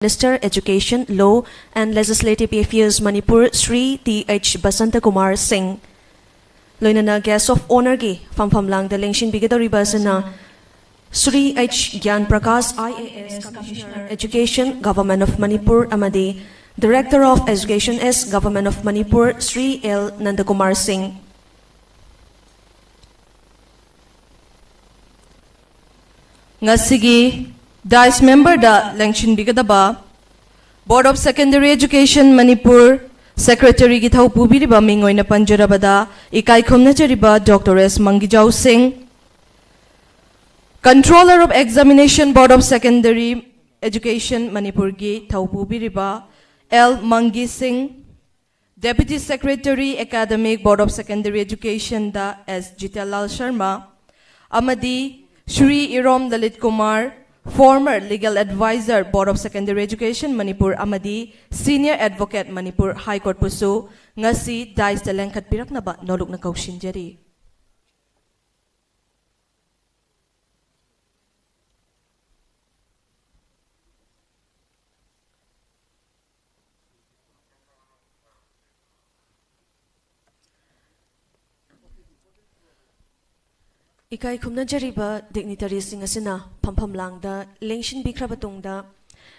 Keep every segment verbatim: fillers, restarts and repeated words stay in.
Minister, Education, Law and Legislative Affairs, Manipur, Shri T H Basanta Kumar Singh, ꯂꯣꯏꯅꯅ Guest of Honourꯒꯤ ꯐꯝꯐꯝ ꯂꯥꯡꯗ ꯂꯦꯡꯁꯤꯟꯕꯤꯒꯗꯧꯔꯤꯕ ꯑꯁꯤꯅ Shri H Gyan Prakash, I A S, Commissioner, Education, Government of Manipur, ꯑꯃꯗꯤ Director of Education S, Government of Manipur, Shri L Nandakumar Singh. ꯉꯁꯤꯒꯤ dais memberꯗ ꯂꯦꯡꯁꯤꯟꯕꯤꯒꯗꯕ Board of Secondary Education, Manipur, Secretaryꯒꯤ ꯊꯧ ꯄꯨꯕꯤꯔꯤꯕ ꯃꯤꯡ ꯑꯣꯏꯅ ꯄꯟꯖꯔꯕꯗ, ꯏꯀꯥꯏ ꯈꯨꯝꯅꯖꯔꯤꯕ Doctor S ꯃꯪꯒꯤꯖꯥꯎ ꯁꯤꯡ, Controller of Examination, Board of Secondary Education, ꯃꯅꯤꯄꯨꯔꯒꯤ ꯊꯧ ꯄꯨꯕꯤꯔꯤꯕ L ꯃꯪꯒꯤ ꯁꯤꯡ, Deputy Secretary, Academic, Board of Secondary Educationꯗ S ꯖꯤꯇꯦꯟꯂꯥꯜ Sharma, ꯑꯃꯗꯤ Shri Irom Lalit Kumar, former Legal Advisor, Board of Secondary Education, Manipur, ꯑꯃꯗꯤ Senior Advocate, Manipur High Courtꯄꯨꯁꯨ ꯉꯁꯤ daisꯇ ꯂꯦꯡꯈꯠꯄꯤꯔꯛꯅꯕ ꯅꯣꯂꯨꯛꯅ ꯀꯧꯁꯤꯟꯖꯔꯤ꯫ ꯏꯀꯥꯏ ꯈꯨꯝꯅꯖꯔꯤꯕ dignitaryꯁꯤꯡ ꯑꯁꯤꯅ ꯐꯝꯐꯝ ꯂꯥꯡꯗ ꯂꯦꯡꯁꯤꯟꯕꯤꯈ꯭ꯔꯕ ꯇꯨꯡꯗ,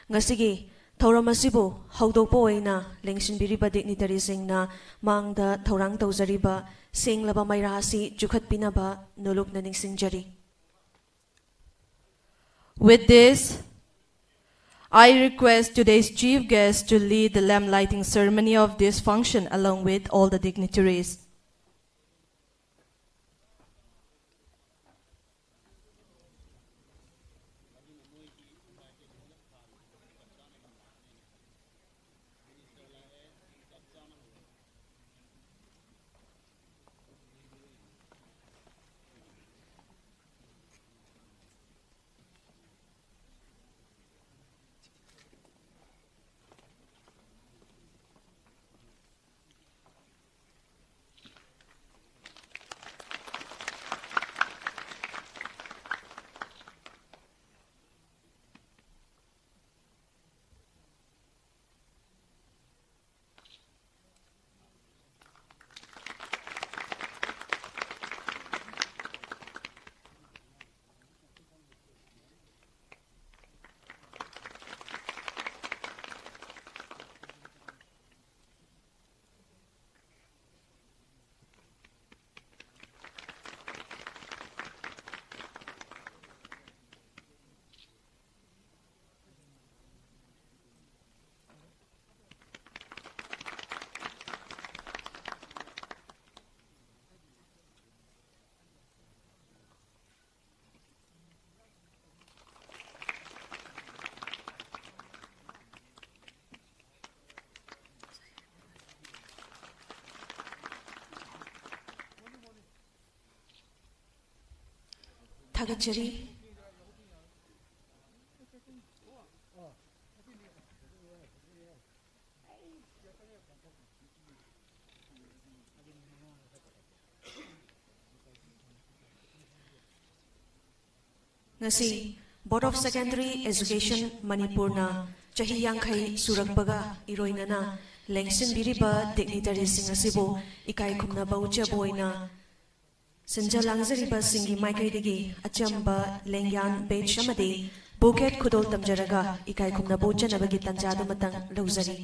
ꯉꯁꯤꯒꯤ ꯊꯧꯔꯝ ꯑꯁꯤꯕꯨ ꯍꯧꯗꯣꯛꯄ ꯑꯣꯏꯅ ꯂꯦꯡꯁꯤꯟꯕꯤꯔꯤꯕ dignitaryꯁꯤꯡꯅ ꯃꯥꯡꯗ ꯊꯧꯔꯥꯡ ꯇꯧꯖꯔꯤꯕ ꯁꯦꯡꯂꯕ ꯃꯩꯔꯥ ꯑꯁꯤ ꯆꯨꯈꯠꯄꯤꯅꯕ ꯅꯣꯂꯨꯛꯅ ꯅꯤꯡꯁꯤꯡꯖꯔꯤ꯫ With this, I request today's chief guest to lead the lamp lighting ceremony of this function along with all the dignitaries. ꯊꯥꯒꯠꯆꯔꯤ꯫ ꯉꯁꯤ Board of Secondary Education ꯃꯅꯤꯄꯨꯔꯅ ꯆꯍꯤ ꯌꯥꯡꯈꯩ ꯁꯨꯔꯛꯄꯒ ꯏꯔꯣꯏꯅꯅ ꯂꯦꯡꯁꯤꯟꯕꯤꯔꯤꯕ dignitaryꯁꯤꯡ ꯑꯁꯤꯕꯨ ꯏꯀꯥꯏ ꯈꯨꯝꯅꯕ ꯎꯠꯆꯕ ꯑꯣꯏꯅ ꯁꯤꯟꯖ ꯂꯥꯡꯖꯔꯤꯕꯁꯤꯡꯒꯤ ꯃꯥꯏꯀꯩꯗꯒꯤ ꯑꯆꯝꯕ ꯂꯦꯡꯌꯥꯟ badge ꯑꯃꯗꯤ bouquet ꯈꯨꯗꯣꯜ ꯇꯝꯖꯔꯒ ꯏꯀꯥꯏ ꯈꯨꯝꯅꯕ ꯎꯠꯆꯅꯕꯒꯤ ꯇꯥꯟꯖꯥꯗꯨꯃꯇꯪ ꯂꯧꯖꯔꯤ꯫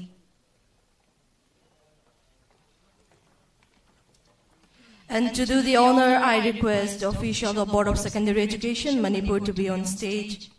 And to do the honor, I request the official of Board of Secondary Education, Manipur, to be on stage.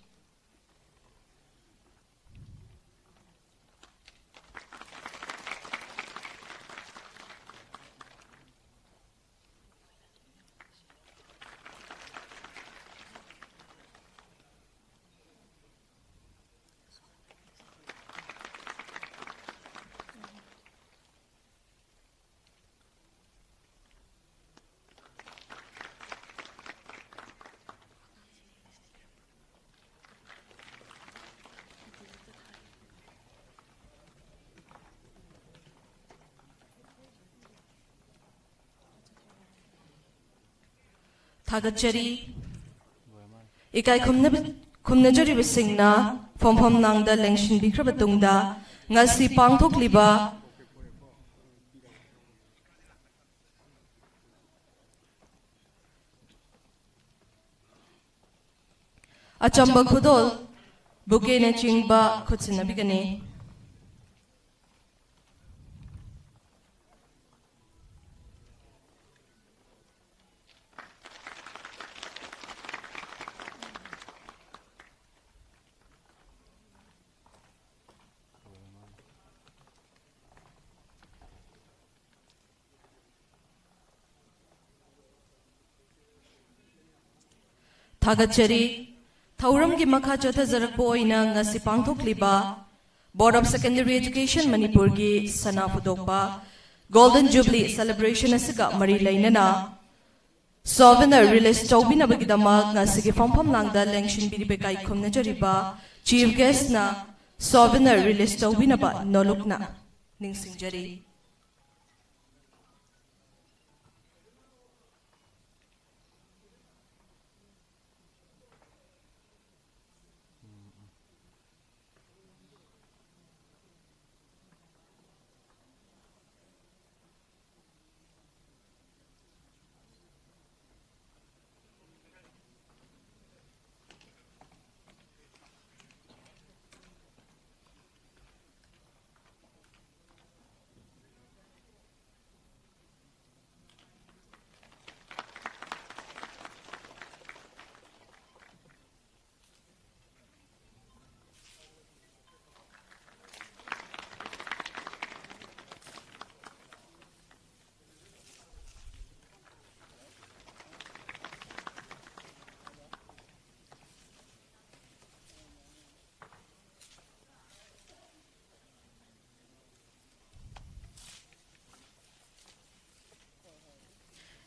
ꯊꯥꯒꯠꯆꯔꯤ꯫ ꯏꯀꯥꯏ ꯈꯨꯝꯅꯕ-, ꯈꯨꯝꯅꯖꯔꯤꯕꯁꯤꯡꯅ ꯐꯝꯐꯝ ꯅꯥꯡꯗ ꯂꯦꯡꯁꯤꯟꯕꯤꯈ꯭ꯔꯕ ꯇꯨꯡꯗ, ꯉꯁꯤ ꯄꯥꯡꯊꯣꯛꯂꯤꯕ ꯑꯆꯝꯕ ꯈꯨꯗꯣꯜ, bouquetꯅꯆꯤꯡꯕ ꯈꯨꯠꯁꯤꯟꯅꯕꯤꯒꯅꯤ꯫ ꯊꯥꯒꯠꯆꯔꯤ꯫ ꯊꯧꯔꯝꯒꯤ ꯃꯈꯥ ꯆꯠꯊꯖꯔꯛꯄ ꯑꯣꯏꯅ ꯉꯁꯤ ꯄꯥꯡꯊꯣꯛꯂꯤꯕ Board of Secondary Education ꯃꯅꯤꯄꯨꯔꯒꯤ ꯁꯅꯥ ꯐꯨꯗꯣꯛꯄ Golden Jubilee celebration ꯑꯁꯤꯒ ꯃꯔꯤ ꯂꯩꯅꯅ Souvenir release ꯇꯧꯕꯤꯅꯕꯒꯤꯗꯃꯛ ꯉꯁꯤꯒꯤ ꯐꯝꯐꯝ ꯂꯥꯡꯗ ꯂꯦꯡꯁꯤꯟꯕꯤꯔꯤꯕ ꯏꯀꯥꯏ ꯈꯨꯝꯅꯖꯔꯤꯕ Chief Guestꯅ souvenir release ꯇꯧꯕꯤꯅꯕ ꯅꯣꯂꯨꯛꯅ ꯅꯤꯡꯁꯤꯡꯖꯔꯤ꯫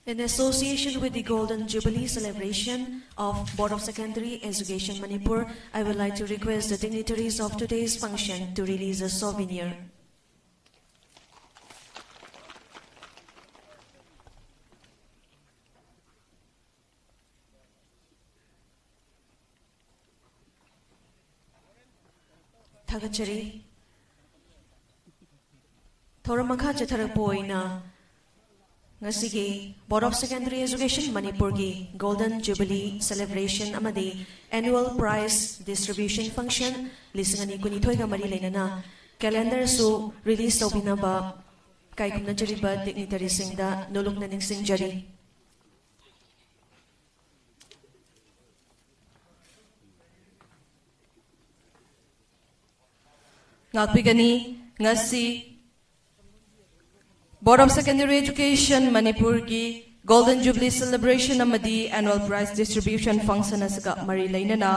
In association with the Golden Jubilee celebration of Board of Secondary Education Manipur, I would like to request the dignitaries of today's function to release a souvenir. ꯊꯥꯒꯠꯆꯔꯤ꯫ ꯊꯧꯔꯝ ꯃꯈꯥ ꯆꯠꯊꯔꯛꯄ ꯑꯣꯏꯅ ꯉꯁꯤꯒꯤ Board of Secondary Education ꯃꯅꯤꯄꯨꯔꯒꯤ Golden Jubilee celebration ꯑꯃꯗꯤ Annual Prize Distribution Function ꯂꯤꯁꯤꯡ ꯑꯅꯤ ꯀꯨꯟꯅꯤꯊꯣꯏꯒ ꯃꯔꯤ ꯂꯩꯅꯅ calendarꯁꯨ release ꯇꯧꯕꯤꯅꯕ ꯏꯀꯥꯏ ꯈꯨꯝꯅꯖꯔꯤꯕ dignitaryꯁꯤꯡꯗ ꯅꯣꯂꯨꯛꯅ ꯅꯤꯡꯁꯤꯡꯖꯔꯤ꯫ ꯉꯥꯛꯄꯤꯒꯅꯤ꯫ ꯉꯁꯤ Board of Secondary Education ꯃꯅꯤꯄꯨꯔꯒꯤ Golden Jubilee celebration ꯑꯃꯗꯤ Annual Prize Distribution Function ꯑꯁꯤꯒ ꯃꯔꯤ ꯂꯩꯅꯅ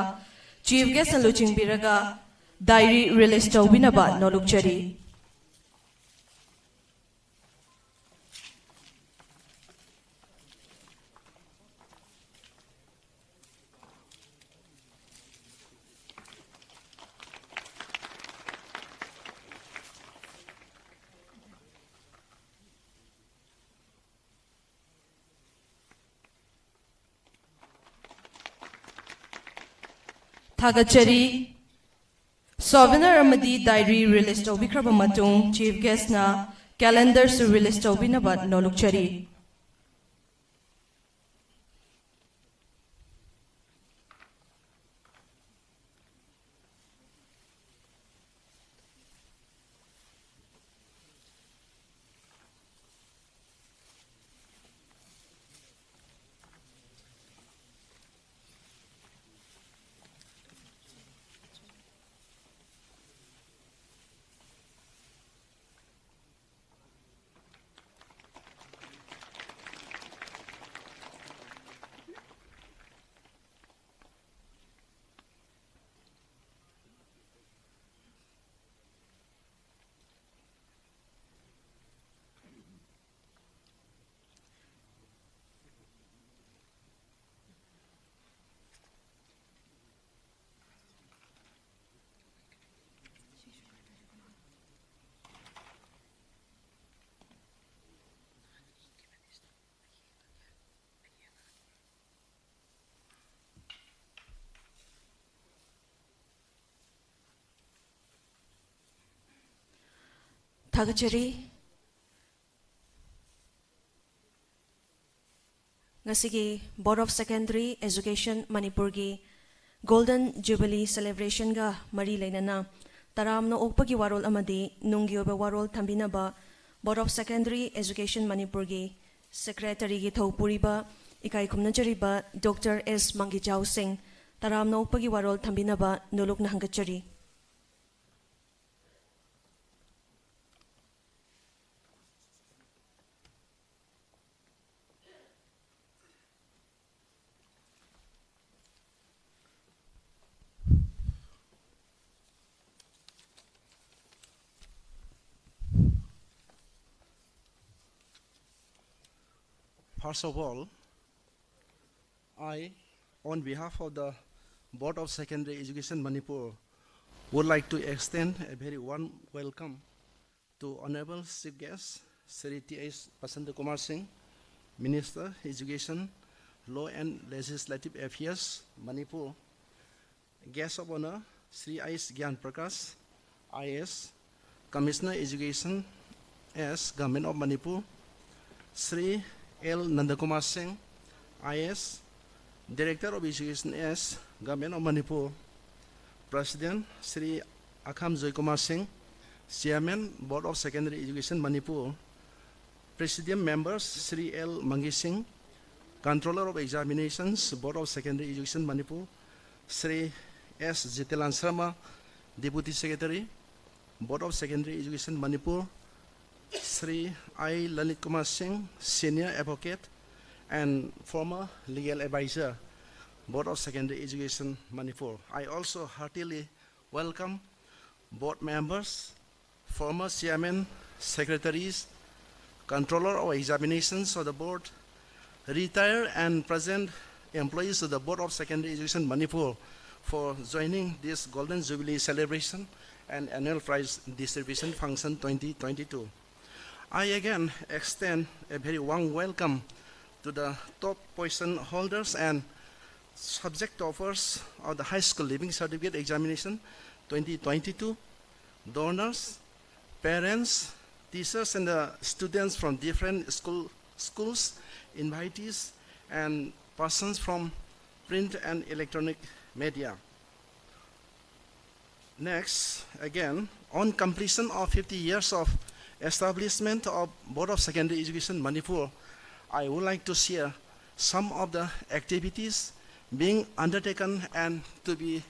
Chief Guestꯅ ꯂꯨꯆꯤꯡꯕꯤꯔꯒ diary release ꯇꯧꯕꯤꯅꯕ ꯅꯣꯂꯨꯛꯆꯔꯤ꯫ ꯊꯥꯒꯠꯆꯔꯤ꯫ Souvenir ꯑꯃꯗꯤ diary release ꯇꯧꯕꯤꯈ꯭ꯔꯕ ꯃꯇꯨꯡ, Chief Guest ꯅ calendar ꯁꯨ release ꯇꯧꯕꯤꯅꯕ ꯅꯣꯜꯂꯨꯛꯆꯔꯤ꯫ ꯊꯥꯒꯠꯆꯔꯤ꯫ ꯉꯁꯤꯒꯤ Board of Secondary Education ꯃꯅꯤꯄꯨꯔꯒꯤ Golden Jubilee Celebration ꯒ ꯃꯔꯤ ꯂꯩꯅꯅ ꯇꯔꯥꯝꯅ ꯑꯣꯛꯄꯒꯤ ꯋꯥꯔꯣꯜ ꯑꯃꯗꯤ ꯅꯨꯡꯒꯤ ꯑꯣꯏꯕ ꯋꯥꯔꯣꯜ ꯊꯝꯕꯤꯅꯕ Board of Secondary Education ꯃꯅꯤꯄꯨꯔꯒꯤ Secretary ꯒꯤ ꯊꯧ ꯄꯨꯔꯤꯕ ꯏꯀꯥꯏ ꯈꯨꯝꯅꯖꯔꯤꯕ Doctor ꯑꯦꯁ ꯃꯪꯒꯤꯆꯥꯎ ꯁꯤꯡ ꯇꯔꯥꯝꯅ ꯑꯣꯛꯄꯒꯤ ꯋꯥꯔꯣꯜ ꯊꯝꯕꯤꯅꯕ ꯅꯣꯂꯨꯛꯅ ꯍꯪꯒꯠꯆꯔꯤ꯫ First of all, I, on behalf of the Board of Secondary Education Manipur, would like to extend a very warm welcome to Honorable Chief Guest, Shri T H Basanta Kumar Singh, Minister, Education, Law and Legislative Affairs, Manipur, Guest of Honor, Shri H Gyan Prakash, I A S, Commissioner Education, S, Government of Manipur, Shri L Nandakumar Singh, I A S, Director of Education, S, Government of Manipur, President Shri Akham Joykumar Singh, Chairman, Board of Secondary Education, Manipur, Presidium members, Shri L Mangi Singh, Controller of Examinations, Board of Secondary Education, Manipur, Shri S Jitelan Sharma, Deputy Secretary, Board of Secondary Education, Manipur, Shri I Lalit Kumar Singh, Senior Advocate and former Legal Advisor, Board of Secondary Education, Manipur. I also heartily welcome board members, former chairman, secretaries, controller of examinations of the board, retired and present employees of the Board of Secondary Education, Manipur, for joining this Golden Jubilee celebration and annual prize distribution function twenty twenty-two. I again extend a very warm welcome to the top position holders and subject toppers of the High School Leaving Certificate Examination twenty twenty-two, donors, parents, teachers, and the students from different school, schools, invitees, and persons from print and electronic media. Next, again, on completion of fifty years of establishment of Board of Secondary Education, Manipur, I would like to share some of the activities being undertaken and to be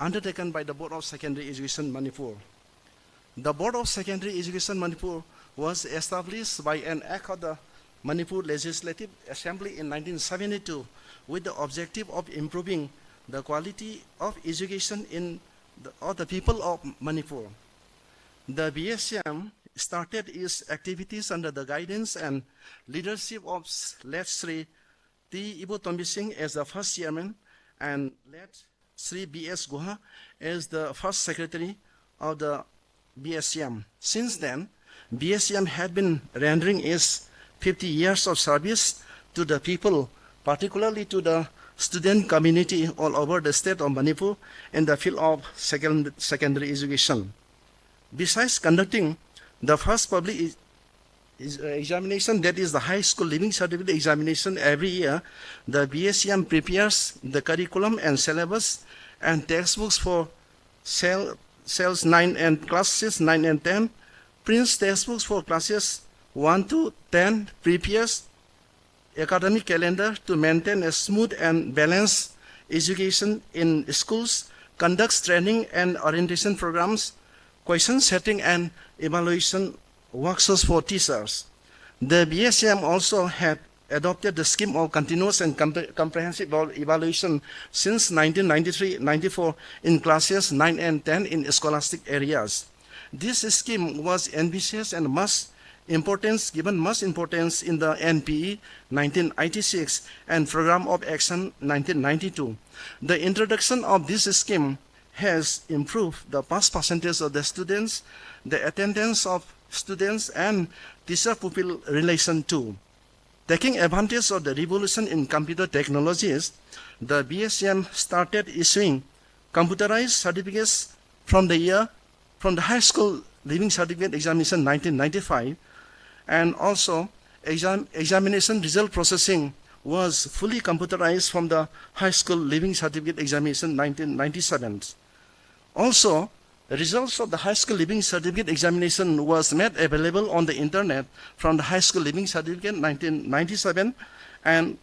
undertaken by the Board of Secondary Education, Manipur. The Board of Secondary Education, Manipur was established by an act of the Manipur Legislative Assembly in nineteen seventy-two with the objective of improving the quality of education in the, of the people of Manipur. The B S E M started its activities under the guidance and leadership of late Shri T Ibotombi Singh as the first chairman and late Shri B S Guha as the first secretary of the B S E M. Since then, B S E M had been rendering its fifty years of service to the people, particularly to the student community all over the state of Manipur in the field of second, secondary education. Besides conducting the first public e- is- uh, examination, that is the high school leaving certificate examination every year, the B S C M prepares the curriculum and syllabus and textbooks for cell, cells nine and classes nine and ten, prints textbooks for classes one to ten, prepares academic calendar to maintain a smooth and balanced education in schools, conducts training and orientation programs, question setting and evaluation workshops for teachers. The B S C M also had adopted the scheme of continuous and compre- comprehensive eval- evaluation since nineteen ninety-three ninety-four in classes nine and ten in scholastic areas. This scheme was ambitious and much importance given much importance in the N P E nineteen eighty-six and Program of Action nineteen ninety-two. The introduction of this scheme has improved the pass percentage of the students, the attendance of students, and teacher-pupil relation too. Taking advantage of the revolution in computer technologies, the B S C M started issuing computerized certificates from the year from the high school leaving certificate examination nineteen ninety-five, and also exam, examination result processing was fully computerized from the high school leaving certificate examination nineteen ninety-seven. Also, results of the high school leaving certificate examination was made available on the internet from the high school leaving certificate nineteen ninety-seven, and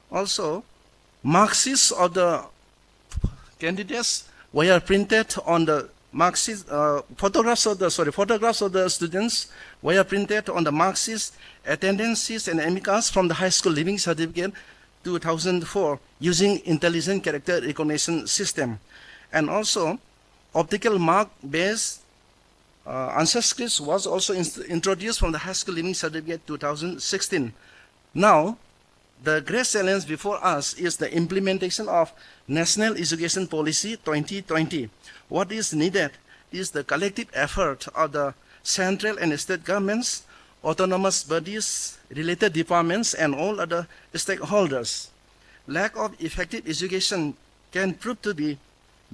also mark sheets of the candidates were printed on the mark sheets, uh, photographs of the, sorry, photographs of the students were printed on the mark sheets, attendance sheets, and amicus from the high school leaving certificate two thousand four using intelligent character recognition system. And also, optical mark based uh, answer scripts was also inst- introduced from the high school leaving certificate two thousand sixteen. Now, the great challenge before us is the implementation of National Education Policy twenty twenty. What is needed is the collective effort of the central and state governments, autonomous bodies, related departments, and all other stakeholders. lack of effective education can prove to be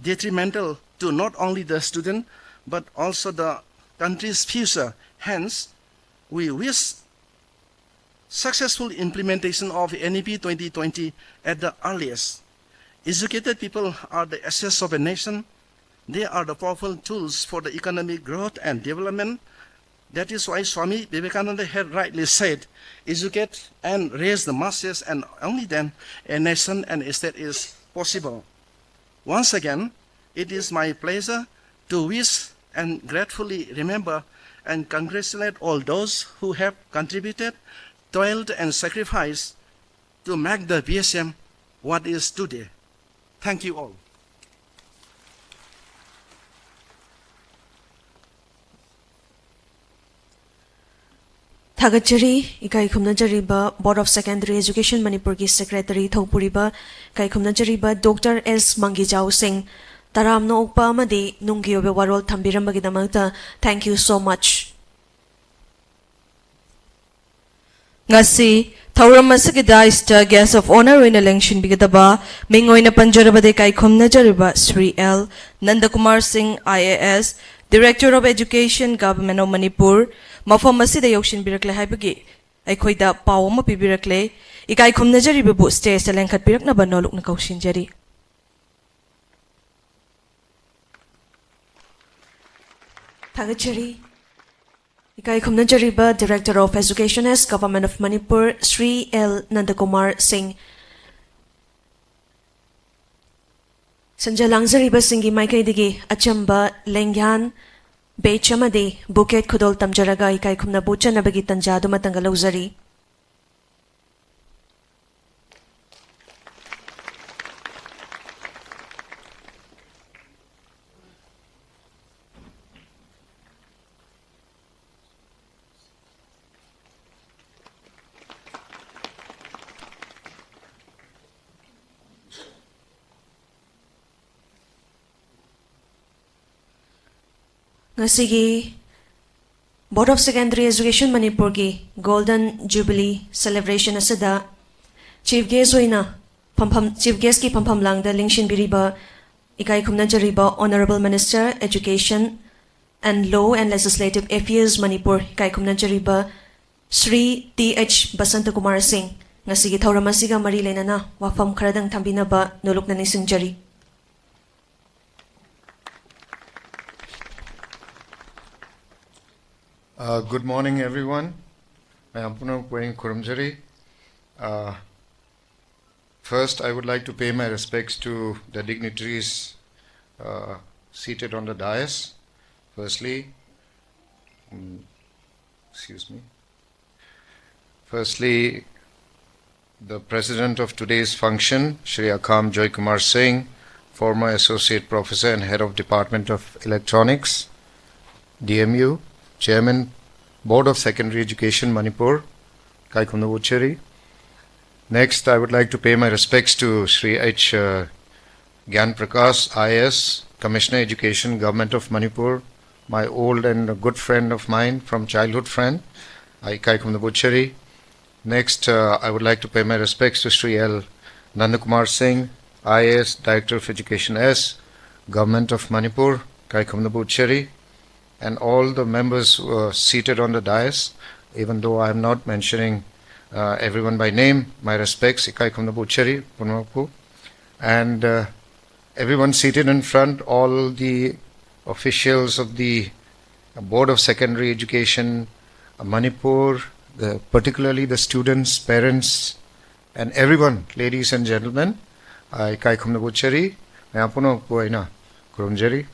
detrimental to not only the student but also the country's future. Hence, we wish successful implementation of N E P twenty twenty at the earliest. Educated people are the assets of a nation. They are the powerful tools for the economic growth and development. That is why Swami Vivekananda had rightly said, "Educate and raise the masses, and only then a nation and a state is possible." Once again, it is my pleasure to wish and gratefully remember and congratulate all those who have contributed, toiled, and sacrificed to make the V S M what is today. Thank you all. ꯊꯥꯒꯠꯆꯔꯤ꯫ ꯏꯀꯥꯏ ꯈꯨꯝꯅꯖꯔꯤꯕ Board of Secondary Education ꯃꯅꯤꯄꯨꯔꯒꯤ Secretary ꯊꯧꯄꯨꯔꯤꯕ, ꯏꯀꯥꯏ ꯈꯨꯝꯅꯖꯔꯤꯕ Doctor S ꯃꯪꯒꯤꯖꯥꯎ ꯁꯤꯡ, ꯇꯔꯥꯝꯅ ꯑꯣꯛꯄ ꯑꯃꯗꯤ ꯅꯨꯡꯒꯤ ꯑꯣꯏꯕ ꯋꯥꯔꯣꯜ ꯊꯝꯕꯤꯔꯝꯕꯒꯤꯗꯃꯛꯇ thank you so much. ꯉꯁꯤ ꯊꯧꯔꯝ ꯑꯁꯤꯒꯤ dais ꯇ Guest of Honour ꯑꯣꯏꯅ ꯂꯦꯡꯁꯤꯟꯕꯤꯒꯗꯕ ꯃꯤꯡ ꯑꯣꯏꯅ ꯄꯟꯖꯔꯕꯗ ꯏꯀꯥꯏ ꯈꯨꯝꯅꯖꯔꯤꯕ ꯁ꯭ꯔꯤ ꯑꯦꯜ ꯅꯟꯗꯀꯨꯃꯥꯔ ꯁꯤꯡ, I A S, Director of Education, Government of Manipur, ꯃꯐꯝ ꯑꯁꯤꯗ ꯌꯧꯁꯤꯟꯕꯤꯔꯛꯂꯦ ꯍꯥꯏꯕꯒꯤ ꯑꯩꯈꯣꯏꯗ ꯄꯥꯎ ꯑꯃ ꯄꯤꯕꯤꯔꯛꯂꯦ꯫ ꯏꯀꯥꯏ ꯈꯨꯝꯅꯖꯔꯤꯕꯕꯨ stage ꯇ ꯂꯦꯡꯈꯠꯄꯤꯔꯛꯅꯕ ꯅꯣꯂꯨꯛꯅ ꯀꯧꯁꯤꯟꯖꯔꯤ꯫ ꯊꯥꯒꯠꯆꯔꯤ꯫ ꯏꯀꯥꯏ ꯈꯨꯝꯅꯖꯔꯤꯕ Director of Education S, Government of Manipur, Shri L Nandakumar Singh. ꯁꯤꯟꯖ ꯂꯥꯡꯖꯔꯤꯕꯁꯤꯡꯒꯤ ꯃꯥꯏꯀꯩꯗꯒꯤ ꯑꯆꯝꯕ ꯂꯦꯡꯌꯥꯟ, badge ꯑꯃꯗꯤ bouquet ꯈꯨꯗꯣꯜ ꯇꯝꯖꯔꯒ ꯏꯀꯥꯏ ꯈꯨꯝꯅꯕ ꯎꯠꯆꯅꯕꯒꯤ ꯇꯟꯖꯥ ꯑꯗꯨꯃꯇꯪꯒ ꯂꯧꯖꯔꯤ꯫ ꯉꯁꯤꯒꯤ Board of Secondary Education ꯃꯅꯤꯄꯨꯔꯒꯤ Golden Jubilee Celebration ꯑꯁꯤꯗ Chief Guest ꯑꯣꯏꯅ ꯐꯝꯐꯝ, Chief Guest ꯀꯤ ꯐꯝꯐꯝ ꯂꯥꯡꯗ ꯂꯦꯡꯁꯤꯟꯕꯤꯔꯤꯕ ꯏꯀꯥꯏ ꯈꯨꯝꯅꯖꯔꯤꯕ Honourable Minister Education and Law and Legislative Affairs Manipur, ꯏꯀꯥꯏ ꯈꯨꯝꯅꯖꯔꯤꯕ ꯁ꯭ꯔꯤ ꯇꯤ ꯑꯩꯆ ꯕꯁꯟꯇ ꯀꯨꯃꯥꯔ ꯁꯤꯡ, ꯉꯁꯤꯒꯤ ꯊꯧꯔꯝ ꯑꯁꯤꯒ ꯃꯔꯤ ꯂꯩꯅꯅ ꯋꯥꯐꯝ ꯈꯔꯗꯪ ꯊꯝꯕꯤꯅꯕ ꯅꯣꯂꯨꯛꯅ ꯅꯤꯡꯁꯤꯡꯖꯔꯤ꯫ Uh, good morning, everyone. ꯃꯌꯥꯝ ꯄꯨꯝꯅꯃꯛꯄꯨ ꯑꯩꯅ ꯈꯨꯔꯨꯝꯖꯔꯤ꯫ Uh, first, I would like to pay my respects to the dignitaries uh, seated on the dais. Firstly, mm, excuse me. Firstly, the president of today's function, Shri Akham Joy Kumar Singh, former associate professor and head of Department of Electronics, D M U, Chairman, Board of Secondary Education, Manipur, ꯏꯀꯥꯏ ꯈꯨꯝꯅꯕ ꯎꯠꯆꯔꯤ꯫ Next, I would like to pay my respects to Shri H. Uh, Gyan Prakash, I A S, Commissioner Education, Government of Manipur, my old and a good friend of mine from childhood friend. I ꯏꯀꯥꯏ ꯈꯨꯝꯅꯕ ꯎꯠꯆꯔꯤ꯫ Next, uh, I would like to pay my respects to Shri L. Nandakumar Singh, I A S, Director of Education S, Government of Manipur, ꯏꯀꯥꯏ ꯈꯨꯝꯅꯕ ꯎꯠꯆꯔꯤ, and all the members who are seated on the dais, even though I am not mentioning uh, everyone by name, my respects, ꯏꯀꯥꯏ ꯈꯨꯝꯅꯕ ꯎꯠꯆꯔꯤ ꯄꯨꯝꯅꯃꯛꯄꯨ, and uh, everyone seated in front, all the officials of the Board of Secondary Education, uh, Manipur, the, particularly the students, parents, and everyone, ladies and gentlemen, uh, ꯏꯀꯥꯏ ꯈꯨꯝꯅꯕ ꯎꯠꯆꯔꯤ, ꯃꯌꯥꯝ ꯄꯨꯝꯅꯃꯛꯄꯨ ꯑꯩꯅ ꯈꯨꯔꯨꯝꯖꯔꯤ꯫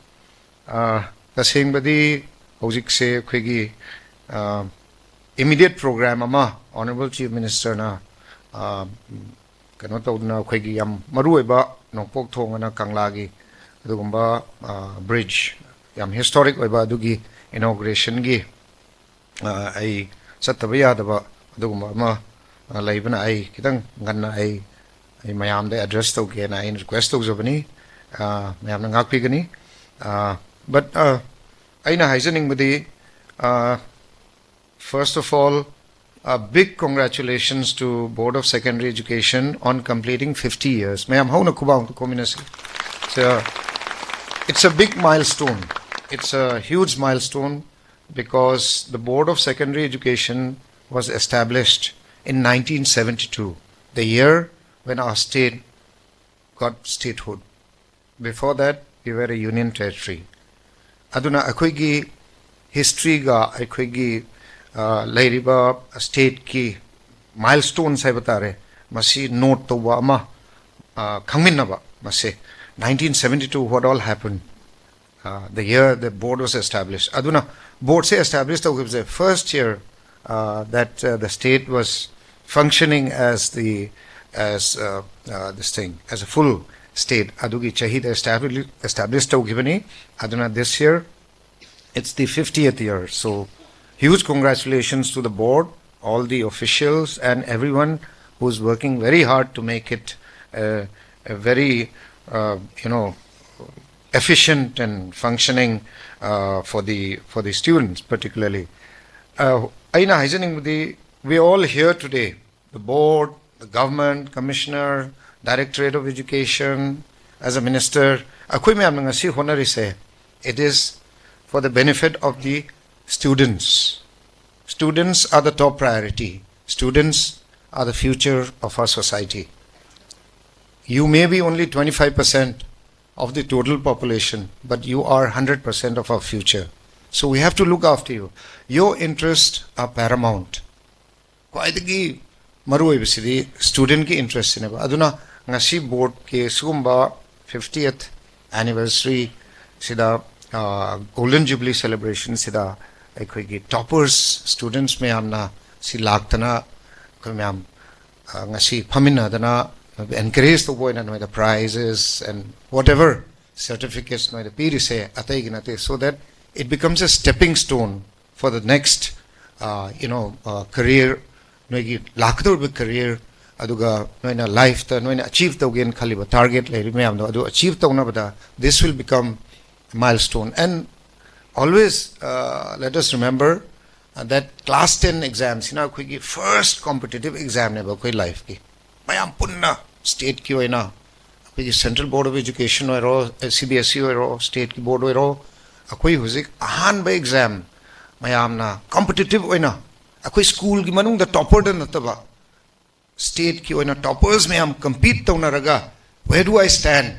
ꯑ, ꯇꯁꯦꯡꯕꯗꯤ ꯍꯧꯖꯤꯛꯁꯦ ꯑꯩꯈꯣꯏꯒꯤ, ꯑ, immediate program ꯑꯃ Honourable Chief Minister ꯅ, ꯑ, ꯀꯩꯅꯣ ꯇꯧꯗꯅ ꯑꯩꯈꯣꯏꯒꯤ ꯌꯥꯝ ꯃꯔꯨꯑꯣꯏꯕ ꯅꯣꯡꯄꯣꯛ ꯊꯣꯡ ꯑꯅ ꯀꯪꯂꯥꯒꯤ ꯑꯗꯨꯒꯨꯝꯕ, ꯑ, bridge, ꯌꯥꯝ historic ꯑꯣꯏꯕ ꯑꯗꯨꯒꯤ inauguration ꯒꯤ ꯑ, ꯑꯩ ꯆꯠꯇꯕ ꯌꯥꯗꯕ ꯑꯗꯨꯒꯨꯝꯕ ꯑꯃ, ꯑ, ꯂꯩꯕꯅ ꯑꯩ ꯈꯤꯇꯪ ꯉꯟꯅ ꯑꯩ, ꯑꯩ ꯃꯌꯥꯝꯗ address ꯇꯧꯒꯦꯅ ꯑꯩꯅ request ꯇꯧꯖꯕꯅꯤ꯫ ꯑ, ꯃꯌꯥꯝꯅ ꯉꯥꯛꯄꯤꯒꯅꯤ꯫ ꯑ, but, ꯑ, ꯑꯩꯅ ꯍꯥꯏꯖꯅꯤꯡꯕꯗꯤ, ꯑ, first of all, A big congratulations to Board of Secondary Education on completing fifty years. ꯃꯌꯥꯝ ꯍꯧꯅ ꯈꯨꯕꯥꯛ ꯑꯝꯇ ꯈꯣꯝꯃꯤꯟꯅꯁꯤ꯫ So, it's a big milestone. It's a huge milestone because the Board of Secondary Education was established in nineteen seventy-two, the year when our state got statehood. Before that, we were a union territory. ꯑꯗꯨꯅ ꯑꯩꯈꯣꯏꯒꯤ historyꯒ ꯑꯩꯈꯣꯏꯒꯤ, ꯑ, ꯂꯩꯔꯤꯕ stateꯀꯤ milestones ꯍꯥꯏꯕ ꯇꯥꯔꯦ, ꯃꯁꯤ note ꯇꯧꯕ ꯑꯃ, ꯑ, ꯈꯪꯃꯤꯟꯅꯕ, ꯃꯁꯤ nineteen seventy-two, what all happened, uh, the year the board was established. ꯑꯗꯨꯅ boardꯁꯦ establish ꯇꯧꯈꯤꯕꯁꯦ, first year, uh, that, uh, the state was functioning as the, as, uh, uh, this thing, as a full state, ꯑꯗꯨꯒꯤ ꯆꯍꯤꯗ establish, establish ꯇꯧꯈꯤꯕꯅꯤ꯫ ꯑꯗꯨꯅ this year, it's the fiftieth year. So, huge congratulations to the board, all the officials, and everyone who's working very hard to make it a, a very, uh, you know, efficient and functioning, uh, for the, for the students particularly. Uh, ꯑꯩꯅ ꯍꯥꯏꯖꯅꯤꯡꯕꯗꯤ, we all here today, the board, the government, commissioner, directorate of education, as a minister, ꯑꯩꯈꯣꯏ ꯃꯌꯥꯝꯅ ꯉꯁꯤ ꯍꯣꯠꯅꯔꯤꯁꯦ, it is for the benefit of the students. Students are the top priority. Students are the future of our society. You may be only twenty-five percent of the total population, but you are one hundred percent of our future. So we have to look after you. Your interests are paramount. ꯈ꯭ꯋꯥꯏꯗꯒꯤ ꯃꯔꯨꯑꯣꯏꯕꯁꯤꯗꯤ studentꯀꯤ interestꯁꯤꯅꯦꯕ꯫ ꯑꯗꯨꯅ ꯉꯁꯤ boardꯀꯤ ꯁꯤꯒꯨꯝꯕ fiftieth anniversary ꯁꯤꯗ, ꯑ, Golden Jubilee celebrationꯁꯤꯗ ꯑꯩꯈꯣꯏꯒꯤ toppers students ꯃꯌꯥꯝꯅ ꯁꯤ ꯂꯥꯛꯇꯅ ꯑꯩꯈꯣꯏ ꯃꯌꯥꯝ, ꯑ, ꯉꯁꯤ ꯐꯝꯃꯤꯟꯅꯗꯅ encourage ꯇꯧꯕ ꯑꯣꯏꯅ ꯅꯣꯏꯗ prizes and whatever certificates ꯅꯣꯏꯗ ꯄꯤꯔꯤꯁꯦ ꯑꯇꯩꯒꯤ ꯅꯠꯇꯦ, so that it becomes a stepping stone for the next, uh, you know, uh, career, ꯅꯣꯏꯒꯤ ꯂꯥꯛꯀꯗꯧꯔꯤꯕ career, ꯑꯗꯨꯒ ꯅꯣꯏꯅ lifeꯇ ꯅꯣꯏꯅ achieve ꯇꯧꯒꯦꯅ ꯈꯜꯂꯤꯕ target ꯂꯩꯔꯤꯕ ꯃꯌꯥꯝꯗꯣ ꯑꯗꯨ achieve ꯇꯧꯅꯕꯗ this will become milestone. And always, uh, let us remember, That class ten exam ꯁꯤꯅ ꯑꯩꯈꯣꯏꯒꯤ first competitive exam ꯅꯦꯕ ꯑꯩꯈꯣꯏ life ꯀꯤ꯫ ꯃꯌꯥꯝ ꯄꯨꯟꯅ state ꯀꯤ ꯑꯣꯏꯅ ꯑꯩꯈꯣꯏꯒꯤ Central Board of Education ꯑꯣꯏꯔꯣ, C B S E ꯑꯣꯏꯔꯣ, state ꯀꯤ board ꯑꯣꯏꯔꯣ, ꯑꯩꯈꯣꯏ ꯍꯧꯖꯤꯛ ꯑꯍꯥꯟꯕ exam ꯃꯌꯥꯝꯅ competitive ꯑꯣꯏꯅ ꯑꯩꯈꯣꯏ school ꯒꯤ ꯃꯅꯨꯡꯗ topper ꯗ ꯅꯠꯇꯕ state ꯀꯤ ꯑꯣꯏꯅ toppers ꯃꯌꯥꯝ compete ꯇꯧꯅꯔꯒ, where do I stand?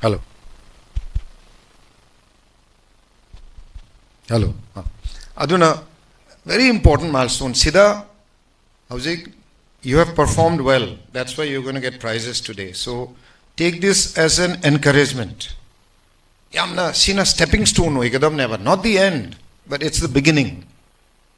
Hello. Hello. ꯑꯥ꯫ ꯑꯗꯨꯅ very important milestone ꯁꯤꯗ ꯍꯧꯖꯤꯛ you have performed well, that's why you're going to get prizes today, so take this as an encouragement. ꯌꯥꯝꯅ ꯁꯤꯅ stepping stone ꯑꯣꯏꯒꯗꯕꯅꯦꯕ, not the end, but it's the beginning,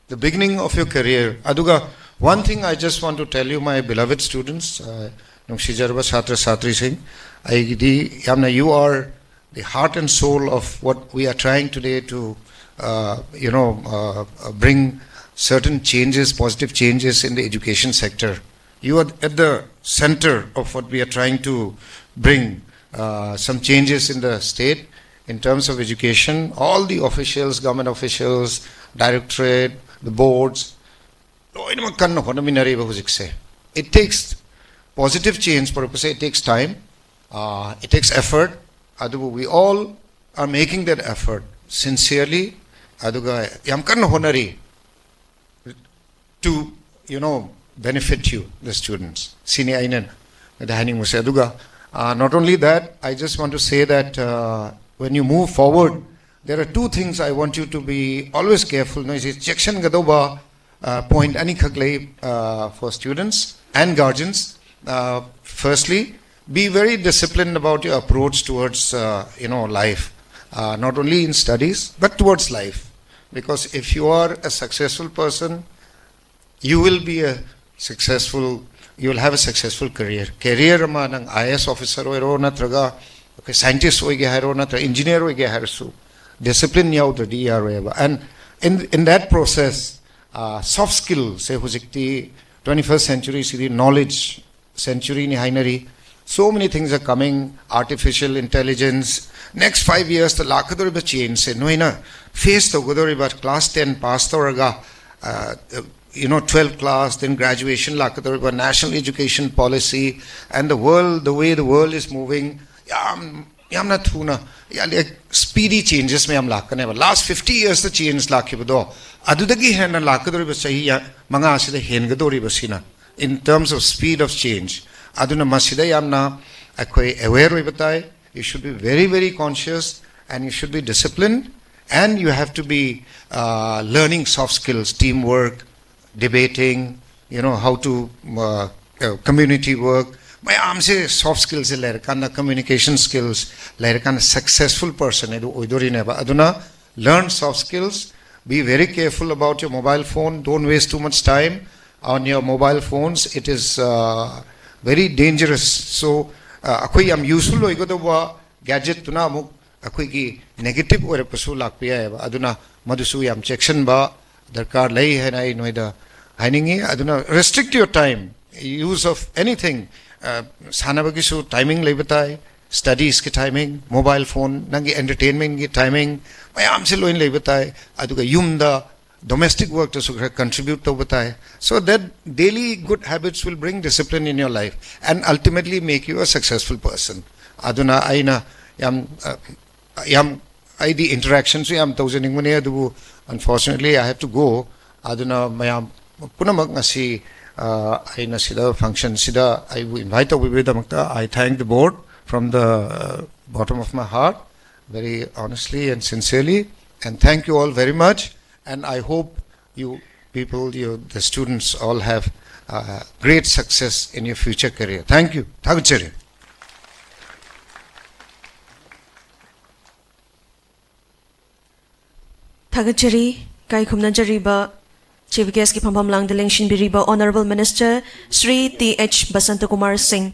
the beginning of your career. ꯑꯗꯨꯒ one thing I just want to tell you, my beloved students, uh, ꯅꯨꯡꯁꯤꯖꯔꯕ ꯁꯥꯇ꯭ꯔ ꯁꯥꯇ꯭ꯔꯤꯁꯤꯡ, ꯑꯩꯒꯤꯗꯤ ꯌꯥꯝꯅ, you are the heart and soul of what we are trying today to, uh, you know, uh, uh, bring certain changes, positive changes in the education sector. You are at the center of what we are trying to bring, uh, some changes in the state in terms of education. All the officials, government officials, directorate, the boards, ꯂꯣꯏꯅꯃꯛ ꯀꯟꯅ ꯍꯣꯠꯅꯃꯤꯟꯅꯔꯤꯕ ꯍꯧꯖꯤꯛꯁꯦ꯫ It takes positive change ꯄꯨꯔꯛꯄꯁꯦ, it takes time, uh, it takes effort. ꯑꯗꯨꯕꯨ we all are making that effort sincerely. ꯑꯗꯨꯒ ꯌꯥꯝ ꯀꯟꯅ ꯍꯣꯠꯅꯔꯤ to, you know, benefit you, the students. ꯁꯤꯅꯤ ꯑꯩꯅ ꯍꯥꯏꯅꯤꯡꯕꯁꯦ꯫ ꯑꯗꯨꯒ, uh, not only that, I just want to say that, uh, when you move forward, there are two things I want you to be always careful. ꯅꯣꯏꯁꯦ ꯆꯦꯛꯁꯤꯟꯒꯗꯧꯕ, uh, point ꯑꯅꯤꯈꯛ ꯂꯩ, uh, for students and guardians. Uh, firstly, be very disciplined about your approach towards, uh, you know, life. Uh, not only in studies, but towards life. Because if you are a successful person, you will be a successful, you will have a successful career. Career ꯑꯃ ꯅꯪ I A S officer ꯑꯣꯏꯔꯣ, ꯅꯠꯇ꯭ꯔꯒ ꯑꯩꯈꯣꯏ scientist ꯑꯣꯏꯒꯦ ꯍꯥꯏꯔꯣ, ꯅꯠꯇ꯭ꯔꯒ engineer ꯑꯣꯏꯒꯦ ꯍꯥꯏꯔꯁꯨ, discipline ꯌꯥꯎꯗ꯭ꯔꯗꯤ ꯌꯥꯔꯣꯏꯕ꯫ And In, in that process, uh, soft skill ꯁꯦ ꯍꯧꯖꯤꯛꯇꯤ twenty-first century ꯁꯤꯗꯤ knowledge century ꯅꯤ ꯍꯥꯏꯅꯔꯤ. So many things are coming, artificial intelligence. Next five years ꯇ ꯂꯥꯛꯀꯗꯧꯔꯤꯕ change ꯁꯦ ꯅꯣꯏꯅ face ꯇꯧꯒꯗꯧꯔꯤꯕ, class ten pass ꯇꯧꯔꯒ, uh, you know, twelve class, then graduation ꯂꯥꯛꯀꯗꯧꯔꯤꯕ, national education policy and the world, the way the world is moving, ꯌꯥꯝ ꯌꯥꯝꯅ ꯊꯨꯅ, speedy changes ꯃꯌꯥꯝ ꯂꯥꯛꯀꯅꯦꯕ. Last fifty years ꯇ change ꯂꯥꯛꯈꯤꯕꯗꯣ, ꯑꯗꯨꯗꯒꯤ ꯍꯦꯟꯅ ꯂꯥꯛꯀꯗꯧꯔꯤꯕ ꯆꯍꯤ ꯌꯥ-, ꯃꯉꯥꯁꯤꯗ ꯍꯦꯟꯒꯗꯧꯔꯤꯕꯁꯤꯅ, in terms of speed of change. ꯑꯗꯨꯅ ꯃꯁꯤꯗ ꯌꯥꯝꯅ ꯑꯩꯈꯣꯏ aware ꯑꯣꯏꯕ ꯇꯥꯏ. You should be very, very conscious and you should be disciplined and you have to be, uh, learning soft skills, teamwork, debating, you know, how to, uh, uh, community work. ꯃꯌꯥꯝꯁꯦ soft skills ꯁꯦ ꯂꯩꯔꯀꯥꯟꯗ, communication skills ꯂꯩꯔꯀꯥꯟꯗ successful person ꯑꯗꯨ ꯑꯣꯏꯗꯣꯔꯤꯅꯦꯕ. ꯑꯗꯨꯅ learn soft skills, be very careful about your mobile phone, don't waste too much time on your mobile phones, it is, uh, very dangerous. So, uh, ꯑꯩꯈꯣꯏ ꯌꯥꯝ useful ꯑꯣꯏꯒꯗꯧꯕ gadget ꯇꯨꯅ ꯑꯃꯨꯛ ꯑꯩꯈꯣꯏꯒꯤ negative ꯑꯣꯏꯔꯛꯄꯁꯨ ꯂꯥꯛꯄ ꯌꯥꯏꯑꯕ꯫ ꯑꯗꯨꯅ ꯃꯗꯨꯁꯨ ꯌꯥꯝ ꯆꯦꯛꯁꯤꯟꯕ ꯗꯔꯀꯥꯔ ꯂꯩ ꯍꯥꯏꯅ ꯑꯩ ꯅꯣꯏꯗ ꯍꯥꯏꯅꯤꯡꯉꯤ꯫ ꯑꯗꯨꯅ restrict your time, use of anything, uh, ꯁꯥꯟꯅꯕꯒꯤꯁꯨ timing ꯂꯩꯕ ꯇꯥꯏ, studies ꯀꯤ timing, mobile phone, ꯅꯪꯒꯤ entertainment ꯀꯤ timing, ꯃꯌꯥꯝꯁꯦ ꯂꯣꯏꯅ ꯂꯩꯕ ꯇꯥꯏ꯫ ꯑꯗꯨꯒ ꯌꯨꯝꯗ domestic work ꯇꯁꯨ ꯈꯔ contribute ꯇꯧꯕ ꯇꯥꯏ꯫ So that daily good habits will bring discipline in your life and ultimately make you a successful person. ꯑꯗꯨꯅ ꯑꯩꯅ ꯌꯥꯝ, ꯑ, ꯌꯥꯝ, ꯑꯩꯗꯤ interaction ꯁꯨ ꯌꯥꯝ ꯇꯧꯖꯅꯤꯡꯕꯅꯦ, ꯑꯗꯨꯕꯨ unfortunately I have to go. ꯑꯗꯨꯅ ꯃꯌꯥꯝ ꯄꯨꯝꯅꯃꯛ ꯉꯁꯤ, ꯑ, ꯑꯩꯅ ꯁꯤꯗ function ꯁꯤꯗ ꯑꯩꯕꯨ invite ꯇꯧꯕꯤꯕꯒꯤꯗꯃꯛꯇ I thank the board from the, uh, bottom of my heart, very honestly and sincerely, and thank you all very much. And I hope you people, you, the students all have, uh, great success in your future career. Thank you. ꯊꯥꯒꯠꯆꯔꯤ꯫ ꯊꯥꯒꯠꯆꯔꯤ꯫ ꯏꯀꯥꯏ ꯈꯨꯝꯅꯖꯔꯤꯕ Chief Guest ꯀꯤ ꯐꯝꯐꯝ ꯂꯥꯡꯗ ꯂꯦꯡꯁꯤꯟꯕꯤꯔꯤꯕ Honourable Minister Shri T H Basantakumar Singh.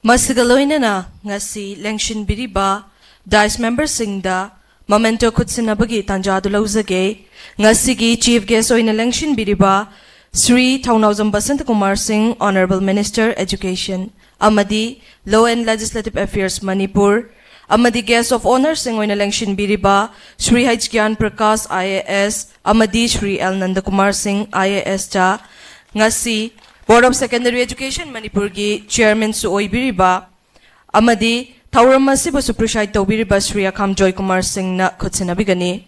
ꯃꯁꯤꯒ ꯂꯣꯏꯅꯅ ꯉꯁꯤ ꯂꯦꯡꯁꯤꯟꯕꯤꯔꯤꯕ dais member ꯁꯤꯡꯗ Memento ꯈꯨꯠꯁꯤꯟꯅꯕꯒꯤ ꯇꯥꯟꯖꯥꯗꯨ ꯂꯧꯖꯒꯦ꯫ ꯉꯁꯤꯒꯤ Chief Guest ꯑꯣꯏꯅ ꯂꯦꯡꯁꯤꯟꯕꯤꯔꯤꯕ ꯁ꯭ꯔꯤ ꯊꯧꯅꯥꯎꯖꯝ ꯕꯁꯟꯇ ꯀꯨꯃꯥꯔ ꯁꯤꯡ, Honourable Minister Education, ꯑꯃꯗꯤ Law and Legislative Affairs Manipur, ꯑꯃꯗꯤ Guest of Honourꯁꯤꯡ ꯑꯣꯏꯅ ꯂꯦꯡꯁꯤꯟꯕꯤꯔꯤꯕ ꯁ꯭ꯔꯤ ꯍꯩꯆ ꯒ꯭ꯌꯥꯟ ꯄ꯭ꯔꯀꯥꯁ, I A S, ꯑꯃꯗꯤ ꯁ꯭ꯔꯤ ꯑꯦꯜ ꯅꯟꯗꯀꯨꯃꯥꯔ ꯁꯤꯡ, I A S ꯇ ꯉꯁꯤ Board of Secondary Education ꯃꯅꯤꯄꯨꯔꯒꯤ Chairmanꯁꯨ ꯑꯣꯏꯕꯤꯔꯤꯕ ꯑꯃꯗꯤ ꯊꯧꯔꯝ ꯑꯁꯤꯕꯨꯁꯨ preside ꯇꯧꯕꯤꯔꯤꯕ ꯁ꯭ꯔꯤ ꯑꯈꯥꯝ ꯖꯣꯏꯀꯨꯃꯥꯔ ꯁꯤꯡꯅ ꯈꯨꯠꯁꯤꯟꯅꯕꯤꯒꯅꯤ꯫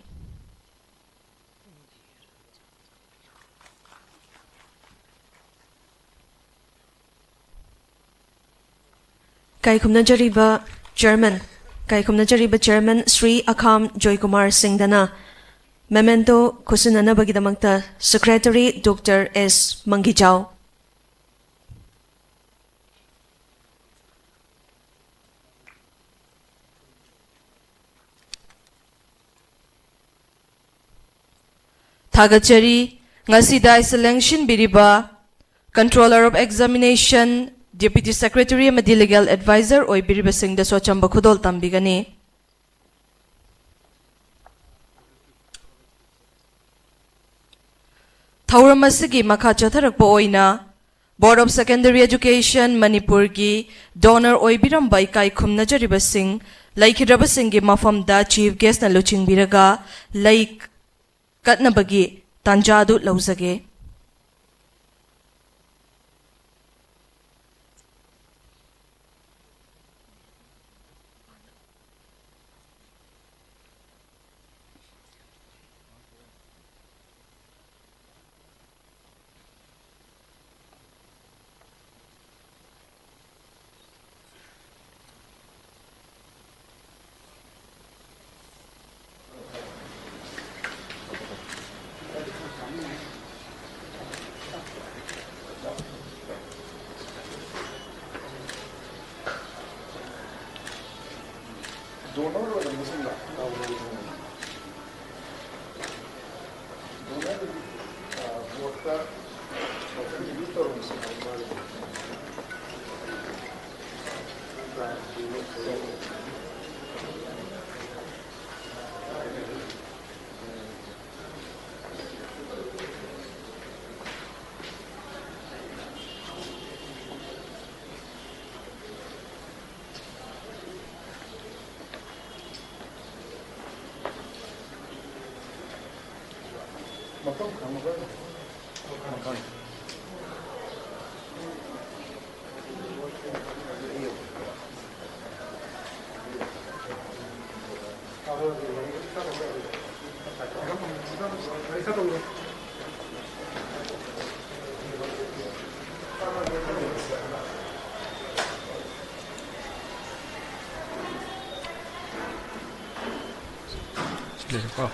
ꯀꯥꯏꯈꯨꯝꯅꯖꯔꯤꯕ Chairman, ꯀꯥꯏꯈꯨꯝꯅꯖꯔꯤꯕ Chairman Shri ꯑꯈꯥꯝ Joykumar ꯁꯤꯡꯗꯅ memento ꯈꯨꯠꯁꯤꯟꯅꯅꯕꯒꯤꯗꯃꯛꯇ Secretary Doctor S ꯃꯪꯒꯤꯖꯥꯎ꯫ ꯊꯥꯒꯠꯆꯔꯤ꯫ ꯉꯁꯤꯗ ꯑꯩꯁꯦ ꯂꯦꯡꯁꯤꯟꯕꯤꯔꯤꯕ Controller of Examination, Deputy Secretary ꯑꯃꯗꯤ Legal Advisor ꯑꯣꯏꯕꯤꯔꯤꯕꯁꯤꯡꯗꯁꯨ ꯑꯆꯝꯕ ꯈꯨꯗꯣꯜ ꯇꯝꯕꯤꯒꯅꯤ꯫ ꯊꯧꯔꯝ ꯑꯁꯤꯒꯤ ꯃꯈꯥ ꯆꯠꯊꯔꯛꯄ ꯑꯣꯏꯅ Board of Secondary Education ꯃꯅꯤꯄꯨꯔꯒꯤ donor ꯑꯣꯏꯕꯤꯔꯝꯕ ꯏꯀꯥꯏ ꯈꯨꯝꯅꯖꯔꯤꯕꯁꯤꯡ, ꯂꯩꯈꯤꯗ꯭ꯔꯕꯁꯤꯡꯒꯤ ꯃꯐꯝꯗ Chief Guestꯅ ꯂꯨꯆꯤꯡꯕꯤꯔꯒ ꯂꯩ ꯀꯠꯅꯕꯒꯤ ꯇꯥꯟꯖꯥ ꯑꯗꯨ ꯂꯧꯖꯒꯦ꯫ ꯁꯤ ꯂꯩꯔꯦꯀꯣ꯫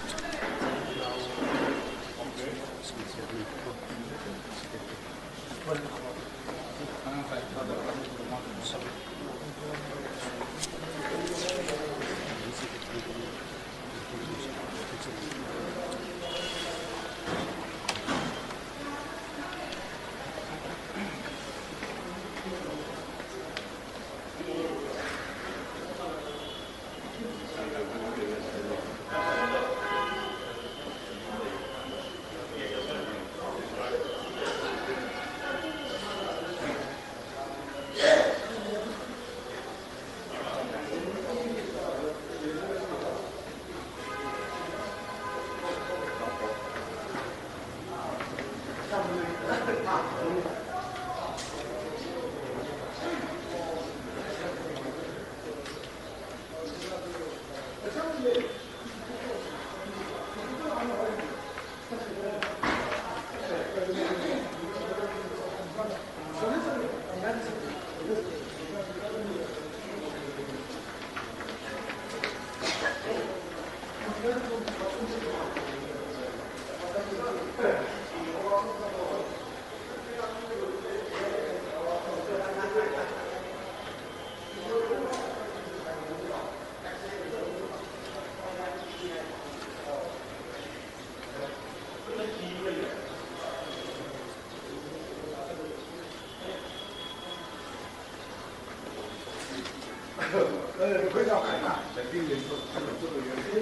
ꯑꯩꯈꯣꯏ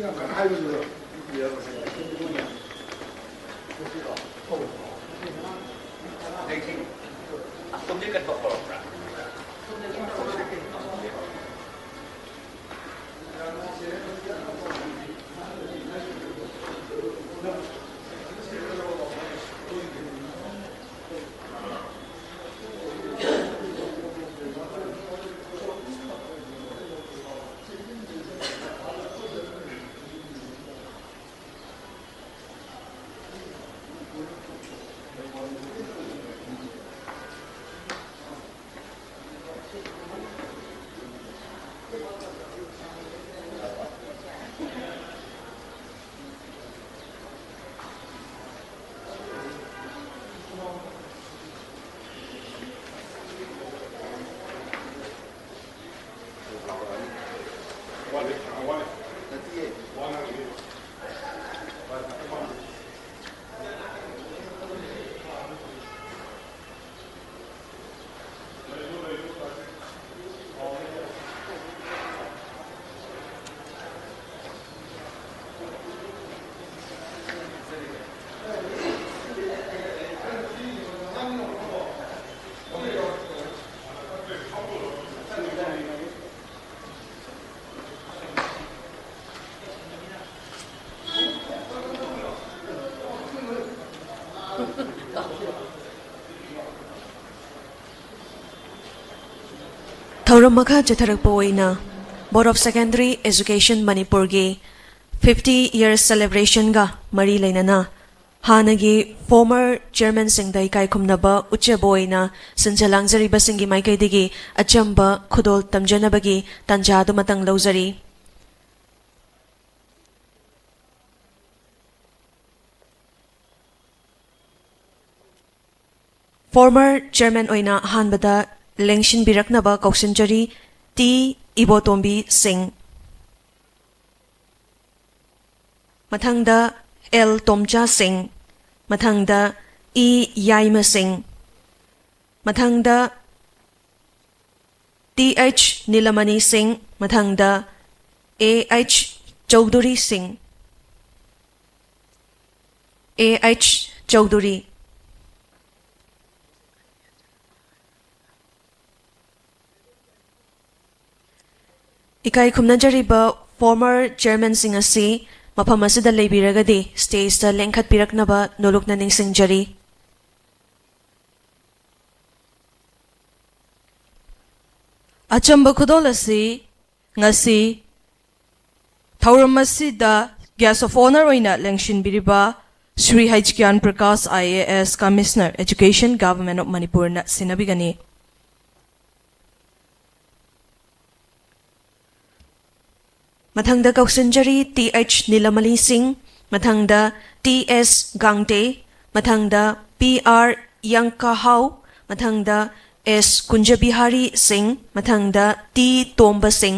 ꯌꯥꯝ ꯀꯟꯅ ꯍꯥꯏꯕꯗꯨꯗꯣ꯫ ꯑꯁꯣꯝꯗꯤ ꯀꯠꯄ ꯍꯧꯔꯕ꯭ꯔꯥ? ꯊꯧꯔꯝ ꯃꯈꯥ ꯆꯠꯊꯔꯛꯄ ꯑꯣꯏꯅ Board of Secondary Education ꯃꯅꯤꯄꯨꯔꯒꯤ fifty years celebrationꯒ ꯃꯔꯤ ꯂꯩꯅꯅ ꯍꯥꯟꯅꯒꯤ former chairmanꯁꯤꯡꯗ ꯏꯀꯥꯏ ꯈꯨꯝꯅꯕ ꯎꯠꯆꯕ ꯑꯣꯏꯅ ꯁꯤꯟꯖ ꯂꯥꯡꯖꯔꯤꯕꯁꯤꯡꯒꯤ ꯃꯥꯏꯀꯩꯗꯒꯤ ꯑꯆꯝꯕ ꯈꯨꯗꯣꯜ ꯇꯝꯖꯅꯕꯒꯤ ꯇꯥꯟꯖꯥ ꯑꯗꯨꯃꯇꯪ ꯂꯧꯖꯔꯤ꯫ Former chairman ꯑꯣꯏꯅ ꯑꯍꯥꯟꯕꯗ ꯂꯦꯡꯁꯤꯟꯕꯤꯔꯛꯅꯕ ꯀꯧꯁꯤꯟꯖꯔꯤ, ꯇꯤ ꯏꯕꯣꯇꯣꯝꯕꯤ ꯁꯤꯡ꯫ ꯃꯊꯪꯗ ꯑꯦꯜ ꯇꯣꯝꯆꯥ ꯁꯤꯡ꯫ ꯃꯊꯪꯗ ꯏ ꯌꯥꯏꯃ ꯁꯤꯡ꯫ ꯃꯊꯪꯗ ꯇꯤ ꯑꯩꯆ ꯅꯤꯂꯃꯅꯤ ꯁꯤꯡ꯫ ꯃꯊꯪꯗ ꯑꯦ ꯑꯩꯆ ꯆꯧꯙꯨꯔꯤ ꯁꯤꯡ꯫ ꯑꯦ ꯑꯩꯆ ꯆꯧꯙꯨꯔꯤ꯫ ꯏꯀꯥꯏ ꯈꯨꯝꯅꯖꯔꯤꯕ former chairmanꯁꯤꯡ ꯑꯁꯤ ꯃꯐꯝ ꯑꯁꯤꯗ ꯂꯩꯕꯤꯔꯒꯗꯤ stageꯇ ꯂꯦꯡꯈꯠꯄꯤꯔꯛꯅꯕ ꯅꯣꯂꯨꯛꯅ ꯅꯤꯡꯁꯤꯡꯖꯔꯤ꯫ ꯑꯆꯝꯕ ꯈꯨꯗꯣꯜ ꯑꯁꯤ ꯉꯁꯤ ꯊꯧꯔꯝ ꯑꯁꯤꯗ Guest of Honour ꯑꯣꯏꯅ ꯂꯦꯡꯁꯤꯟꯕꯤꯔꯤꯕ ꯁ꯭ꯔꯤ ꯍꯩꯆ ꯒ꯭ꯌꯥꯟ Prakash, I A S, Commissioner Education, Government of Manipurꯅ ꯁꯤꯟꯅꯕꯤꯒꯅꯤ꯫ ꯃꯊꯪꯗ ꯀꯧꯁꯤꯟꯖꯔꯤ ꯇꯤ ꯑꯩꯆ ꯅꯤꯂꯃꯅꯤ ꯁꯤꯡ, ꯃꯊꯪꯗ ꯇꯤ ꯑꯦꯁ ꯒꯥꯡꯇꯦ, ꯃꯊꯪꯗ ꯄꯤ ꯑꯥꯔ ꯌꯪꯀꯍꯥꯎ, ꯃꯊꯪꯗ ꯑꯦꯁ ꯀꯨꯟꯖꯕꯤꯍꯥꯔꯤ ꯁꯤꯡ, ꯃꯊꯪꯗ ꯇꯤ ꯇꯣꯝꯕ ꯁꯤꯡ꯫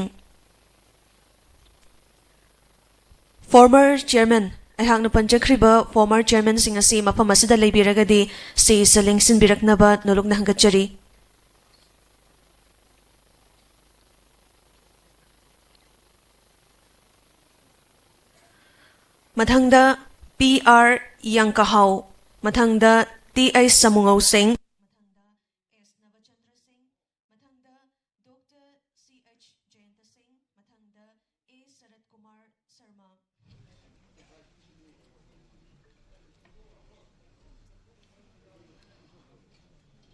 Former chairman, ꯑꯩꯍꯥꯛꯅ ꯄꯟꯖꯈ꯭ꯔꯤꯕ former chairmanꯁꯤꯡ ꯑꯁꯤ ꯃꯐꯝ ꯑꯁꯤꯗ ꯂꯩꯕꯤꯔꯒꯗꯤ stageꯇ ꯂꯦꯡꯁꯤꯟꯕꯤꯔꯛꯅꯕ ꯅꯣꯂꯨꯛꯅ ꯍꯪꯒꯠꯆꯔꯤ꯫ ꯃꯊꯪꯗ ꯄꯤ ꯑꯥꯔ ꯌꯪꯀꯍꯥꯎ, ꯃꯊꯪꯗ ꯇꯤ ꯑꯩꯆ ꯁꯃꯨꯉꯧ ꯁꯤꯡ, ꯃꯊꯪꯗ ꯑꯦꯁ ꯅꯕꯆꯟꯗ꯭ꯔ ꯁꯤꯡ, ꯃꯊꯪꯗ ꯗꯣꯛꯇꯔ ꯁꯤ ꯑꯩꯆ ꯖꯌꯟꯇ ꯁꯤꯡ, ꯃꯊꯪꯗ ꯑꯦ ꯁꯔꯠ ꯀꯨꯃꯥꯔ ꯁꯔꯃ꯫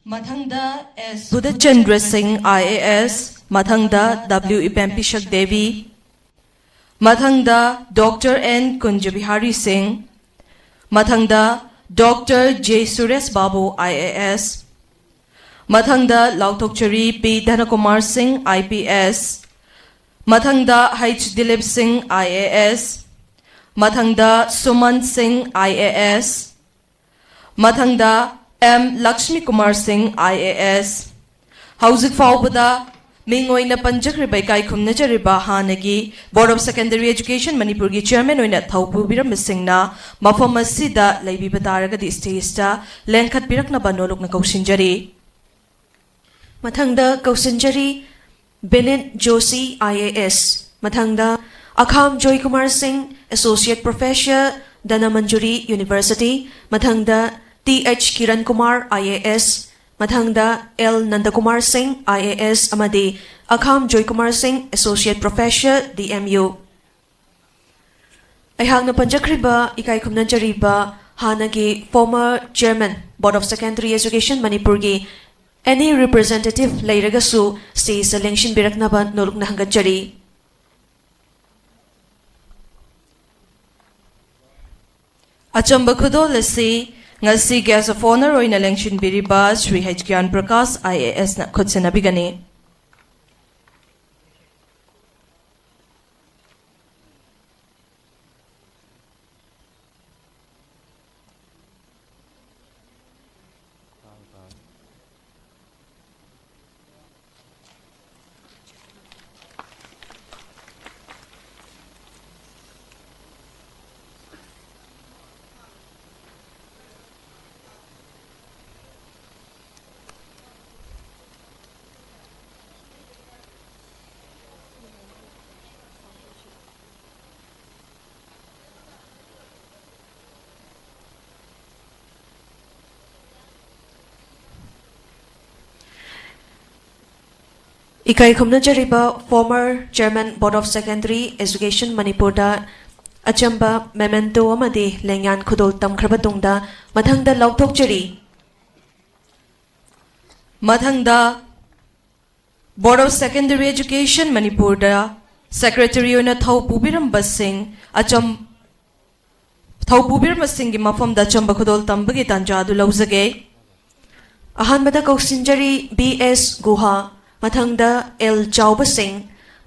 ꯃꯊꯪꯗ ꯑꯦꯁ ꯕꯨꯙꯆꯟꯗ꯭ꯔ ꯁꯤꯡ, ꯑꯥꯏ ꯑꯦ ꯑꯦꯁ, ꯃꯊꯪꯗ W ꯏꯕꯦꯝꯄꯤꯁꯛ ꯗꯦꯕꯤ, ꯃꯊꯪꯗ Doctor N ꯀꯨꯟꯖꯕꯤꯍꯥꯔꯤ ꯁꯤꯡ, ꯃꯊꯪꯗ Doctor J Suresh Babu, I A S, ꯃꯊꯪꯗ ꯂꯥꯎꯊꯣꯛꯆꯔꯤ P ꯙꯅꯀꯨꯃꯥꯔ ꯁꯤꯡ, I P S, ꯃꯊꯪꯗ H ꯗꯤꯂꯤꯞ ꯁꯤꯡ, I A S, ꯃꯊꯪꯗ ꯁꯨꯃꯟ ꯁꯤꯡ, I A S, ꯃꯊꯪꯗ M ꯂꯛꯁꯃꯤ ꯀꯨꯃꯥꯔ ꯁꯤꯡ, I A S꯫ ꯍꯧꯖꯤꯛ ꯐꯥꯎꯕꯗ ꯃꯤꯡ ꯑꯣꯏꯅ ꯄꯟꯖꯈ꯭ꯔꯤꯕ ꯏꯀꯥꯏ ꯈꯨꯝꯅꯖꯔꯤꯕ ꯍꯥꯟꯅꯒꯤ Board of Secondary Education ꯃꯅꯤꯄꯨꯔꯒꯤ chairman ꯑꯣꯏꯅ ꯊꯧ ꯄꯨꯕꯤꯔꯝꯕꯁꯤꯡꯅ ꯃꯐꯝ ꯑꯁꯤꯗ ꯂꯩꯕꯤꯕ ꯇꯥꯔꯒꯗꯤ stageꯇ ꯂꯦꯡꯈꯠꯄꯤꯔꯛꯅꯕ ꯅꯣꯂꯨꯛꯅ ꯀꯧꯁꯤꯟꯖꯔꯤ꯫ ꯃꯊꯪꯗ ꯀꯧꯁꯤꯟꯖꯔꯤ ꯕꯤꯅꯤꯠ ꯖꯣꯁꯤ, I A S꯫ ꯃꯊꯪꯗ ꯑꯈꯥꯝ ꯖꯣꯏꯀꯨꯃꯥꯔ ꯁꯤꯡ, Associate Professor, ꯙꯅꯃꯟꯖꯨꯔꯤ University꯫ ꯃꯊꯪꯗ T H Kiran Kumar, I A S꯫ ꯃꯊꯪꯗ L ꯅꯟꯗꯀꯨꯃꯥꯔ ꯁꯤꯡ, I A S, ꯑꯃꯗꯤ ꯑꯈꯥꯝ ꯖꯣꯏꯀꯨꯃꯥꯔ ꯁꯤꯡ, Associate Professor, D M U꯫ ꯑꯩꯍꯥꯛꯅ ꯄꯟꯖꯈ꯭ꯔꯤꯕ ꯏꯀꯥꯏ ꯈꯨꯝꯅꯖꯔꯤꯕ ꯍꯥꯟꯅꯒꯤ former chairman, Board of Secondary Education ꯃꯅꯤꯄꯨꯔꯒꯤ any representative ꯂꯩꯔꯒꯁꯨ stageꯇ ꯂꯦꯡꯁꯤꯟꯕꯤꯔꯛꯅꯕ ꯅꯣꯂꯨꯛꯅ ꯍꯪꯒꯠꯆꯔꯤ꯫ ꯑꯆꯝꯕ ꯈꯨꯗꯣꯜ ꯑꯁꯤ ꯉꯁꯤ Guest of Honour ꯑꯣꯏꯅ ꯂꯦꯡꯁꯤꯟꯕꯤꯔꯤꯕ ꯁ꯭ꯔꯤ H ꯒ꯭ꯌꯥꯟ ꯄ꯭ꯔꯀꯥꯁ, I A S ꯅ ꯈꯨꯠꯁꯤꯟꯅꯕꯤꯒꯅꯤ꯫ ꯏꯀꯥꯏ ꯈꯨꯝꯅꯖꯔꯤꯕ former chairman, Board of Secondary Education ꯃꯅꯤꯄꯨꯔꯗ ꯑꯆꯝꯕ memento ꯑꯃꯗꯤ ꯂꯦꯡꯌꯥꯟ ꯈꯨꯗꯣꯜ ꯇꯝꯈ꯭ꯔꯕ ꯇꯨꯡꯗ ꯃꯊꯪꯗ ꯂꯥꯎꯊꯣꯛꯆꯔꯤ꯫ ꯃꯊꯪꯗ Board of Secondary Education ꯃꯅꯤꯄꯨꯔꯗ ꯁꯦꯀ꯭ꯔꯦꯇꯔꯤ ꯑꯣꯏꯅ ꯊꯧ ꯄꯨꯕꯤꯔꯝꯕꯁꯤꯡ ꯑꯆꯝ-, ꯊꯧ ꯄꯨꯕꯤꯔꯝꯕꯁꯤꯡꯒꯤ ꯃꯐꯝꯗ ꯑꯆꯝꯕ ꯈꯨꯗꯣꯜ ꯇꯝꯕꯒꯤ ꯇꯥꯟꯖꯥ ꯑꯗꯨ ꯂꯧꯖꯒꯦ꯫ ꯑꯍꯥꯟꯕꯗ ꯀꯧꯁꯤꯟꯖꯔꯤ ꯕꯤ ꯑꯦꯁ ꯒꯨꯍꯥ, ꯃꯊꯪꯗ ꯑꯦꯜ ꯆꯥꯎꯕ ꯁꯤꯡ,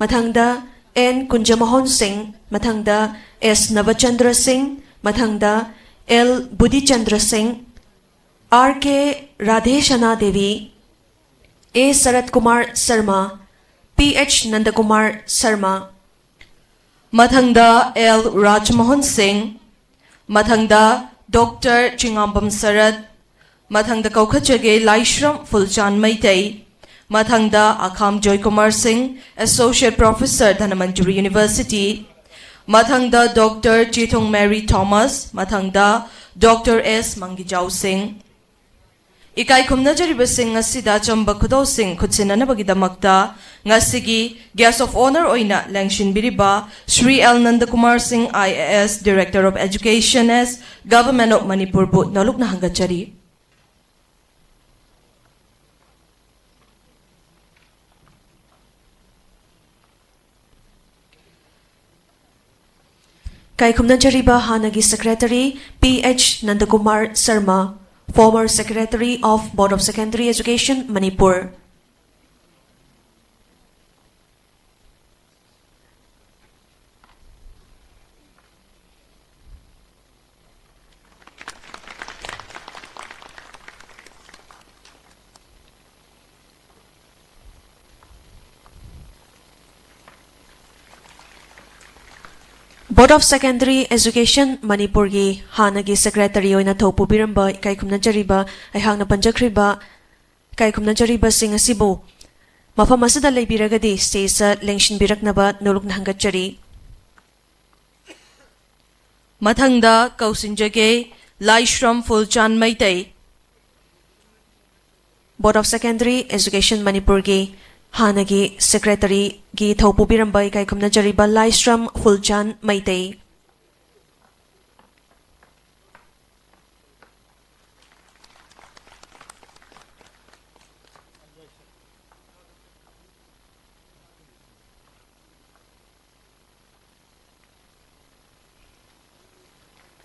ꯃꯊꯪꯗ ꯑꯦꯟ ꯀꯨꯟꯖꯃꯣꯍꯟ ꯁꯤꯡ, ꯃꯊꯪꯗ ꯑꯦꯁ ꯅꯕꯆꯟꯗ꯭ꯔ ꯁꯤꯡ, ꯃꯊꯪꯗ ꯑꯦꯜ ꯕꯨꯙꯤꯆꯟꯗ꯭ꯔ ꯁꯤꯡ, ꯑꯥꯔ ꯀꯦ ꯔꯥꯙꯦꯁꯅꯥ ꯗꯦꯕꯤ, ꯑꯦ ꯁꯔꯠ ꯀꯨꯃꯥꯔ ꯁꯔꯃ, ꯄꯤ ꯑꯩꯆ ꯅꯟꯗꯀꯨꯃꯥꯔ ꯁꯔꯃ, ꯃꯊꯪꯗ ꯑꯦꯜ ꯔꯥꯖꯃꯣꯍꯟ ꯁꯤꯡ, ꯃꯊꯪꯗ ꯗꯣꯛꯇꯔ ꯆꯤꯉꯥꯝꯕꯝ ꯁꯔꯠ, ꯃꯊꯪꯗ ꯀꯧꯈꯠꯆꯒꯦ ꯂꯥꯏꯁ꯭ꯔꯝ ꯐꯨꯜꯆꯥꯟ ꯃꯩꯇꯩ, ꯃꯊꯪꯗ ꯑꯈꯥꯝ ꯖꯣꯏꯀꯨꯃꯥꯔ ꯁꯤꯡ, Associate Professor, ꯙꯅꯃꯟꯖꯨꯔꯤ University, ꯃꯊꯪꯗ ꯗꯣꯛꯇꯔ ꯆꯤꯊꯨꯡ ꯃꯦꯔꯤ ꯊꯣꯃꯁ, ꯃꯊꯪꯗ ꯗꯣꯛꯇꯔ ꯑꯦꯁ ꯃꯪꯒꯤꯖꯥꯎ ꯁꯤꯡ꯫ ꯏꯀꯥꯏ ꯈꯨꯝꯅꯖꯔꯤꯕꯁꯤꯡ ꯑꯁꯤꯗ ꯑꯆꯝꯕ ꯈꯨꯗꯣꯜꯁꯤꯡ ꯈꯨꯠꯁꯤꯟꯅꯅꯕꯒꯤꯗꯃꯛꯇ ꯉꯁꯤꯒꯤ Guest of Honour ꯑꯣꯏꯅ ꯂꯦꯡꯁꯤꯟꯕꯤꯔꯤꯕ ꯁ꯭ꯔꯤ ꯑꯦꯜ ꯅꯟꯗꯀꯨꯃꯥꯔ ꯁꯤꯡ, I A S, Director of Education S, Government of ꯃꯅꯤꯄꯨꯔꯕꯨ ꯅꯣꯂꯨꯛꯅ ꯍꯪꯒꯠꯆꯔꯤ꯫ ꯏꯀꯥꯏ ꯈꯨꯝꯅꯖꯔꯤꯕ ꯍꯥꯟꯅꯒꯤ secretary P H Nandakumar Sharma, former Secretary of Board of Secondary Education, Manipur. Board of Secondary Education ꯃꯅꯤꯄꯨꯔꯒꯤ ꯍꯥꯟꯅꯒꯤ ꯁꯦꯀ꯭ꯔꯦꯇꯔꯤ ꯑꯣꯏꯅ ꯊꯧ ꯄꯨꯕꯤꯔꯝꯕ ꯏꯀꯥꯏ ꯈꯨꯝꯅꯖꯔꯤꯕ, ꯑꯩꯍꯥꯛꯅ ꯄꯟꯖꯈ꯭ꯔꯤꯕ ꯏꯀꯥꯏ ꯈꯨꯝꯅꯖꯔꯤꯕꯁꯤꯡ ꯑꯁꯤꯕꯨ ꯃꯐꯝ ꯑꯁꯤꯗ ꯂꯩꯕꯤꯔꯒꯗꯤ ꯁ꯭ꯇꯦꯖꯇ ꯂꯦꯡꯁꯤꯟꯕꯤꯔꯛꯅꯕ ꯅꯣꯂꯨꯛꯅ ꯍꯪꯒꯠꯆꯔꯤ꯫ ꯃꯊꯪꯗ ꯀꯧꯁꯤꯟꯖꯒꯦ ꯂꯥꯏꯁ꯭ꯔꯝ ꯐꯨꯜꯆꯥꯟ Meitei. Board of Secondary Education ꯃꯅꯤꯄꯨꯔꯒꯤ ꯍꯥꯟꯅꯒꯤ ꯁꯦꯀ꯭ꯔꯦꯇꯔꯤꯒꯤ ꯊꯧ ꯄꯨꯕꯤꯔꯝꯕ ꯏꯀꯥꯏ ꯈꯨꯝꯅꯖꯔꯤꯕ ꯂꯥꯏꯁ꯭ꯔꯝ ꯐꯨꯜꯆꯥꯟ ꯃꯩꯇꯩ꯫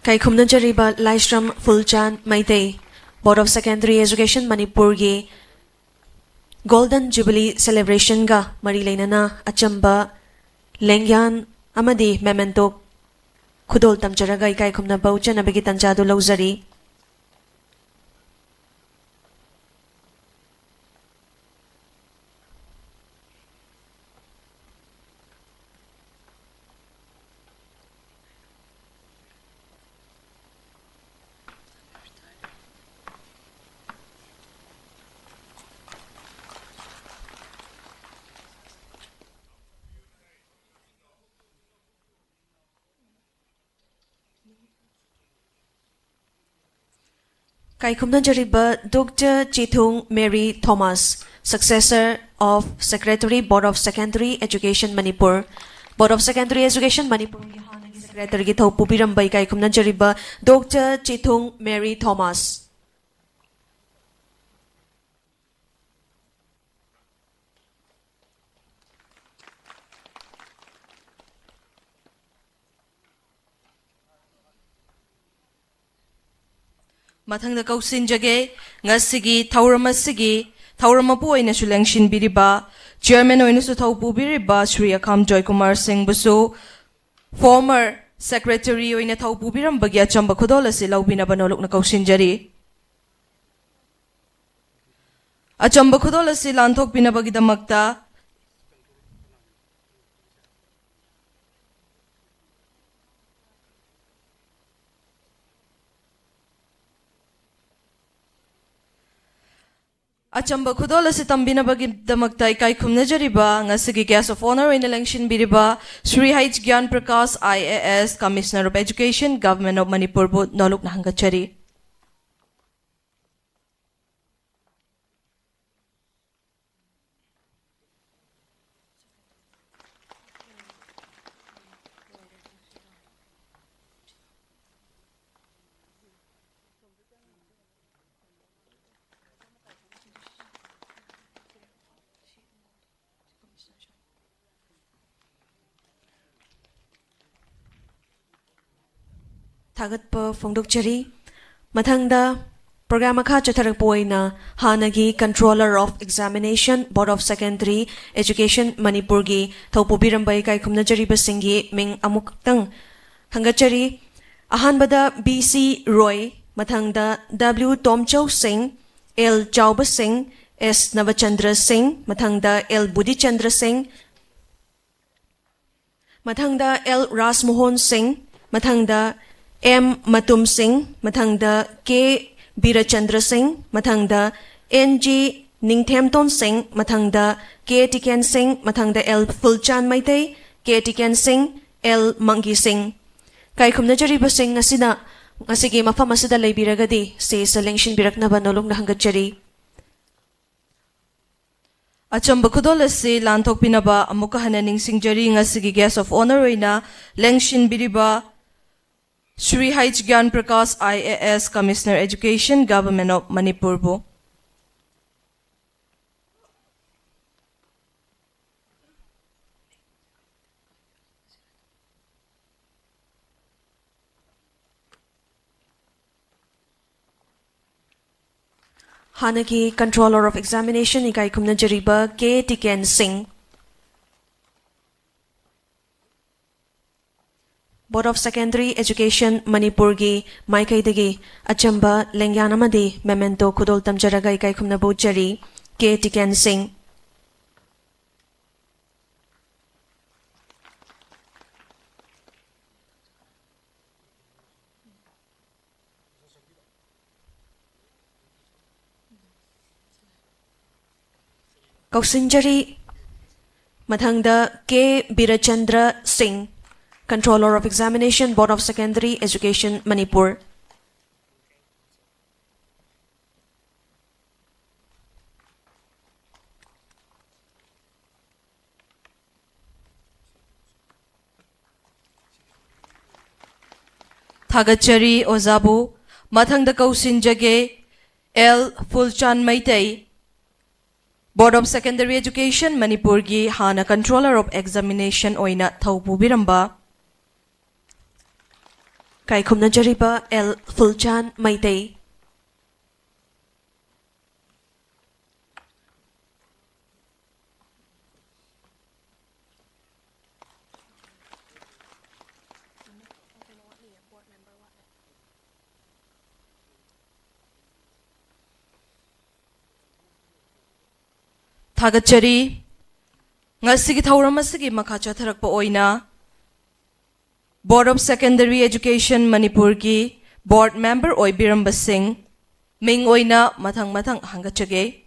ꯀꯥꯏꯈꯨꯝꯅꯖꯔꯤꯕ ꯂꯥꯏꯁ꯭ꯔꯝ ꯐꯨꯜꯆꯥꯟ Meitei, Board of Secondary Education ꯃꯅꯤꯄꯨꯔꯒꯤ Golden Jubilee Celebrationꯒ ꯃꯔꯤ ꯂꯩꯅꯅ ꯑꯆꯝꯕ ꯂꯦꯡꯌꯥꯟ ꯑꯃꯗꯤ memento ꯈꯨꯗꯣꯜ ꯇꯝꯖꯔꯒ ꯏꯀꯥꯏ ꯈꯨꯝꯅꯕ ꯎꯠꯆꯅꯕꯒꯤ ꯇꯥꯟꯖꯥꯗꯨ ꯂꯧꯖꯔꯤ꯫ ꯀꯥꯏꯈꯨꯝꯅꯖꯔꯤꯕ Doctor Chithung Mary Thomas, Successor of Secretary, Board of Secondary Education Manipur, Board of Secondary Education ꯃꯅꯤꯄꯨꯔꯒꯤ ꯍꯥꯟꯅꯒꯤ Secretaryꯒꯤ ꯊꯧ ꯄꯨꯕꯤꯔꯝꯕ ꯏꯀꯥꯏ ꯈꯨꯝꯅꯖꯔꯤꯕ Doctor ꯆꯤꯊꯨꯡ ꯃꯦꯔꯤ ꯊꯣꯃꯥꯁ꯫ ꯃꯊꯪꯗ ꯀꯧꯁꯤꯟꯖꯒꯦ, ꯉꯁꯤꯒꯤ ꯊꯧꯔꯝ ꯑꯁꯤꯒꯤ ꯊꯧꯔꯝ ꯃꯄꯨ ꯑꯣꯏꯅꯁꯨ ꯂꯦꯡꯁꯤꯟꯕꯤꯔꯤꯕ, Chairman ꯑꯣꯏꯅꯁꯨ ꯊꯧ ꯄꯨꯕꯤꯔꯤꯕ ꯁ꯭ꯔꯤ ꯑꯈꯥꯝ ꯖꯣꯏꯀꯨꯃꯥꯔ ꯁꯤꯡꯕꯨꯁꯨ former Secretary ꯑꯣꯏꯅ ꯊꯧ ꯄꯨꯕꯤꯔꯝꯕꯒꯤ ꯑꯆꯝꯕ ꯈꯨꯗꯣꯜ ꯑꯁꯤ ꯂꯧꯕꯤꯅꯕ ꯅꯣꯂꯨꯛꯅ ꯀꯧꯁꯤꯟꯖꯔꯤ꯫ ꯑꯆꯝꯕ ꯈꯨꯗꯣꯜ ꯑꯁꯤ ꯂꯥꯟꯊꯣꯛꯄꯤꯅꯕꯒꯤꯗꯃꯛꯇ ꯑꯆꯝꯕ ꯈꯨꯗꯣꯜ ꯑꯁꯤ ꯇꯝꯕꯤꯅꯕꯒꯤꯗꯃꯛꯇ ꯏꯀꯥꯏ ꯈꯨꯝꯅꯖꯔꯤꯕ ꯉꯁꯤꯒꯤ Guest of Honour ꯑꯣꯏꯅ ꯂꯦꯡꯁꯤꯟꯕꯤꯔꯤꯕ ꯁ꯭ꯔꯤ ꯍꯩꯆ ꯒ꯭ꯌꯥꯟ Prakash, I A S, Commissioner of Education, Government of ꯃꯅꯤꯄꯨꯔꯕꯨ ꯅꯣꯂꯨꯛꯅ ꯍꯪꯒꯠꯆꯔꯤ꯫ ꯊꯥꯒꯠꯄ ꯐꯣꯡꯗꯣꯛꯆꯔꯤ꯫ ꯃꯊꯪꯗ program ꯃꯈꯥ ꯆꯠꯊꯔꯛꯄ ꯑꯣꯏꯅ ꯍꯥꯟꯅꯒꯤ Controller of Examination, Board of Secondary Education ꯃꯅꯤꯄꯨꯔꯒꯤ ꯊꯧꯄꯨꯕꯤꯔꯝꯕ ꯏꯀꯥꯏ ꯈꯨꯝꯅꯖꯔꯤꯕꯁꯤꯡꯒꯤ ꯃꯤꯡ ꯑꯃꯨꯛꯇꯪ ꯈꯪꯒꯠꯆꯔꯤ꯫ ꯑꯍꯥꯟꯕꯗ ꯕꯤ ꯁꯤ ꯔꯣꯏ, ꯃꯊꯪꯗ ꯗꯕ꯭ꯂꯤꯎ ꯇꯣꯝꯆꯧ ꯁꯤꯡ, ꯑꯦꯜ ꯆꯥꯎꯕ ꯁꯤꯡ, ꯑꯦꯁ ꯅꯕꯆꯟꯗ꯭ꯔ ꯁꯤꯡ, ꯃꯊꯪꯗ ꯑꯦꯜ ꯕꯨꯙꯤꯆꯟꯗ꯭ꯔ ꯁꯤꯡ, ꯃꯊꯪꯗ ꯑꯦꯜ ꯔꯥꯖꯃꯣꯍꯟ ꯁꯤꯡ, ꯃꯊꯪꯗ ꯑꯦꯝ ꯃꯇꯨꯝ ꯁꯤꯡ, ꯃꯊꯪꯗ ꯀꯦ ꯕꯤꯔꯆꯟꯗ꯭ꯔ ꯁꯤꯡ, ꯃꯊꯪꯗ ꯑꯦꯟ ꯖꯤ ꯅꯤꯡꯊꯦꯝꯇꯣꯟ ꯁꯤꯡ, ꯃꯊꯪꯗ ꯀꯦ ꯇꯤꯀꯦꯟ ꯁꯤꯡ, ꯃꯊꯪꯗ ꯑꯦꯜ ꯐꯨꯜꯆꯥꯟ ꯃꯩꯇꯩ, ꯀꯦ ꯇꯤꯀꯦꯟ ꯁꯤꯡ, ꯑꯦꯜ ꯃꯪꯒꯤ ꯁꯤꯡ꯫ ꯏꯀꯥꯏ ꯈꯨꯝꯅꯖꯔꯤꯕꯁꯤꯡ ꯑꯁꯤꯅ ꯉꯁꯤꯒꯤ ꯃꯐꯝ ꯑꯁꯤꯗ ꯂꯩꯕꯤꯔꯒꯗꯤ stage ꯇ ꯂꯦꯡꯁꯤꯟꯕꯤꯔꯛꯅꯕ ꯅꯣꯂꯨꯛꯅ ꯍꯪꯒꯠꯆꯔꯤ꯫ ꯑꯆꯝꯕ ꯈꯨꯗꯣꯜ ꯑꯁꯤ ꯂꯥꯟꯊꯣꯛꯄꯤꯅꯕ ꯑꯃꯨꯛꯀ ꯍꯟꯅ ꯅꯤꯡꯁꯤꯡꯖꯔꯤ꯫ ꯉꯁꯤꯒꯤ Guest of Honour ꯑꯣꯏꯅ ꯂꯦꯡꯁꯤꯟꯕꯤꯔꯤꯕ ꯁ꯭ꯔꯤ ꯍꯩꯆ ꯒ꯭ꯌꯥꯟ Prakash, I A S, Commissioner Education, Government of ꯃꯅꯤꯄꯨꯔꯕꯨ꯫ ꯍꯥꯟꯅꯒꯤ Controller of Examination ꯏꯀꯥꯏ ꯈꯨꯝꯅꯖꯔꯤꯕ ꯀꯦ ꯇꯤꯀꯦꯟ ꯁꯤꯡ, Board of Secondary Education ꯃꯅꯤꯄꯨꯔꯒꯤ ꯃꯥꯏꯀꯩꯗꯒꯤ ꯑꯆꯝꯕ ꯂꯦꯡꯌꯥꯟ ꯑꯃꯗꯤ memento ꯈꯨꯗꯣꯜ ꯇꯝꯖꯔꯒ ꯏꯀꯥꯏ ꯈꯨꯝꯅꯕ ꯎꯠꯆꯔꯤ꯫ ꯀꯦ ꯇꯤꯀꯦꯟ ꯁꯤꯡ꯫ ꯀꯧꯁꯤꯟꯖꯔꯤ꯫ ꯃꯊꯪꯗ ꯀꯦ ꯕꯤꯔꯆꯟꯗ꯭ꯔ ꯁꯤꯡ, Controller of Examination, Board of Secondary Education, Manipur. ꯊꯥꯒꯠꯆꯔꯤ ꯑꯣꯖꯥꯕꯨ꯫ ꯃꯊꯪꯗ ꯀꯧꯁꯤꯟꯖꯒꯦ L Phulchand Meitei, Board of Secondary Education ꯃꯅꯤꯄꯨꯔꯒꯤ ꯍꯥꯟꯅ Controller of Examination ꯑꯣꯏꯅ ꯊꯧ ꯄꯨꯕꯤꯔꯝꯕ꯫ ꯏꯀꯥꯏ ꯈꯨꯝꯅꯖꯔꯤꯕ ꯑꯦꯜ ꯐꯨꯜꯆꯥꯟ ꯃꯩꯇꯩ꯫ ꯊꯥꯒꯠꯆꯔꯤ꯫ ꯉꯁꯤꯒꯤ ꯊꯧꯔꯝ ꯑꯁꯤꯒꯤ ꯃꯈꯥ ꯆꯠꯊꯔꯛꯄ ꯑꯣꯏꯅ Board of Secondary Education ꯃꯅꯤꯄꯨꯔꯒꯤ board member ꯑꯣꯏꯕꯤꯔꯝꯕꯁꯤꯡ ꯃꯤꯡ ꯑꯣꯏꯅ ꯃꯊꯪ ꯃꯊꯪ ꯍꯪꯒꯠꯆꯒꯦ꯫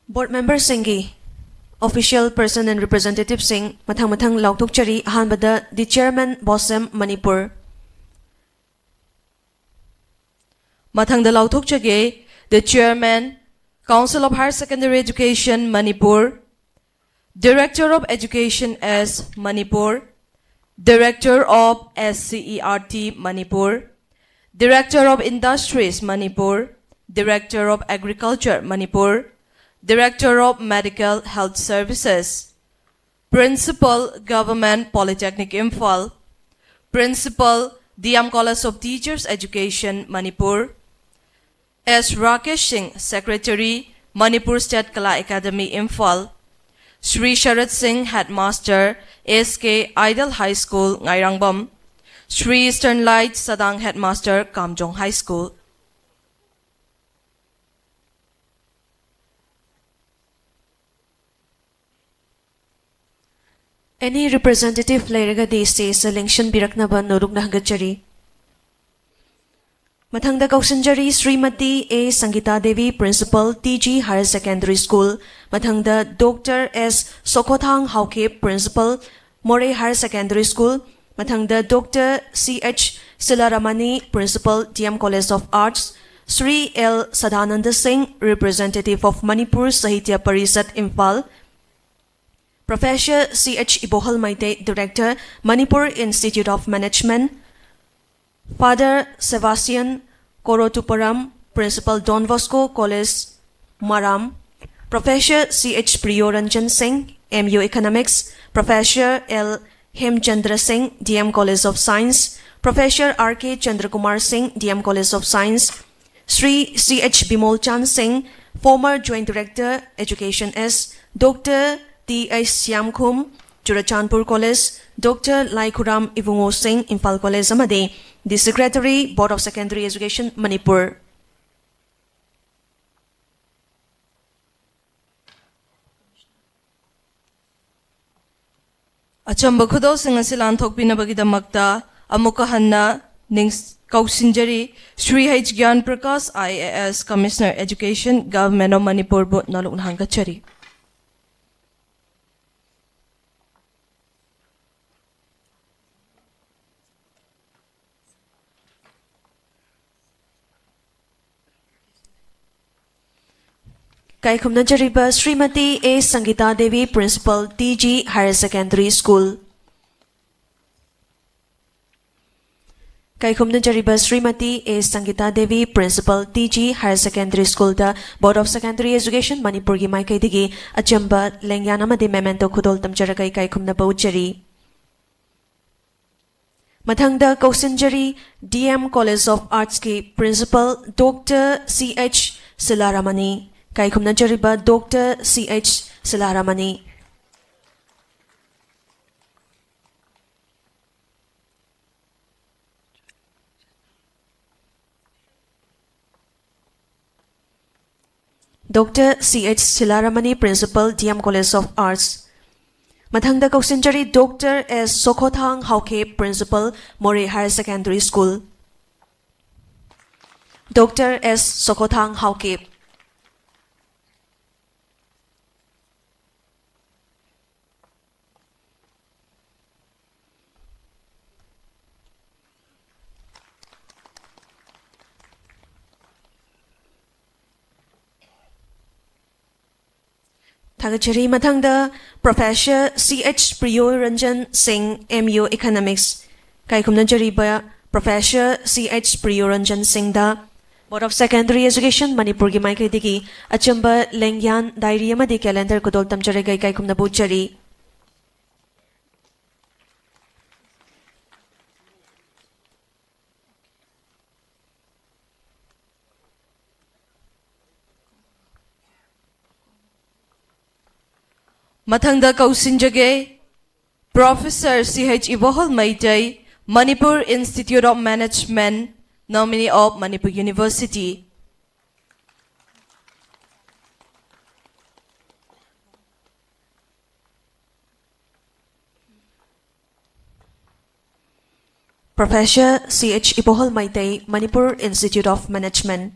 Board memberꯁꯤꯡꯒꯤ official person and representativeꯁꯤꯡ ꯃꯊꯪ ꯃꯊꯪ ꯂꯥꯎꯊꯣꯛꯆꯔꯤ꯫ ꯑꯍꯥꯟꯕꯗ the chairman, BOSEM ꯃꯅꯤꯄꯨꯔ꯫ ꯃꯊꯪꯗ ꯂꯥꯎꯊꯣꯛꯆꯒꯦ, the chairman, Council of Higher Secondary Education Manipur, Director of Education S Manipur, Director of SCERT Manipur, Director of Industries Manipur, Director of Agriculture Manipur, Director of Medical Health Services, Principal, Government Polytechnic Imphal, Principal, D M College of Teachers Education Manipur, S Rakesh Singh, Secretary, Manipur State Kala Academy, Imphal, Shri Sharat Singh, Headmaster, S K Idol High School, Ngairangom, Shri Eastern Light Sadang, Headmaster, Kamjong High School. Any representative ꯂꯩꯔꯒꯗꯤ stageꯇ ꯂꯦꯡꯁꯤꯟꯕꯤꯔꯛꯅꯕ ꯅꯧꯔꯨꯛꯅ ꯍꯪꯒꯠꯆꯔꯤ꯫ ꯃꯊꯪꯗ ꯀꯧꯁꯤꯟꯖꯔꯤ ꯁ꯭ꯔꯤꯃꯇꯤ ꯑꯦ ꯁꯪꯒꯤꯇꯥ Devi, Principal, T G Higher Secondary School, ꯃꯊꯪꯗ Doctor S ꯁꯣꯈꯣꯊꯥꯡ ꯍꯥꯎꯈꯤꯞ, Principal, ꯃꯣꯔꯦ Higher Secondary School, ꯃꯊꯪꯗ Doctor C H ꯁꯤꯂꯥꯔꯥꯃꯅꯤ, Principal, D M College of Arts, Shri L Sadananda ꯁꯤꯡ, Representative of Manipur Sahitya Parishad, Imphal, Professor C H Ibohal Meitei, Director, Manipur Institute of Management, Father Sebastian Korotuparam, Principal, Don Bosco College, Maram, Professor C H Priyo Ranjan Singh, M U Economics, Professor L Hemchandra Singh, D M College of Science, Professor R K Chandrakumar Singh, D M College of Science, Sri C H Bimol Chan Singh, former Joint Director, Education S, Doctor T H Siamkhum, Churachandpur College, Doctor Laikhuram Ibungo Singh, Imphal College, ꯑꯃꯗꯤ the Secretary, Board of Secondary Education, Manipur. ꯑꯆꯝꯕ ꯈꯨꯗꯣꯜꯁꯤꯡ ꯑꯁꯤ ꯂꯥꯟꯊꯣꯛꯄꯤꯅꯕꯒꯤꯗꯃꯛꯇ ꯑꯃꯨꯛꯀ ꯍꯟꯅ ꯅꯤꯡꯁ-, ꯀꯧꯁꯤꯟꯖꯔꯤ꯫ Shri H ꯒ꯭ꯌꯥꯟ Prakash, I A S, Commissioner Education, Government of Manipurꯕꯨ ꯅꯣꯂꯨꯛꯅ ꯍꯪꯒꯠꯆꯔꯤ꯫ ꯏꯀꯥꯏ ꯈꯨꯝꯅꯖꯔꯤꯕ ꯁ꯭ꯔꯤꯃꯇꯤ ꯑꯦ ꯁꯪꯒꯤꯇꯥ Devi, Principal, T G Higher Secondary School꯫ ꯏꯀꯥꯏ ꯈꯨꯝꯅꯖꯔꯤꯕ ꯁ꯭ꯔꯤꯃꯇꯤ ꯑꯦ ꯁꯪꯒꯤꯇꯥ Devi, Principal, T G Higher Secondary Schoolꯗ Board of Secondary Education ꯃꯅꯤꯄꯨꯔꯒꯤ ꯃꯥꯏꯀꯩꯗꯒꯤ ꯑꯆꯝꯕ ꯂꯦꯡꯌꯥꯟ ꯑꯃꯗꯤ memento ꯈꯨꯗꯣꯜ ꯇꯝꯖꯔꯒ ꯏꯀꯥꯏ ꯈꯨꯝꯅꯕ ꯎꯠꯆꯔꯤ꯫ ꯃꯊꯪꯗ ꯀꯧꯁꯤꯟꯖꯔꯤ D M College of Artsꯀꯤ Principal Doctor C H ꯁꯤꯂꯥꯔꯥꯃꯅꯤ꯫ ꯏꯀꯥꯏ ꯈꯨꯝꯅꯖꯔꯤꯕ Doctor C H ꯁꯤꯂꯥꯔꯥꯃꯅꯤ꯫ Doctor C H ꯁꯤꯂꯥꯔꯥꯃꯅꯤ, Principal, D M College of Arts꯫ ꯃꯊꯪꯗ ꯀꯧꯁꯤꯟꯖꯔꯤ Doctor S ꯁꯣꯈꯣꯊꯥꯡ ꯍꯥꯎꯀꯤꯞ, Principal, ꯃꯣꯔꯦ Higher Secondary School꯫ Doctor S ꯁꯣꯈꯣꯊꯥꯡ Haokip. ꯊꯥꯒꯠꯆꯔꯤ꯫ ꯃꯊꯪꯗ Professor C H ꯄ꯭ꯔꯤꯌꯣ ꯔꯟꯖꯟ ꯁꯤꯡ, M U Economics꯫ ꯏꯀꯥꯏ ꯈꯨꯝꯅꯖꯔꯤꯕ Professor C H Priyoranjan Singhꯗ Board of Secondary Education ꯃꯅꯤꯄꯨꯔꯒꯤ ꯃꯥꯏꯀꯩꯗꯒꯤ ꯑꯆꯝꯕ ꯂꯦꯡꯌꯥꯟ, diary ꯑꯃꯗꯤ calendar ꯈꯨꯗꯣꯜ ꯇꯝꯖꯔꯒ ꯏꯀꯥꯏ ꯈꯨꯝꯅꯕ ꯎꯠꯆꯔꯤ꯫ ꯃꯊꯪꯗ ꯀꯧꯁꯤꯟꯖꯒꯦ, Professor C H Ibohol Meitei, Manipur Institute of Management, nominee of Manipur University. Professor C H Ibohol Meitei, Manipur Institute of Management.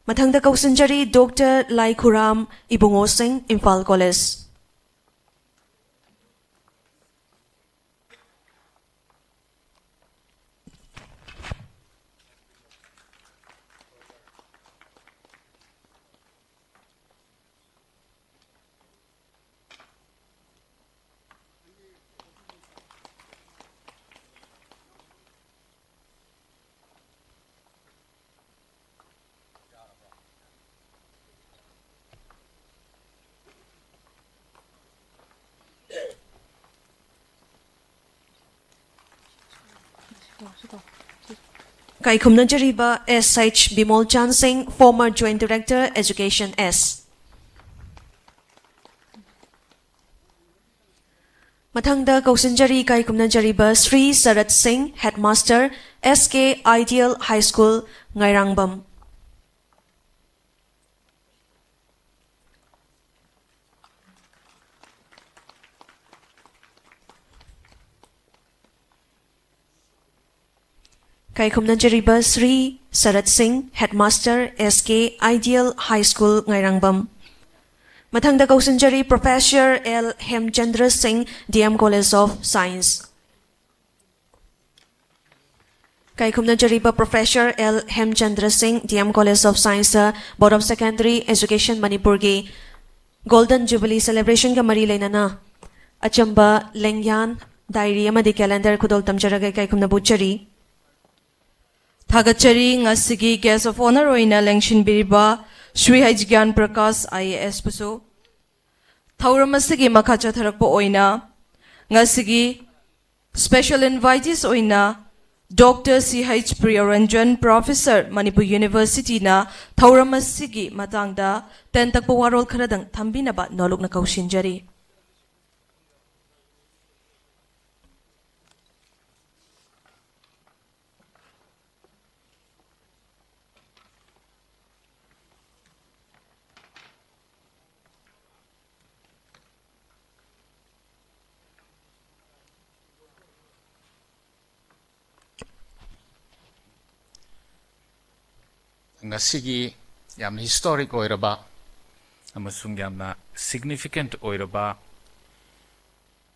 ꯃꯊꯪꯗ ꯀꯧꯁꯤꯟꯖꯔꯤ, Doctor ꯂꯥꯏꯈꯨꯔꯥꯝ ꯏꯕꯨꯡꯉꯣ ꯁꯤꯡ, ꯏꯝꯐꯥꯜ College꯫ ꯏꯀꯥꯏ ꯈꯨꯝꯅꯖꯔꯤꯕ S H ꯕꯤꯃꯣꯜ ꯆꯥꯟ ꯁꯤꯡ, former Joint Director, Education S꯫ ꯃꯊꯪꯗ ꯀꯧꯁꯤꯟꯖꯔꯤ, ꯏꯀꯥꯏ ꯈꯨꯝꯅꯖꯔꯤꯕ ꯁ꯭ꯔꯤ ꯁꯔꯠ ꯁꯤꯡ, Headmaster, S K Ideal High School, ꯉꯥꯏꯔꯥꯡꯕꯝ꯫ ꯏꯀꯥꯏ ꯈꯨꯝꯅꯖꯔꯤꯕ ꯁ꯭ꯔꯤ ꯁꯔꯠ ꯁꯤꯡ, Headmaster, S K Ideal High School, ꯉꯥꯏꯔꯥꯡꯕꯝ꯫ ꯃꯊꯪꯗ ꯀꯧꯁꯤꯟꯖꯔꯤ, Professor L ꯍꯦꯝꯆꯟꯗ꯭ꯔ ꯁꯤꯡ, D M College of Science꯫ ꯏꯀꯥꯏ ꯈꯨꯝꯅꯖꯔꯤꯕ Professor L ꯍꯦꯝꯆꯟꯗ꯭ꯔ ꯁꯤꯡ, D M College of Science, Board of Secondary Education ꯃꯅꯤꯄꯨꯔꯒꯤ Golden Jubilee Celebrationꯒ ꯃꯔꯤ ꯂꯩꯅꯅ ꯑꯆꯝꯕ ꯂꯦꯡꯌꯥꯟ, diary ꯑꯃꯗꯤ calendar ꯈꯨꯗꯣꯜ ꯇꯝꯖꯔꯒ ꯏꯀꯥꯏ ꯈꯨꯝꯅꯕ ꯎꯠꯆꯔꯤ꯫ ꯊꯥꯒꯠꯆꯔꯤ꯫ ꯉꯁꯤꯒꯤ Guest of Honour ꯑꯣꯏꯅ ꯂꯦꯡꯁꯤꯟꯕꯤꯔꯤꯕ ꯁ꯭ꯔꯤ ꯍꯩꯆ ꯒ꯭ꯌꯥꯟ ꯄ꯭ꯔꯀꯥꯁ ꯑꯥꯏ ꯑꯦ ꯑꯦꯁ ꯄꯨꯁꯨ꯫ ꯊꯧꯔꯝ ꯑꯁꯤꯒꯤ ꯃꯈꯥ ꯆꯠꯊꯔꯛꯄ ꯑꯣꯏꯅ ꯉꯁꯤꯒꯤ special invitees ꯑꯣꯏꯅ doctor C H ꯄ꯭ꯔꯤꯌꯔꯟꯖꯟ, Professor, Manipur ꯌꯨꯅꯤꯚꯔꯁꯤꯇꯤꯅ ꯊꯧꯔꯝ ꯑꯁꯤꯒꯤ ꯃꯇꯥꯡꯗ ꯇꯦꯟꯇꯛꯄ ꯋꯥꯔꯣꯜ ꯈꯔꯗꯪ ꯊꯝꯕꯤꯅꯕ ꯅꯣꯂꯨꯛꯅ ꯀꯧꯁꯤꯟꯖꯔꯤ꯫ ꯉꯁꯤꯒꯤ ꯌꯥꯝꯅ historic ꯑꯣꯏꯔꯕ ꯑꯃꯁꯨꯡ ꯌꯥꯝꯅ significant ꯑꯣꯏꯔꯕ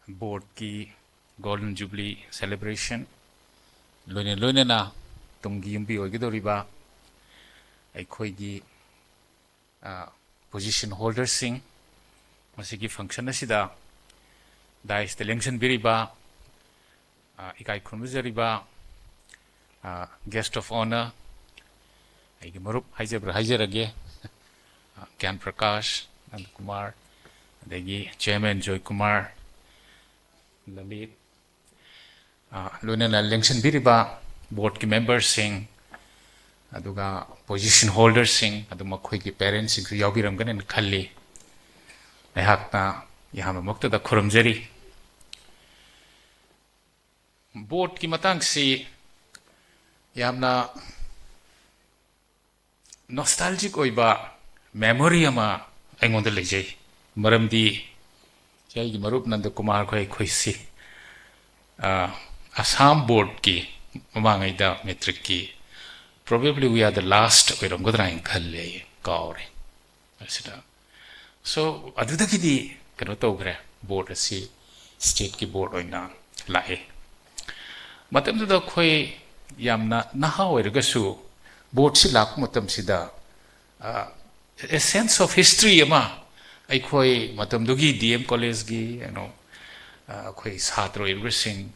boardꯀꯤ Golden Jubilee celebration, ꯂꯣꯏꯅ ꯂꯣꯏꯅꯅ ꯇꯨꯡꯒꯤ ꯌꯨꯝꯕꯤ ꯑꯣꯏꯒꯗꯧꯔꯤꯕ ꯑꯩꯈꯣꯏꯒꯤ, ꯑ, position holderꯁꯤꯡ, ꯃꯁꯤꯒꯤ function ꯑꯁꯤꯗ dais-ꯇ ꯂꯦꯡꯁꯤꯟꯕꯤꯔꯤꯕ, ꯑ, ꯏꯀꯥꯏ ꯈꯨꯝꯅꯖꯔꯤꯕ, ꯑ, Guest of Honour, ꯑꯩꯒꯤ ꯃꯔꯨꯞ ꯍꯥꯏꯖꯕ꯭ꯔꯥ ꯍꯥꯏꯖꯔꯒꯦ, ꯑ, ꯒ꯭ꯌꯥꯟ ꯄ꯭ꯔꯀꯥꯁ, ꯅꯟꯗ ꯀꯨꯃꯥꯔ, ꯑꯗꯒꯤ Chairman ꯖꯣꯏ ꯀꯨꯃꯥꯔ, ꯂꯂꯤꯠ, ꯑ, ꯂꯣꯏꯅꯅ ꯂꯦꯡꯁꯤꯟꯕꯤꯔꯤꯕ boardꯀꯤ memberꯁꯤꯡ, ꯑꯗꯨꯒ position holderꯁꯤꯡ, ꯑꯗꯨ ꯃꯈꯣꯏꯒꯤ parentsꯁꯤꯡꯁꯨ ꯌꯥꯎꯕꯤꯔꯝꯒꯅꯤꯅ ꯈꯜꯂꯤ꯫ ꯑꯩꯍꯥꯛꯅ ꯏꯍꯥꯟꯕꯃꯛꯇꯗ ꯈꯨꯔꯨꯝꯖꯔꯤ꯫ Boardꯀꯤ ꯃꯇꯥꯡꯁꯤ ꯌꯥꯝꯅ nostalgic ꯑꯣꯏꯕ memory ꯑꯃ ꯑꯩꯉꯣꯟꯗ ꯂꯩꯖꯩ꯫ ꯃꯔꯝꯗꯤ ꯁꯤ ꯑꯩꯒꯤ ꯃꯔꯨꯞ ꯅꯟꯗ ꯀꯨꯃꯥꯔ ꯈꯣꯏ, ꯑꯩꯈꯣꯏꯁꯤ, ꯑ, Assam boardꯀꯤ ꯃꯃꯥꯡꯉꯩꯗ matricꯀꯤ probably we are the last ꯑꯣꯏꯔꯝꯒꯗ꯭ꯔꯥ ꯍꯥꯏꯅ ꯈꯜꯂꯦ, ꯑꯩ ꯀꯥꯎꯔꯦ꯫ ꯑꯁꯤꯗ, so, ꯑꯗꯨꯗꯒꯤꯗꯤ ꯀꯩꯅꯣ ꯇꯧꯈ꯭ꯔꯦ, board ꯑꯁꯤ stateꯀꯤ board ꯑꯣꯏꯅ ꯂꯥꯛꯑꯦ꯫ ꯃꯇꯝꯗꯨꯗ ꯑꯩꯈꯣꯏ ꯌꯥꯝꯅ ꯅꯍꯥ ꯑꯣꯏꯔꯒꯁꯨ boardꯁꯤ ꯂꯥꯛꯄ ꯃꯇꯝꯁꯤꯗ, ꯑ, a sense of history ꯑꯃ ꯑꯩꯈꯣꯏ ꯃꯇꯝꯗꯨꯒꯤ ꯗꯤ ꯑꯦꯝ ꯀꯣꯂꯦꯖꯀꯤ, you know, ꯑ, ꯑꯩꯈꯣꯏ ꯁꯥꯇ꯭ꯔ ꯑꯣꯏꯔꯤꯕꯁꯤꯡ,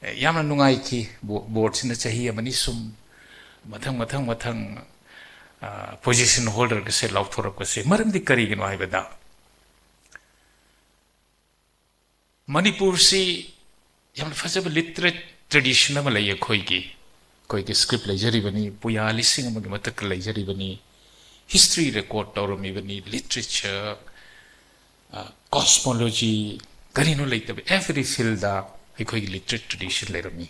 ꯑꯦ, ꯌꯥꯝꯅ ꯅꯨꯡꯉꯥꯏꯈꯤ꯫ ꯕꯣ-, boardꯁꯤꯅ ꯆꯍꯤ ꯑꯃꯅꯤ ꯁꯨꯝ ꯃꯊꯪ ꯃꯊꯪ ꯃꯊꯪ ꯄꯣꯖꯤꯁꯟ ꯍꯣꯜꯗꯔꯒꯁꯦ ꯂꯥꯎꯊꯣꯔꯛꯄꯁꯦ ꯃꯔꯝꯗꯤ ꯀꯔꯤꯒꯤꯅꯣ ꯍꯥꯏꯕꯗ, ꯃꯅꯤꯄꯨꯔꯁꯤ ꯌꯥꯝꯅ ꯐꯖꯕ ꯂꯤꯇꯔꯦꯠ ꯇ꯭ꯔꯦꯗꯤꯁꯟ ꯑꯃ ꯂꯩ꯫ ꯑꯩꯈꯣꯏꯒꯤ ꯑꯩꯈꯣꯏꯒꯤ ꯁ꯭ꯀ꯭ꯔꯤꯞ ꯂꯩꯖꯔꯤꯕꯅꯤ, ꯄꯨꯌꯥ ꯂꯤꯁꯤꯡ ꯑꯃꯒꯤ ꯃꯊꯛꯇ ꯂꯩꯖꯔꯤꯕꯅꯤ, ꯍꯤꯁꯇ꯭ꯔꯤ ꯔꯦꯀꯣꯔꯠ ꯇꯧꯔꯝꯃꯤꯕꯅꯤ, ꯂꯤꯇꯔꯦꯆꯔ, ꯀꯣꯁꯃꯣꯂꯣꯖꯤ, ꯀꯔꯤꯅꯣ ꯂꯩꯇꯕ? ꯑꯦꯚ꯭ꯔꯤ ꯐꯤꯜꯗ ꯑꯩꯈꯣꯏꯒꯤ ꯂꯤꯇꯔꯦꯠ ꯇ꯭ꯔꯦꯗꯤꯁꯟ ꯂꯩꯔꯝꯃꯤ꯫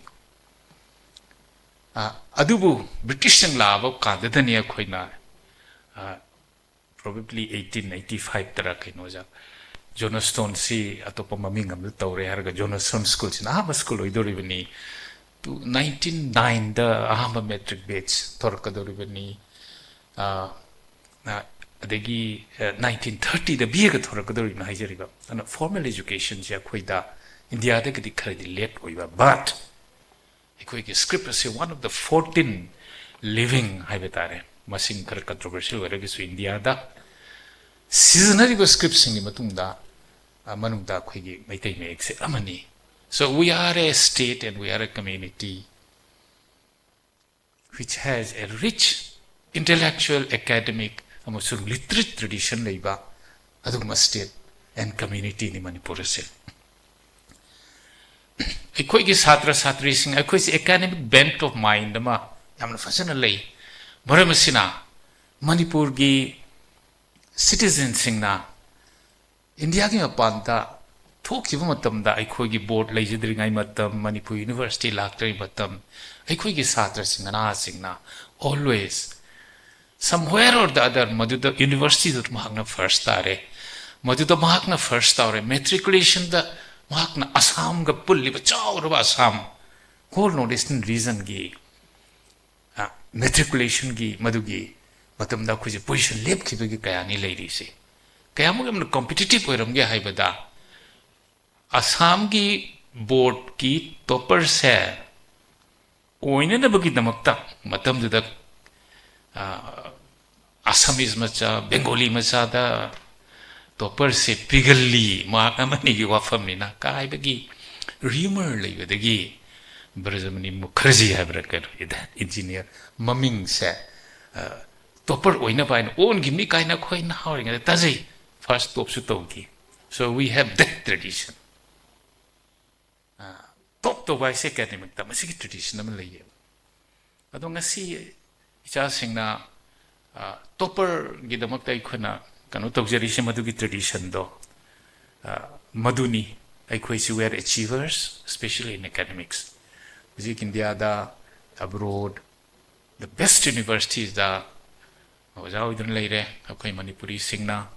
ꯑꯗꯨꯕꯨ ꯕ꯭ꯔꯤꯇꯤꯁꯁꯤꯡ ꯂꯥꯛꯑꯕ ꯀꯥꯟꯗꯗꯅꯤ ꯑꯩꯈꯣꯏꯅ, ꯄ꯭ꯔꯣꯕꯦꯕ꯭ꯂꯤ ꯑꯩꯠꯇꯤꯟ ꯑꯩꯠꯇꯤ ꯐꯥꯏꯚꯇꯔ ꯀꯩꯅꯣꯁꯦ, ꯖꯣꯅꯁꯇꯣꯟꯁꯤ ꯑꯇꯣꯞꯄ ꯃꯃꯤꯡ ꯑꯃꯗ ꯇꯧꯔꯦ ꯍꯥꯏꯔꯒ ꯖꯣꯅꯁꯇꯣꯟ ꯁ꯭ꯀꯨꯜꯁꯤꯅ ꯑꯍꯥꯟꯕ ꯁ꯭ꯀꯨꯜ ꯑꯣꯏꯗꯣꯔꯤꯕꯅꯤ꯫ ꯇꯨ ꯅꯥꯏꯟꯇꯤꯟ ꯅꯥꯏꯟꯗ ꯑꯍꯥꯟꯕ ꯃꯦꯇ꯭ꯔꯤꯛ ꯕꯦꯠꯆ ꯊꯣꯔꯛꯀꯗꯧꯔꯤꯕꯅꯤ꯫ ꯑꯗꯒꯤ ꯅꯥꯏꯟꯇꯤꯟ ꯊꯥꯔꯇꯤꯗ ꯕꯤ ꯑꯦꯒ ꯊꯣꯔꯛꯀꯗꯧꯔꯤꯕꯅꯤ ꯍꯥꯏꯖꯔꯤꯕ꯫ ꯑꯗꯨꯅ ꯐꯣꯔꯃꯦꯜ ꯑꯦꯖꯨꯀꯦꯁꯟꯁꯦ ꯑꯩꯈꯣꯏꯗ ꯏꯟꯗꯤꯌꯥꯗꯒꯤꯗꯤ ꯈꯔꯗꯤ ꯂꯦꯠ ꯑꯣꯏꯕ, ꯕꯠ ꯑꯩꯈꯣꯏꯒꯤ ꯁ꯭ꯀ꯭ꯔꯤꯞ ꯑꯁꯤ one of the fourteen living ꯍꯥꯏꯕ ꯇꯥꯔꯦ, ꯃꯁꯤꯡ ꯈꯔ ꯀꯟꯇ꯭ꯔꯣꯚꯔꯁꯤꯌꯦꯜ ꯑꯣꯏꯔꯒꯁꯨ ꯏꯟꯗꯤꯌꯥꯗ ꯁꯤꯖꯤꯟꯅꯔꯤꯕ ꯁ꯭ꯀ꯭ꯔꯤꯞꯁꯤꯡꯒꯤ ꯃꯇꯨꯡꯗ, ꯃꯅꯨꯡꯗ ꯑꯩꯈꯣꯏꯒꯤ ꯃꯩꯇꯩ ꯃꯌꯦꯛꯁꯦ ꯑꯃꯅꯤ꯫ So we are a state and we are a community which has a rich intellectual, academic ꯑꯃꯁꯨꯡ ꯂꯤꯇꯔꯦꯠ ꯇ꯭ꯔꯦꯗꯤꯁꯟ ꯂꯩꯕ ꯑꯗꯨꯒꯨꯝꯕ ꯁ꯭ꯇꯦꯠ ꯑꯦꯟ ꯀꯝꯃ꯭ꯌꯨꯅꯤꯇꯤꯅꯤ ꯃꯅꯤꯄꯨꯔ ꯑꯁꯦ꯫ ꯑꯩꯈꯣꯏꯒꯤ ꯁꯥꯇ꯭ꯔ ꯁꯥꯇ꯭ꯔꯤꯁꯤꯡ ꯑꯩꯈꯣꯏꯁꯦ ꯑꯦꯀꯥꯗꯃꯤꯛ ꯕꯦꯟꯠ ꯑꯣꯐ ꯃꯥꯏꯟꯗ ꯑꯃ ꯌꯥꯝꯅ ꯐꯖꯅ ꯂꯩ꯫ ꯃꯔꯝ ꯑꯁꯤꯅ ꯃꯅꯤꯄꯨꯔꯒꯤ ꯁꯤꯇꯤꯖꯟꯁꯤꯡꯅ ꯏꯟꯗꯤꯌꯥꯒꯤ ꯃꯄꯥꯟꯗ ꯊꯣꯛꯈꯤꯕ ꯃꯇꯝꯗ, ꯑꯩꯈꯣꯏꯒꯤ ꯕꯣꯔꯗ ꯂꯩꯖꯗ꯭ꯔꯤꯉꯩ ꯃꯇꯝ, ꯃꯅꯤꯄꯨꯔ ꯌꯨꯅꯤꯚꯔꯁꯤꯇꯤ ꯂꯥꯛꯇ꯭ꯔꯤꯉꯩ ꯃꯇꯝ, ꯑꯩꯈꯣꯏꯒꯤ ꯁꯥꯇ꯭ꯔꯁꯤꯡ, ꯅꯍꯥꯁꯤꯡꯅ always somewhere or the other ꯃꯗꯨꯗ ꯌꯨꯅꯤꯚꯔꯁꯤꯇꯤꯗꯨꯗ ꯃꯍꯥꯛꯅ ꯐꯥꯔꯁ ꯇꯥꯔꯦ, ꯃꯗꯨꯗ ꯃꯍꯥꯛꯅ ꯐꯥꯔꯁ ꯇꯥꯔꯦ꯫ ꯃꯦꯇ꯭ꯔꯤꯀꯨꯂꯦꯁꯟꯗ ꯃꯍꯥꯛꯅ ꯑꯁꯥꯝꯒ ꯄꯨꯜꯂꯤꯕ ꯆꯥꯎꯔꯕ ꯑꯁꯥꯝ, ꯍꯣꯜ ꯅꯣꯔꯠ ꯏꯁꯇꯔꯟ ꯔꯤꯖꯟꯒꯤ ꯃꯦꯇ꯭ꯔꯤꯀꯨꯂꯦꯁꯟꯒꯤ ꯃꯗꯨꯒꯤ ꯃꯇꯝꯗ ꯑꯩꯈꯣꯏꯁꯦ ꯄꯣꯖꯤꯁꯟ ꯂꯦꯞꯈꯤꯕꯒꯤ ꯀꯌꯥꯅꯤ ꯂꯩꯔꯤꯁꯦ꯫ ꯀꯌꯥꯃꯨꯛ ꯌꯥꯝꯅ ꯀꯣꯝꯄꯤꯇꯤꯇꯤꯞ ꯑꯣꯏꯔꯝꯒꯦ ꯍꯥꯏꯕꯗ, ꯑꯁꯥꯝꯒꯤ ꯕꯣꯔꯗꯀꯤ ꯇꯣꯞꯄꯔꯁꯦ ꯑꯣꯏꯅꯅꯕꯒꯤꯗꯃꯛꯇ ꯃꯇꯝꯗꯨꯗ, ꯑ, ꯑꯁꯥꯃꯤꯁ ꯃꯆꯥ, ꯕꯦꯡꯒꯣꯂꯤ ꯃꯆꯥꯗ ꯇꯣꯞꯄꯔꯁꯦ ꯄꯤꯒꯜꯂꯤ, ꯃꯥꯔꯛ ꯑꯃꯅꯤꯒꯤ ꯋꯥꯐꯝꯅꯤꯅ ꯀꯥꯏꯕꯒꯤ ꯔꯤꯌꯨꯃꯔ ꯂꯩꯕꯗꯒꯤ ꯕ꯭ꯔꯖꯃꯅꯤ ꯃꯨꯈꯔꯖꯤ ꯍꯥꯏꯕ꯭ꯔꯥ ꯀꯩꯅꯣ, ꯏꯟꯖꯤꯅꯤꯌꯥꯔ ꯃꯃꯤꯡꯁꯦ ꯇꯣꯄꯔ ꯑꯣꯏꯅꯕ ꯍꯥꯏꯅ ꯑꯣꯟꯈꯤꯕꯅꯤ ꯀꯥꯏꯅ ꯑꯩꯈꯣꯏ ꯅꯍꯥ ꯑꯣꯏꯔꯤꯉꯩꯗ ꯇꯥꯖꯩ꯫ ꯐꯥꯔꯁ ꯇꯣꯞꯁꯨ ꯇꯧꯈꯤ꯫ So we have that tradition. ꯇꯣꯞ ꯇꯧꯕ ꯍꯥꯏꯁꯦ ꯑꯦꯀꯥꯗꯃꯤꯛꯇ ꯃꯁꯤꯒꯤ ꯇ꯭ꯔꯦꯗꯤꯁꯟ ꯑꯃ ꯂꯩꯌꯦꯕ꯫ ꯑꯗꯣ ꯉꯁꯤ ꯏꯆꯥꯁꯤꯡꯅ ꯇꯣꯄꯔꯒꯤꯗꯃꯛꯇ ꯑꯩꯈꯣꯏꯅ ꯀꯩꯅꯣ ꯇꯧꯖꯔꯤꯁꯦ, ꯃꯗꯨꯒꯤ ꯇ꯭ꯔꯦꯗꯤꯁꯟꯗꯣ ꯃꯗꯨꯅꯤ꯫ ꯑꯩꯈꯣꯏꯁꯤ we are achievers, especially in academics. ꯍꯧꯖꯤꯛ ꯏꯟꯗꯤꯌꯥꯗ, ꯑꯕ꯭ꯔꯣꯗ, the best universitiesꯇ ꯑꯣꯖꯥ ꯑꯣꯏꯗꯨꯅ ꯂꯩꯔꯦ ꯑꯩꯈꯣꯏ ꯃꯅꯤꯄꯨꯔꯤꯁꯤꯡꯅ꯫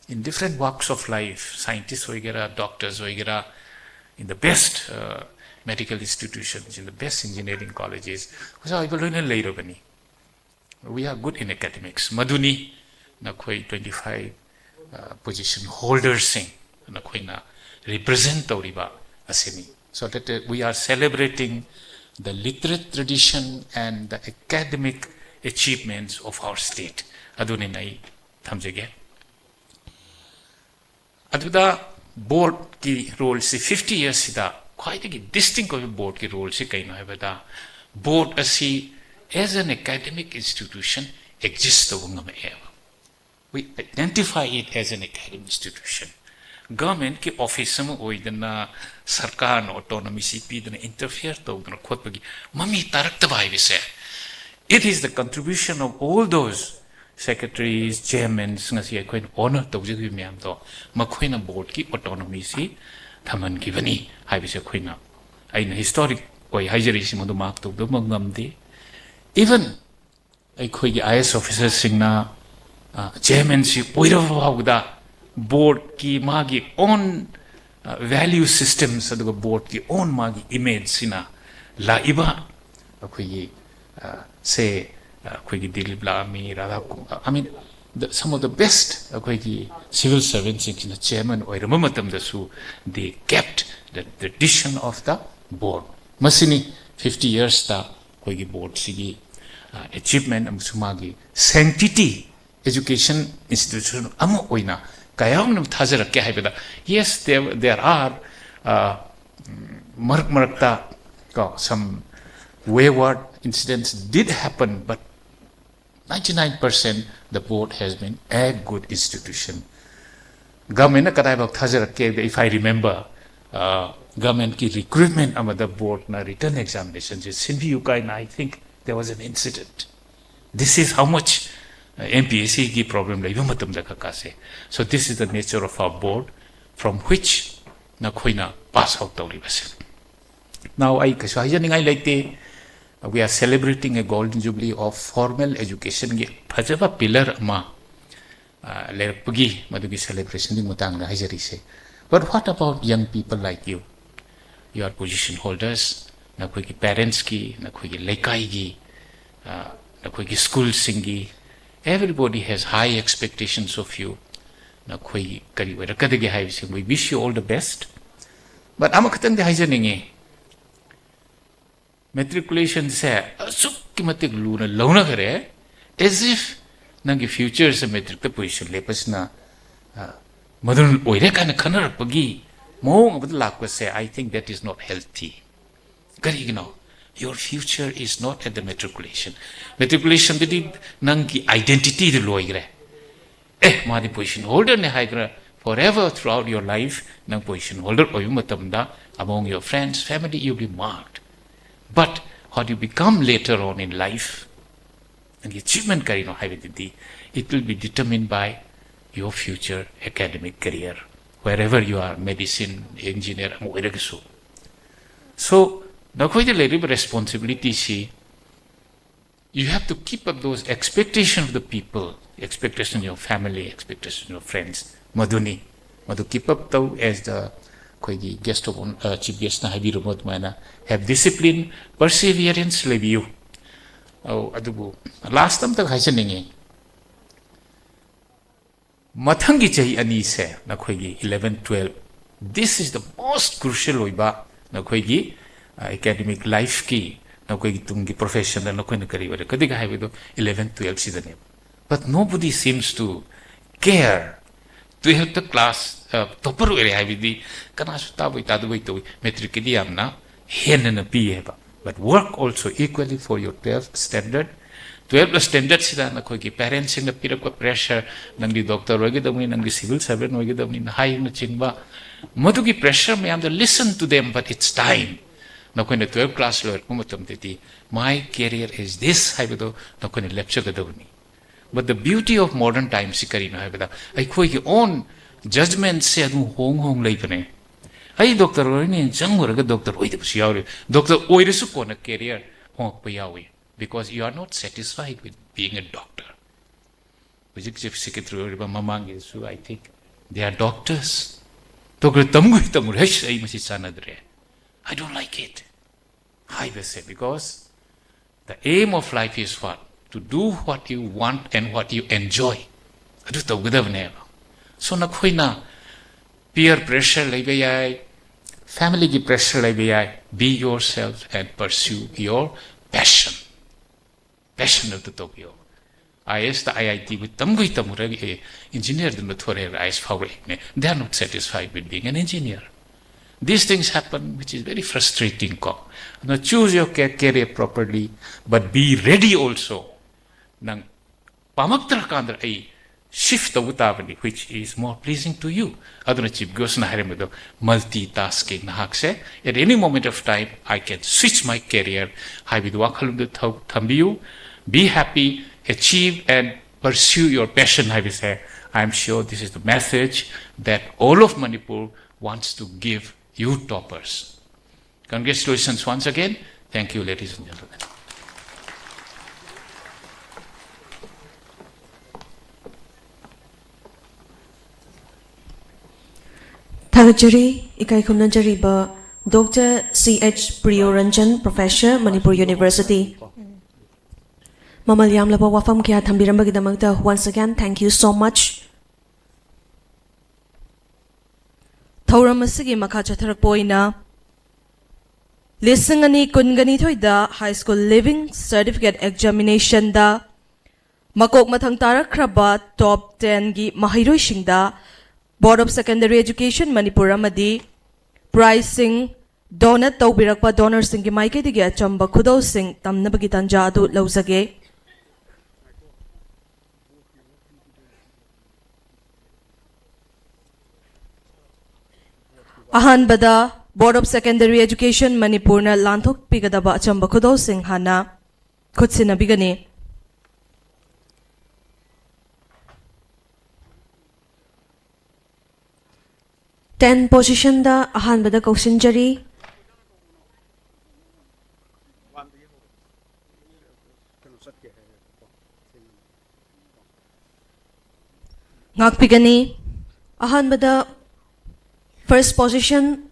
In different walks of life, scientists ꯑꯣꯏꯒꯦꯔꯥ, doctors ꯑꯣꯏꯒꯦꯔꯥ, in the best medical institutions, in the best engineering colleges, ꯑꯣꯖꯥ ꯑꯣꯏꯕ ꯂꯣꯏꯅ ꯂꯩꯔꯕꯅꯤ꯫ We are good in academics. ꯃꯗꯨꯅꯤ ꯅꯈꯣꯏ twenty five position holdersꯁꯤꯡ ꯅꯈꯣꯏꯅ represent ꯇꯧꯔꯤꯕ ꯑꯁꯤꯅꯤ꯫ So that we are celebrating the literate tradition and the academic achievements of our state. ꯑꯗꯨꯅꯤꯅ ꯑꯩ ꯊꯝꯖꯒꯦ꯫ ꯑꯗꯨꯗ ꯕꯣꯔꯗꯀꯤ ꯔꯣꯜꯁꯤ fifty yearsꯁꯤꯗ ꯈ꯭ꯋꯥꯏꯗꯒꯤ ꯗꯤꯁꯇꯤꯡ ꯑꯣꯏꯕ ꯕꯣꯔꯗꯀꯤ ꯔꯣꯜꯁꯤ ꯀꯩꯅꯣ ꯍꯥꯏꯕꯗ, ꯕꯣꯔꯗ ꯑꯁꯤ as an academic institution exist ꯇꯧꯕ ꯉꯝꯃꯛꯑꯦꯕ꯫ We identify it as an academic institution. ꯒꯚꯔꯟꯃꯦꯟꯠꯀꯤ ꯑꯣꯐꯤꯁ ꯑꯃ ꯑꯣꯏꯗꯅ ꯁꯔꯀꯥꯔꯅ ꯑꯣꯇꯣꯅꯣꯃꯤꯁꯤ ꯄꯤꯗꯅ ꯏꯟꯇꯔꯐꯤꯌꯔ ꯇꯧꯗꯅ ꯈꯣꯠꯄꯒꯤ ꯃꯃꯤ ꯇꯥꯔꯛꯇꯕ ꯍꯥꯏꯕꯁꯦ, it is the contribution of all those secretaries, chairmans, ꯉꯁꯤ ꯑꯩꯈꯣꯏꯅ ꯑꯣꯅꯔ ꯇꯧꯖꯈꯤꯕ ꯃꯌꯥꯝꯗꯣ ꯃꯈꯣꯏꯅ ꯕꯣꯔꯗꯀꯤ ꯑꯣꯇꯣꯅꯣꯃꯤꯁꯤ ꯊꯝꯍꯟꯈꯤꯕꯅꯤ ꯍꯥꯏꯕꯁꯦ ꯑꯩꯈꯣꯏꯅ, ꯑꯩꯅ ꯍꯤꯁꯇꯣꯔꯤꯛ ꯑꯣꯏ ꯍꯥꯏꯖꯔꯤꯁꯤ ꯃꯗꯨ ꯃꯥꯔꯛ ꯇꯧꯗꯕ ꯉꯝꯗꯦ꯫ ꯏꯚꯟ ꯑꯩꯈꯣꯏꯒꯤ ꯑꯥꯏ ꯑꯦ ꯑꯦꯁ ꯑꯣꯐꯤꯁꯔꯁꯤꯡꯅ ꯆꯤꯌꯔꯃꯦꯟꯁꯤ ꯑꯣꯏꯔꯕ ꯐꯥꯎꯕꯗ ꯕꯣꯔꯗꯀꯤ ꯃꯥꯒꯤ ꯑꯣꯟ ꯚꯦꯂ꯭ꯌꯨ ꯁꯤꯁꯇꯦꯝꯁ ꯑꯗꯨꯒ ꯕꯣꯔꯗꯀꯤ ꯑꯣꯟ ꯃꯥꯒꯤ ꯏꯃꯦꯖꯁꯤꯅ ꯂꯥꯛꯏꯕ ꯑꯩꯈꯣꯏꯒꯤ ꯁꯦ ꯑꯩꯈꯣꯏꯒꯤ ꯗꯤꯂꯤꯞ ꯂꯥꯛꯑꯝꯃꯤ, Radha, I mean, the, some of the best ꯑꯩꯈꯣꯏꯒꯤ ꯁꯤꯚꯤꯜ ꯁꯔꯚꯦꯟꯁꯤꯡꯁꯤꯅ ꯆꯤꯌꯔꯃꯦꯟ ꯑꯣꯏꯔꯝꯕ ꯃꯇꯝꯗꯁꯨ they kept the tradition of the board. ꯃꯁꯤꯅꯤ fifty yearsꯇ ꯑꯩꯈꯣꯏꯒꯤ ꯕꯣꯔꯗꯁꯤꯒꯤ ꯑꯦꯆꯤꯞꯃꯦꯟ ꯑꯃꯁꯨꯡ ꯃꯥꯒꯤ sanctity, education institution ꯑꯃ ꯑꯣꯏꯅ ꯀꯌꯥꯝꯅ ꯊꯥꯖꯔꯛꯀꯦ ꯍꯥꯏꯕꯗ, yes, there, there are, uh, ꯃꯔꯛ ꯃꯔꯛꯇ ꯀꯣ, some wayward incidents did happen, but ninety-nine percent the board has been a good institution. Government ꯅ ꯀꯗꯥꯏꯐꯥꯎ ꯊꯥꯖꯔꯛꯀꯦ ꯍꯥꯏꯕꯗ, if I remember, uh, government ꯀꯤ recruitment ꯑꯃꯗ board ꯅ written examination ꯁꯦ ꯁꯤꯟꯕꯤꯌꯨ ꯀꯥꯏꯅ, I think there was an incident. This is how much, uh, M P S C ꯒꯤ problem ꯂꯩꯕ ꯃꯇꯝꯗ ꯀꯀꯥꯁꯦ. So this is the nature of our board from which ꯅꯈꯣꯏꯅ pass out ꯇꯧꯔꯤꯕꯁꯦ. Now, ꯑꯩ ꯀꯩꯁꯨ ꯍꯥꯏꯖꯅꯤꯡꯉꯥꯏ ꯂꯩꯇꯦ. We are celebrating a golden jubilee of formal education ꯒꯤ ꯐꯖꯕ pillar ꯑꯃ, ꯑ, ꯂꯩꯔꯛꯄꯒꯤ ꯃꯗꯨꯒꯤ celebration ꯒꯤ ꯃꯇꯥꯡꯗ ꯍꯥꯏꯖꯔꯤꯁꯦ. But what about young people like you? You are position holders, ꯅꯈꯣꯏꯒꯤ parents ꯀꯤ, ꯅꯈꯣꯏꯒꯤ ꯂꯩꯀꯥꯏꯒꯤ, ꯑ, ꯅꯈꯣꯏꯒꯤ school ꯁꯤꯡꯒꯤ, everybody has high expectations of you. ꯅꯈꯣꯏ ꯀꯔꯤ ꯑꯣꯏꯔꯛꯀꯗꯒꯦ ꯍꯥꯏꯕꯁꯤ, we wish you all the best. But ꯑꯃꯈꯛꯇꯪꯗꯤ ꯍꯥꯏꯖꯅꯤꯡꯉꯤ, matriculation ꯁꯦ ꯑꯁꯨꯛꯀꯤ ꯃꯇꯤꯛ ꯂꯨꯅ ꯂꯧꯅꯈ꯭ꯔꯦ, as if ꯅꯪꯒꯤ future ꯁꯦ matric ꯇ position ꯂꯦꯞꯄꯁꯤꯅ, ꯑ, ꯃꯗꯨꯅ ꯑꯣꯏꯔꯦ ꯀꯥꯏꯅ ꯈꯟꯅꯔꯛꯄꯒꯤ ꯃꯑꯣꯡ ꯑꯃꯗ ꯂꯥꯛꯄꯁꯦ, I think that is not healthy. ꯀꯔꯤꯒꯤꯅꯣ? Your future is not at the matriculation. Matriculation ꯗꯗꯤ ꯅꯪꯒꯤ identity ꯗꯨ ꯂꯣꯏꯈ꯭ꯔꯦ꯫ ꯑꯦ, ꯃꯥꯗꯤ position holder ꯅꯦ ꯍꯥꯏꯗꯅ forever, throughout your life, ꯅꯪ position holder ꯑꯣꯏꯕ ꯃꯇꯝꯗ, among your friends, family, you'll be marked. But what you become later on in life, ꯅꯪꯒꯤ achievement ꯀꯔꯤꯅꯣ ꯍꯥꯏꯕꯗꯨꯗꯤ, it will be determined by your future academic career, wherever you are, medicine, engineer ꯑꯃ ꯑꯣꯏꯔꯒꯁꯨ. So, ꯅꯈꯣꯏꯗ ꯂꯩꯔꯤꯕ responsibility ꯁꯤ, you have to keep up those expectation of the people, expectation of your family, expectation of friends. ꯃꯗꯨꯅꯤ, ꯃꯗꯨ keep up ꯇꯧ, as the ꯑꯩꯈꯣꯏꯒꯤ guest of hon-, ꯑ, chief guest ꯅ ꯍꯥꯏꯕꯤꯔꯨꯕ ꯑꯗꯨꯃꯥꯏꯅ, have discipline, perseverance ꯂꯩꯕꯤꯌꯨ꯫ ꯑꯧ, ꯑꯗꯨꯕꯨ last ꯑꯝꯇꯪ ꯍꯥꯏꯖꯅꯤꯡꯉꯤ, ꯃꯊꯪꯒꯤ ꯆꯍꯤ ꯑꯅꯤꯁꯦ ꯅꯈꯣꯏꯒꯤ eleven twelve, this is the most crucial ꯑꯣꯏꯕ ꯅꯈꯣꯏꯒꯤ, ꯑ, academic life ꯀꯤ, ꯅꯈꯣꯏꯒꯤ ꯇꯨꯡꯒꯤ profession ꯗ ꯅꯈꯣꯏꯅ ꯀꯔꯤ ꯑꯣꯏꯔꯛꯀꯗꯒꯦ ꯍꯥꯏꯕꯗꯣ eleven twelve ꯁꯤꯗꯅꯦꯕ. But nobody seems to care. Twelfth class, ꯑ, topper ꯑꯣꯏꯔꯦ ꯍꯥꯏꯕꯗꯤ ꯀꯅꯥꯁꯨ ꯇꯥꯕꯣꯏ ꯇꯥꯗꯕꯣꯏ ꯇꯧꯏ꯫ Matric ꯀꯤꯗꯤ ꯌꯥꯝꯅ ꯍꯦꯟꯅ ꯄꯤꯌꯦꯕ꯫ But work also equally for your twelfth standard. Twelfth standard ꯁꯤꯗ ꯅꯈꯣꯏꯒꯤ parents ꯁꯤꯡꯅ ꯄꯤꯔꯛꯄ pressure, ꯅꯪꯗꯤ doctor ꯑꯣꯏꯒꯗꯕꯅꯤ, ꯅꯪꯗꯤ civil servant ꯑꯣꯏꯒꯗꯕꯅꯤꯅ ꯍꯥꯏꯕꯅꯆꯤꯡꯕ, ꯃꯗꯨꯒꯤ pressure ꯃꯌꯥꯝꯗꯣ listen to them, but it's time. ꯅꯈꯣꯏꯅ twelfth class ꯂꯣꯏꯔꯛꯄ ꯃꯇꯝꯗꯗꯤ my career is this ꯍꯥꯏꯕꯗꯣ ꯅꯈꯣꯏꯅ ꯂꯦꯞꯆꯒꯗꯕꯅꯤ꯫ But the beauty of modern times ꯁꯤ ꯀꯔꯤꯅꯣ ꯍꯥꯏꯕꯗ ꯑꯩꯈꯣꯏꯒꯤ own judgment ꯁꯦ ꯑꯗꯨꯝ ꯍꯣꯡ ꯍꯣꯡ ꯂꯩꯕꯅꯦ꯫ ꯑꯩ doctor ꯑꯣꯏꯔꯅꯤ ꯆꯪꯉꯨꯔꯒ doctor ꯑꯣꯏꯗꯕꯁꯨ ꯌꯥꯎꯔꯤ꯫ Doctor ꯑꯣꯏꯔꯁꯨ ꯀꯣꯟꯅ career ꯍꯣꯡꯉꯛꯄ ꯌꯥꯎꯏ, because you are not satisfied with being a doctor. ꯍꯧꯖꯤꯛ chief secretary ꯑꯣꯏꯔꯤꯕ ꯃꯃꯥꯡꯒꯤꯁꯨ, I think, they are doctors. Doctor ꯇꯝꯒꯨꯏ ꯇꯝꯒꯨꯏ, ꯍꯩꯁ, ꯑꯩ ꯃꯁꯤ ꯆꯥꯟꯅꯗ꯭ꯔꯦ, I don't like it ꯍꯥꯏꯕꯁꯦ, because the aim of life is what? To do what you want and what you enjoy. ꯑꯗꯨ ꯇꯧꯒꯗꯕꯅꯦꯕ꯫ So ꯅꯈꯣꯏꯅ peer pressure ꯂꯩꯕ ꯌꯥꯏ, family ꯒꯤ pressure ꯂꯩꯕ ꯌꯥꯏ, be yourself and pursue your passion. Passion ꯑꯗꯨ ꯇꯧꯕꯤꯌꯣ꯫ IAS ꯇ IIT ꯕꯨ ꯇꯝꯒꯨꯏ ꯇꯝꯃꯨꯔꯒ, ꯑꯦ, engineer ꯗꯨꯅ ꯊꯣꯔꯛꯑꯦ, IAS ꯐꯥꯎꯔꯛꯏꯅꯦ꯫ They are not satisfied with being an engineer. These things happen, which is very frustrating ꯀꯣ꯫ ꯑꯗꯨꯅ choose your ca-, career properly, but be ready also. ꯅꯪ ꯄꯥꯝꯃꯛꯇ꯭ꯔꯀꯥꯟꯗ ꯑꯩ shift ꯇꯧꯕ ꯇꯥꯕꯅꯤ, which is more pleasing to you. ꯑꯗꯨꯅ chief guest ꯅ ꯍꯥꯏꯔꯝꯕꯗꯣ, multitasking ꯅꯍꯥꯛꯁꯦ, at any moment of time, I can switch my career ꯍꯥꯏꯕꯗꯨ ꯋꯥꯈꯜꯂꯣꯟꯗ ꯊꯧ-, ꯊꯝꯕꯤꯌꯨ꯫ Be happy, achieve and pursue your passion ꯍꯥꯏꯕꯁꯦ, I am sure this is the message that all of Manipur wants to give you toppers. Congratulations once again. Thank you, ladies and gentlemen. ꯊꯥꯒꯠꯆꯔꯤ꯫ ꯏꯀꯥꯏ ꯈꯨꯝꯅꯖꯔꯤꯕ Doctor C H Priyoranjan, Professor, Manipur University꯫ ꯃꯃꯜ ꯌꯥꯝꯂꯕ ꯋꯥꯐꯝ ꯀꯌꯥ ꯊꯝꯕꯤꯔꯝꯕꯒꯤꯗꯃꯛꯇ once again thank you so much꯫ ꯊꯧꯔꯝ ꯑꯁꯤꯒꯤ ꯃꯈꯥ ꯆꯠꯊꯔꯛꯄ ꯑꯣꯏꯅ ꯂꯤꯁꯤꯡ ꯑꯅꯤ ꯀꯨꯟꯒ ꯅꯤꯊꯣꯏꯗ High School Leaving Certificate Examination ꯗ ꯃꯀꯣꯛ ꯃꯊꯪ ꯇꯥꯔꯛꯈ꯭ꯔꯕ top ten ꯒꯤ ꯃꯍꯩꯔꯣꯏꯁꯤꯡꯗ Board of Secondary Education Manipur ꯑꯃꯗꯤ prize ꯁꯤꯡ Donate ꯇꯧꯕꯤꯔꯛꯄ donorꯁꯤꯡꯒꯤ ꯃꯥꯏꯀꯩꯗꯒꯤ ꯑꯆꯝꯕ ꯈꯨꯗꯣꯜꯁꯤꯡ ꯇꯝꯅꯕꯒꯤ ꯇꯥꯟꯖꯥ ꯑꯗꯨ ꯂꯧꯖꯒꯦ꯫ ꯑꯍꯥꯟꯕꯗ Board of Secondary Education ꯃꯅꯤꯄꯨꯔꯅ ꯂꯥꯟꯊꯣꯛꯄꯤꯒꯗꯕ ꯑꯆꯝꯕ ꯈꯨꯗꯣꯜꯁꯤꯡ ꯍꯥꯟꯅ ꯈꯨꯠꯁꯤꯟꯅꯕꯤꯒꯅꯤ꯫ Ten positionꯗ ꯑꯍꯥꯟꯕꯗ ꯀꯧꯁꯤꯟꯖꯔꯤ꯫ ꯉꯥꯛꯄꯤꯒꯅꯤ꯫ ꯑꯍꯥꯟꯕꯗ first position,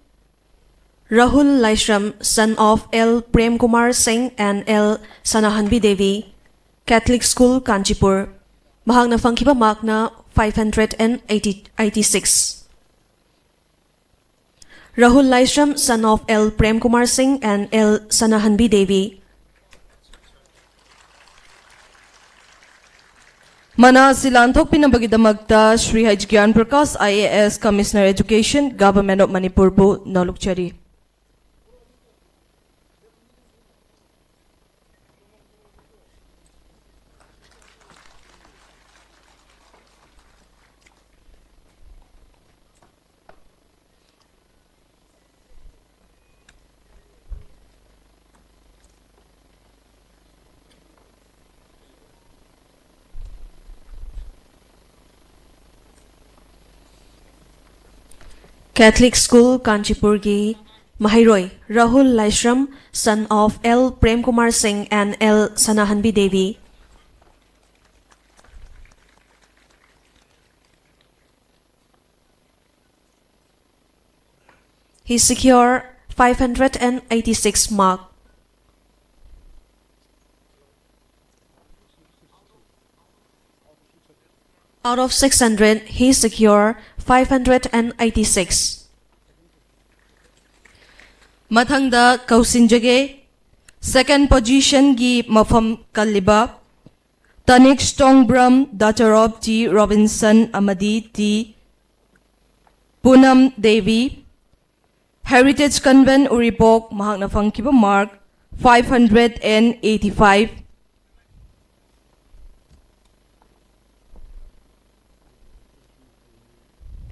Rahul Laishram, son of L Prem Kumar Singh and L Sanahanbi Devi, Catholic School, Kanchipur꯫ ꯃꯍꯥꯛꯅ ꯐꯪꯈꯤꯕ markꯅ five hundred and eighty, eighty-six꯫ Rahul Laishram, son of L Prem Kumar Singh and L Sanahanbi Devi꯫ ꯃꯅꯥ ꯑꯁꯤ ꯂꯥꯟꯊꯣꯛꯄꯤꯅꯕꯒꯤꯗꯃꯛꯇ Shri H ꯒ꯭ꯌꯥꯟ Prakash, I A S, Commissioner Education, Government of ꯃꯅꯤꯄꯨꯔꯕꯨ ꯅꯣꯂꯨꯛꯆꯔꯤ꯫ Catholic School, ꯀꯥꯟꯆꯤꯄꯨꯔꯒꯤ ꯃꯍꯩꯔꯣꯏ ꯔꯥꯍꯨꯜ ꯂꯥꯏꯁ꯭ꯔꯝ, son of L Prem Kumar Singh and L Sanahanbi Devi꯫ He secure five hundred and eighty-six mark. Out of six hundred, he secure five hundred and eighty-six. ꯃꯊꯪꯗ ꯀꯧꯁꯤꯟꯖꯒꯦ, second positionꯒꯤ ꯃꯐꯝ ꯀꯜꯂꯤꯕ ꯇꯅꯤꯛ ꯁ꯭ꯇꯣꯡꯕ꯭ꯔꯝ, daughter of T Robinson ꯑꯃꯗꯤ T ꯄꯨꯅꯝ Devi, Heritage Convent Uripok, ꯃꯍꯥꯛꯅ ꯐꯪꯈꯤꯕ mark five hundred and eighty-five꯫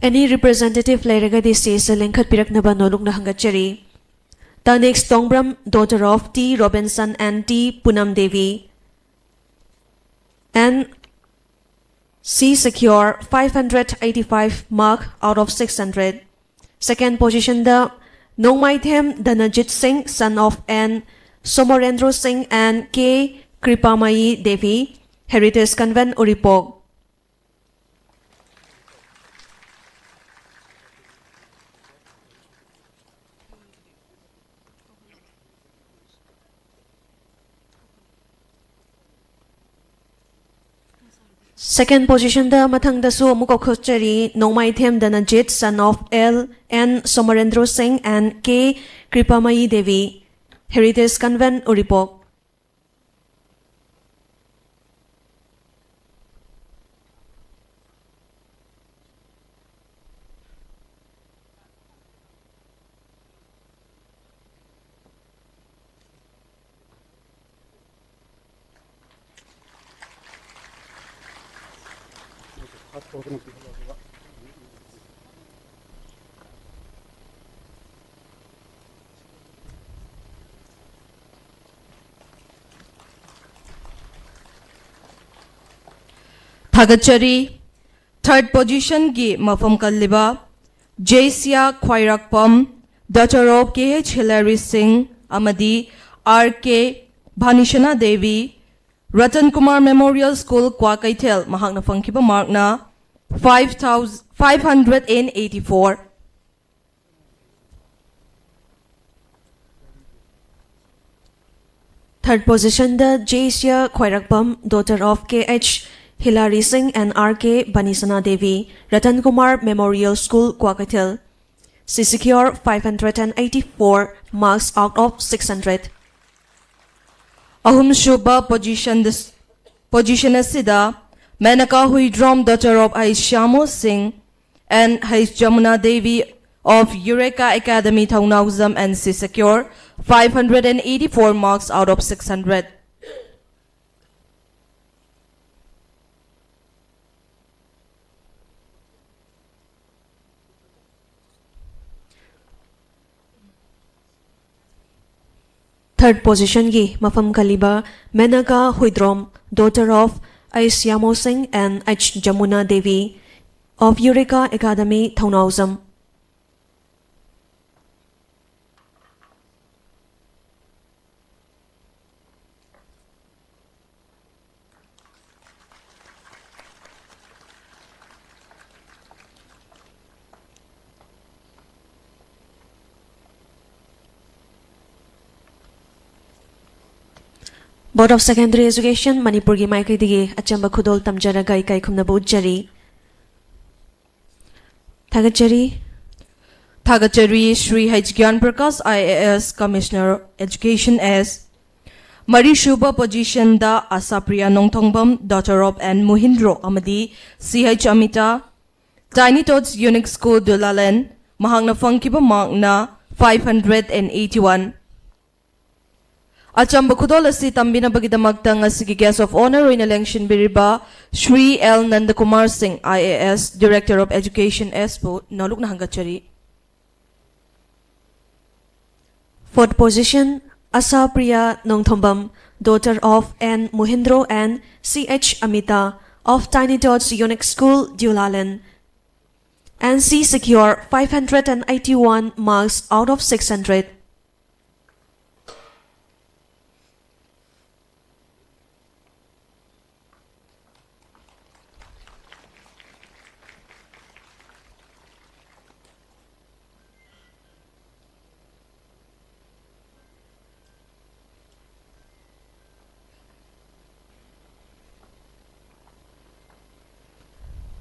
Any representative ꯂꯩꯔꯒꯗꯤ stage ꯂꯤꯡꯈꯠꯄꯤꯔꯛꯅꯕ ꯅꯣꯂꯨꯛꯅ ꯍꯪꯒꯠꯆꯔꯤ꯫ Tanex Tongbram, daughter of T Robinson and T Punam Devi, and she secure five hundred eighty-five mark out of six hundred. Second position ꯗ ꯅꯣꯡꯃꯥꯏꯊꯦꯝ ꯙꯅꯖꯤꯠ ꯁꯤꯡ, son of N Somorendro Singh and K Kripamayi Devi, Heritage Convent, Uripok꯫ Second position ꯗ ꯃꯊꯪꯗꯁꯨ ꯑꯃꯨꯛ ꯀꯧꯈꯠꯆꯔꯤ, ꯅꯣꯡꯃꯥꯏꯊꯦꯝ ꯙꯅꯖꯤꯠ, son of L N Somorendro Singh and K Kripamayi Devi, Heritage Convent, Uripok꯫ ꯊꯥꯒꯠꯆꯔꯤ꯫ Third position ꯒꯤ ꯃꯐꯝ ꯀꯜꯂꯤꯕ ꯖꯦꯁꯤꯌꯥ ꯈ꯭ꯋꯥꯏꯔꯥꯛꯄꯝ, daughter of K H Hilary Singh ꯑꯃꯗꯤ R K ꯚꯥꯅꯤꯁꯅꯥ Devi, Ratan Kumar Memorial School, Kwakeithel, ꯃꯍꯥꯛꯅ ꯐꯪꯈꯤꯕ mark ꯅ five thousand, five hundred and eighty-four꯫ Third position ꯗ ꯖꯦꯁꯤꯌꯥ ꯈ꯭ꯋꯥꯏꯔꯥꯛꯄꯝ, daughter of K H Hilary Singh and R K ꯚꯥꯅꯤꯁꯅꯥ Devi, Ratan Kumar Memorial School, Kwakeithel. She secure five hundred and eighty-four marks out of six hundred. ꯑꯍꯨꯝꯁꯨꯕ position ꯗ, position ꯑꯁꯤꯗ Menaka Huidrom, daughter of H Shyamo Singh and H Jamuna Devi, of Eureka Academy, Thongnaojam, and she secured five hundred eighty-four marks out of six hundred. Third position ꯒꯤ ꯃꯐꯝ ꯀꯜꯂꯤꯕ Menaka Huidrom, daughter of H Yamo Singh and H Jamuna Devi of Eureka Academy, Thongnaojam. Board of Secondary Education, ꯃꯅꯤꯄꯨꯔꯒꯤ ꯃꯥꯏꯀꯩꯗꯒꯤ ꯑꯆꯝꯕ ꯈꯨꯗꯣꯜ ꯇꯝꯖꯔꯒ ꯏꯀꯥꯏ ꯈꯨꯝꯅꯕ ꯎꯠꯆꯔꯤ꯫ ꯊꯥꯒꯠꯆꯔꯤ꯫ ꯊꯥꯒꯠꯆꯔꯤ, ꯁ꯭ꯔꯤ ꯍꯩꯆ ꯒ꯭ꯌꯥꯟ Prakash, I A S, Commissioner Education S. ꯃꯔꯤꯁꯨꯕ position the ꯑꯁꯥꯄ꯭ꯔꯤꯌꯥ Nongthongbam, daughter of N ꯃꯨꯍꯤꯟꯗ꯭ꯔꯣ ꯑꯃꯗꯤ C H Amita, Tiny Tots Unique School, ꯗꯨꯂꯥꯂꯦꯟ, ꯃꯍꯥꯛꯅ ꯐꯪꯈꯤꯕ mark ꯅ five hundred eighty-one꯫ ꯑꯆꯝꯕ ꯈꯨꯗꯣꯜ ꯑꯁꯤ ꯇꯝꯕꯤꯅꯕꯒꯤꯗꯃꯛꯇ ꯉꯁꯤꯒꯤ guest of honour ꯑꯣꯏꯅ ꯂꯦꯡꯁꯤꯟꯕꯤꯔꯤꯕ ꯁ꯭ꯔꯤ ꯑꯦꯜ ꯅꯟꯗꯀꯨꯃꯥꯔ ꯁꯤꯡ, I A S, Director of Education S ꯕꯨ ꯅꯧꯂꯨꯛꯅ ꯍꯪꯒꯠꯆꯔꯤ꯫ Fourth position, Asha Priya Nongthombam, daughter of N Muhindro and C H Amita of Tiny Tots Unique School, Diulalan. And she secured five hundred eighty-one marks out of six hundred.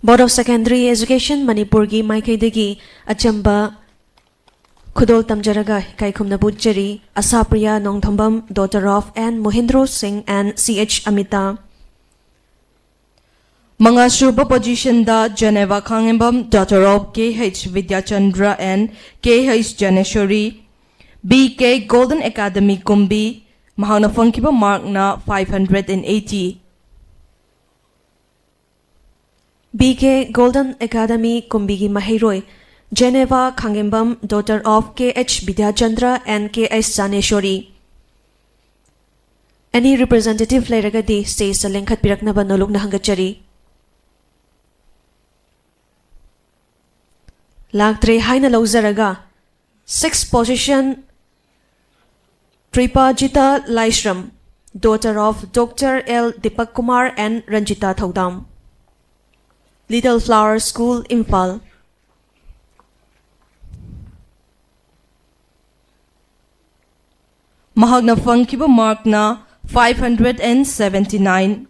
Board of Secondary Education, ꯃꯅꯤꯄꯨꯔꯒꯤ ꯃꯥꯏꯀꯩꯗꯒꯤ ꯑꯆꯝꯕ ꯈꯨꯗꯣꯜ ꯇꯝꯖꯔꯒ ꯏꯀꯥꯏ ꯈꯨꯝꯅꯕ ꯎꯠꯆꯔꯤ꯫ ꯑꯁꯥꯄ꯭ꯔꯤꯌꯥ Nongthombam, daughter of N ꯃꯣꯍꯦꯟꯗ꯭ꯔꯣ ꯁꯤꯡ and C H Amita. ꯃꯉꯥꯁꯨꯕ positionꯗ Geneva ꯈꯥꯉꯦꯝꯕꯝ, daughter of K H Vidyachandra and K H Janeshwari, B K Golden Academy ꯀꯨꯝꯕꯤ, ꯃꯍꯥꯛꯅ ꯐꯪꯈꯤꯕ markꯅ five hundred and eighty꯫ B K Golden Academy ꯀꯨꯝꯕꯤꯒꯤ ꯃꯍꯩꯔꯣꯏ Geneva ꯈꯥꯉꯦꯝꯕꯝ, daughter of K H Vidyachandra and K H Janeshwari꯫ Any representative ꯂꯩꯔꯒꯗꯤ stageꯇ ꯂꯦꯡꯈꯠꯄꯤꯔꯛꯅꯕ ꯅꯣꯂꯨꯛꯅ ꯍꯪꯒꯠꯆꯔꯤ꯫ ꯂꯥꯛꯇ꯭ꯔꯦ ꯍꯥꯏꯅ ꯂꯧꯖꯔꯒ, sixth position, Tripajita Laishram, daughter of Doctor L Deepak Kumar and Ranjita Thoudam, Little Flower School, Imphal꯫ ꯃꯍꯥꯛꯅ ꯐꯪꯈꯤꯕ markꯅ five hundred and seventy-nine꯫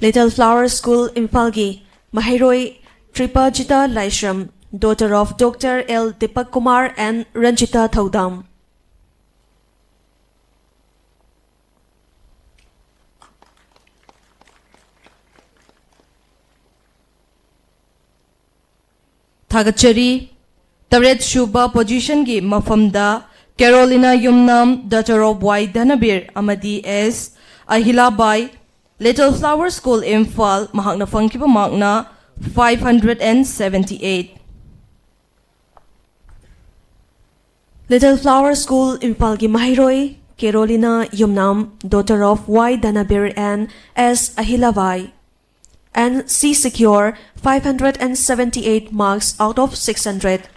Little Flower School, ꯏꯝꯐꯥꯜꯒꯤ ꯃꯍꯩꯔꯣꯏ Tripajita Laishram, daughter of Doctor L Deepak Kumar and Ranjita Thoudam꯫ ꯊꯥꯒꯠꯆꯔꯤ꯫ ꯇꯔꯦꯠ ꯁꯨꯕ positionꯒꯤ ꯃꯐꯝꯗ Carolina Yumnam, daughter of Y Dhanabir ꯑꯃꯗꯤ S Ahilabai, Little Flower School, Imphal, ꯃꯍꯥꯛꯅ ꯐꯪꯈꯤꯕ markꯅ five hundred and seventy-eight꯫ Little Flower School, ꯏꯝꯐꯥꯜꯒꯤ ꯃꯍꯩꯔꯣꯏ Carolina Yumnam, daughter of Y Dhanabir and S Ahilabai, and she secure five hundred and seventy-eight marks out of six hundred꯫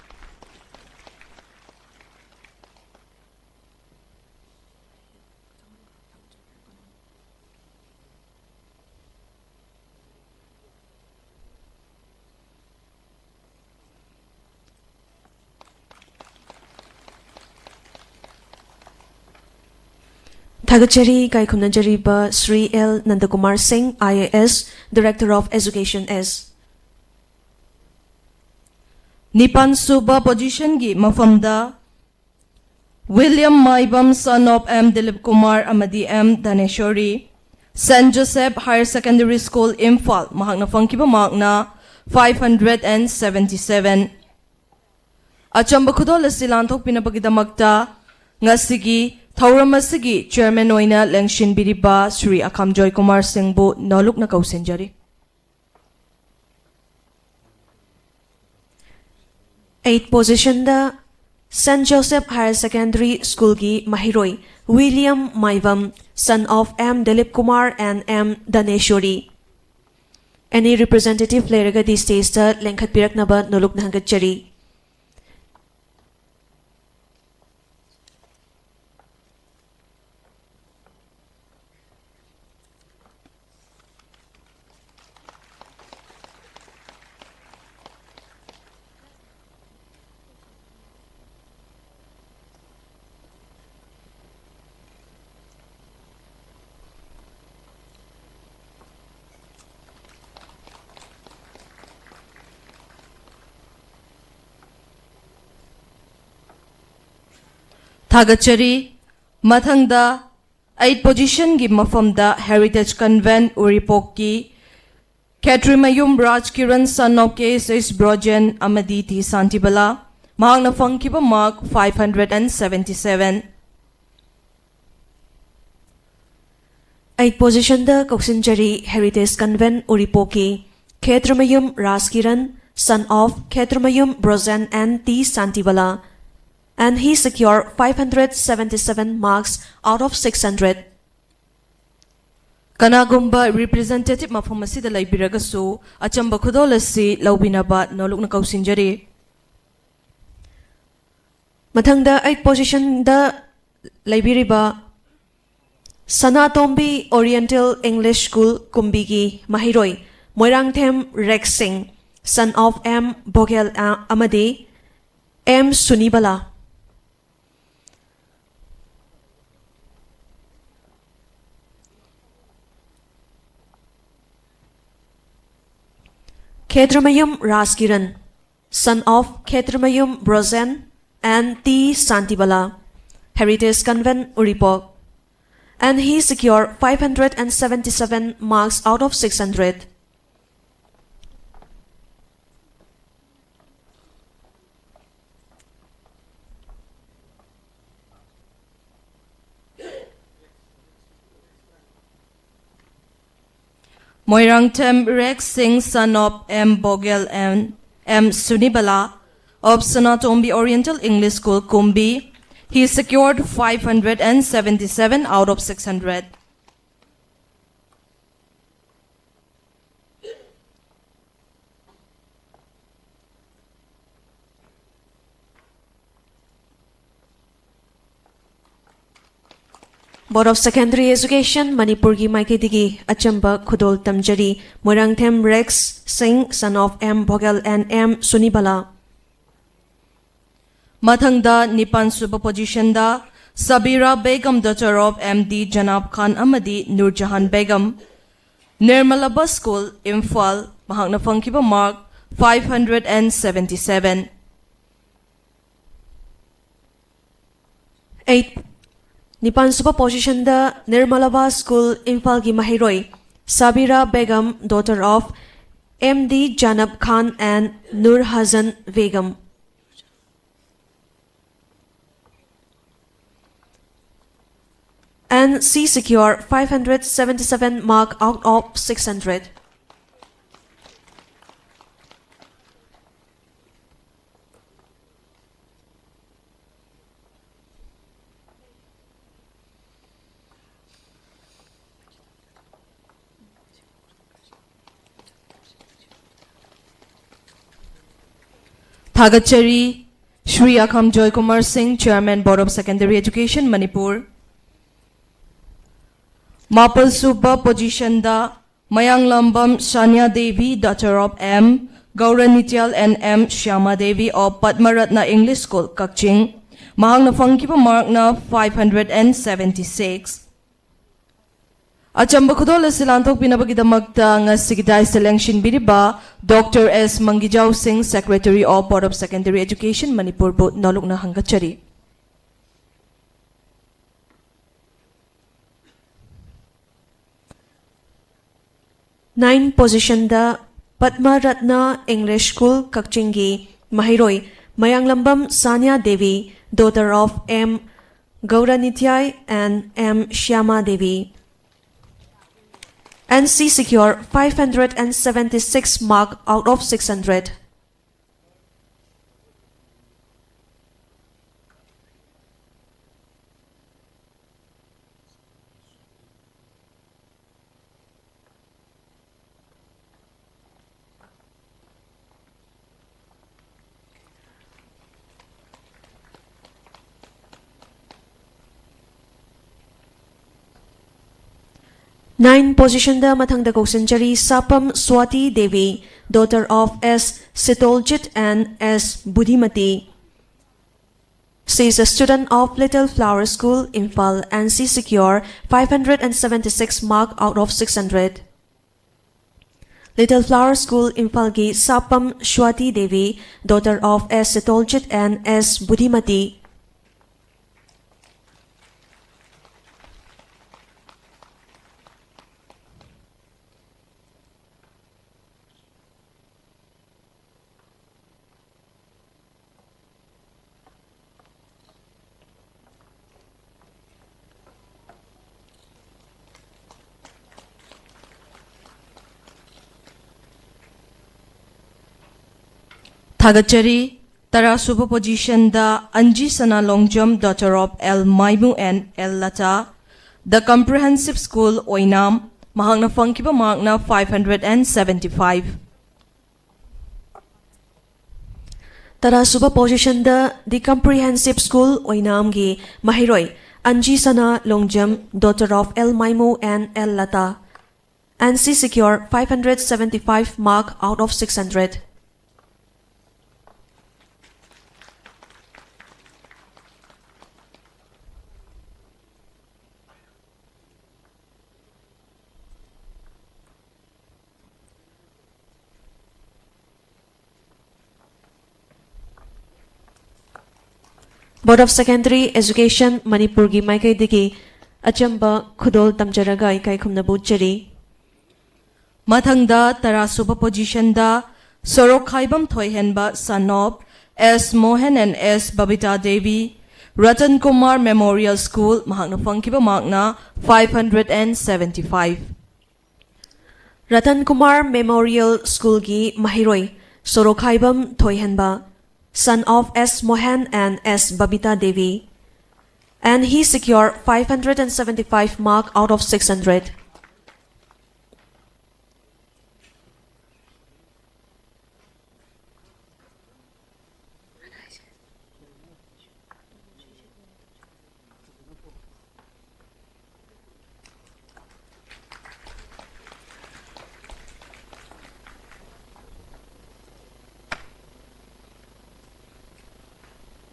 ꯊꯥꯒꯠꯆꯔꯤ꯫ ꯏꯀꯥꯏ ꯈꯨꯝꯅꯖꯔꯤꯕ Shri L Nandakumar ꯁꯤꯡ, I A S, Director of Education, S꯫ ꯅꯤꯄꯥꯟ ꯁꯨꯕ positionꯒꯤ ꯃꯐꯝꯗ William Maibam, son of M Dilip Kumar ꯑꯃꯗꯤ M Dhaneshwari, Saint Joseph Higher Secondary School, Imphal, ꯃꯍꯥꯛꯅ ꯐꯪꯈꯤꯕ ꯃꯥꯔꯛꯅ five hundred and seventy seven꯫ ꯑꯆꯝꯕ ꯈꯨꯗꯣꯜ ꯑꯁꯤ ꯂꯥꯟꯊꯣꯛꯄꯤꯅꯕꯒꯤꯗꯃꯛꯇ ꯉꯁꯤꯒꯤ ꯊꯧꯔꯝ ꯑꯁꯤꯒꯤ ꯆꯤꯌꯔꯃꯦꯟ ꯑꯣꯏꯅ ꯂꯦꯡꯁꯤꯟꯕꯤꯔꯤꯕ Shri ꯑꯈꯥꯝꯖꯣꯏ Kumar ꯁꯤꯡꯕꯨ ꯅꯣꯂꯨꯛꯅ ꯀꯧꯁꯤꯟꯖꯔꯤ꯫ Eight positionꯗ Saint Joseph Higher Secondary Schoolꯒꯤ ꯃꯍꯩꯔꯣꯏ William Maibam, son of M Dilip Kumar and M Daneshwari꯫ Any representative ꯂꯩꯔꯒꯗꯤ stageꯇ ꯂꯦꯡꯈꯠꯄꯤꯔꯛꯅꯕ ꯅꯣꯂꯨꯛꯅ ꯍꯪꯒꯠꯆꯔꯤ꯫ ꯊꯥꯒꯠꯆꯔꯤ꯫ ꯃꯊꯪꯗ eight positionꯒꯤ ꯃꯐꯝꯗ Heritage Convent ꯎꯔꯤꯄꯣꯛꯀꯤ Khetrimayum ꯔꯥꯖꯀꯤꯔꯟ, son of K S S Brojen ꯑꯃꯗꯤ ꯇꯤ ꯁꯥꯟꯇꯤꯕꯂꯥ, ꯃꯍꯥꯛꯅ ꯐꯪꯈꯤꯕ mark five hundred and seventy seven꯫ Eight positionꯗ ꯀꯧꯁꯤꯟꯖꯔꯤ Heritage Convent ꯎꯔꯤꯄꯣꯛꯀꯤ Khetrimayum Rajkiran, son of Khetrimayum Brojen and T Shantibala, and he secured five hundred seventy seven marks out of six hundred꯫ ꯀꯅꯥꯒꯨꯝꯕ representative ꯃꯐꯝ ꯑꯁꯤꯗ ꯂꯩꯕꯤꯔꯒꯁꯨ ꯑꯆꯝꯕ ꯈꯨꯗꯣꯜ ꯑꯁꯤ ꯂꯧꯕꯤꯅꯕ ꯅꯣꯂꯨꯛꯅ ꯀꯧꯁꯤꯟꯖꯔꯤ꯫ ꯃꯊꯪꯗ eight positionꯗ ꯂꯩꯕꯤꯔꯤꯕ ꯁꯅꯥꯇꯣꯝꯕꯤ Oriental English School ꯀꯨꯝꯕꯤꯒꯤ ꯃꯍꯩꯔꯣꯏ ꯃꯣꯏꯔꯥꯡꯊꯦꯝ ꯔꯦꯛꯁꯤꯡ, son of M ꯕꯣꯒꯦꯜ ꯑ-, ꯑꯃꯗꯤ M ꯁꯨꯅꯤꯕꯂꯥ꯫ Khetrimayum Rajkiran, son of Khetrimayum Brojen and T Shantibala, Heritage Convent Uripok. And he secured five hundred and seventy-seven marks out of six hundred. Moirangthem Rex Singh, son of M Bogel and M Sunibala, of Sanatombi Oriental English School, Kumbi. He secured five hundred and seventy-seven out of six hundred. Board of Secondary Education, ꯃꯅꯤꯄꯨꯔꯒꯤ ꯃꯥꯏꯀꯩꯗꯒꯤ ꯑꯆꯝꯕ ꯈꯨꯗꯣꯜ ꯇꯝꯖꯔꯤ꯫ ꯃꯣꯏꯔꯥꯡꯊꯦꯝ ꯔꯦꯛꯁ ꯁꯤꯡ, son of M Bhogel and M Sunibala꯫ ꯃꯊꯪꯗ ꯅꯤꯄꯥꯟ ꯁꯨꯕ position the ꯁꯕꯤꯔꯥ Begum, daughter of M D ꯖꯅꯥꯕ ꯈꯥꯟ ꯑꯃꯗꯤ ꯅꯨꯔꯖꯍꯥꯟ Begum, ꯅꯤꯔꯃꯂꯕꯥ School, Imphal, ꯃꯍꯥꯛꯅ ꯐꯪꯈꯤꯕ mark five hundred and seventy seven꯫ Eight, ꯅꯤꯄꯥꯟ ꯁꯨꯕ position ꯗ ꯅꯤꯔꯃꯂꯕꯥ School, ꯏꯝꯐꯥꯜꯒꯤ ꯃꯍꯩꯔꯣꯏ ꯁꯥꯕꯤꯔꯥ Begum, daughter of M D Janab Khan and Nur Hasan Begum. And she secured five hundred seventy seven mark out of six hundred. ꯊꯥꯒꯠꯆꯔꯤ꯫ ꯁ꯭ꯔꯤ ꯑꯈꯝ ꯖꯣꯏ ꯀꯨꯃꯥꯔ ꯁꯤꯡ, Chairman, Board of Secondary Education, Manipur. ꯃꯥꯄꯜ ꯁꯨꯕ position the Mayanglambam Sania Devi, daughter of M ꯒꯧꯔꯅꯤꯇ꯭ꯌꯥꯜ and M ꯁ꯭ꯌꯥꯃꯥ Devi of ꯄꯗꯃꯔꯠꯅ English School, ꯀꯛꯆꯤꯡ꯫ ꯃꯍꯥꯛꯅ ꯐꯪꯈꯤꯕ mark ꯅ five hundred and seventy six꯫ ꯑꯆꯝꯕ ꯈꯨꯗꯣꯜ ꯑꯁꯤ ꯂꯥꯟꯊꯣꯛꯄꯤꯅꯕꯒꯤꯗꯃꯛꯇ ꯉꯁꯤꯒꯤ dais ꯇ ꯂꯦꯡꯁꯤꯟꯕꯤꯔꯤꯕ Doctor S ꯃꯪꯒꯤꯖꯥꯎ ꯁꯤꯡ, Secretary of Board of Secondary Education, ꯃꯅꯤꯄꯨꯔꯕꯨ ꯅꯣꯂꯨꯛꯅ ꯍꯪꯒꯠꯆꯔꯤ꯫ Nine position ꯗ ꯄꯗꯃ ꯔꯠꯅ English School ꯀꯛꯆꯤꯡꯒꯤ ꯃꯍꯩꯔꯣꯏ ꯃꯌꯥꯡꯂꯝꯕꯝ Sania Devi, daughter of M Gauranityai and M Shyama Devi. N C secure five hundred and seventy-six mark out of six hundred. Nine position ꯗ ꯃꯊꯪꯗ ꯀꯧꯁꯤꯟꯖꯔꯤ ꯁꯥꯄꯝ ꯁ꯭ꯋꯥꯇꯤ Devi, daughter of S Sitoljit and S Budhimati. She is a student of Little Flower School, Imphal, and she secure five hundred and seventy-six mark out of six hundred. Little Flower School, Imphal ꯒꯤ ꯁꯥꯄꯝ ꯁ꯭ꯋꯥꯇꯤ Devi, daughter of S Sitoljit and S Budhimati. ꯊꯥꯒꯠꯆꯔꯤ꯫ ꯇꯔꯥꯁꯨꯕ position ꯗ ꯑꯟꯖꯤ ꯁꯅꯥ Longjam, daughter of L ꯃꯥꯏꯃꯨ and L Lata, The Comprehensive School, ꯑꯣꯏꯅꯥꯝ, ꯃꯍꯥꯛꯅ ꯐꯪꯈꯤꯕ mark ꯅ five hundred and seventy-five꯫ ꯇꯔꯥꯁꯨꯕ position the The Comprehensive School, ꯑꯣꯏꯅꯥꯝꯒꯤ ꯃꯍꯩꯔꯣꯏ ꯑꯟꯖꯤ ꯁꯅꯥ Longjam, daughter of L ꯃꯥꯏꯃꯨ and L Lata, and she secure five hundred seventy-five mark out of six hundred. Board of Secondary Education ꯃꯅꯤꯄꯨꯔꯒꯤ ꯃꯥꯏꯀꯩꯗꯒꯤ ꯑꯆꯝꯕ ꯈꯨꯗꯣꯜ ꯇꯝꯖꯔꯒ ꯏꯀꯥꯏ ꯈꯨꯝꯅꯕ ꯎꯠꯆꯔꯤ꯫ ꯃꯊꯪꯗ ꯇꯔꯥꯁꯨꯕ positionꯗ ꯁꯣꯔꯣꯛꯈꯥꯏꯕꯝ ꯊꯣꯏꯍꯦꯟꯕ, son of S Mohan and S Babita Devi, Ratan Kumar Memorial School, ꯃꯍꯥꯛꯅ ꯐꯪꯈꯤꯕ markꯅ five hundred and seventy five꯫ Ratan Kumar Memorial Schoolꯒꯤ ꯃꯍꯩꯔꯣꯏ ꯁꯣꯔꯣꯛꯈꯥꯏꯕꯝ ꯊꯣꯏꯍꯦꯟꯕ, son of S Mohan and S Babita Devi, and he secured five hundred and seventy five mark out of six hundred꯫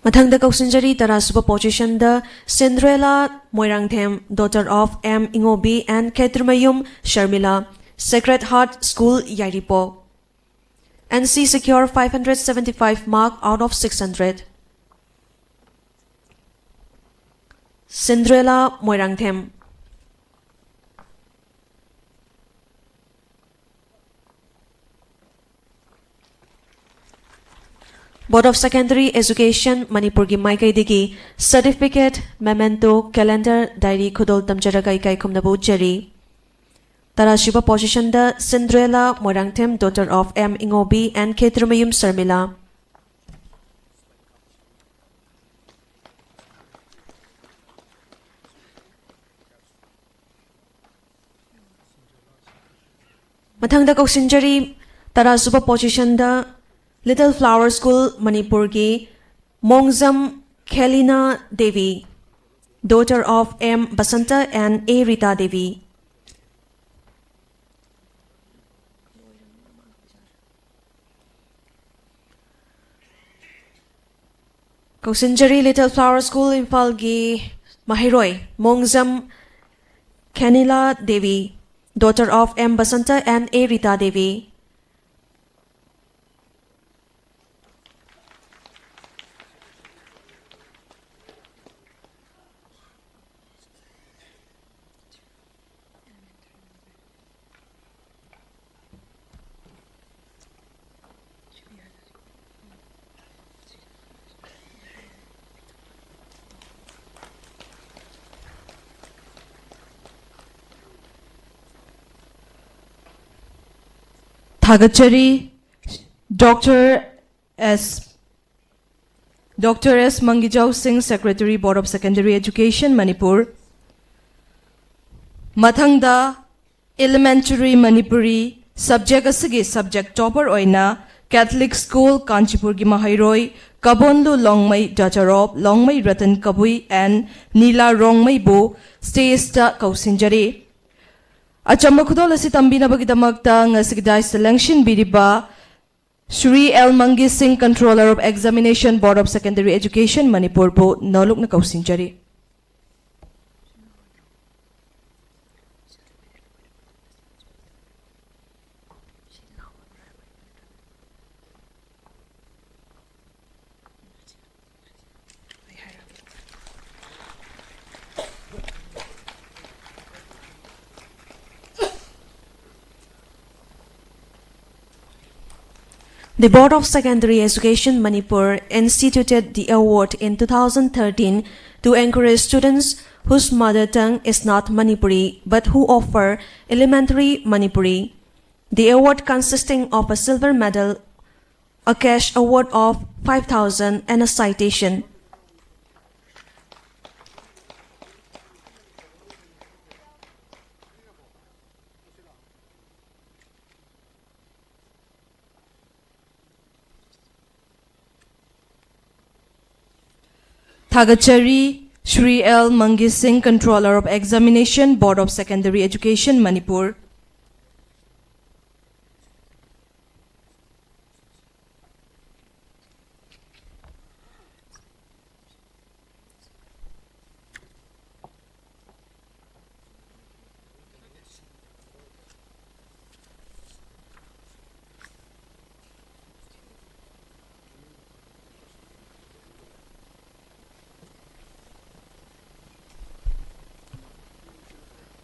ꯃꯊꯪꯗ ꯀꯧꯁꯤꯟꯖꯔꯤ ꯇꯔꯥꯁꯨꯕ positionꯗ Cinderella Moirangthem, daughter of M Ingobi and Khetrimayum Sharmila, Sacred Heart School, Yairipok, and she secured five hundred seventy five mark out of six hundred꯫ Cinderella Moirangthem꯫ Board of Secondary Education ꯃꯅꯤꯄꯨꯔꯒꯤ ꯃꯥꯏꯀꯩꯗꯒꯤ certificate, memento, calendar, diary ꯈꯨꯗꯣꯜ ꯇꯝꯖꯔꯒ ꯏꯀꯥꯏ ꯈꯨꯝꯅꯕ ꯎꯠꯆꯔꯤ꯫ ꯇꯔꯥꯁꯨꯕ positionꯗ Cinderella Moirangthem, daughter of M Ingobi and Khetrimayum Sharmila꯫ ꯃꯊꯪꯗ ꯀꯧꯁꯤꯟꯖꯔꯤ ꯇꯔꯥꯁꯨꯕ positionꯗ Little Flower School ꯃꯅꯤꯄꯨꯔꯒꯤ ꯃꯣꯡꯖꯝ Khelina Devi, daughter of M Basanta and A Rita Devi꯫ ꯀꯧꯁꯤꯟꯖꯔꯤ Little Flower School ꯏꯝꯐꯥꯜꯒꯤ ꯃꯍꯩꯔꯣꯏ ꯃꯣꯡꯖꯝ Khenila Devi, daughter of M Basanta and A Rita Devi꯫ ꯊꯥꯒꯠꯆꯔꯤ꯫ Doctor S Doctor S ꯃꯪꯒꯤꯖꯥꯎ ꯁꯤꯡ, Secretary, Board of Secondary Education, Manipur. ꯃꯊꯪꯗ Elementary Manipuri subject ꯑꯁꯤꯒꯤ subject topper ꯑꯣꯏꯅ Catholic School, ꯀꯥꯟꯆꯤꯄꯨꯔꯒꯤ ꯃꯍꯩꯔꯣꯏ ꯀꯕꯣꯟꯂꯨ ꯂꯣꯡꯃꯩ, daughter of ꯂꯣꯡꯃꯩ Ratan Kabui and ꯅꯤꯂꯥ ꯔꯣꯡꯃꯩꯕꯨ stageꯇ ꯀꯧꯁꯤꯟꯖꯔꯤ꯫ ꯑꯆꯝꯕ ꯈꯨꯗꯣꯜ ꯑꯁꯤ ꯇꯝꯕꯤꯅꯕꯒꯤꯗꯃꯛꯇ ꯉꯁꯤꯒꯤ dais ꯂꯦꯡꯁꯤꯟꯕꯤꯔꯤꯕ Shri L Mangi Singh, Controller of Examination, Board of Secondary Education, ꯃꯅꯤꯄꯨꯔꯕꯨ ꯅꯣꯂꯨꯛꯅ ꯀꯧꯁꯤꯟꯖꯔꯤ꯫ The Board of Secondary Education Manipur instituted the award in two thousand thirteen to encourage students whose mother tongue is not Manipuri but who offer elementary Manipuri. The award consisting of a silver medal, a cash award of five thousand and a citation. ꯊꯥꯒꯠꯆꯔꯤ꯫ Shri L Mangi Singh, Controller of Examination, Board of Secondary Education, Manipur.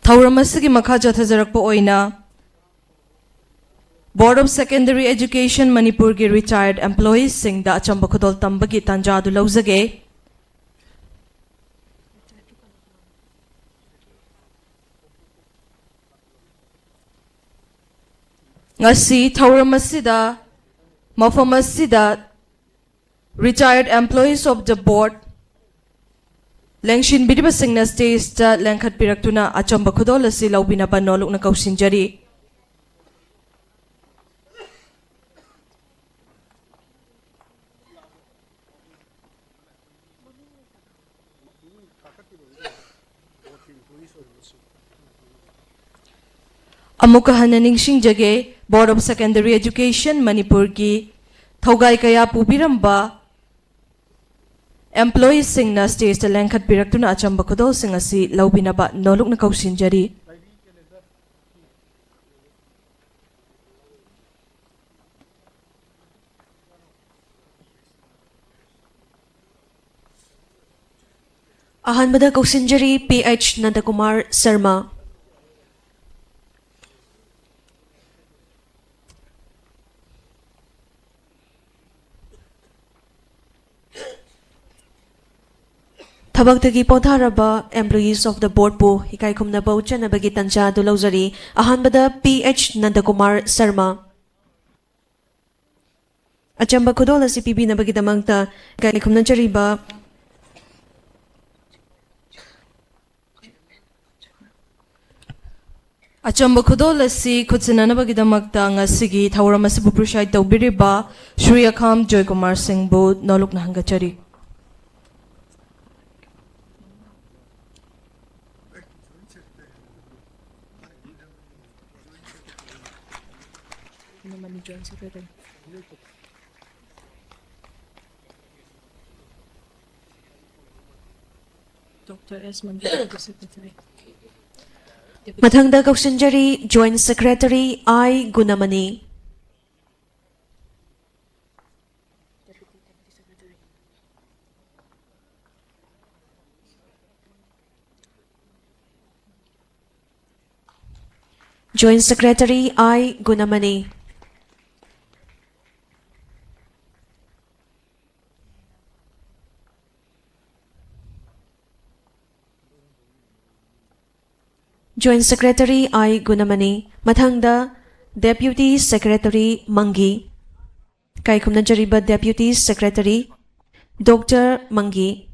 ꯊꯧꯔꯝ ꯑꯁꯤꯒꯤ ꯃꯈꯥ ꯆꯠꯊꯖꯔꯛꯄ ꯑꯣꯏꯅ Board of Secondary Education ꯃꯅꯤꯄꯨꯔꯒꯤ retired employeesꯁꯤꯡꯗ ꯑꯆꯝꯕ ꯈꯨꯗꯣꯜ ꯇꯝꯕꯒꯤ ꯇꯥꯟꯖꯥ ꯑꯗꯨ ꯂꯧꯖꯒꯦ꯫ ꯉꯁꯤ ꯊꯧꯔꯝ ꯑꯁꯤꯗ ꯃꯐꯝ ꯑꯁꯤꯗ retired employees of the board ꯂꯦꯡꯁꯤꯟꯕꯤꯔꯤꯕꯁꯤꯡꯅ stageꯇ ꯂꯦꯡꯈꯠꯄꯤꯔꯛꯇꯨꯅ ꯑꯆꯝꯕ ꯈꯨꯗꯣꯜ ꯑꯁꯤ ꯂꯧꯕꯤꯅꯕ ꯅꯣꯜꯂꯨꯛꯅ ꯀꯧꯁꯤꯟꯖꯔꯤ꯫ ꯑꯃꯨꯛꯀ ꯍꯟꯅ ꯅꯤꯡꯁꯤꯡꯖꯒꯦ, Board of Secondary Education ꯃꯅꯤꯄꯨꯔꯒꯤ ꯊꯧꯒꯥꯏ ꯀꯌꯥ ꯄꯨꯕꯤꯔꯝꯕ employeeꯁꯤꯡꯅ stageꯇ ꯂꯦꯡꯈꯠꯄꯤꯔꯛꯇꯨꯅ ꯑꯆꯝꯕ ꯈꯨꯗꯣꯜꯁꯤꯡ ꯑꯁꯤ ꯂꯧꯕꯤꯅꯕ ꯅꯣꯜꯂꯨꯛꯅ ꯀꯧꯁꯤꯟꯖꯔꯤ꯫ ꯑꯍꯥꯟꯕꯗ ꯀꯧꯁꯤꯟꯖꯔꯤ ꯄꯤ ꯑꯩꯆ ꯅꯟꯗꯀꯨꯃꯥꯔ ꯁꯔꯃ꯫ ꯊꯕꯛꯇꯒꯤ ꯄꯣꯊꯥꯔꯕ employees of the boardꯄꯨ ꯏꯀꯥꯏ ꯈꯨꯝꯅꯕ ꯎꯠꯆꯅꯕꯒꯤ ꯇꯥꯟꯖꯥ ꯑꯗꯨ ꯂꯧꯖꯔꯤ꯫ ꯑꯍꯥꯟꯕꯗ ꯄꯤ ꯑꯩꯆ ꯅꯟꯗꯀꯨꯃꯥꯔ ꯁꯔꯃ꯫ ꯑꯆꯝꯕ ꯈꯨꯗꯣꯜ ꯑꯁꯤ ꯄꯤꯕꯤꯅꯕꯒꯤꯗꯃꯛꯇ ꯏꯀꯥꯏ ꯈꯨꯝꯅꯖꯔꯤꯕ꯫ ꯑꯆꯝꯕ ꯈꯨꯗꯣꯜ ꯑꯁꯤ ꯈꯨꯠꯁꯤꯟꯅꯅꯕꯒꯤꯗꯃꯛꯇ ꯉꯁꯤꯒꯤ ꯊꯧꯔꯝ ꯑꯁꯤꯕꯨ preside ꯇꯧꯕꯤꯔꯤꯕ Shri ꯑꯈꯥꯝ Joykumar ꯁꯤꯡꯕꯨ ꯅꯣꯜꯂꯨꯛꯅ ꯍꯪꯒꯠꯆꯔꯤ꯫ Doctor S Manjunath, Secretary. ꯃꯊꯪꯗ ꯀꯧꯁꯤꯟꯖꯔꯤ Joint Secretary I ꯒꯨꯅꯃꯅꯤ꯫ Joint Secretary I ꯒꯨꯅꯃꯅꯤ꯫ Joint Secretary I ꯒꯨꯅꯃꯅꯤ꯫ ꯃꯊꯪꯗ Deputy Secretary ꯃꯪꯒꯤ꯫ ꯏꯀꯥꯏ ꯈꯨꯝꯅꯖꯔꯤꯕ Deputy Secretary Doctor ꯃꯪꯒꯤ꯫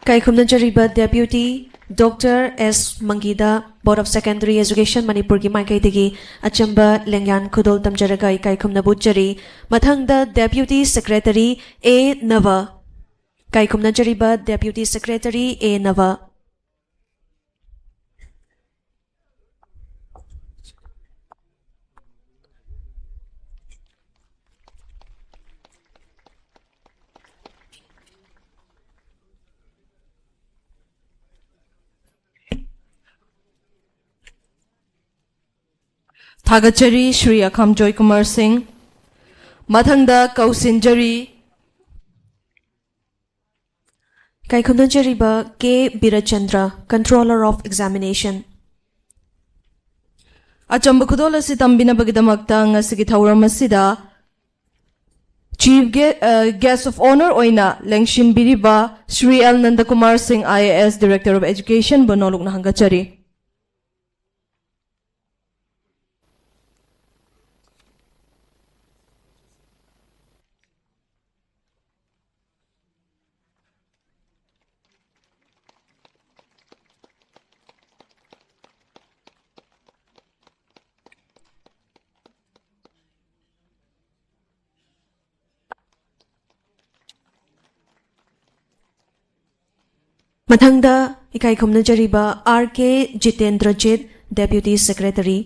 ꯏꯀꯥꯏ ꯈꯨꯝꯅꯖꯔꯤꯕ Deputy Doctor S ꯃꯪꯒꯤꯗ Board of Secondary Education ꯃꯅꯤꯄꯨꯔꯒꯤ ꯃꯥꯏꯀꯩꯗꯒꯤ ꯑꯆꯝꯕ ꯂꯦꯡꯌꯥꯟ ꯈꯨꯗꯣꯜ ꯇꯝꯖꯔꯒ ꯏꯀꯥꯏ ꯈꯨꯝꯅꯕ ꯎꯠꯆꯔꯤ꯫ ꯃꯊꯪꯗ Deputy Secretary ꯑꯦ ꯅꯕ꯫ ꯏꯀꯥꯏ ꯈꯨꯝꯅꯖꯔꯤꯕ Deputy Secretary ꯑꯦ ꯅꯕ꯫ ꯊꯥꯒꯠꯆꯔꯤ ꯁ꯭ꯔꯤ ꯑꯈꯥꯝ ꯖꯣꯏꯀꯨꯃꯥꯔ ꯁꯤꯡ꯫ ꯃꯊꯪꯗ ꯀꯧꯁꯤꯟꯖꯔꯤ ꯏꯀꯥꯏ ꯈꯨꯝꯅꯖꯔꯤꯕ ꯀꯦ ꯕꯤꯔꯆꯟꯗ꯭ꯔ, Controller of Examination꯫ ꯑꯆꯝꯕ ꯈꯨꯗꯣꯜ ꯑꯁꯤ ꯇꯝꯕꯤꯅꯕꯒꯤꯗꯃꯛꯇ ꯉꯁꯤꯒꯤ ꯊꯧꯔꯝ ꯑꯁꯤꯗ Chief Gue-, ꯑ, Guest of Honour ꯑꯣꯏꯅ ꯂꯦꯡꯁꯤꯟꯕꯤꯔꯤꯕ ꯁ꯭ꯔꯤ ꯑꯦꯜ ꯅꯟꯗꯀꯨꯃꯥꯔ ꯁꯤꯡ, I A S, Director of Education ꯕꯨ ꯅꯣꯂꯨꯛꯅ ꯍꯪꯒꯠꯆꯔꯤ꯫ ꯃꯊꯪꯗ ꯏꯀꯥꯏ ꯈꯨꯝꯅꯖꯔꯤꯕ ꯑꯥꯔ ꯀꯦ ꯖꯤꯇꯦꯟꯗ꯭ꯔꯖꯤꯠ, Deputy Secretary꯫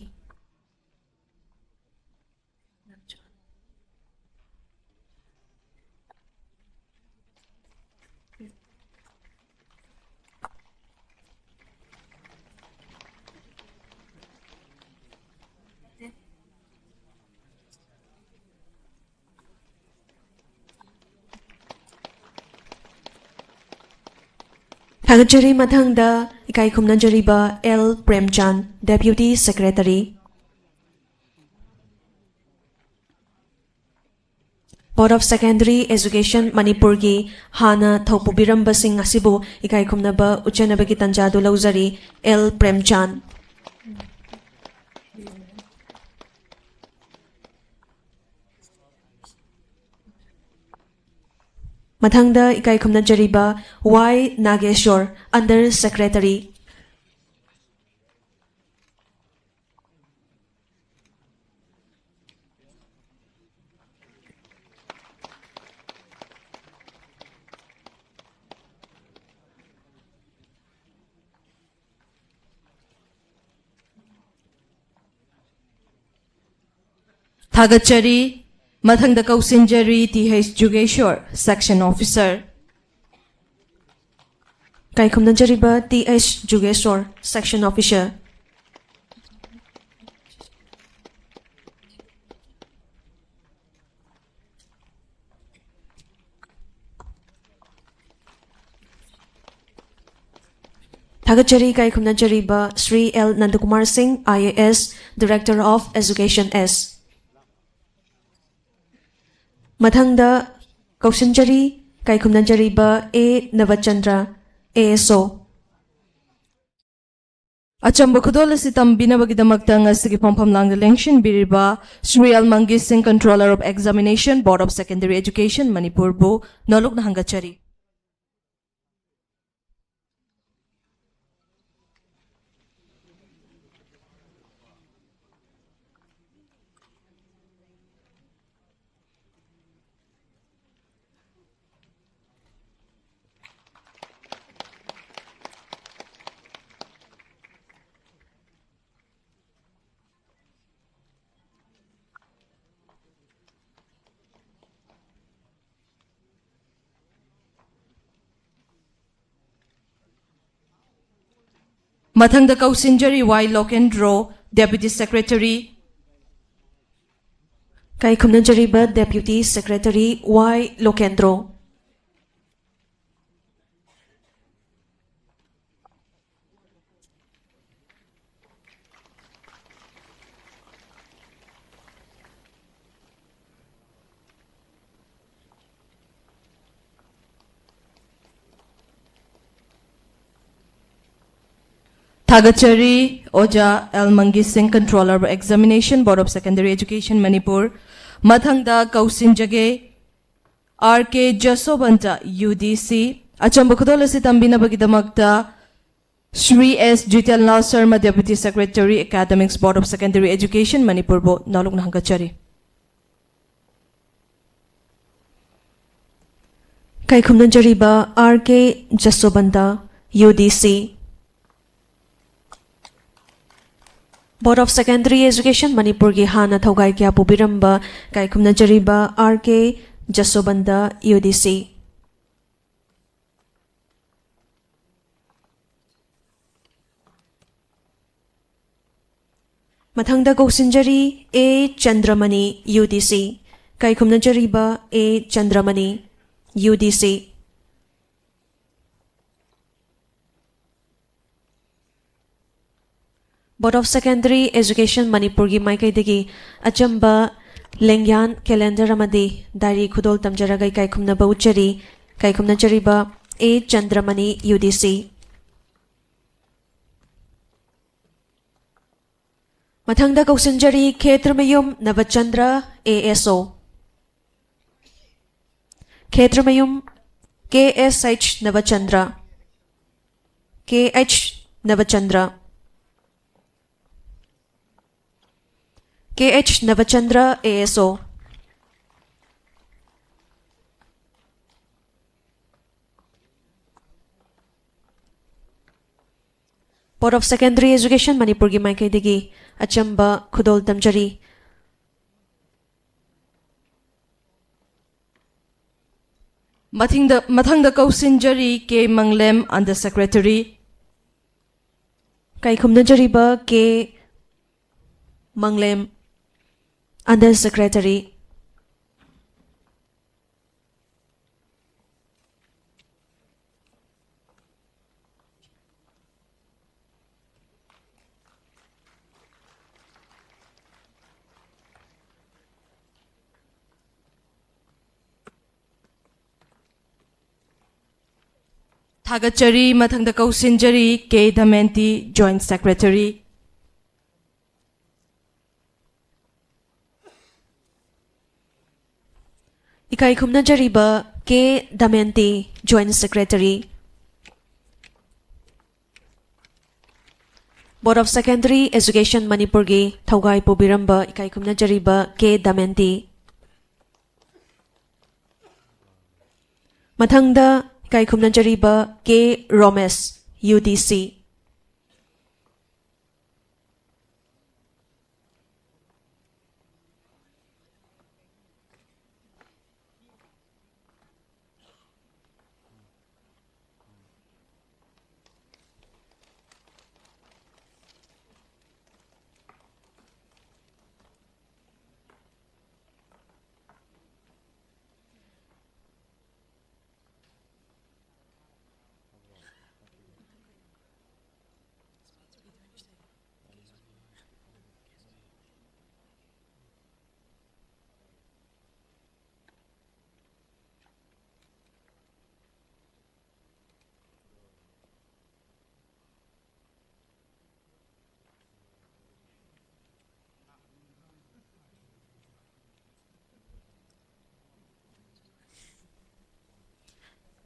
ꯊꯥꯒꯠꯆꯔꯤ꯫ ꯃꯊꯪꯗ ꯏꯀꯥꯏ ꯈꯨꯝꯅꯖꯔꯤꯕ L ꯄ꯭ꯔꯦꯝꯆꯥꯟ, Deputy Secretary꯫ Board of Secondary Education ꯃꯅꯤꯄꯨꯔꯒꯤ ꯍꯥꯟꯅ ꯊꯧꯄꯨꯕꯤꯔꯝꯕꯁꯤꯡ ꯑꯁꯤꯕꯨ ꯏꯀꯥꯏ ꯈꯨꯝꯅꯕ ꯎꯠꯆꯅꯕꯒꯤ ꯇꯥꯟꯖꯥꯗꯨ ꯂꯧꯖꯔꯤ꯫ ꯑꯦꯜ ꯄ꯭ꯔꯦꯝꯆꯥꯟ꯫ ꯃꯊꯪꯗ ꯏꯀꯥꯏ ꯈꯨꯝꯅꯖꯔꯤꯕ ꯋꯥꯏ ꯅꯥꯒꯦꯁꯣꯔ, Under Secretary꯫ ꯊꯥꯒꯠꯆꯔꯤ꯫ ꯃꯊꯪꯗ ꯀꯧꯁꯤꯟꯖꯔꯤ T H Jugeshor, Section Officer꯫ ꯏꯀꯥꯏ ꯈꯨꯝꯅꯖꯔꯤꯕ T H Jugeshor, Section Officer꯫ ꯊꯥꯒꯠꯆꯔꯤ ꯏꯀꯥꯏ ꯈꯨꯝꯅꯖꯔꯤꯕ ꯁ꯭ꯔꯤ ꯑꯦꯜ ꯅꯟꯗꯀꯨꯃꯥꯔ ꯁꯤꯡ, I A S, Director of Education, S꯫ ꯃꯊꯪꯗ ꯀꯧꯁꯤꯟꯖꯔꯤ ꯏꯀꯥꯏ ꯈꯨꯝꯅꯖꯔꯤꯕ ꯑꯦ ꯅꯕꯆꯟꯗ꯭ꯔ, ꯑꯦ ꯑꯦꯁ ꯑꯣ꯫ ꯑꯆꯝꯕ ꯈꯨꯗꯣꯜ ꯑꯁꯤ ꯇꯝꯕꯤꯅꯕꯒꯤꯗꯃꯛꯇ ꯉꯁꯤꯒꯤ ꯐꯝꯐꯝ ꯂꯥꯡꯗ ꯂꯦꯡꯁꯤꯟꯕꯤꯔꯤꯕ ꯁ꯭ꯔꯤ ꯑꯦꯜ ꯃꯪꯒꯤ ꯁꯤꯡ, Controller of Examination, Board of Secondary Education, ꯃꯅꯤꯄꯨꯔꯕꯨ ꯅꯣꯂꯨꯛꯅ ꯍꯪꯒꯠꯆꯔꯤ꯫ ꯃꯊꯪꯗ ꯀꯧꯁꯤꯟꯖꯔꯤ ꯋꯥꯏ ꯂꯣꯀꯦꯟꯗ꯭ꯔꯣ, Deputy Secretary꯫ ꯏꯀꯥꯏ ꯈꯨꯝꯅꯖꯔꯤꯕ Deputy Secretary ꯋꯥꯏ ꯂꯣꯀꯦꯟꯗ꯭ꯔꯣ꯫ ꯊꯥꯒꯠꯆꯔꯤ ꯑꯣꯖꯥ ꯑꯦꯜ ꯃꯪꯒꯤ ꯁꯤꯡ, Controller Examination, Board of Secondary Education, Manipur. ꯃꯊꯪꯗ ꯀꯧꯁꯤꯟꯖꯒꯦ ꯑꯥꯔ ꯀꯦ ꯖꯁꯣꯕꯟꯇ, ꯌꯨ ꯗꯤ ꯁꯤ꯫ ꯑꯆꯝꯕ ꯈꯨꯗꯣꯜ ꯑꯁꯤ ꯇꯝꯕꯤꯅꯕꯒꯤꯗꯃꯛꯇ ꯁ꯭ꯔꯤ ꯑꯦꯁ ꯖꯤꯇꯦꯟ ꯂꯥꯜ Sharma, Deputy Secretary, Academics, Board of Secondary Education, ꯃꯅꯤꯄꯨꯔꯕꯨ ꯅꯧꯂꯨꯛꯅ ꯍꯪꯒꯠꯆꯔꯤ꯫ ꯀꯥꯏꯈꯨꯝꯅꯖꯔꯤꯕ ꯑꯥꯔ ꯀꯦ ꯖꯁꯣꯕꯟꯇ, ꯌꯨ ꯗꯤ ꯁꯤ꯫ Board of Secondary Education ꯃꯅꯤꯄꯨꯔꯒꯤ ꯍꯥꯟꯅ ꯊꯧꯒꯥꯏ ꯀꯌꯥ ꯄꯨꯕꯤꯔꯝꯕ ꯀꯥꯏꯈꯨꯝꯅꯖꯔꯤꯕ ꯑꯥꯔ ꯀꯦ ꯖꯁꯣꯕꯟꯇ, ꯌꯨ ꯗꯤ ꯁꯤ꯫ ꯃꯊꯪꯗ ꯀꯧꯁꯤꯟꯖꯔꯤ ꯑꯦ ꯆꯟꯗ꯭ꯔꯃꯅꯤ, ꯌꯨ ꯗꯤ ꯁꯤ꯫ ꯀꯥꯏꯈꯨꯝꯅꯖꯔꯤꯕ ꯑꯦ ꯆꯟꯗ꯭ꯔꯃꯅꯤ, ꯌꯨ ꯗꯤ ꯁꯤ꯫ Board of Secondary Education ꯃꯅꯤꯄꯨꯔꯒꯤ ꯃꯥꯏꯀꯩꯗꯒꯤ ꯑꯆꯝꯕ ꯂꯦꯡꯌꯥꯟ, calendar ꯑꯃꯗꯤ diary ꯈꯨꯗꯣꯜ ꯇꯝꯖꯔꯒ ꯏꯀꯥꯏ ꯈꯨꯝꯅꯕ ꯎꯠꯆꯔꯤ꯫ ꯏꯀꯥꯏ ꯈꯨꯝꯅꯖꯔꯤꯕ ꯑꯦ ꯆꯟꯗ꯭ꯔꯃꯅꯤ, ꯌꯨ ꯗꯤ ꯁꯤ꯫ ꯃꯊꯪꯗ ꯀꯧꯁꯤꯟꯖꯔꯤ ꯈꯦꯇ꯭ꯔꯃꯌꯨꯝ ꯅꯕꯆꯟꯗ꯭ꯔ, A S O. Khetrimayum K S H Nabachandra, K H Nabachandra, K H Nabachandra, A S O. Board of Secondary Education ꯃꯅꯤꯄꯨꯔꯒꯤ ꯃꯥꯏꯀꯩꯗꯒꯤ ꯑꯆꯝꯕ ꯈꯨꯗꯣꯜ ꯇꯝꯖꯔꯤ꯫ ꯃꯊꯪꯗ, ꯃꯊꯪꯗ ꯀꯧꯁꯤꯟꯖꯔꯤ ꯀꯦ ꯃꯪꯂꯦꯝ, Under Secretary꯫ ꯀꯥꯏꯈꯨꯝꯅꯖꯔꯤꯕ ꯀꯦ ꯃꯪꯂꯦꯝ, Under Secretary꯫ ꯊꯥꯒꯠꯆꯔꯤ꯫ ꯃꯊꯪꯗ ꯀꯧꯁꯤꯟꯖꯔꯤ ꯀꯦ ꯗꯃꯦꯟꯇꯤ, Joint Secretary꯫ ꯏꯀꯥꯏ ꯈꯨꯝꯅꯖꯔꯤꯕ ꯀꯦ ꯗꯃꯦꯟꯇꯤ, Joint Secretary꯫ Board of Secondary Education ꯃꯅꯤꯄꯨꯔꯒꯤ ꯊꯧꯒꯥꯏ ꯄꯨꯕꯤꯔꯝꯕ ꯏꯀꯥꯏ ꯈꯨꯝꯅꯖꯔꯤꯕ ꯀꯦ ꯗꯃꯦꯟꯇꯤ꯫ ꯃꯊꯪꯗ ꯏꯀꯥꯏ ꯈꯨꯝꯅꯖꯔꯤꯕ ꯀꯦ ꯔꯣꯃꯦꯁ, ꯌꯨ ꯗꯤ ꯁꯤ꯫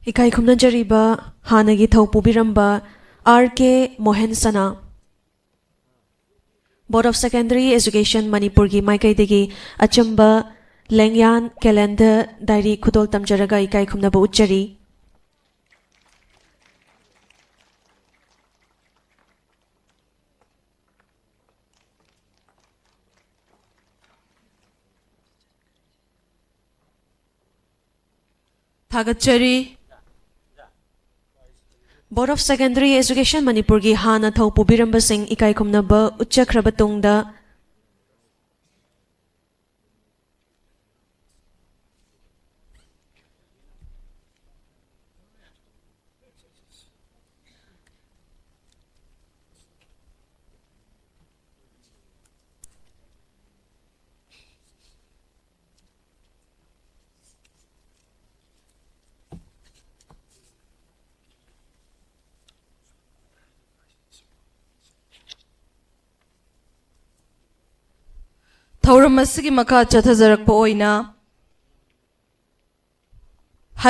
ꯏꯀꯥꯏ ꯈꯨꯝꯅꯖꯔꯤꯕ ꯍꯥꯟꯅꯒꯤ ꯊꯧ ꯄꯨꯕꯤꯔꯝꯕ ꯑꯥꯔ ꯀꯦ ꯃꯣꯍꯦꯟ ꯁꯅꯥ꯫ Board of Secondary Education ꯃꯅꯤꯄꯨꯔꯒꯤ ꯃꯥꯏꯀꯩꯗꯒꯤ ꯑꯆꯝꯕ ꯂꯦꯡꯌꯥꯟ, calendar, diary ꯈꯨꯗꯣꯜ ꯇꯝꯖꯔꯒ ꯏꯀꯥꯏ ꯈꯨꯝꯅꯕ ꯎꯠꯆꯔꯤ꯫ ꯊꯥꯒꯠꯆꯔꯤ꯫ Board of Secondary Education ꯃꯅꯤꯄꯨꯔꯒꯤ ꯍꯥꯟꯅ ꯊꯧ ꯄꯨꯕꯤꯔꯝꯕꯁꯤꯡ ꯏꯀꯥꯏ ꯈꯨꯝꯅꯕ ꯎꯠꯆꯈ꯭ꯔꯕ ꯇꯨꯡꯗ, ꯊꯧꯔꯝ ꯑꯁꯤꯒꯤ ꯃꯈꯥ ꯆꯠꯊꯖꯔꯛꯄ ꯑꯣꯏꯅ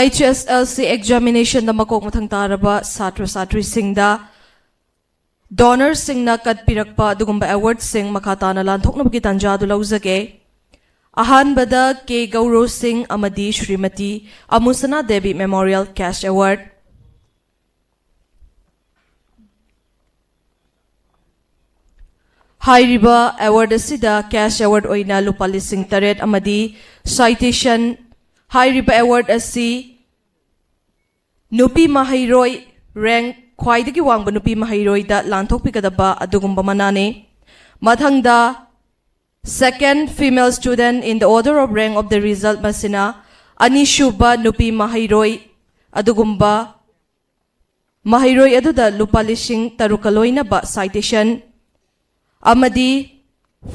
H S L C examination ꯗ ꯃꯀꯣꯛ ꯃꯊꯪ ꯇꯥꯔꯕ ꯁꯥꯇ꯭ꯔ ꯁꯥꯇ꯭ꯔꯤꯁꯤꯡꯗ donor ꯁꯤꯡꯅ ꯀꯠꯄꯤꯔꯛꯄ ꯑꯗꯨꯒꯨꯝꯕ award ꯁꯤꯡ ꯃꯈꯥ ꯇꯥꯅ ꯂꯥꯟꯊꯣꯛꯅꯕꯒꯤ ꯇꯥꯟꯖꯥ ꯑꯗꯨ ꯂꯧꯖꯒꯦ꯫ ꯑꯍꯥꯟꯕꯗ K ꯒꯧꯔꯣ ꯁꯤꯡ ꯑꯃꯗꯤ Shrimati ꯑꯃꯨꯁꯅꯥ Devi Memorial Cash Award꯫ ꯍꯥꯏꯔꯤꯕ award ꯑꯁꯤꯗ cash award ꯑꯣꯏꯅ ꯂꯨꯄꯥ ꯂꯤꯁꯤꯡ ꯇꯔꯦꯠ ꯑꯃꯗꯤ citation, ꯍꯥꯏꯔꯤꯕ award ꯑꯁꯤ ꯅꯨꯄꯤ ꯃꯍꯩꯔꯣꯏ rank ꯈ꯭ꯋꯥꯏꯗꯒꯤ ꯋꯥꯡꯕ ꯅꯨꯄꯤ ꯃꯍꯩꯔꯣꯏꯗ ꯂꯥꯟꯊꯣꯛꯄꯤꯒꯗꯕ ꯑꯗꯨꯒꯨꯝꯕ ꯃꯅꯥꯅꯤ꯫ ꯃꯊꯪꯗ, second female student in the order of rank of the result ꯃꯁꯤꯅ ꯑꯅꯤꯁꯨꯕ ꯅꯨꯄꯤ ꯃꯍꯩꯔꯣꯏ ꯑꯗꯨꯒꯨꯝꯕ ꯃꯍꯩꯔꯣꯏ ꯑꯗꯨꯗ ꯂꯨꯄꯥ ꯂꯤꯁꯤꯡ ꯇꯔꯨꯛꯀ ꯂꯣꯏꯅꯕ citation ꯑꯃꯗꯤ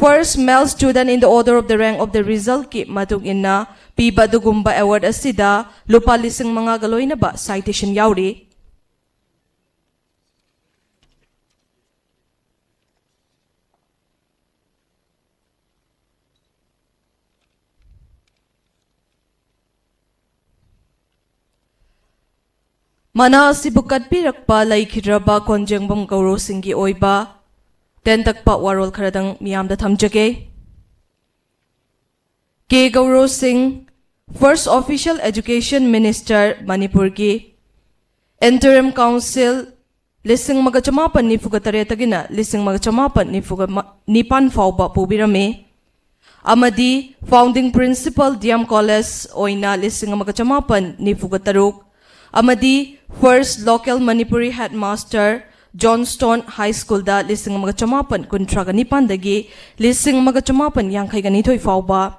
first male student in the order of the rank of the result ꯀꯤ ꯃꯇꯨꯡ ꯏꯟꯅ ꯄꯤꯕ ꯑꯗꯨꯒꯨꯝꯕ award ꯑꯁꯤꯗ ꯂꯨꯄꯥ ꯂꯤꯁꯤꯡ ꯃꯉꯥꯒ ꯂꯣꯏꯅꯕ citation ꯌꯥꯎꯔꯤ꯫ ꯃꯅꯥ ꯑꯁꯤꯕꯨ ꯀꯠꯄꯤꯔꯛꯄ ꯂꯩꯈꯤꯗ꯭ꯔꯕ ꯀꯣꯟꯖꯦꯡꯕꯝ ꯒꯧꯔꯣꯁꯤꯡꯒꯤ ꯑꯣꯏꯕ ꯇꯦꯟꯇꯛꯄ ꯋꯥꯔꯣꯜ ꯈꯔꯗꯪ ꯃꯤꯌꯥꯝꯗ ꯊꯝꯖꯒꯦ꯫ K ꯒꯧꯔꯣ ꯁꯤꯡ, first official education minister ꯃꯅꯤꯄꯨꯔꯒꯤ, interim council ꯂꯤꯁꯤꯡ ꯑꯃꯒ ꯆꯃꯥꯄꯟ ꯅꯤꯐꯨꯒ ꯇꯔꯦꯠꯇꯒꯤꯅ ꯂꯤꯁꯤꯡ ꯑꯃꯒ ꯆꯃꯥꯄꯟ ꯅꯤꯐꯨꯒ ꯅꯤꯄꯥꯟ ꯐꯥꯎꯕ ꯄꯨꯕꯤꯔꯝꯃꯤ ꯑꯃꯗꯤ founding principal D M College ꯑꯣꯏꯅ ꯂꯤꯁꯤꯡ ꯑꯃꯒ ꯆꯃꯥꯄꯟ ꯅꯤꯐꯨꯒ ꯇꯔꯨꯛ ꯑꯃꯗꯤ first local Manipuri headmaster Johnstone High School ꯗ ꯂꯤꯁꯤꯡ ꯑꯃꯒ ꯆꯃꯥꯄꯟ ꯀꯨꯟꯊ꯭ꯔꯥꯒ ꯅꯤꯄꯥꯟꯗꯒꯤ ꯂꯤꯁꯤꯡ ꯑꯃꯒ ꯆꯃꯥꯄꯟ ꯌꯥꯡꯈꯩꯒ ꯅꯤꯊꯣꯏ ꯐꯥꯎꯕ,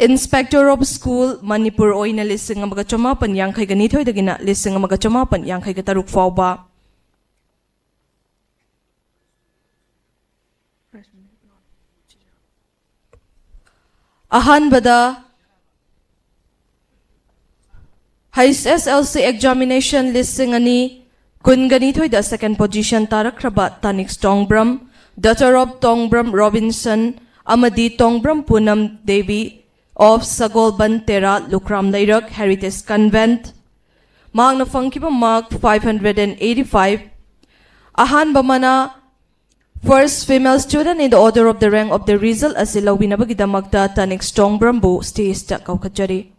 Inspector of School ꯃꯅꯤꯄꯨꯔ ꯑꯣꯏꯅ ꯂꯤꯁꯤꯡ ꯑꯃꯒ ꯆꯃꯥꯄꯟ ꯌꯥꯡꯈꯩꯒ ꯅꯤꯊꯣꯏꯗꯒꯤꯅ ꯂꯤꯁꯤꯡ ꯑꯃꯒ ꯆꯃꯥꯄꯟ ꯌꯥꯡꯈꯩꯒ ꯇꯔꯨꯛ ꯐꯥꯎꯕ꯫ ꯑꯍꯥꯟꯕꯗ H S L C examination ꯂꯤꯁꯤꯡ ꯑꯅꯤ ꯀꯨꯟꯒ ꯅꯤꯊꯣꯏꯗ second position ꯇꯥꯔꯛꯈ꯭ꯔꯕ Taniksha Tongbram, daughter of Tongbram Robinson, ꯑꯃꯗꯤ ꯇꯣꯡꯕ꯭ꯔꯝ ꯄꯨꯅꯝ ꯗꯦꯕꯤ of ꯁꯒꯣꯜꯕꯟ ꯇꯦꯔꯥ ꯂꯨꯈ꯭ꯔꯥꯝ ꯂꯩꯔꯛ Heritage Convent꯫ ꯃꯍꯥꯛꯅ ꯐꯪꯈꯤꯕ mark five hundred and eighty-five꯫ ꯑꯍꯥꯟꯕ ꯃꯅꯥ First Female Student in the Order of the Rank of the Result ꯑꯁꯤ ꯂꯧꯕꯤꯅꯕꯒꯤꯗꯃꯛꯇ ꯇꯅꯤꯛꯁ ꯇꯣꯡꯕ꯭ꯔꯝꯕꯨ stageꯇ ꯀꯧꯈꯠꯆꯔꯤ꯫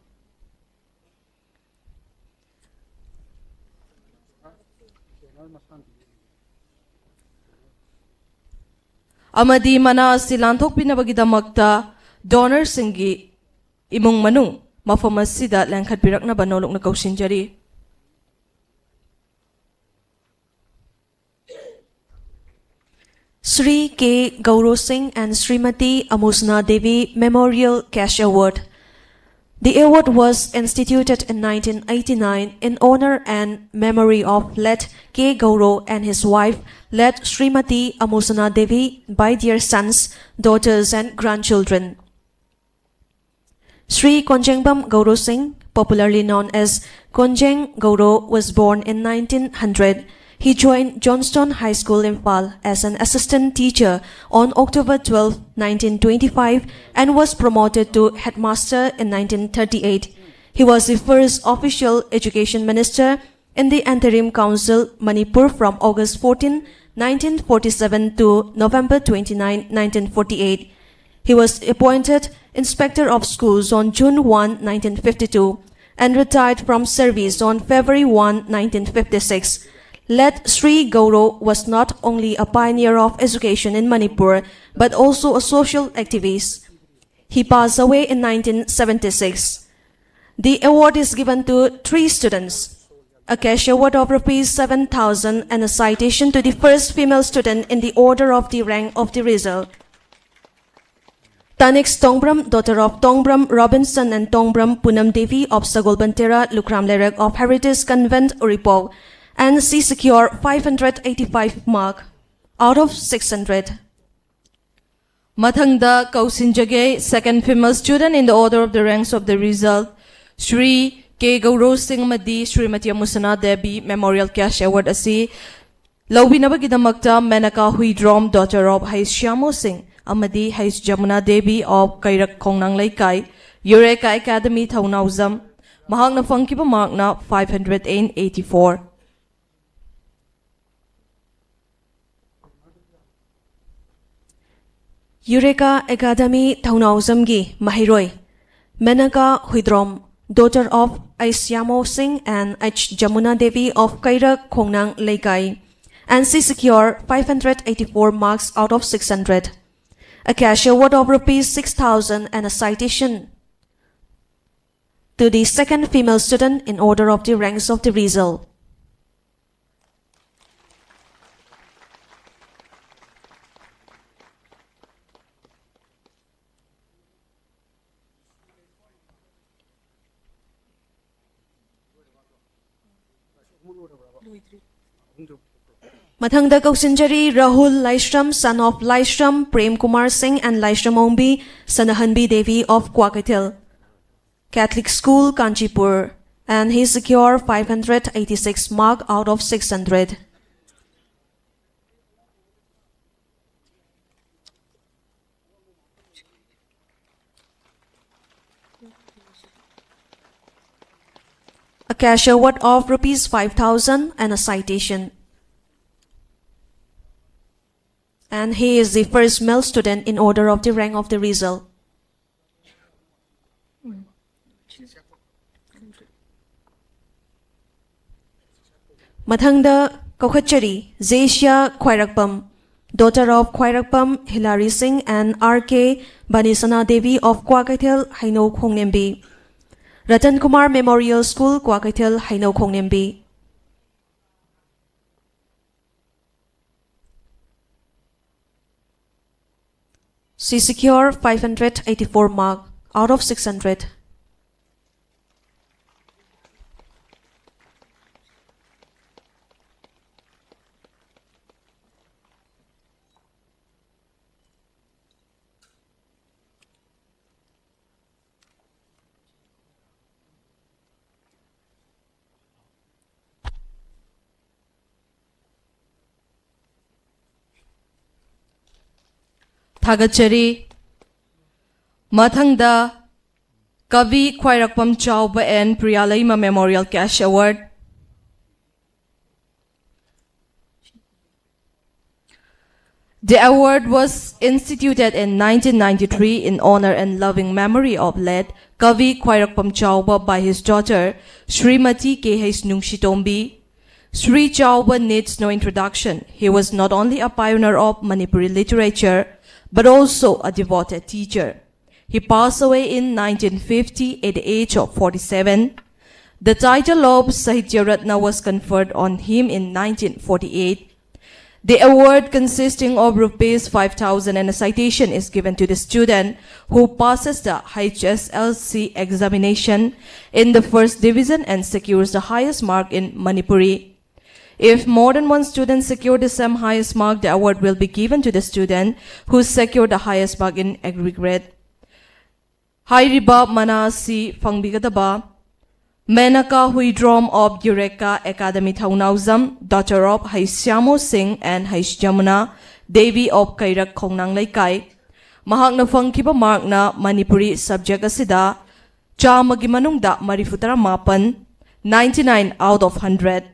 ꯑꯃꯗꯤ ꯃꯅꯥ ꯑꯁꯤ ꯂꯥꯟꯊꯣꯛꯄꯤꯅꯕꯒꯤꯗꯃꯛꯇ donorꯁꯤꯡꯒꯤ ꯏꯃꯨꯡ ꯃꯅꯨꯡ ꯃꯐꯝ ꯑꯁꯤꯗ ꯂꯦꯡꯈꯠꯄꯤꯔꯛꯅꯕ ꯅꯣꯂꯨꯛꯅ ꯀꯧꯁꯤꯟꯖꯔꯤ꯫ Shri K Gauro Singh and Srimati Amusna Devi Memorial Cash Award. The award was instituted in nineteen eighty-nine in honor and memory of late K Gauro and his wife, late Srimati Amusna Devi, by their sons, daughters, and grandchildren. Shri Konjengbam Gauro Singh, popularly known as Konjeng Gauro, was born in nineteen hundred. He joined Johnstone High School, Imphal, as an assistant teacher on October twelfth, nineteen twenty-five, and was promoted to headmaster in nineteen thirty-eight. He was the first official education minister in the interim council, Manipur, from August fourteen, nineteen forty-seven to November twenty-nine, nineteen forty-eight. He was appointed Inspector of Schools on June one, nineteen fifty-two, and retired from service on February one, nineteen fifty-six. Late Sri Gauro was not only a pioneer of education in Manipur, but also a social activist. He passed away in nineteen seventy-six. The award is given to three students. A cash award of rupees seven thousand and a citation to the first female student in the order of the rank of the result. Tanix Tongbram, daughter of Tongbram Robinson and Tongbram Punam Devi of Sagolbantera, Lukram Lerek of Heritage Convent, Uripok, and she secured five hundred eighty-five mark out of six hundred. ꯃꯊꯪꯗ ꯀꯧꯁꯤꯟꯖꯒꯦ, second female student in the order of the ranks of the result, Shri K Gauro Singh ꯑꯃꯗꯤ Shrimati Amusana Devi Memorial Cash Award ꯑꯁꯤ ꯂꯧꯕꯤꯅꯕꯒꯤꯗꯃꯛꯇ Menaka Huidrom, daughter of Haishyamo Singh, ꯑꯃꯗꯤ H Jamuna Devi of ꯀꯩꯔꯛ ꯈꯣꯡꯅꯥꯡ ꯂꯩꯀꯥꯏ, Eureka Academy ꯊꯧꯅꯥꯎꯖꯝ, ꯃꯍꯥꯛꯅ ꯐꯪꯈꯤꯕ markꯅ five hundred and eighty-four꯫ Eureka Academy ꯊꯧꯅꯥꯎꯖꯝꯒꯤ ꯃꯍꯩꯔꯣꯏ Menaka Huidrom, daughter of H Syamo Singh and H Jamuna Devi of Kairak Khongnang Leikai, and she secured five hundred eighty-four marks out of six hundred. A cash award of rupees six thousand and a citation to the second female student in order of the ranks of the result. ꯃꯊꯪꯗ ꯀꯧꯁꯤꯟꯖꯔꯤ ꯔꯥꯍꯨꯜ ꯂꯥꯏꯁ꯭ꯔꯝ, son of ꯂꯥꯏꯁ꯭ꯔꯝ ꯄ꯭ꯔꯦꯝ ꯀꯨꯃꯥꯔ ꯁꯤꯡ and Laishram Ongbi ꯁꯅꯥꯍꯟꯕꯤ Devi of Kwakeithel Catholic School, Kanchipur, and he secured five hundred eighty-six mark out of six hundred. A cash award of rupees five thousand and a citation. And he is the first male student in order of the rank of the result. ꯃꯊꯪꯗ ꯀꯧꯈꯠꯆꯔꯤ ꯖꯦꯁꯤꯌꯥ ꯈ꯭ꯋꯥꯏꯔꯥꯛꯄꯝ, daughter of ꯈ꯭ꯋꯥꯏꯔꯥꯛꯄꯝ ꯍꯤꯂꯥꯔꯤ ꯁꯤꯡ and R K ꯕꯥꯅꯤꯁꯅꯥ Devi of Kwakeithel ꯍꯩꯅꯧ ꯈꯣꯡꯅꯦꯝꯕꯤ, Ratan Kumar Memorial School Kwakeithel ꯍꯩꯅꯧ ꯈꯣꯡꯅꯦꯝꯕꯤ꯫ She secured five hundred eighty-four mark out of six hundred. ꯊꯥꯒꯠꯆꯔꯤ꯫ ꯃꯊꯪꯗ ꯀꯕꯤ ꯈ꯭ꯋꯥꯏꯔꯥꯛꯄꯝ ꯆꯥꯎꯕ and Priya Leima Memorial Cash Award. The award was instituted in nineteen ninety-three in honor and loving memory of late Kavi Khwairokpam Chauba by his daughter Srimati K H Nungshitombi. Sri Chauba needs no introduction. He was not only a pioneer of Manipuri literature, but also a devoted teacher. He passed away in nineteen fifty at the age of forty-seven. The title of Sahitya Ratna was conferred on him in nineteen forty-eight. The award, consisting of rupees five thousand and a citation, is given to the student who passes the H S L C examination in the first division and secures the highest mark in Manipuri. If more than one student secure the same highest mark, the award will be given to the student who secured the highest mark in aggregate. ꯍꯥꯏꯔꯤꯕ ꯃꯅꯥ ꯑꯁꯤ ꯐꯪꯕꯤꯒꯗꯕ Menaka Huidrom of Eureka Academy Thaunawjam, daughter of H Shyamo Singh and H Jamuna Devi of Kairak Khongnang Leikai. ꯃꯍꯥꯛꯅ ꯐꯪꯈꯤꯕ markꯅ Manipuri subject ꯑꯁꯤꯗ ꯆꯥꯝꯃꯒꯤ ꯃꯅꯨꯡꯗ ꯃꯔꯤꯐꯨ ꯇꯔꯥ ꯃꯥꯄꯟ, ninety-nine out of hundred꯫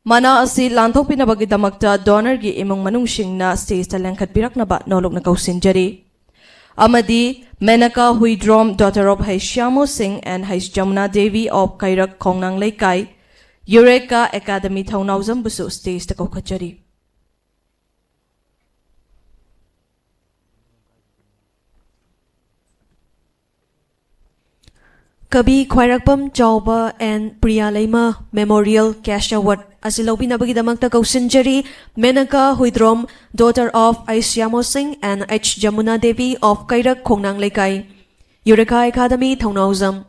ꯃꯅꯥ ꯑꯁꯤ ꯂꯥꯟꯊꯣꯛꯄꯤꯅꯕꯒꯤꯗꯃꯛꯇ donorꯒꯤ ꯏꯃꯨꯡ ꯃꯅꯨꯡꯁꯤꯡꯅ stageꯇ ꯂꯦꯡꯈꯠꯄꯤꯔꯛꯅꯕ ꯅꯣꯂꯨꯛꯅ ꯀꯧꯁꯤꯟꯖꯔꯤ꯫ ꯑꯃꯗꯤ Menaka Huidrom, daughter of H Shyamo Singh and H Jamuna Devi of Kairak Khongnang Leikai, Eureka Academy Thaunawjamꯕꯨꯁꯨ stageꯇ ꯀꯧꯈꯠꯆꯔꯤ꯫ ꯀꯕꯤ ꯈ꯭ꯋꯥꯏꯔꯥꯛꯄꯝ ꯆꯥꯎꯕ and Priya Leima Memorial Cash Award ꯑꯁꯤ ꯂꯧꯕꯤꯅꯕꯒꯤꯗꯃꯛꯇ ꯀꯧꯁꯤꯟꯖꯔꯤ꯫ Menaka Huidrom, daughter of H Shyamo Singh and H Jamuna Devi of Kairak Khongnang Leikai, Eureka Academy, Thaunawjam.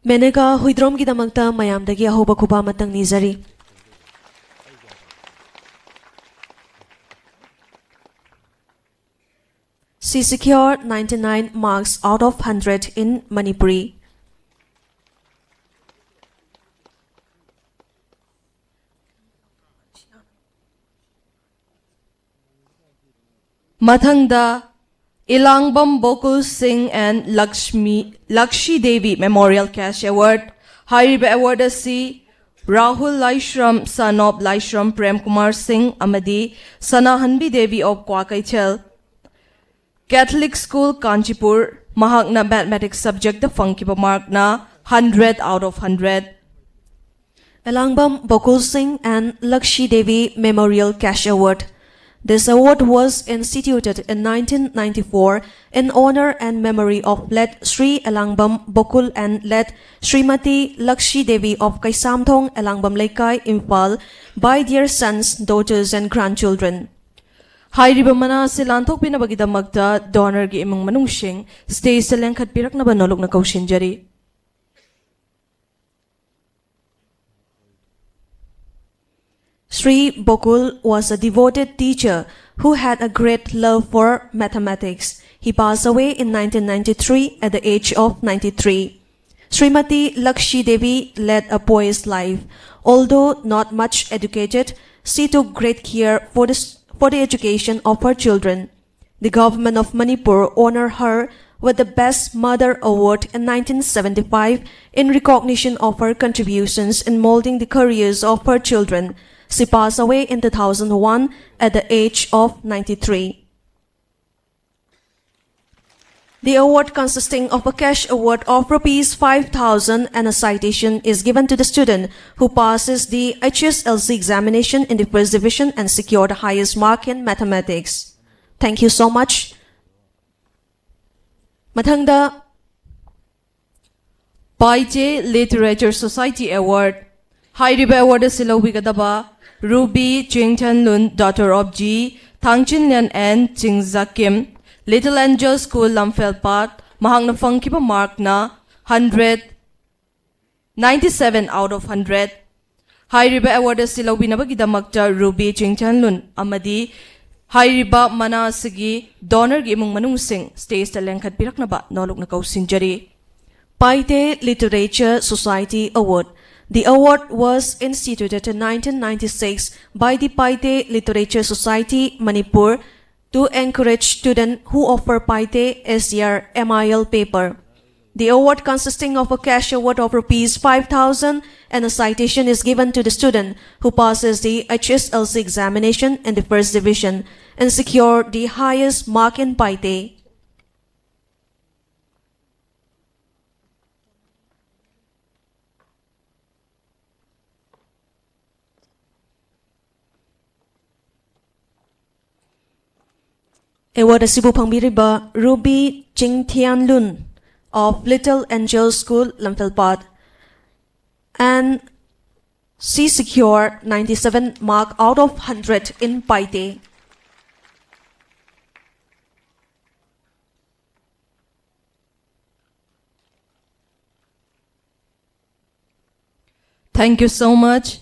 Menaka Huidromꯒꯤꯗꯃꯛꯇ ꯃꯌꯥꯝꯗꯒꯤ ꯑꯍꯧꯕ ꯈꯨꯕꯥꯛ ꯑꯃꯇꯪ ꯅꯤꯖꯔꯤ꯫ She secured ninety-nine marks out of hundred in Manipuri. ꯃꯊꯪꯗ, Elangbam Bokul Singh and Lakshmi, Lakshi Devi Memorial Cash Award꯫ ꯍꯥꯏꯔꯤꯕ award ꯑꯁꯤ Rahul Laishram, son of Laishram Prem Kumar Singh, ꯑꯃꯗꯤ Sanahanbi Devi of Kwakeithel, Catholic School, Kanchipur, ꯃꯍꯥꯛꯅ mathematics subject ꯇ ꯐꯪꯈꯤꯕ mark ꯅ hundred out of hundred꯫ Elangbam Bokul Singh and Lakshi Devi Memorial Cash Award. This award was instituted in nineteen ninety-four in honor and memory of late Sri Elangbam Bokul and late Srimati Lakshi Devi of Kaisamthong, Elangbam Leikai, Imphal, by their sons, daughters, and grandchildren. ꯍꯥꯏꯔꯤꯕ ꯃꯅꯥ ꯑꯁꯤ ꯂꯥꯟꯊꯣꯛꯄꯤꯅꯕꯒꯤꯗꯃꯛꯇ donor ꯒꯤ ꯏꯃꯨꯡ ꯃꯅꯨꯡꯁꯤꯡ stage ꯇ ꯂꯦꯡꯈꯠꯄꯤꯔꯛꯅꯕ ꯅꯣꯂꯨꯛꯅ ꯀꯧꯁꯤꯟꯖꯔꯤ꯫ Sri Bokul was a devoted teacher who had a great love for mathematics. He passed away in nineteen ninety-three at the age of ninety-three. Srimati Lakshi Devi led a pious life. Although not much educated, she took great care for the, s- for the education of her children. The government of Manipur honored her with the Best Mother Award in nineteen seventy-five in recognition of her contributions in molding the careers of her children. She passed away in two thousand one at the age of ninety-three. The award, consisting of a cash award of rupees five thousand and a citation, is given to the student who passes the H S L C examination in the first division and secured the highest mark in mathematics. Thank you so much. ꯃꯊꯪꯗ, Paite Literature Society Award꯫ ꯍꯥꯏꯔꯤꯕ award ꯑꯁꯤ ꯂꯧꯕꯤꯒꯗꯕ Ruby Chingthanlun, daughter of G Thangchinlian and Chingzakim, Little Angel School, Lamphel Path, ꯃꯍꯥꯛꯅ ꯐꯪꯈꯤꯕ mark ꯅ hundred ninety-seven out of hundred꯫ ꯍꯥꯏꯔꯤꯕ award ꯑꯁꯤ ꯂꯧꯕꯤꯅꯕꯒꯤꯗꯃꯛꯇ Ruby Chingthanlun ꯑꯃꯗꯤ ꯍꯥꯏꯔꯤꯕ ꯃꯅꯥ ꯑꯁꯤꯒꯤ donorꯒꯤ ꯏꯃꯨꯡ ꯃꯅꯨꯡꯁꯤꯡ stageꯇ ꯂꯦꯡꯈꯠꯄꯤꯔꯛꯅꯕ ꯅꯣꯂꯨꯛꯅ ꯀꯧꯁꯤꯟꯖꯔꯤ꯫ Paite Literature Society Award. The award was instituted in nineteen ninety-six by the Paite Literature Society, Manipur, to encourage students who offer Paite as their M I L paper. The award consisting of a cash award of rupees five thousand and a citation is given to the student who passes the H S L C examination in the first division and secure the highest mark in Paite. Award ꯑꯁꯤꯕꯨ ꯐꯪꯕꯤꯔꯤꯕ Ruby Chingthianlun of Little Angel School, Lamphel Pat, and she secured ninety-seven mark out of hundred in Paite. Thank you so much.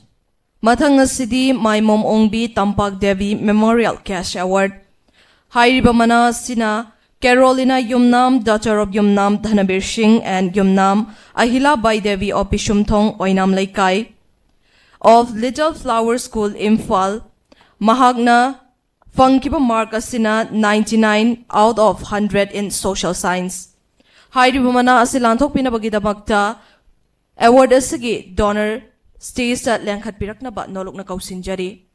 ꯃꯊꯪ ꯑꯁꯤꯗꯤ ꯃꯥꯏꯃꯣꯝ ꯑꯣꯡꯕꯤ ꯇꯝꯄꯥꯛ Devi Memorial Cash Award꯫ ꯍꯥꯏꯔꯤꯕ ꯃꯅꯥ ꯑꯁꯤꯅ Carolina Yumnam, daughter of Yumnam Dhanabir Singh and Yumnam Ahila Bai Devi of Pisumthong, Oinam Leikai, of Little Flower School, Imphal, ꯃꯍꯥꯛꯅ ꯐꯪꯈꯤꯕ mark ꯑꯁꯤꯅ ninety-nine out of hundred in Social Science꯫ ꯍꯥꯏꯔꯤꯕ ꯃꯅꯥ ꯑꯁꯤ ꯂꯥꯟꯊꯣꯛꯄꯤꯅꯕꯒꯤꯗꯃꯛꯇ award ꯑꯁꯤꯒꯤ donor stageꯇ ꯂꯦꯡꯈꯠꯄꯤꯔꯛꯅꯕ ꯅꯣꯂꯨꯛꯅ ꯀꯧꯁꯤꯟꯖꯔꯤ꯫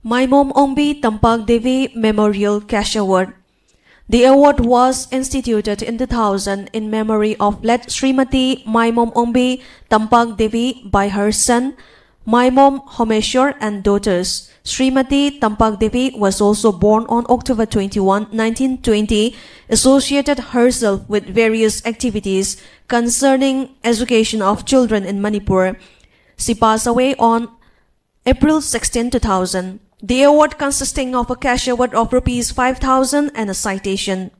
Maimom Ongbi Tampak Devi Memorial Cash Award. The award was instituted in two thousand in memory of late Srimati Maimom Ongbi Tampak Devi by her son, Maimom Homeshwar, and daughters. Srimati Tampak Devi was also born on October twenty-one, nineteen twenty, associated herself with various activities concerning education of children in Manipur. She passed away on April sixteen, two thousand. The award consisting of a cash award of rupees five thousand and a citation.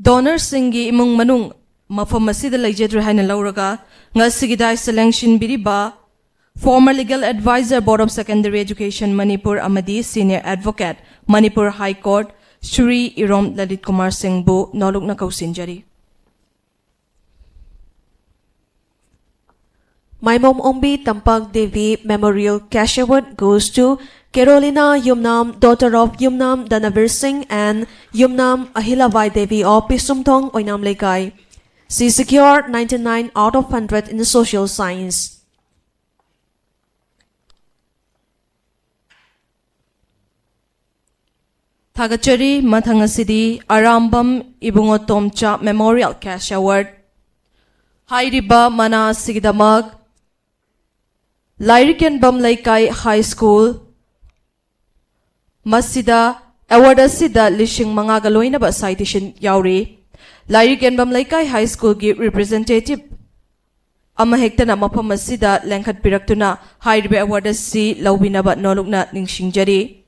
Donorꯁꯤꯡꯒꯤ ꯏꯃꯨꯡ ꯃꯅꯨꯡ ꯃꯐꯝ ꯑꯁꯤꯗ ꯂꯩꯖꯗ꯭ꯔꯦ ꯍꯥꯏꯅ ꯂꯧꯔꯒ, ꯉꯁꯤꯒꯤ dais ꯂꯦꯡꯁꯤꯟꯕꯤꯔꯤꯕ Former Legal Advisor, Board of Secondary Education, Manipur ꯑꯃꯗꯤ Senior Advocate, Manipur High Court, Shri Irom Lalit Kumar ꯁꯤꯡꯕꯨ ꯅꯣꯂꯨꯛꯅ ꯀꯧꯁꯤꯟꯖꯔꯤ꯫ Maimom Ombi Tampak Devi Memorial Cash Award goes to Carolina Yumnam, daughter of Yumnam Danavir Singh and Yumnam Ahilabhai Devi of Pisumthong, Oinam Leikai. She secured ninety-nine out of hundred in social science. ꯊꯥꯒꯠꯆꯔꯤ꯫ ꯃꯊꯪ ꯑꯁꯤꯗꯤ ꯑꯔꯥꯝꯕꯝ ꯏꯕꯨꯡꯉꯣ ꯇꯣꯝꯆꯥ Memorial Cash Award꯫ ꯍꯥꯏꯔꯤꯕ ꯃꯅꯥ ꯑꯁꯤꯒꯤꯗꯃꯛ ꯂꯥꯏꯔꯤꯛ ꯌꯦꯟꯕꯝ ꯂꯩꯀꯥꯏ High School ꯃꯁꯤꯗ award ꯑꯁꯤꯗ ꯂꯤꯁꯤꯡ ꯃꯉꯥꯒ ꯂꯣꯏꯅꯕ citation ꯌꯥꯎꯔꯤ꯫ ꯂꯥꯏꯔꯤꯛ ꯌꯦꯟꯕꯝ ꯂꯩꯀꯥꯏ High Schoolꯒꯤ representative ꯑꯃꯍꯦꯛꯇꯅ ꯃꯐꯝ ꯑꯁꯤꯗ ꯂꯦꯡꯈꯠꯄꯤꯔꯛꯇꯨꯅ ꯍꯥꯏꯔꯤꯕ award ꯑꯁꯤ ꯂꯧꯕꯤꯅꯕ ꯅꯣꯂꯨꯛꯅ ꯅꯤꯡꯁꯤꯡꯖꯔꯤ꯫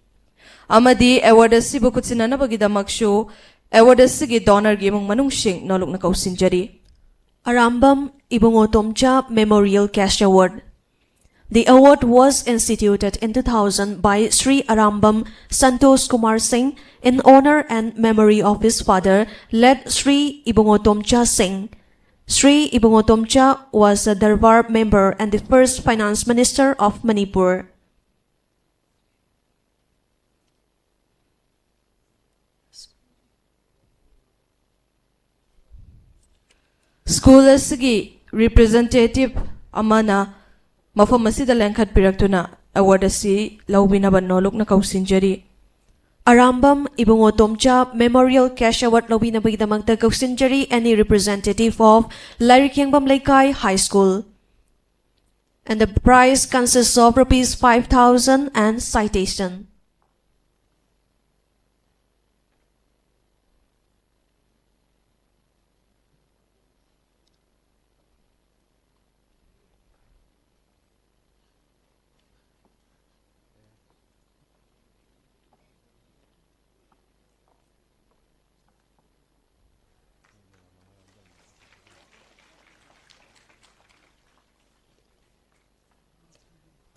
ꯑꯃꯗꯤ award ꯑꯁꯤꯕꯨ ꯈꯨꯠꯁꯤꯟꯅꯅꯕꯒꯤꯗꯃꯛꯁꯨ award ꯑꯁꯤꯒꯤ donorꯒꯤ ꯏꯃꯨꯡ ꯃꯅꯨꯡꯁꯤꯡ ꯅꯣꯂꯨꯛꯅ ꯀꯧꯁꯤꯟꯖꯔꯤ꯫ Arambam Ibungo Tomcha Memorial Cash Award. The award was instituted in two thousand by Sri Arambam Santosh Kumar Singh in honor and memory of his father, late Sri Ibungo Tomcha Singh. Sri Ibungo Tomcha was a Darbar member and the first finance minister of Manipur. School ꯑꯁꯤꯒꯤ representative ꯑꯃꯅ ꯃꯐꯝ ꯑꯁꯤꯗ ꯂꯦꯡꯈꯠꯄꯤꯔꯛꯇꯨꯅ award ꯑꯁꯤ ꯂꯧꯕꯤꯅꯕ ꯅꯣꯂꯨꯛꯅ ꯀꯧꯁꯤꯟꯖꯔꯤ꯫ Arambam Ibungo Tomcha Memorial Cash Award ꯂꯧꯕꯤꯅꯕꯒꯤꯗꯃꯛꯇ ꯀꯧꯁꯤꯟꯖꯔꯤ, any representative of ꯂꯥꯏꯔꯤꯛ ꯌꯦꯡꯕꯝ ꯂꯩꯀꯥꯏ High School. And the prize consists of rupees five thousand and citation.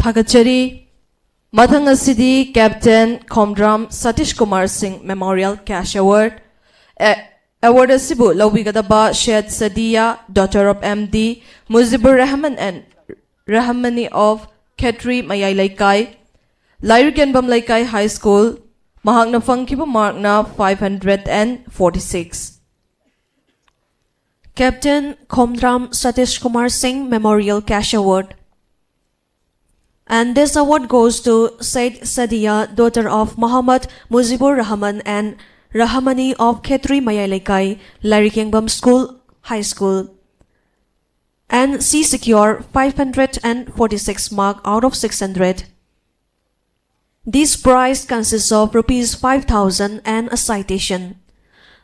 ꯊꯥꯒꯠꯆꯔꯤ꯫ ꯃꯊꯪ ꯑꯁꯤꯗꯤ Captain ꯈꯣꯝꯗ꯭ꯔꯥꯝ ꯁꯇꯤꯁ ꯀꯨꯃꯥꯔ ꯁꯤꯡ Memorial Cash Award꯫ ꯑꯦ-, award ꯑꯁꯤꯕꯨ ꯂꯧꯕꯤꯒꯗꯕ Sheth Sadiya, daughter of M D Mujibur Rahman and Rahmani of Khetri Mayai Leikai, ꯂꯥꯏꯔꯤꯛ ꯌꯦꯟꯕꯝ ꯂꯩꯀꯥꯏ High School, ꯃꯍꯥꯛꯅ ꯐꯪꯈꯤꯕ markꯅ five hundred and forty six꯫ Captain Khomdram Satish Kumar ꯁꯤꯡ Memorial Cash Award. And this award goes to Said Sadia, daughter of Muhammad Mujibur Rahman and Rahamani of Khetri Mayai Lekai, Lairikyembam School, High School. And she secured five hundred and forty-six mark out of six hundred. This prize consists of rupees five thousand and a citation.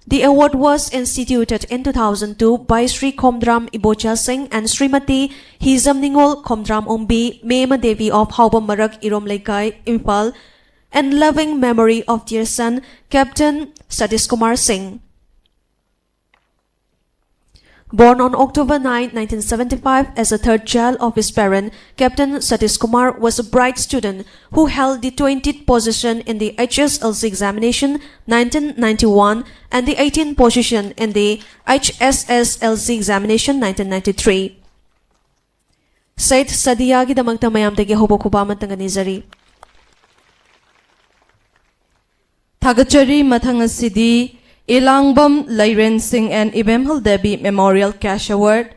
The award was instituted in two thousand two by Shri Khomdram Ibocha Singh and Srimati Hizam Ningol Khomdram Ongbi, Mema Devi of Haubam Marak, Irom Leikai, Imphal, in loving memory of their son, Captain Satish Kumar Singh. Born on October ninth, nineteen seventy-five, as a third child of his parent, Captain Satish Kumar was a bright student who held the twentieth position in the H S L C examination nineteen ninety-one and the eighteenth position in the H S S L C examination nineteen ninety-three. Said Sadiaꯒꯤꯗꯃꯛꯇ ꯃꯌꯥꯝꯗꯒꯤ ꯍꯧꯕ ꯈꯨꯕꯥꯛ ꯑꯃꯇꯪꯒ ꯅꯤꯖꯔꯤ꯫ ꯊꯥꯒꯠꯆꯔꯤ꯫ ꯃꯊꯪ ꯑꯁꯤꯗꯤ ꯏꯂꯥꯡꯕꯝ ꯂꯩꯔꯦꯟ ꯁꯤꯡ and ꯏꯕꯦꯝꯍꯜ Devi Memorial Cash Award꯫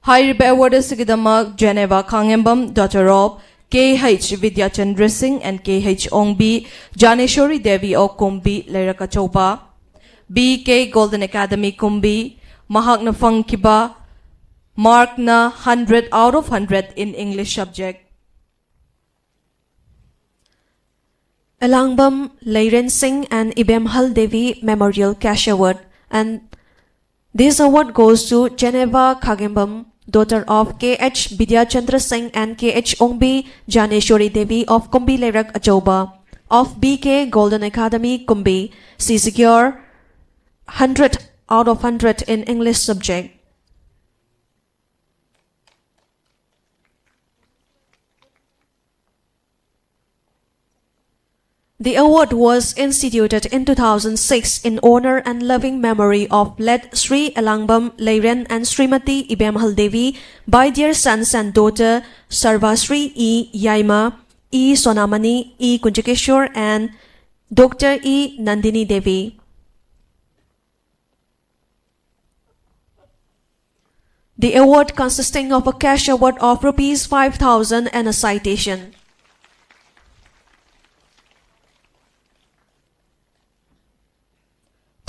ꯍꯥꯏꯔꯤꯕ award ꯑꯁꯤꯒꯤꯗꯃꯛ Geneva ꯈꯥꯉꯦꯝꯕꯝ, daughter of K H Vidyachandra Singh and K H Ongbi, Janeshwari Devi of Kumbi, ꯂꯩꯔꯛ ꯑꯆꯧꯕ, B K Golden Academy Kumbi, ꯃꯍꯥꯛꯅ ꯐꯪꯈꯤꯕ markꯅ hundred out of hundred in English subject꯫ Elangbam Leiren Singh and Ibemhal Devi Memorial Cash Award. And this award goes to Geneva Khagembam, daughter of K H Bidya Chandra Singh and K H Ongbi Janeshwari Devi of Kumbi Lerak Achoba, of B K Golden Academy Kumbi. She secured hundred out of hundred in English subject. The award was instituted in two thousand six in honor and loving memory of late Sri Elangbam Leiren and Srimati Ibemhal Devi by their sons and daughter Sarvasri E Yaima, E Sonamani, E Kunjakeshwar and Doctor E Nandini Devi. The award consisting of a cash award of rupees five thousand and a citation.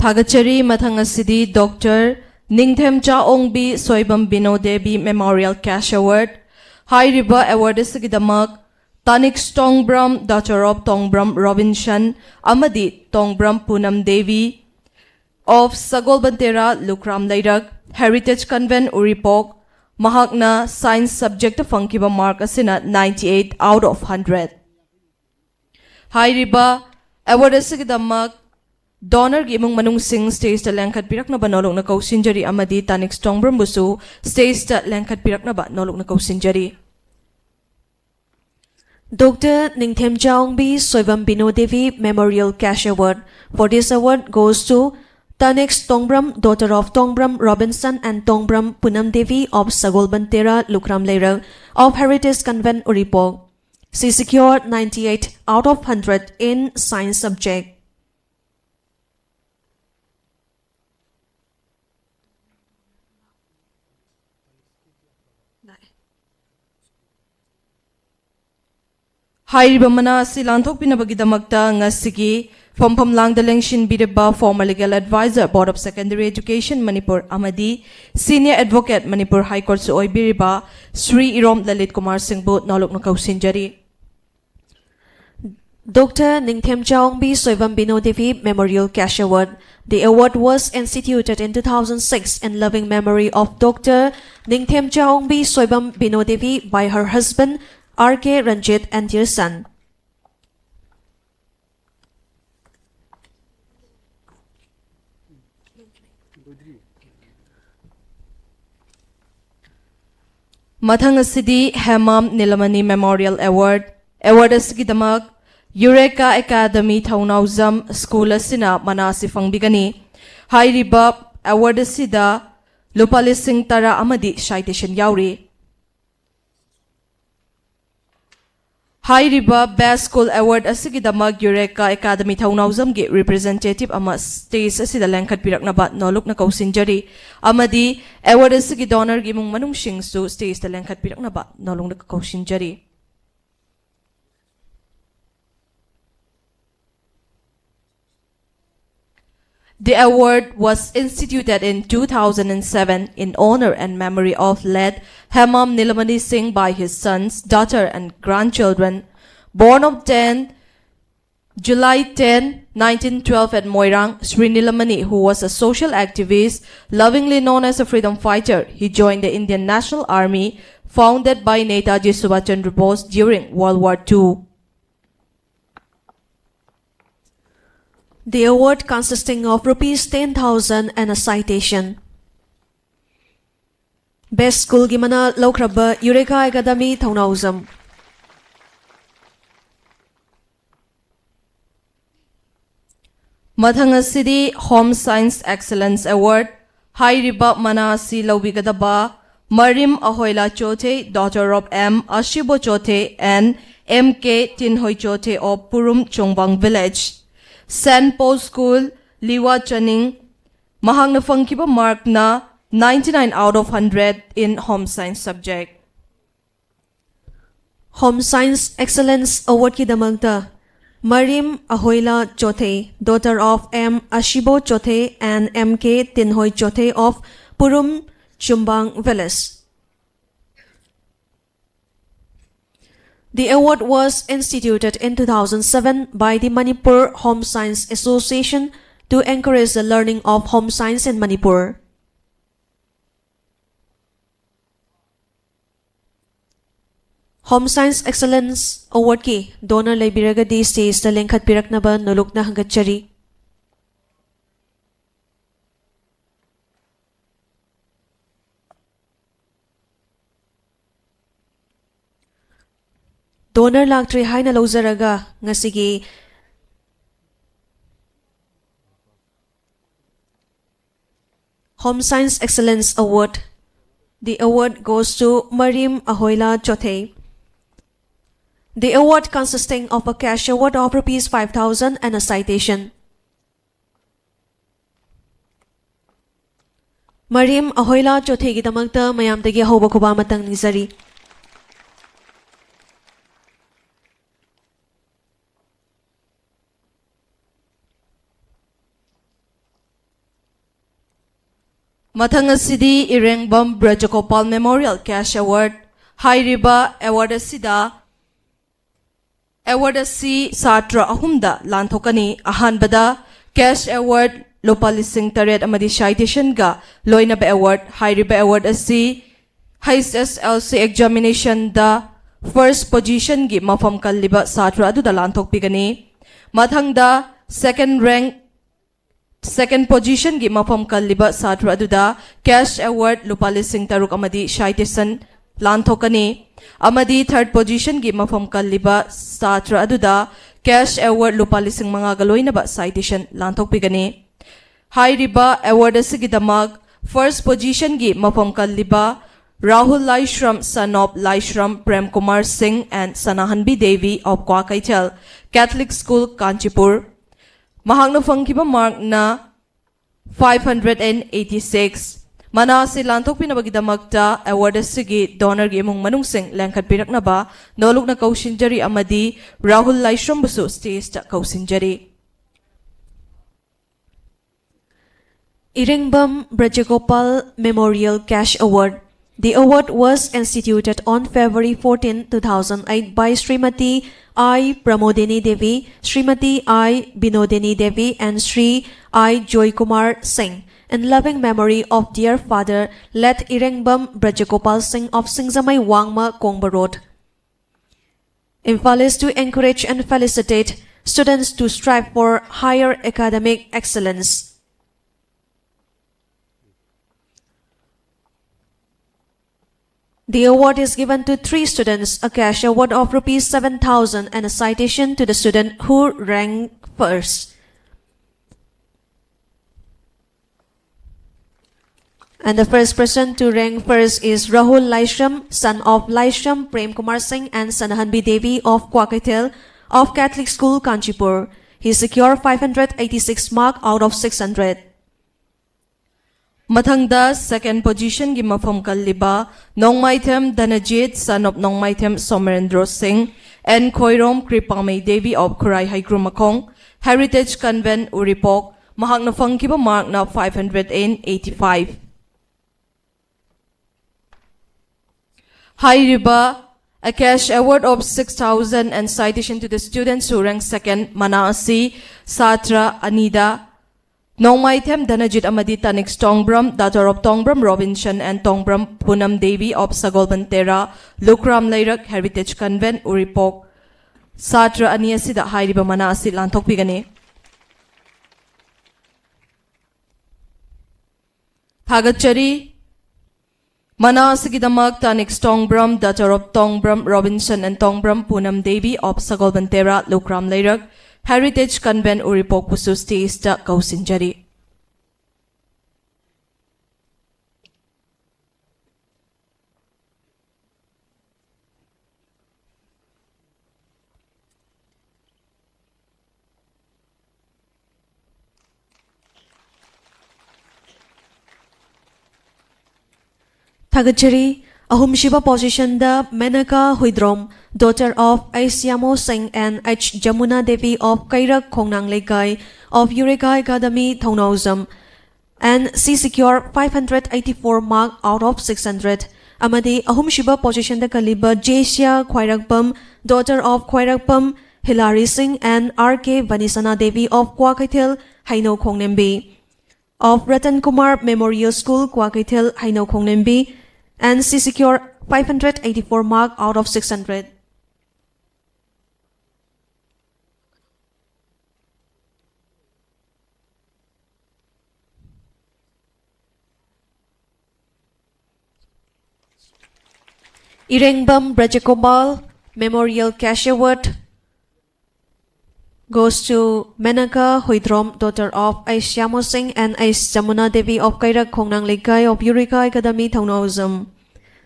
ꯊꯥꯒꯠꯆꯔꯤ꯫ ꯃꯊꯪ ꯑꯁꯤꯗꯤ doctor Ningthemcha Ongbi Soibam Bino Devi Memorial Cash Award꯫ ꯍꯥꯏꯔꯤꯕ award ꯑꯁꯤꯒꯤꯗꯃꯛ Taniksha Tongbram, daughter of Tongbram Robinson ꯑꯃꯗꯤ Tongbram Punam Devi of ꯁꯒꯣꯜꯕꯟꯇꯦꯔꯥ, ꯂꯨꯈ꯭ꯔꯥꯝ ꯂꯩꯔꯛ, Heritage Convent ꯎꯔꯤꯄꯣꯛ, ꯃꯍꯥꯛꯅ science subject ꯐꯪꯈꯤꯕ mark ꯑꯁꯤꯅ ninety eight out of hundred꯫ ꯍꯥꯏꯔꯤꯕ award ꯑꯁꯤꯒꯤꯗꯃꯛ donorꯒꯤ ꯏꯃꯨꯡ ꯃꯅꯨꯡꯁꯤꯡ stageꯇ ꯂꯦꯡꯈꯠꯄꯤꯔꯛꯅꯕ ꯅꯣꯂꯨꯛꯅ ꯀꯧꯁꯤꯟꯖꯔꯤ ꯑꯃꯗꯤ ꯇꯥꯅꯤꯛꯁ ꯇꯣꯡꯕ꯭ꯔꯝꯕꯨꯁꯨ stageꯇ ꯂꯦꯡꯈꯠꯄꯤꯔꯛꯅꯕ ꯅꯣꯂꯨꯛꯅ ꯀꯧꯁꯤꯟꯖꯔꯤ꯫ Doctor Ningthemjaongbi Soibam Bino Devi Memorial Cash Award. For this award goes to Tanex Tongbram, daughter of Tongbram Robinson and Tongbram Punam Devi of Sagolbantera, Lukram Leirang of Heritage Convent, Uripok. She secured ninety eight out of hundred in science subject. ꯍꯥꯏꯔꯤꯕ ꯃꯅꯥ ꯑꯁꯤ ꯂꯥꯟꯊꯣꯛꯄꯤꯅꯕꯒꯤꯗꯃꯛꯇ ꯉꯁꯤꯒꯤ ꯐꯝꯐꯝ ꯂꯥꯡꯗ ꯂꯦꯡꯁꯤꯟꯕꯤꯔꯤꯕ former legal advisor, Board of Secondary Education, Manipur ꯑꯃꯗꯤ senior advocate, Manipur High Courtꯁꯨ ꯑꯣꯏꯕꯤꯔꯤꯕ Shri Irom Lalit Kumar ꯁꯤꯡꯕꯨ ꯅꯣꯂꯨꯛꯅ ꯀꯧꯁꯤꯟꯖꯔꯤ꯫ Doctor Ningthemchaongbi Soibam Bino Devi Memorial Cash Award. The award was instituted in two thousand six in loving memory of Doctor Ningthemchaongbi Soibam Bino Devi by her husband R K Ranjit and their son. ꯃꯊꯪ ꯑꯁꯤꯗꯤ Hemam ꯅꯤꯂꯃꯅꯤ Memorial Award꯫ Award ꯑꯁꯤꯒꯤꯗꯃꯛ Eureka Academy ꯊꯧꯅꯥꯎꯖꯝ school ꯑꯁꯤꯅ ꯃꯅꯥ ꯑꯁꯤ ꯐꯪꯕꯤꯒꯅꯤ꯫ ꯍꯥꯏꯔꯤꯕ award ꯑꯁꯤꯗ ꯂꯨꯄꯥ ꯂꯤꯁꯤꯡ ꯇꯔꯥ ꯑꯃꯗꯤ ꯁꯥꯏꯇꯦꯁꯟ ꯌꯥꯎꯔꯤ꯫ ꯍꯥꯏꯔꯤꯕ Best School Award ꯑꯁꯤꯒꯤꯗꯃꯛ Eureka Academy ꯊꯧꯅꯥꯎꯖꯝꯒꯤ ꯔꯤꯄ꯭ꯔꯖꯦꯟꯇꯦꯇꯤꯚ ꯑꯃ ꯁ꯭ꯇꯦꯖ ꯑꯁꯤꯗ ꯂꯦꯡꯈꯠꯄꯤꯔꯛꯅꯕ ꯅꯣꯂꯨꯛꯅ ꯀꯧꯁꯤꯟꯖꯔꯤ, ꯑꯃꯗꯤ ꯑꯦꯋꯥꯔꯗ ꯑꯁꯤꯒꯤ ꯗꯣꯅꯔꯒꯤ ꯏꯃꯨꯡ ꯃꯅꯨꯡꯁꯤꯡꯁꯨ ꯁ꯭ꯇꯦꯖꯇ ꯂꯦꯡꯈꯠꯄꯤꯔꯛꯅꯕ ꯅꯣꯂꯨꯛꯅ ꯀꯧꯁꯤꯟꯖꯔꯤ꯫ The award was instituted in two thousand seven in honor and memory of late Hemam Nilamani Singh by his sons, daughter, and grandchildren. Born on ten July ten, nineteen twelve at Moirang, Sri Nilamani, who was a social activist, lovingly known as a freedom fighter, he joined the Indian National Army, founded by Netaji Subhash Chandra Bose during World War Two. The award consisting of rupees ten thousand and a citation. Best School ꯒꯤ ꯃꯅꯥ ꯂꯧꯈ꯭ꯔꯕ Eureka Academy ꯊꯧꯅꯥꯎꯖꯝ꯫ ꯃꯊꯪ ꯑꯁꯤꯗꯤ Home Science Excellence Award ꯍꯥꯏꯔꯤꯕ ꯃꯅꯥ ꯑꯁꯤ ꯂꯧꯕꯤꯒꯗꯕ ꯃꯔꯤꯝ ꯑꯍꯣꯏꯂꯥ ꯆꯣꯊꯦ, daughter of M Ashibo Chothe and M K Tinhoi Chothe of Purum Chongbang Village, Saint Paul School, Liwa Chaning, ꯃꯍꯥꯛꯅ ꯐꯪꯈꯤꯕ ꯃꯥꯔꯛꯅ ninety nine out of hundred in Home Science subject. Home Science Excellence Award ꯀꯤꯗꯃꯛꯇ ꯃꯔꯤꯝ ꯑꯍꯣꯏꯂꯥ ꯆꯣꯊꯦ, daughter of M Ashibo Chothe and M K Tinhoi Chothe of Purum Chumbang Village. The award was instituted in two thousand seven by the Manipur Home Science Association to encourage the learning of home science in Manipur. Home Science Excellence Award ꯀꯤ donor ꯂꯩꯕꯤꯔꯒꯗꯤ stage ꯇ ꯂꯦꯡꯈꯠꯄꯤꯔꯛꯅꯕ ꯅꯣꯂꯨꯛꯅ ꯍꯪꯒꯠꯆꯔꯤ꯫ Donor ꯂꯥꯛꯇ꯭ꯔꯤ ꯍꯥꯏꯅ ꯂꯧꯖꯔꯒ ꯉꯁꯤꯒꯤ Home Science Excellence Award. The award goes to Marim Ahoila Chothe. The award consisting of a cash award of rupees five thousand and a citation. ꯃꯔꯤꯝ ꯑꯍꯣꯏꯂꯥ ꯆꯣꯊꯦꯒꯤꯗꯃꯛꯇ ꯃꯌꯥꯝꯗꯒꯤ ꯑꯍꯧꯕ ꯈꯨꯕꯥꯛ ꯑꯃꯇꯪ ꯅꯤꯖꯔꯤ꯫ ꯃꯊꯪ ꯑꯁꯤꯗꯤ ꯏꯔꯦꯡꯕꯝ ꯕ꯭ꯔꯖꯒꯣꯄꯥꯜ Memorial Cash Award꯫ ꯍꯥꯏꯔꯤꯕ award ꯑꯁꯤꯗ award ꯑꯁꯤ ꯁꯥꯇ꯭ꯔ ꯑꯍꯨꯝꯗ ꯂꯥꯟꯊꯣꯛꯀꯅꯤ꯫ ꯑꯍꯥꯟꯕꯗ cash award ꯂꯨꯄꯥ ꯂꯤꯁꯤꯡ ꯇꯔꯦꯠ ꯑꯃꯗꯤ citationꯒ ꯂꯣꯏꯅꯕ award꯫ ꯍꯥꯏꯔꯤꯕ award ꯑꯁꯤ H S L C examinationꯗ first positionꯒꯤ ꯃꯐꯝ ꯀꯜꯂꯤꯕ ꯁꯥꯇ꯭ꯔ ꯑꯗꯨꯗ ꯂꯥꯟꯊꯣꯛꯄꯤꯒꯅꯤ꯫ ꯃꯊꯪꯗ second rank, second positionꯒꯤ ꯃꯐꯝ ꯀꯜꯂꯤꯕ ꯁꯥꯇ꯭ꯔ ꯑꯗꯨꯗ cash award ꯂꯨꯄꯥ ꯂꯤꯁꯤꯡ ꯇꯔꯨꯛ ꯑꯃꯗꯤ citation ꯂꯥꯟꯊꯣꯛꯀꯅꯤ꯫ ꯑꯃꯗꯤ third positionꯒꯤ ꯃꯐꯝ ꯀꯜꯂꯤꯕ ꯁꯥꯇ꯭ꯔ ꯑꯗꯨꯗ cash award ꯂꯨꯄꯥ ꯂꯤꯁꯤꯡ ꯃꯉꯥꯒ ꯂꯣꯏꯅꯕ citation ꯂꯥꯟꯊꯣꯛꯄꯤꯒꯅꯤ꯫ ꯍꯥꯏꯔꯤꯕ award ꯑꯁꯤꯒꯤꯗꯃꯛ first positionꯒꯤ ꯃꯐꯝ ꯀꯜꯂꯤꯕ ꯔꯥꯍꯨꯜ ꯂꯥꯏꯁ꯭ꯔꯝ, son of ꯂꯥꯏꯁ꯭ꯔꯝ ꯄ꯭ꯔꯦꯝ ꯀꯨꯃꯥꯔ ꯁꯤꯡ and ꯁꯅꯥꯍꯟꯕꯤ Devi of Kwakeithel Catholic School, Kanchipur. ꯃꯍꯥꯛꯅ ꯐꯪꯈꯤꯕ markꯅ five hundred and eighty-six꯫ ꯃꯅꯥ ꯑꯁꯤ ꯂꯥꯟꯊꯣꯛꯄꯤꯅꯕꯒꯤꯗꯃꯛꯇ award ꯑꯁꯤꯒꯤ donorꯒꯤ ꯏꯃꯨꯡ ꯃꯅꯨꯡꯁꯤꯡ ꯂꯦꯡꯈꯠꯄꯤꯔꯛꯅꯕ ꯅꯣꯂꯨꯛꯅ ꯀꯧꯁꯤꯟꯖꯔꯤ ꯑꯃꯗꯤ Rahul ꯂꯥꯏꯁ꯭ꯔꯝꯕꯨꯁꯨ stageꯇ ꯀꯧꯁꯤꯟꯖꯔꯤ꯫ Irengbam Brajagopal Memorial Cash Award. The award was instituted on February fourteen, two thousand eight by Srimati I Pramodini Devi, Srimati I Binodini Devi, and Sri I Joy Kumar Singh, in loving memory of dear father, let Irengbam Brajagopal Singh of Singzamai Wangma, Kongba Road. Imphal is to encourage and felicitate students to strive for higher academic excellence. The award is given to three students, a cash award of rupees seven thousand and a citation to the student who ranked first. And the first person to rank first is Rahul Laishram, son of Laishram Prem Kumar Singh and Sanahanbi Devi of Kwakaithel of Catholic School, Kanchipur. He secured five hundred eighty-six mark out of six hundred. ꯃꯊꯪꯗ second positionꯒꯤ ꯃꯐꯝ ꯀꯜꯂꯤꯕ ꯅꯣꯡꯃꯥꯏꯊꯦꯝ ꯙꯅꯖꯤꯠ, son of ꯅꯣꯡꯃꯥꯏꯊꯦꯝ ꯁꯣꯃꯦꯟꯗ꯭ꯔꯣ ꯁꯤꯡ and Khoirom ꯀ꯭ꯔꯤꯄꯥꯃꯩ Devi of Khurai ꯍꯩꯀ꯭ꯔꯨꯃꯈꯣꯡ, Heritage Convent ꯎꯔꯤꯄꯣꯛ, ꯃꯍꯥꯛꯅ ꯐꯪꯈꯤꯕ markꯅ five hundred and eighty-five꯫ ꯍꯥꯏꯔꯤꯕ a cash award of six thousand and citation to the students who rank second ꯃꯅꯥ ꯑꯁꯤ ꯁꯥꯇ꯭ꯔ ꯑꯅꯤꯗ ꯅꯣꯡꯃꯥꯏꯊꯦꯝ ꯙꯅꯖꯤꯠ ꯑꯃꯗꯤ Taniksha Tongbram, daughter of Tongbram Robinson and Tongbram Punam Devi of Sagolband Tera, Lukhram ꯂꯩꯔꯛ, Heritage Convent ꯎꯔꯤꯄꯣꯛ꯫ ꯁꯥꯇ꯭ꯔ ꯑꯅꯤ ꯑꯁꯤꯗ ꯍꯥꯏꯔꯤꯕ ꯃꯅꯥ ꯑꯁꯤ ꯂꯥꯟꯊꯣꯛꯄꯤꯒꯅꯤ꯫ ꯊꯥꯒꯠꯆꯔꯤ꯫ ꯃꯅꯥ ꯑꯁꯤꯒꯤꯗꯃꯛ Taniksha Tongbram, daughter of Tongbram Robinson and Tongbram Punam Devi of Sagolband Tera, Lukhram ꯂꯩꯔꯛ, Heritage Convent ꯎꯔꯤꯄꯣꯛꯄꯨꯁꯨ stageꯇ ꯀꯧꯁꯤꯟꯖꯔꯤ꯫ ꯊꯥꯒꯠꯆꯔꯤ꯫ ꯑꯍꯨꯝꯁꯨꯕ positionꯗ Menaka Huidrom, daughter of H ꯌꯥꯃꯣ ꯁꯤꯡ and H Yamuna Devi of ꯀꯩꯔꯛ ꯈꯣꯡꯅꯥꯡ ꯂꯩꯀꯥꯏ of Eureka Academy Thounaojam, and she secured five hundred eighty-four mark out of six hundred꯫ ꯑꯃꯗꯤ ꯑꯍꯨꯝꯁꯨꯕ positionꯗ ꯀꯜꯂꯤꯕ ꯖꯦꯁꯤꯌꯥ ꯈ꯭ꯋꯥꯏꯔꯥꯛꯄꯝ, daughter of ꯈ꯭ꯋꯥꯏꯔꯥꯛꯄꯝ ꯍꯤꯂꯥꯔꯤ ꯁꯤꯡ and R K ꯚꯅꯤꯁꯅꯥ Devi of Kwakeithel ꯍꯩꯅꯧ ꯈꯣꯡꯅꯦꯝꯕꯤ, of Ratan Kumar Memorial School, Kwakeithel, Hainao Khongnembi, and she secured five hundred eighty-four mark out of six hundred. Irengbam Brajakumar Memorial Cash Award goes to Menaka Huidrom, daughter of H Yamo Singh and H Jamuna Devi of Kairak Khongnang Leikai of Yurika Academy, Thongnaojam.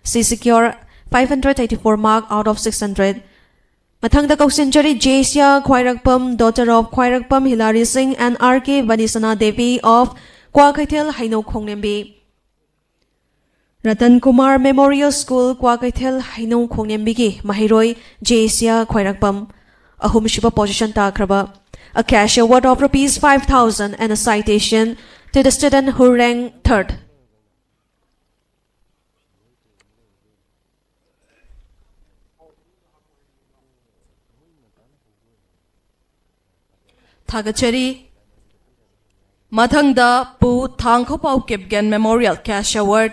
She secure five hundred eighty-four mark out of six hundred. ꯃꯊꯪꯗ ꯀꯧꯁꯤꯟꯖꯔꯤ ꯖꯦꯁꯤꯌꯥ ꯈ꯭ꯋꯥꯏꯔꯥꯛꯄꯝ, daughter of ꯈ꯭ꯋꯥꯏꯔꯥꯛꯄꯝ Hilari Singh and R K Vanisana Devi of Kwakeithel ꯍꯩꯅꯧ ꯈꯣꯡꯅꯦꯝꯕꯤ. Ratan Kumar Memorial School, Kwakeithel ꯍꯩꯅꯧ ꯈꯣꯡꯅꯦꯝꯕꯤꯒꯤ ꯃꯍꯩꯔꯣꯏ ꯖꯦꯁꯤꯌꯥ ꯈ꯭ꯋꯥꯏꯔꯥꯛꯄꯝ ꯑꯍꯨꯝꯁꯨꯕ position ꯇꯥꯈ꯭ꯔꯕ. A cash award of rupees five thousand and a citation to the student who ranked third. ꯊꯥꯒꯠꯆꯔꯤ꯫ ꯃꯊꯪꯗ ꯄꯨ ꯊꯥꯡꯈꯣꯄꯥꯎ ꯀꯤꯞꯒꯦꯟ Memorial Cash Award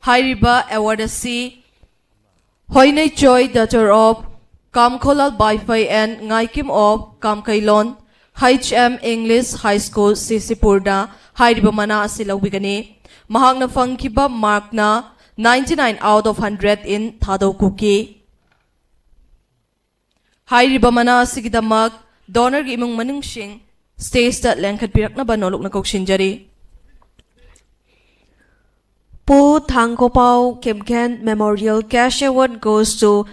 ꯍꯥꯏꯔꯤꯕ award ꯑꯁꯤ ꯍꯣꯏꯅꯩꯆꯣꯏ, daughter of ꯀꯥꯝꯈꯣꯂꯥꯜ ꯕꯥꯏꯐꯩ and ꯉꯥꯏꯀꯤꯝ of ꯀꯥꯝꯀꯩꯂꯣꯟ, H M English High School, ꯁꯤꯁꯤꯄꯨꯔꯗ ꯍꯥꯏꯔꯤꯕ ꯃꯅꯥ ꯑꯁꯤ ꯂꯧꯕꯤꯒꯅꯤ꯫ ꯃꯍꯥꯛꯅ ꯐꯪꯈꯤꯕ markꯅ ninety nine out of hundred in ꯊꯥꯗꯧ ꯀꯨꯀꯤ꯫ ꯍꯥꯏꯔꯤꯕ ꯃꯅꯥ ꯑꯁꯤꯒꯤꯗꯃꯛ donorꯒꯤ ꯏꯃꯨꯡ ꯃꯅꯨꯡꯁꯤꯡ stageꯇ ꯂꯦꯡꯈꯠꯄꯤꯔꯛꯅꯕ ꯅꯣꯂꯨꯛꯅ ꯀꯧꯁꯤꯟꯖꯔꯤ꯫ ꯄꯨ ꯊꯥꯡꯒꯣꯄꯥꯎ ꯀꯤꯝꯒꯦꯟ Memorial Cash Award goes to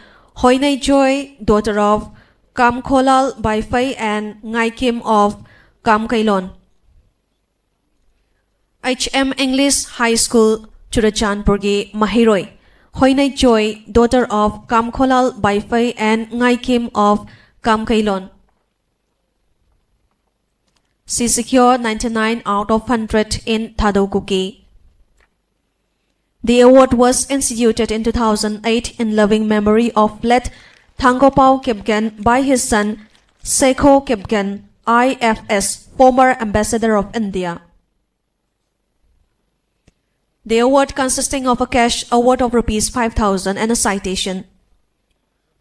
ꯍꯣꯏꯅꯩꯆꯣꯏ, daughter of ꯀꯥꯝꯈꯣꯂꯥꯜ ꯕꯥꯏꯐꯩ and ꯉꯥꯏꯀꯤꯝ of ꯀꯥꯝꯀꯩꯂꯣꯟ꯫ H M English High School, ꯆꯨꯔꯆꯥꯟꯄꯨꯔꯒꯤ ꯃꯍꯩꯔꯣꯏ ꯍꯣꯏꯅꯩꯆꯣꯏ, daughter of ꯀꯥꯝꯈꯣꯂꯥꯜ ꯕꯥꯏꯐꯩ and ꯉꯥꯏꯀꯤꯝ of ꯀꯥꯝꯀꯩꯂꯣꯟ꯫ She secured ninety nine out of hundred in Thadou Kuki. The award was instituted in two thousand eight in loving memory of late Thangopao Kipgen by his son Sekho Kipgen, I F S, former ambassador of India. The award consisting of a cash award of rupees five thousand and a citation.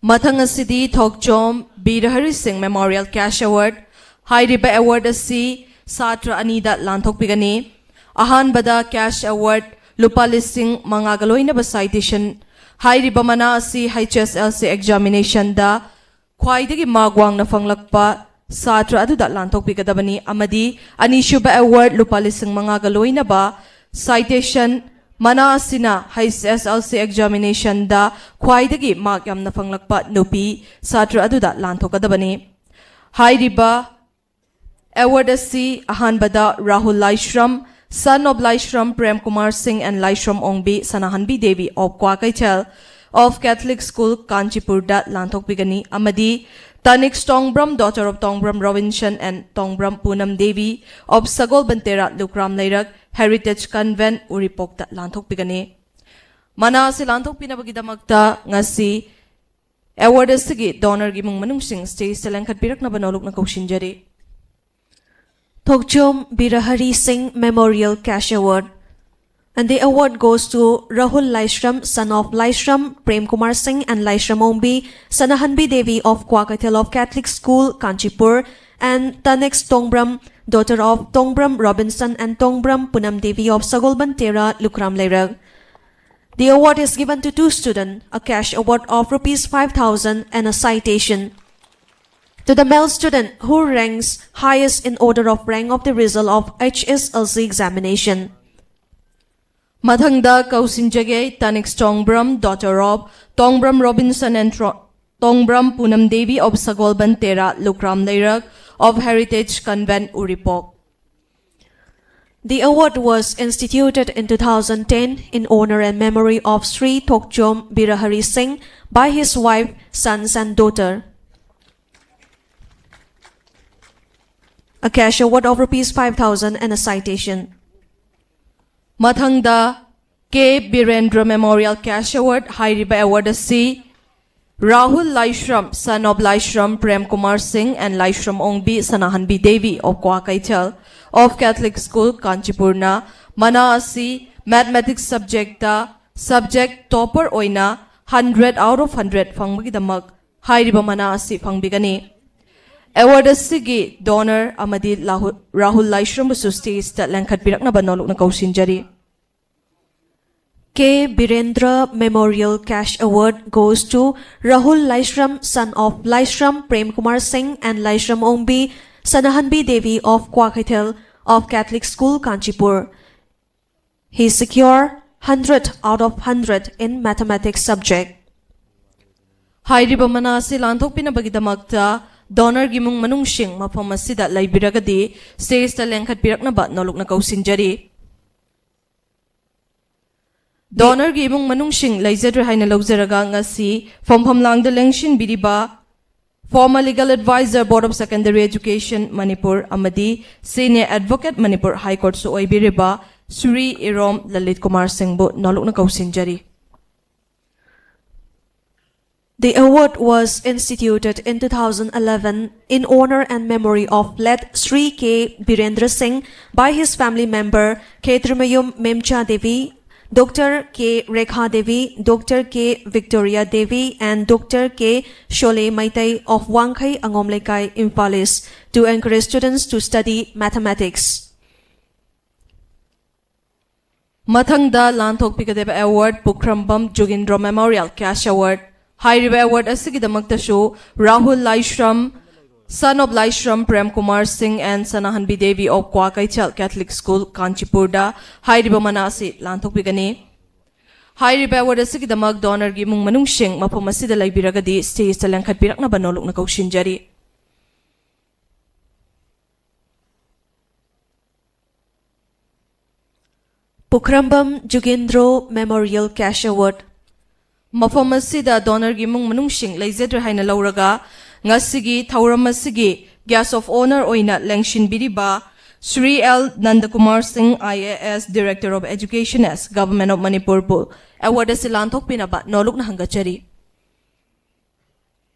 ꯃꯊꯪ ꯑꯁꯤꯗꯤ ꯊꯣꯛꯆꯣꯝ ꯕꯤꯔ ꯍꯔꯤ ꯁꯤꯡ Memorial Cash Award꯫ ꯍꯥꯏꯔꯤꯕ award ꯑꯁꯤ ꯁꯥꯇ꯭ꯔ ꯑꯅꯤꯗ ꯂꯥꯟꯊꯣꯛꯄꯤꯒꯅꯤ꯫ ꯑꯍꯥꯟꯕꯗ cash award ꯂꯨꯄꯥ ꯂꯤꯁꯤꯡ ꯃꯉꯥꯒ ꯂꯣꯏꯅꯕ citation ꯍꯥꯏꯔꯤꯕ ꯃꯅꯥ ꯑꯁꯤ H S L C examination ꯗ ꯈ꯭ꯋꯥꯏꯗꯒꯤ mark ꯋꯥꯡꯅ ꯐꯪꯂꯛꯄ ꯁꯥꯇ꯭ꯔ ꯑꯗꯨꯗ ꯂꯥꯟꯊꯣꯛꯄꯤꯒꯗꯕꯅꯤ ꯑꯃꯗꯤ ꯑꯅꯤꯁꯨꯕ award ꯂꯨꯄꯥ ꯂꯤꯁꯤꯡ ꯃꯉꯥꯒ ꯂꯣꯏꯅꯕ citation ꯃꯅꯥ ꯑꯁꯤꯅ H S L C examination ꯗ ꯈ꯭ꯋꯥꯏꯗꯒꯤ mark ꯌꯥꯝꯅ ꯐꯪꯂꯛꯄ ꯅꯨꯄꯤ ꯁꯥꯇ꯭ꯔ ꯑꯗꯨꯗ ꯂꯥꯟꯊꯣꯛꯀꯗꯕꯅꯤ꯫ ꯍꯥꯏꯔꯤꯕ award ꯑꯁꯤ ꯑꯍꯥꯟꯕꯗ ꯔꯥꯍꯨꯜ ꯂꯥꯏꯁ꯭ꯔꯝ, son of ꯂꯥꯏꯁ꯭ꯔꯝ ꯄ꯭ꯔꯦꯝ ꯀꯨꯃꯥꯔ ꯁꯤꯡ and Laishram Ongbi ꯁꯅꯥꯍꯟꯕꯤ Devi of Kwakeithel of Catholic School ꯀꯥꯟꯆꯤꯄꯨꯔꯗ ꯂꯥꯟꯊꯣꯛꯄꯤꯒꯅꯤ ꯑꯃꯗꯤ Taniksha Tongbram, daughter of Tongbram Robinson and Tongbram Punam Devi of Sagolband Tera Lukhram Leirak Heritage Convent ꯎꯔꯤꯄꯣꯛꯇ ꯂꯥꯟꯊꯣꯛꯄꯤꯒꯅꯤ꯫ ꯃꯅꯥ ꯑꯁꯤ ꯂꯥꯟꯊꯣꯛꯄꯤꯅꯕꯒꯤꯗꯃꯛꯇ ꯉꯁꯤ award ꯑꯁꯤꯒꯤ donor ꯒꯤ ꯏꯃꯨꯡ ꯃꯅꯨꯡꯁꯤꯡ stage ꯇ ꯂꯦꯡꯈꯠꯄꯤꯔꯛꯅꯕ ꯅꯣꯂꯨꯛꯅ ꯀꯧꯁꯤꯟꯖꯔꯤ꯫ Thokchom Birahari Singh Memorial Cash Award. And the award goes to Rahul Laishram, son of Laishram Prem Kumar Singh and Laishram Ongbi, Sanahanbi Devi of Kwakathel of Catholic School, Kanchipur, and Tanex Tongbram, daughter of Tongbram Robinson and Tongbram Punam Devi of Sagolban Tera, Lukram Leirag. The award is given to two students, a cash award of rupees five thousand and a citation to the male student who ranks highest in order of rank of the result of H S L C examination. ꯃꯊꯪꯗ ꯀꯧꯁꯤꯟꯖꯒꯦ, ꯇꯅꯤꯛꯁ Tongbram, daughter of Tongbram Robinson and ꯇ꯭ꯔꯣ-, ꯇꯣꯡꯕ꯭ꯔꯝ Punam Devi of Sagolband ꯇꯦꯔꯥ, ꯂꯨꯀ꯭ꯔꯥꯝ ꯂꯩꯔꯛ of Heritage Convent Uripok. The award was instituted in two thousand ten in honor and memory of Sri Thokchom Birahari Singh by his wife, sons and daughter. A cash award of rupees five thousand and a citation. ꯃꯊꯪꯗ K Birendra Memorial Cash Award ꯍꯥꯏꯔꯤꯕ award ꯑꯁꯤ ꯔꯥꯍꯨꯜ ꯂꯥꯏꯁ꯭ꯔꯝ, son of ꯂꯥꯏꯁ꯭ꯔꯝ ꯄ꯭ꯔꯦꯝ ꯀꯨꯃꯥꯔ ꯁꯤꯡ and Laishram Ongbi ꯁꯅꯥꯍꯟꯕꯤ Devi of Kwakeithel of Catholic School ꯀꯥꯟꯆꯤꯄꯨꯔꯅ ꯃꯅꯥ ꯑꯁꯤ mathematics subject ꯇ subject topper ꯑꯣꯏꯅ hundred out of hundred ꯐꯪꯕꯒꯤꯗꯃꯛ ꯍꯥꯏꯔꯤꯕ ꯃꯅꯥ ꯑꯁꯤ ꯐꯪꯕꯤꯒꯅꯤ꯫ Award ꯑꯁꯤꯒꯤ donor ꯑꯃꯗꯤ ꯂꯥꯍꯨ-, ꯔꯥꯍꯨꯜ ꯂꯥꯏꯁ꯭ꯔꯝꯕꯨꯁꯨ stage ꯇ ꯂꯦꯡꯈꯠꯄꯤꯔꯛꯅꯕ ꯅꯣꯂꯨꯛꯅ ꯀꯧꯁꯤꯟꯖꯔꯤ꯫ K Birendra Memorial Cash Award goes to Rahul Laishram, son of Laishram Prem Kumar Singh and Laishram Ongbi, Sanahanbi Devi of Kwakeithel of Catholic School, Kanchipur. He secured hundred out of hundred in mathematics subject. ꯍꯥꯏꯔꯤꯕ ꯃꯅꯥ ꯑꯁꯤ ꯂꯥꯟꯊꯣꯛꯄꯤꯅꯕꯒꯤꯗꯃꯛꯇ donorꯒꯤ ꯏꯃꯨꯡ ꯃꯅꯨꯡꯁꯤꯡ ꯃꯐꯝ ꯑꯁꯤꯗ ꯂꯩꯕꯤꯔꯒꯗꯤ stageꯇ ꯂꯦꯡꯈꯠꯄꯤꯔꯛꯅꯕ ꯅꯣꯂꯨꯛꯅ ꯀꯧꯁꯤꯟꯖꯔꯤ꯫ Donorꯒꯤ ꯏꯃꯨꯡ ꯃꯅꯨꯡꯁꯤꯡ ꯂꯩꯖꯗ꯭ꯔꯦ ꯍꯥꯏꯅ ꯂꯧꯖꯔꯒ ꯉꯁꯤ ꯐꯝꯐꯝ ꯂꯥꯡꯗ ꯂꯦꯡꯁꯤꯟꯕꯤꯔꯤꯕ former legal advisor, Board of Secondary Education, Manipur ꯑꯃꯗꯤ senior advocate, Manipur High Courtꯁꯨ ꯑꯣꯏꯕꯤꯔꯤꯕ Shri Irom Lalit Kumar ꯁꯤꯡꯕꯨ ꯅꯣꯂꯨꯛꯅ ꯀꯧꯁꯤꯟꯖꯔꯤ꯫ The award was instituted in two thousand eleven in honor and memory of late Sri K Birendra Singh by his family member K Trimayum Memcha Devi, Doctor K Rekha Devi, Doctor K Victoria Devi, and Doctor K Shole Maitai of Wangkhei Angom Leikai, Imphal East, to encourage students to study mathematics. ꯃꯊꯪꯗ ꯂꯥꯟꯊꯣꯛꯄꯤꯒꯗꯕ award, ꯄꯨꯈ꯭ꯔꯝꯕꯝ ꯖꯨꯒꯤꯟꯗ꯭ꯔꯣ Memorial Cash Award꯫ ꯍꯥꯏꯔꯤꯕ award ꯑꯁꯤꯒꯤꯗꯃꯛꯇꯁꯨ Rahul Laishram, son of ꯂꯥꯏꯁ꯭ꯔꯝ ꯄ꯭ꯔꯦꯝ ꯀꯨꯃꯥꯔ ꯁꯤꯡ and ꯁꯅꯥꯍꯟꯕꯤ Devi of Kwakeithel Catholic School, ꯀꯥꯟꯆꯤꯄꯨꯔꯗ ꯍꯥꯏꯔꯤꯕ ꯃꯅꯥ ꯑꯁꯤ ꯂꯥꯟꯊꯣꯛꯄꯤꯒꯅꯤ꯫ ꯍꯥꯏꯔꯤꯕ award ꯑꯁꯤꯒꯤꯗꯃꯛ donorꯒꯤ ꯏꯃꯨꯡ ꯃꯅꯨꯡꯁꯤꯡ ꯃꯐꯝ ꯑꯁꯤꯗ ꯂꯩꯕꯤꯔꯒꯗꯤ stageꯇ ꯂꯦꯡꯈꯠꯄꯤꯔꯛꯅꯕ ꯅꯣꯂꯨꯛꯅ ꯀꯧꯁꯤꯟꯖꯔꯤ꯫ ꯄꯨꯈ꯭ꯔꯝꯕꯝ ꯖꯨꯒꯦꯟꯗ꯭ꯔꯣ Memorial Cash Award꯫ ꯃꯐꯝ ꯑꯁꯤꯗ donorꯒꯤ ꯏꯃꯨꯡ ꯃꯅꯨꯡꯁꯤꯡ ꯂꯩꯖꯗ꯭ꯔꯦ ꯍꯥꯏꯅ ꯂꯧꯔꯒ ꯉꯁꯤꯒꯤ ꯊꯧꯔꯝ ꯑꯁꯤꯒꯤ guest of honour ꯑꯣꯏꯅ ꯂꯦꯡꯁꯤꯟꯕꯤꯔꯤꯕ ꯁ꯭ꯔꯤ ꯑꯦꯜ ꯅꯟꯗꯀꯨꯃꯥꯔ ꯁꯤꯡ, I A S, Director of Education S, Government of Manipurꯕꯨ award ꯑꯁꯤ ꯂꯥꯟꯊꯣꯛꯄꯤꯅꯕ ꯅꯣꯂꯨꯛꯅ ꯍꯪꯒꯠꯆꯔꯤ꯫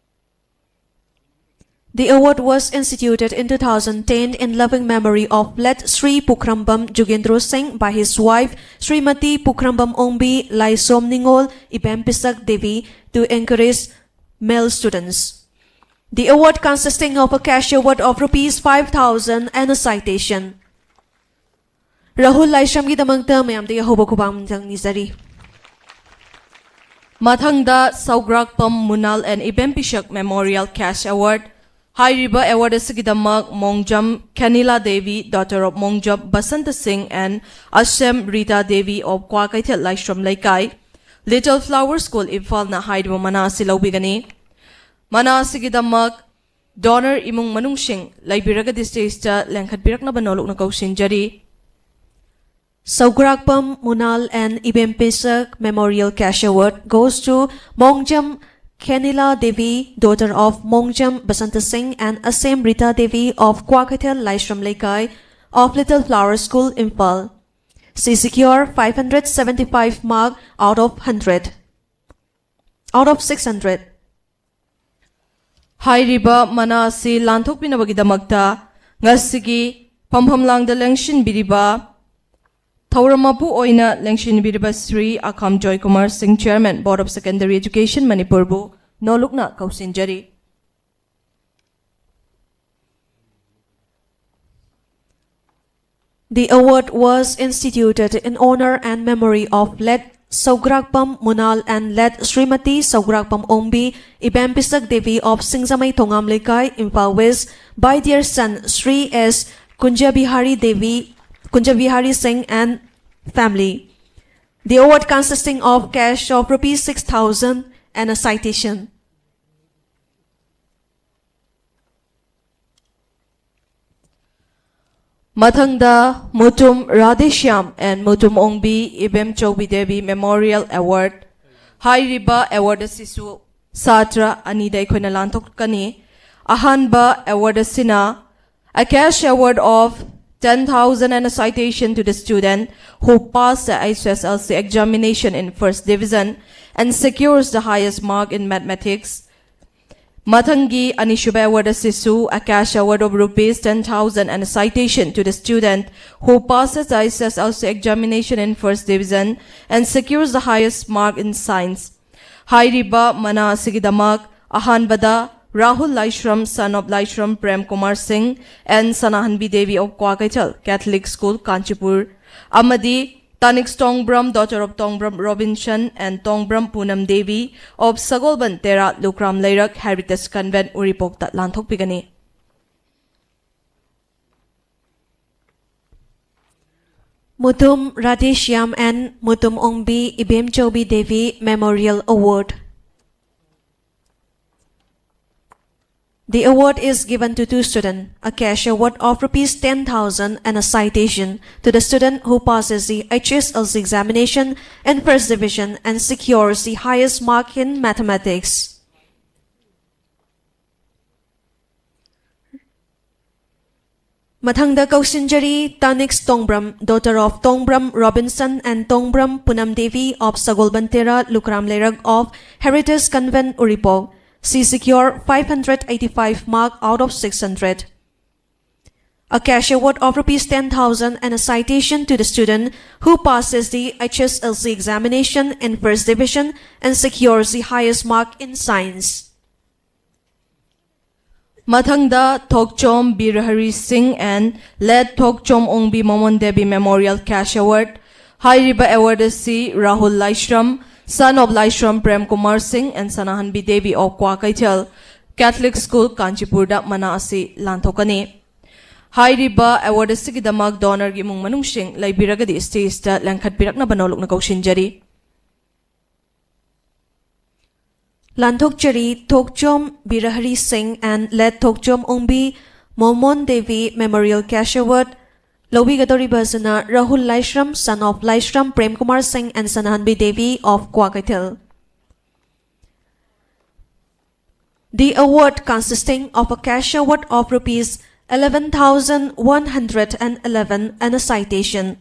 The award was instituted in two thousand ten in loving memory of late Sri Pukhrambam Jugendro Singh by his wife Srimati Pukhrambam Ongbi Laisom Ningol Ibempisak Devi to encourage male students. The award consisting of a cash award of rupees five thousand and a citation. Rahul ꯂꯥꯏꯁ꯭ꯔꯝꯒꯤꯗꯃꯛꯇ ꯃꯌꯥꯝꯗꯒꯤ ꯑꯍꯧꯕ ꯈꯨꯕꯥꯛ ꯑꯃꯇꯪ ꯅꯤꯖꯔꯤ꯫ ꯃꯊꯪꯗ ꯁꯧꯒ꯭ꯔꯥꯛꯄꯝ ꯃꯨꯅꯥꯜ and ꯏꯕꯦꯝ ꯄꯤꯁꯛ Memorial Cash Award꯫ ꯍꯥꯏꯔꯤꯕ award ꯑꯁꯤꯒꯤꯗꯃꯛ ꯃꯣꯡꯖꯝ ꯈꯦꯅꯤꯂꯥ Devi, daughter of ꯃꯣꯡꯖꯝ Basanta ꯁꯤꯡ and ꯑꯁꯦꯝ Rita Devi of Kwakeithel ꯂꯥꯏꯁ꯭ꯔꯝ ꯂꯩꯀꯥꯏ, Little Flower School, ꯏꯝꯐꯥꯜꯅ ꯍꯥꯏꯔꯤꯕ ꯃꯅꯥ ꯑꯁꯤ ꯂꯧꯕꯤꯒꯅꯤ꯫ ꯃꯅꯥ ꯑꯁꯤꯒꯤꯗꯃꯛ donor ꯏꯃꯨꯡ ꯃꯅꯨꯡꯁꯤꯡ ꯂꯩꯕꯤꯔꯒꯗꯤ stageꯇ ꯂꯦꯡꯈꯠꯄꯤꯔꯛꯅꯕ ꯅꯣꯂꯨꯛꯅ ꯀꯧꯁꯤꯟꯖꯔꯤ꯫ Saugrakpam Munal and Ibem Pesak Memorial Cash Award goes to Mongjam Khenila Devi, daughter of Mongjam Basanta Singh and Asem Rita Devi of Kwakhathel Laishram Leikai of Little Flower School, Imphal. She secured five hundred seventy-five mark out of hundred, out of six hundred. ꯍꯥꯏꯔꯤꯕ ꯃꯅꯥ ꯑꯁꯤ ꯂꯥꯟꯊꯣꯛꯄꯤꯅꯕꯒꯤꯗꯃꯛꯇ ꯉꯁꯤꯒꯤ ꯐꯝꯐꯝ ꯂꯥꯡꯗ ꯂꯦꯡꯁꯤꯟꯕꯤꯔꯤꯕ, ꯊꯧꯔꯝ ꯃꯄꯨ ꯑꯣꯏꯅ ꯂꯦꯡꯁꯤꯟꯕꯤꯔꯤꯕ ꯁ꯭ꯔꯤ ꯑꯈꯥꯝ ꯖꯣꯏ ꯀꯨꯃꯥꯔ ꯁꯤꯡ, Chairman, Board of Secondary Education, ꯃꯅꯤꯄꯨꯔꯕꯨ ꯅꯣꯂꯨꯛꯅ ꯀꯧꯁꯤꯟꯖꯔꯤ꯫ The award was instituted in honor and memory of late Saugrakpam Munal and late Srimati Saugrakpam Ongbi, Ibempisak Devi of Singzamai Thongam Lekai, Imphal West, by their son Sri S Kunjabihari Devi, Kunjabihari Singh and family. The award consisting of cash of rupees six thousand and a citation. ꯃꯊꯪꯗ Mutum Radheshyam and Mutum ꯑꯣꯡꯕꯤ ꯏꯕꯦꯝ Chaobi Devi Memorial Award꯫ ꯍꯥꯏꯔꯤꯕ award ꯑꯁꯤꯁꯨ ꯁꯥꯇ꯭ꯔ ꯑꯅꯤꯗ ꯑꯩꯈꯣꯏꯅ ꯂꯥꯟꯊꯣꯛꯀꯅꯤ꯫ ꯑꯍꯥꯟꯕ award ꯑꯁꯤꯅ a cash award of ten thousand and a citation to the student who passed the H S L C examination in first division and secures the highest mark in mathematics. ꯃꯊꯪꯒꯤ ꯑꯅꯤꯁꯨꯕ award ꯑꯁꯤꯁꯨ a cash award of rupees ten thousand and a citation to the student who passes the H S L C examination in first division and secures the highest mark in science. ꯍꯥꯏꯔꯤꯕ ꯃꯅꯥ ꯑꯁꯤꯒꯤꯗꯃꯛ ꯑꯍꯥꯟꯕꯗ ꯔꯥꯍꯨꯜ ꯂꯥꯏꯁ꯭ꯔꯝ, son of ꯂꯥꯏꯁ꯭ꯔꯝ ꯄ꯭ꯔꯦꯝ ꯀꯨꯃꯥꯔ ꯁꯤꯡ and ꯁꯅꯥꯍꯟꯕꯤ Devi of Kwakeithel Catholic School, Kanchipur, ꯑꯃꯗꯤ Tanik Tongbram, daughter of Tongbram Robinson and Tongbram Punam Devi of Sagolban Tera, Lukram Leirak Heritage Convent, Uripokta ꯂꯥꯟꯊꯣꯛꯄꯤꯒꯅꯤ꯫ Mutum Radheshyam and Mutum Ongbi Ibemchoubi Devi Memorial Award. The award is given to two students, a cash award of rupees ten thousand and a citation to the student who passes the H S L C examination in first division and secures the highest mark in mathematics. ꯃꯊꯪꯗ ꯀꯧꯁꯤꯟꯖꯔꯤ, Tanik Tongbram, daughter of Tongbram Robinson and Tongbram Punam Devi of Sagolban Tera, Lukram Leirak of Heritage Convent, Uripok. She secured five hundred eighty-five mark out of six hundred. A cash award of rupees ten thousand and a citation to the student who passes the H S L C examination in first division and secures the highest mark in science. ꯃꯊꯪꯗ Thokchom Birahari Singh and late Thokchom Ongbi Momon Devi Memorial Cash Award꯫ ꯍꯥꯏꯔꯤꯕ award ꯑꯁꯤ ꯔꯥꯍꯨꯜ ꯂꯥꯏꯁ꯭ꯔꯝ, son of ꯂꯥꯏꯁ꯭ꯔꯝ ꯄ꯭ꯔꯦꯝ ꯀꯨꯃꯥꯔ ꯁꯤꯡ and ꯁꯅꯥꯍꯟꯕꯤ Devi of Kwakeithel Catholic School, ꯀꯥꯟꯆꯤꯄꯨꯔꯗ ꯃꯅꯥ ꯑꯁꯤ ꯂꯥꯟꯊꯣꯛꯀꯅꯤ꯫ ꯍꯥꯏꯔꯤꯕ award ꯑꯁꯤꯒꯤꯗꯃꯛ donorꯒꯤ ꯏꯃꯨꯡ ꯃꯅꯨꯡꯁꯤꯡ ꯂꯩꯕꯤꯔꯒꯗꯤ stageꯇ ꯂꯦꯡꯈꯠꯄꯤꯔꯛꯅꯕ ꯅꯧꯂꯨꯛꯅ ꯀꯧꯁꯤꯟꯖꯔꯤ꯫ ꯂꯥꯟꯊꯣꯛꯆꯔꯤ, Thokchom Birahari Singh and late Thokchom Ongbi Momon Devi Memorial Cash Award ꯂꯧꯕꯤꯒꯗꯧꯔꯤꯕ ꯑꯁꯤꯅ ꯔꯥꯍꯨꯜ ꯂꯥꯏꯁ꯭ꯔꯝ, son of ꯂꯥꯏꯁ꯭ꯔꯝ ꯄ꯭ꯔꯦꯝ ꯀꯨꯃꯥꯔ ꯁꯤꯡ and ꯁꯅꯥꯍꯟꯕꯤ Devi of Kwakeithel. The award consisting of a cash award of rupees eleven thousand one hundred and eleven and a citation.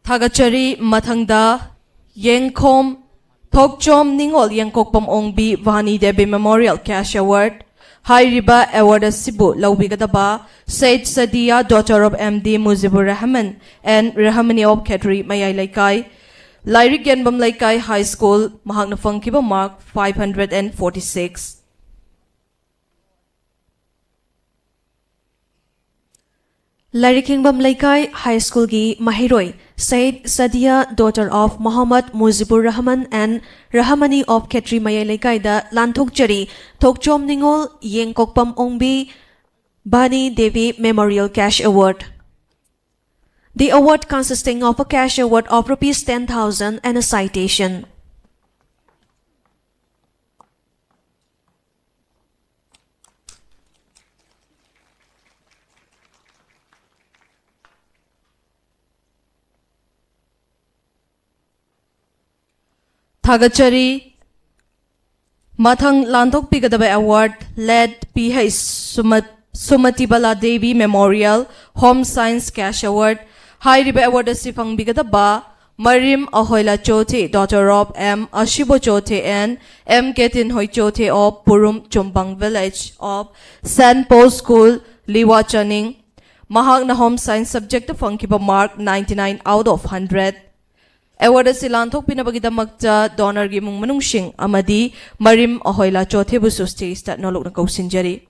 ꯊꯥꯒꯠꯆꯔꯤ꯫ ꯃꯊꯪꯗ ꯌꯦꯡꯈꯣꯝ ꯊꯣꯛꯆꯣꯝ ꯅꯤꯉꯣꯜ ꯌꯦꯡꯀꯣꯛꯄꯝ ꯑꯣꯡꯕꯤ ꯚꯥꯅꯤ Devi Memorial Cash Award꯫ ꯍꯥꯏꯔꯤꯕ award ꯑꯁꯤꯕꯨ ꯂꯧꯕꯤꯒꯗꯕ Said Sadia, daughter of M D Mujibur Rahman and Rahmani of Khetri ꯃꯌꯥꯏ ꯂꯩꯀꯥꯏ, ꯂꯥꯏꯔꯤꯛ ꯌꯦꯟꯕꯝ ꯂꯩꯀꯥꯏ High School, ꯃꯍꯥꯛꯅ ꯐꯪꯈꯤꯕ mark five hundred and forty-six꯫ ꯂꯥꯏꯔꯤꯛ ꯍꯤꯡꯕꯝ ꯂꯩꯀꯥꯏ ꯍꯥꯏ ꯁ꯭ꯀꯨꯜꯒꯤ ꯃꯍꯩꯔꯣꯏ Said Sadia, daughter of Mohammad Mujibur Rahman and Rahamani of Khetri ꯃꯌꯥꯏ ꯂꯩꯀꯥꯏꯗ ꯂꯥꯟꯊꯣꯛꯆꯔꯤ꯫ ꯊꯣꯛꯆꯣꯝ ꯅꯤꯉꯣꯜ, ꯌꯦꯡꯀꯣꯛꯄꯝ ꯑꯣꯡꯕꯤ, Bani Devi Memorial Cash Award. The award consisting of a cash award of rupees ten thousand and a citation. ꯊꯥꯒꯠꯆꯔꯤ꯫ ꯃꯊꯪ ꯂꯥꯟꯊꯣꯛꯄꯤꯒꯗꯕ award, Late P H Suma-, Sumatibala Devi Memorial Home Science Cash Award꯫ ꯍꯥꯏꯔꯤꯕ award ꯑꯁꯤ ꯐꯪꯕꯤꯒꯗꯕ ꯃꯔꯤꯝ ꯑꯍꯣꯏꯂꯥ ꯆꯣꯊꯦ, daughter of M Ashibo Chothe and M K Tinhoi Chothe of Purum Chumbang Village of Saint Paul School, Liwa Changning꯫ ꯃꯍꯥꯛꯅ Home Science subject ꯐꯪꯈꯤꯕ mark ninety nine out of hundred꯫ Award ꯑꯁꯤ ꯂꯥꯟꯊꯣꯛꯄꯤꯅꯕꯒꯤꯗꯃꯛꯇ donorꯒꯤ ꯏꯃꯨꯡ ꯃꯅꯨꯡꯁꯤꯡ ꯑꯃꯗꯤ ꯃꯔꯤꯝ ꯑꯍꯣꯏꯂꯥ ꯆꯣꯊꯦꯕꯨꯁꯨ stageꯇ ꯅꯣꯂꯨꯛꯅ ꯀꯧꯁꯤꯟꯖꯔꯤ꯫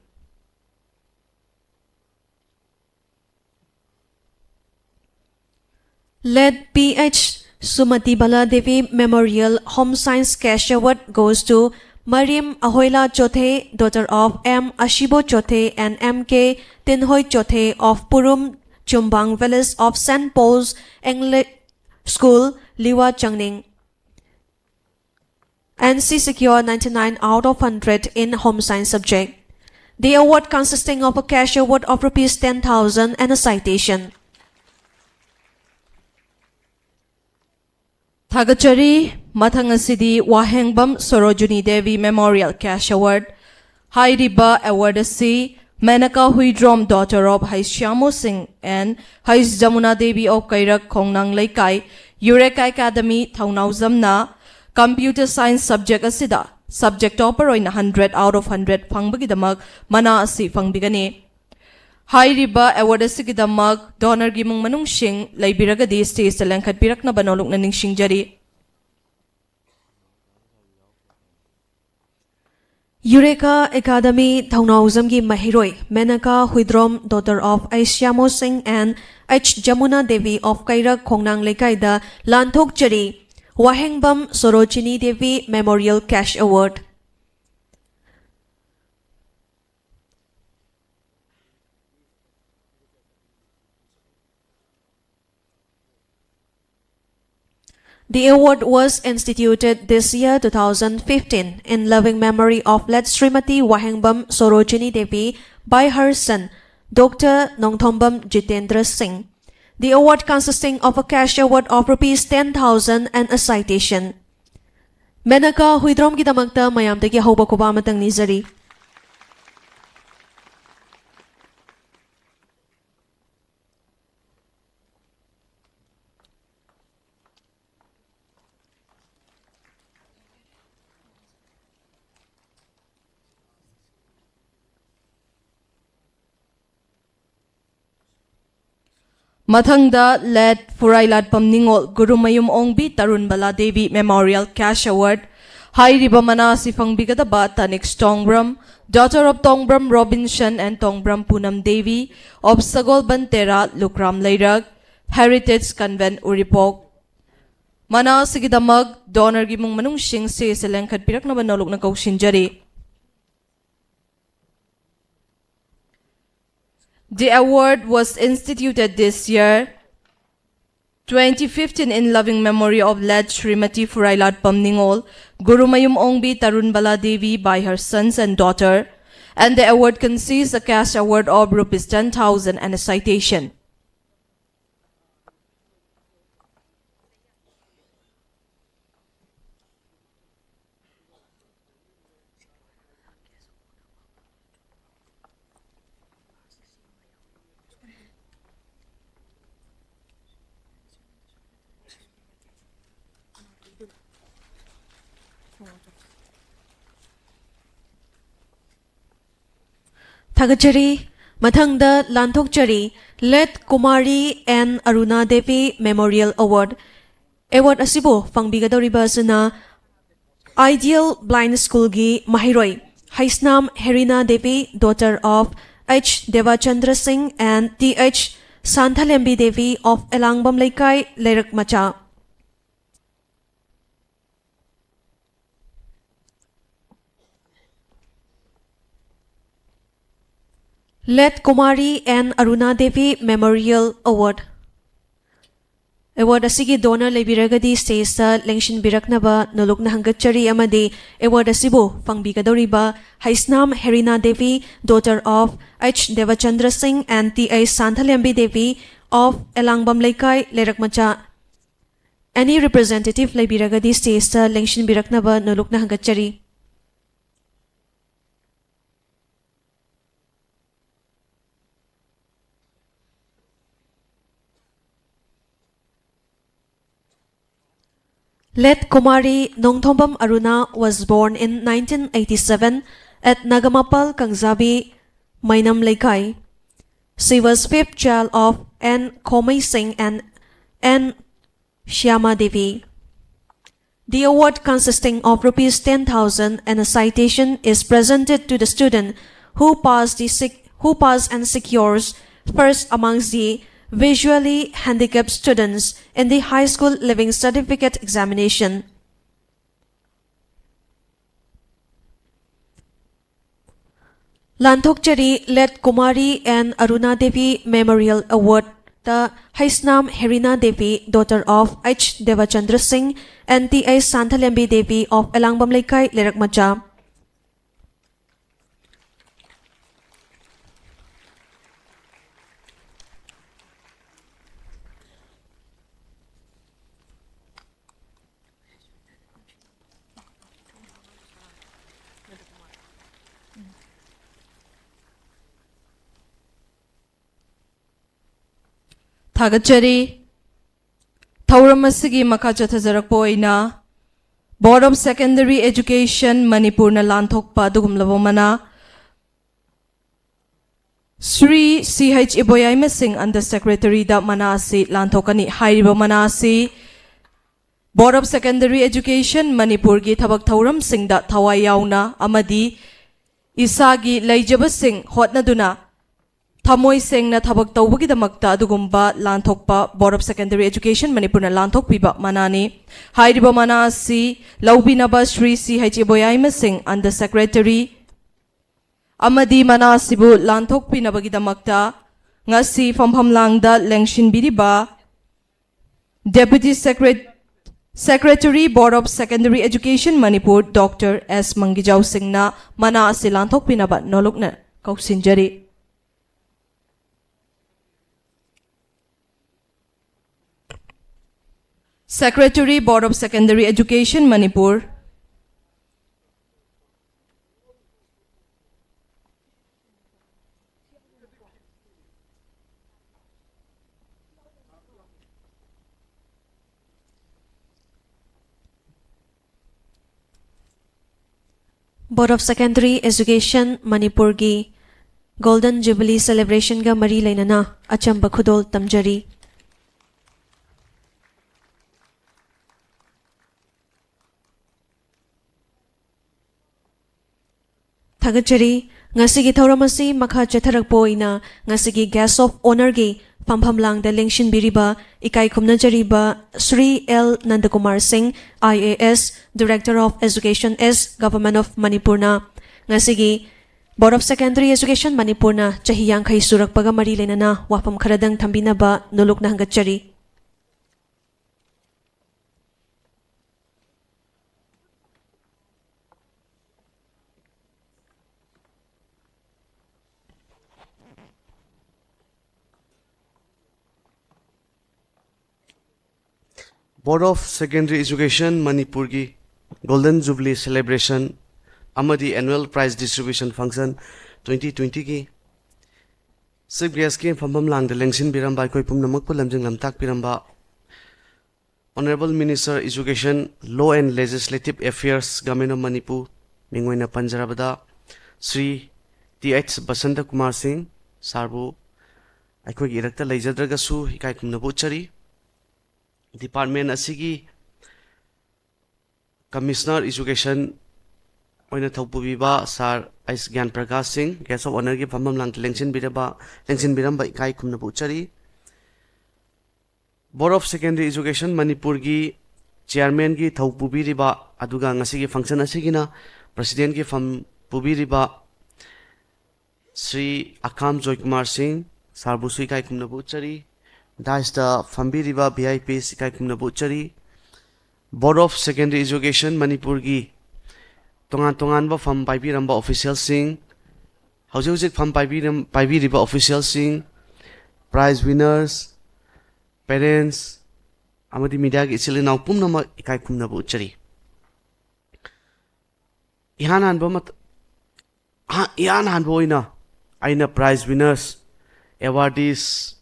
Late P H Sumatibala Devi Memorial Home Science Cash Award goes to Marim Ahoila Chothe, daughter of M Ashibo Chothe and M K Tinhoi Chothe of Purum Chumbang Village of Saint Paul's English School, Liwa Changning. And she secured ninety nine out of hundred in Home Science subject. The award consisting of a cash award of rupees ten thousand and a citation. ꯊꯥꯒꯠꯆꯔꯤ꯫ ꯃꯊꯪ ꯑꯁꯤꯗꯤ ꯋꯥꯍꯦꯡꯕꯝ Sarojini Devi Memorial Cash Award꯫ ꯍꯥꯏꯔꯤꯕ award ꯑꯁꯤ Menaka Huidrom, daughter of ꯍꯩꯁ꯭ꯌꯥꯃꯣ ꯁꯤꯡ and H Yamuna Devi of ꯀꯩꯔꯛ ꯈꯣꯡꯅꯥꯡ ꯂꯩꯀꯥꯏ, Eureka Academy, ꯊꯧꯅꯥꯎꯖꯝꯅ Computer Science subject ꯑꯁꯤꯗ subject topper ꯑꯣꯏꯅ hundred out of hundred ꯐꯪꯕꯒꯤꯗꯃꯛ ꯃꯅꯥ ꯑꯁꯤ ꯐꯪꯕꯤꯒꯅꯤ꯫ ꯍꯥꯏꯔꯤꯕ award ꯑꯁꯤꯒꯤꯗꯃꯛ donorꯒꯤ ꯏꯃꯨꯡ ꯃꯅꯨꯡꯁꯤꯡ ꯂꯩꯕꯤꯔꯒꯗꯤ stageꯇ ꯂꯦꯡꯈꯠꯄꯤꯔꯛꯅꯕ ꯅꯣꯂꯨꯛꯅ ꯅꯤꯡꯁꯤꯡꯖꯔꯤ꯫ Eureka Academy ꯊꯧꯅꯥꯎꯖꯝꯒꯤ ꯃꯍꯩꯔꯣꯏ Menaka Huidrom, daughter of H Shyamo Singh and H Jamuna Devi of ꯀꯩꯔꯛ ꯈꯣꯡꯅꯥꯡ ꯂꯩꯀꯥꯏꯗ ꯂꯥꯟꯊꯣꯛꯆꯔꯤ꯫ ꯋꯥꯍꯦꯡꯕꯝ Sorojini Devi Memorial Cash Award꯫ The award was instituted this year, two thousand fifteen, in loving memory of late Srimati Wahengbam Sorojini Devi by her son, Doctor Nongthombam Jitendra Singh. The award consisting of a cash award of rupees ten thousand and a citation. Menaka Huidromꯒꯤꯗꯃꯛꯇ ꯃꯌꯥꯝꯗꯒꯤ ꯍꯧꯕ ꯈꯨꯕꯥꯛ ꯑꯃꯇꯪ ꯅꯤꯖꯔꯤ꯫ ꯃꯊꯪꯗ late ꯐꯨꯔꯥꯏꯂꯥꯠꯄꯝ ꯅꯤꯉꯣꯜ, ꯒꯨꯔꯨꯃꯌꯨꯝ ꯑꯣꯡꯕꯤ ꯇꯔꯨꯟꯕꯂꯥ Devi Memorial Cash Award꯫ ꯍꯥꯏꯔꯤꯕ ꯃꯅꯥ ꯑꯁꯤ ꯐꯪꯕꯤꯒꯗꯕ Tanik Tongbram, daughter of Tongbram Robinson and Tongbram Poonam Devi of Sagolban Tera, Lukram Leirak, Heritage Convent, Uripok꯫ ꯃꯅꯥ ꯑꯁꯤꯒꯤꯗꯃꯛ donorꯒꯤ ꯏꯃꯨꯡ ꯃꯅꯨꯡꯁꯤꯡ ꯆꯦꯁꯦ ꯂꯦꯡꯈꯠꯄꯤꯔꯛꯅꯕ ꯅꯧꯂꯨꯛꯅ ꯀꯧꯁꯤꯟꯖꯔꯤ꯫ The award was instituted this year, twenty fifteen, in loving memory of late Srimati Furailatpam Ningol, Gurumayum Ongbi Tarunbala Devi, by her sons and daughter, and the award consists a cash award of rupees ten thousand and a citation. ꯊꯥꯒꯠꯆꯔꯤ꯫ ꯃꯊꯪꯗ ꯂꯥꯟꯊꯣꯛꯆꯔꯤ, late Kumari N Aruna Devi Memorial Award꯫ Award ꯑꯁꯤꯕꯨ ꯐꯪꯕꯤꯒꯗꯧꯔꯤꯕ ꯑꯁꯤꯅ Ideal Blind Schoolꯒꯤ ꯃꯍꯩꯔꯣꯏ Haisnam Herina Devi, daughter of H Devachandra Singh and Th Santhalembi Devi of Elangbam Leikai, Leirak Macha. Let Kumari N Aruna Devi Memorial Award. Award ꯑꯁꯤꯒꯤ donor ꯂꯩꯕꯤꯔꯒꯗꯤ stageꯇ ꯂꯦꯡꯁꯤꯟꯕꯤꯔꯛꯅꯕ ꯅꯣꯂꯨꯛꯅ ꯍꯪꯒꯠꯆꯔꯤ ꯑꯃꯗꯤ award ꯑꯁꯤꯕꯨ ꯐꯪꯕꯤꯒꯗꯧꯔꯤꯕ Heisnam ꯍꯦꯔꯤꯅꯥ Devi, daughter of H Devachandra Singh and Th Santhalembi Devi of Elangbam Leikai, Leirak Macha, any representative ꯂꯩꯕꯤꯔꯒꯗꯤ stageꯇ ꯂꯦꯡꯁꯤꯟꯕꯤꯔꯛꯅꯕ ꯅꯣꯂꯨꯛꯅ ꯍꯪꯒꯠꯆꯔꯤ꯫ Let Kumari Nongthombam Aruna was born in nineteen eighty-seven at Nagamapal Kangzabi, Mainam Leikai. She was fifth child of N Khomei Singh and N Shyama Devi. The award, consisting of rupees ten thousand and a citation, is presented to the student who passed the sec-, who passed and secures first amongst the visually handicapped students in the high school leaving certificate examination. ꯂꯥꯟꯊꯣꯛꯆꯔꯤ꯫ Let Kumari N Aruna Devi Memorial Award ꯇ Heisnam ꯍꯦꯔꯤꯅꯥ Devi, daughter of H Devachandra Singh and Th Santhalembi Devi of Elangbam Leikai, Leirak Macha. ꯊꯥꯒꯠꯆꯔꯤ꯫ ꯊꯧꯔꯝ ꯑꯁꯤꯒꯤ ꯃꯈꯥ ꯆꯠꯊꯖꯔꯛꯄ ꯑꯣꯏꯅ Board of Secondary Education ꯃꯅꯤꯄꯨꯔꯅ ꯂꯥꯟꯊꯣꯛꯄ ꯑꯗꯨꯒꯨꯝꯂꯕ ꯃꯅꯥ, ꯁ꯭ꯔꯤ ꯁꯤ ꯑꯩꯆ ꯏꯕꯣꯌꯥꯏꯃ ꯁꯤꯡ, Under Secretary ꯗ ꯃꯅꯥ ꯑꯁꯤ ꯂꯥꯟꯊꯣꯛꯀꯅꯤ꯫ ꯍꯥꯏꯔꯤꯕ ꯃꯅꯥ ꯑꯁꯤ Board of Secondary Education ꯃꯅꯤꯄꯨꯔꯒꯤ ꯊꯕꯛ ꯊꯧꯔꯝꯁꯤꯡꯗ ꯊꯋꯥꯏ ꯌꯥꯎꯅ ꯑꯃꯗꯤ ꯏꯁꯥꯒꯤ ꯂꯩꯖꯕꯁꯤꯡ ꯍꯣꯠꯅꯗꯨꯅ ꯊꯃꯣꯏ ꯁꯦꯡꯅ ꯊꯕꯛ ꯇꯧꯕꯒꯤꯗꯃꯛꯇ ꯑꯗꯨꯒꯨꯝꯕ ꯂꯥꯟꯊꯣꯛꯄ Board of Secondary Education ꯃꯅꯤꯄꯨꯔꯅ ꯂꯥꯟꯊꯣꯛꯄꯤꯕ ꯃꯅꯥꯅꯤ꯫ ꯍꯥꯏꯔꯤꯕ ꯃꯅꯥ ꯑꯁꯤ ꯂꯧꯕꯤꯅꯕ ꯁ꯭ꯔꯤ ꯁꯤ ꯍꯩꯆ ꯏꯕꯣꯌꯥꯏꯃ ꯁꯤꯡ, Under Secretary, ꯑꯃꯗꯤ ꯃꯅꯥ ꯑꯁꯤꯕꯨ ꯂꯥꯟꯊꯣꯛꯄꯤꯅꯕꯒꯤꯗꯃꯛꯇ ꯉꯁꯤ ꯐꯝꯐꯝ ꯂꯥꯡꯗ ꯂꯦꯡꯁꯤꯟꯕꯤꯔꯤꯕ Deputy Secret-, Secretary, Board of Secondary Education ꯃꯅꯤꯄꯨꯔ, ꯗꯣꯛꯇꯔ ꯑꯦꯁ ꯃꯪꯒꯤꯖꯥꯎ ꯁꯤꯡꯅ ꯃꯅꯥ ꯑꯁꯤ ꯂꯥꯟꯊꯣꯛꯄꯤꯅꯕ ꯅꯣꯂꯨꯛꯅ ꯀꯧꯁꯤꯟꯖꯔꯤ꯫ Secretary, Board of Secondary Education Manipur. Board of Secondary Education ꯃꯅꯤꯄꯨꯔꯒꯤ Golden Jubilee Celebrationꯒ ꯃꯔꯤ ꯂꯩꯅꯅ ꯑꯆꯝꯕ ꯈꯨꯗꯣꯜ ꯇꯝꯖꯔꯤ꯫ ꯊꯥꯒꯠꯆꯔꯤ꯫ ꯉꯁꯤꯒꯤ ꯊꯧꯔꯝ ꯑꯁꯤ ꯃꯈꯥ ꯆꯠꯊꯔꯛꯄ ꯑꯣꯏꯅ ꯉꯁꯤꯒꯤ Guest of Honourꯒꯤ ꯐꯝꯐꯝ ꯂꯥꯡꯗ ꯂꯦꯡꯁꯤꯟꯕꯤꯔꯤꯕ ꯏꯀꯥꯏ ꯈꯨꯝꯅꯖꯔꯤꯕ ꯁ꯭ꯔꯤ ꯑꯦꯜ ꯅꯟꯗꯀꯨꯃꯥꯔ ꯁꯤꯡ, I A S, Director of Education S, Government of ꯃꯅꯤꯄꯨꯔꯅ ꯉꯁꯤꯒꯤ Board of Secondary Education ꯃꯅꯤꯄꯨꯔꯅ ꯆꯍꯤ ꯌꯥꯡꯈꯩ ꯁꯨꯔꯛꯄꯒ ꯃꯔꯤ ꯂꯩꯅꯅ ꯋꯥꯐꯝ ꯈꯔꯗꯪ ꯊꯝꯕꯤꯅꯕ ꯅꯣꯂꯨꯛꯅ ꯍꯪꯒꯠꯆꯔꯤ꯫ Board of Secondary Education ꯃꯅꯤꯄꯨꯔꯒꯤ Golden Jubilee Celebration ꯑꯃꯗꯤ Annual Prize Distribution Function twenty twentyꯒꯤ Chief Guestꯀꯤ ꯐꯝꯐꯝ ꯂꯥꯡꯗ ꯂꯦꯡꯁꯤꯟꯕꯤꯔꯝꯕ ꯑꯩꯈꯣꯏ ꯄꯨꯝꯅꯃꯛꯄꯨ ꯂꯝꯖꯤꯡ ꯂꯝꯇꯥꯛꯄꯤꯔꯝꯕ Honourable Minister Education, Law and Legislative Affairs, Government of Manipur, ꯃꯤꯡ ꯑꯣꯏꯅ ꯄꯟꯖꯔꯕꯗ ꯁ꯭ꯔꯤ ꯇꯤ ꯑꯩꯆ ꯕꯁꯟꯇ ꯀꯨꯃꯥꯔ ꯁꯤꯡ ꯁꯥꯔꯕꯨ ꯑꯩꯈꯣꯏꯒꯤ ꯏꯔꯛꯇ ꯂꯩꯖꯗ꯭ꯔꯒꯁꯨ ꯏꯀꯥꯏ ꯈꯨꯝꯅꯕ ꯎꯠꯆꯔꯤ꯫ Department ꯑꯁꯤꯒꯤ Commissioner Education ꯑꯣꯏꯅ ꯊꯧꯄꯨꯕꯤꯕ ꯁꯥꯔ ꯑꯩꯁ ꯒ꯭ꯌꯥꯟ ꯄ꯭ꯔꯀꯥꯁ ꯁꯤꯡ, ꯒꯦꯁ ꯑꯣꯐ ꯑꯣꯅꯔꯒꯤ ꯐꯝꯐꯝ ꯂꯥꯡ ꯂꯦꯡꯁꯤꯟꯕꯤꯔꯕ, ꯂꯦꯡꯁꯤꯟꯕꯤꯔꯝꯕ ꯏꯀꯥꯏ ꯈꯨꯝꯅꯕ ꯎꯠꯆꯔꯤ꯫ Board of Secondary Education ꯃꯅꯤꯄꯨꯔꯒꯤ ꯆꯤꯌꯥꯔꯃꯦꯟꯒꯤ ꯊꯧ ꯄꯨꯕꯤꯔꯤꯕ, ꯑꯗꯨꯒ ꯉꯁꯤꯒꯤ ꯐꯪꯁꯟ ꯑꯁꯤꯒꯤꯅ ꯄ꯭ꯔꯁꯤꯗꯦꯟꯒꯤ ꯐꯝ ꯄꯨꯕꯤꯔꯤꯕ ꯁ꯭ꯔꯤ ꯑꯈꯥꯝ ꯖꯣꯏꯀꯨꯃꯥꯔ ꯁꯤꯡ, ꯁꯥꯔꯕꯨꯁꯨ ꯏꯀꯥꯏ ꯈꯨꯝꯅꯕ ꯎꯠꯆꯔꯤ꯫ ꯗꯥꯏꯁꯇ ꯐꯝꯕꯤꯔꯤꯕ V I Ps ꯏꯀꯥꯏ ꯈꯨꯝꯅꯕ ꯎꯠꯆꯔꯤ꯫ Board of Secondary Education ꯃꯅꯤꯄꯨꯔꯒꯤ ꯇꯣꯉꯥꯟ ꯇꯣꯉꯥꯟꯕ ꯐꯝ ꯄꯥꯏꯕꯤꯔꯝꯕ ꯑꯣꯐꯤꯁꯤꯌꯦꯜꯁꯤꯡ, ꯍꯧꯖꯤꯛ ꯍꯧꯖꯤꯛ ꯐꯝ ꯄꯥꯏꯕꯤꯔꯝ-, ꯄꯥꯏꯕꯤꯔꯤꯕ ꯑꯣꯐꯤꯁꯤꯌꯦꯜꯁꯤꯡ, prize winners, parents, ꯑꯃꯗꯤ ꯃꯤꯗꯤꯌꯥꯒꯤ ꯏꯆꯤꯜ ꯏꯅꯥꯎ ꯄꯨꯝꯅꯃꯛ ꯏꯀꯥꯏ ꯈꯨꯝꯅꯕ ꯎꯠꯆꯔꯤ꯫ ꯏꯍꯥꯟ ꯍꯥꯟꯕ ꯃꯇ-, ꯑꯍ-, ꯏꯍꯥꯟ ꯍꯥꯟꯕ ꯑꯣꯏꯅ ꯑꯩꯅ prize winners, awardees,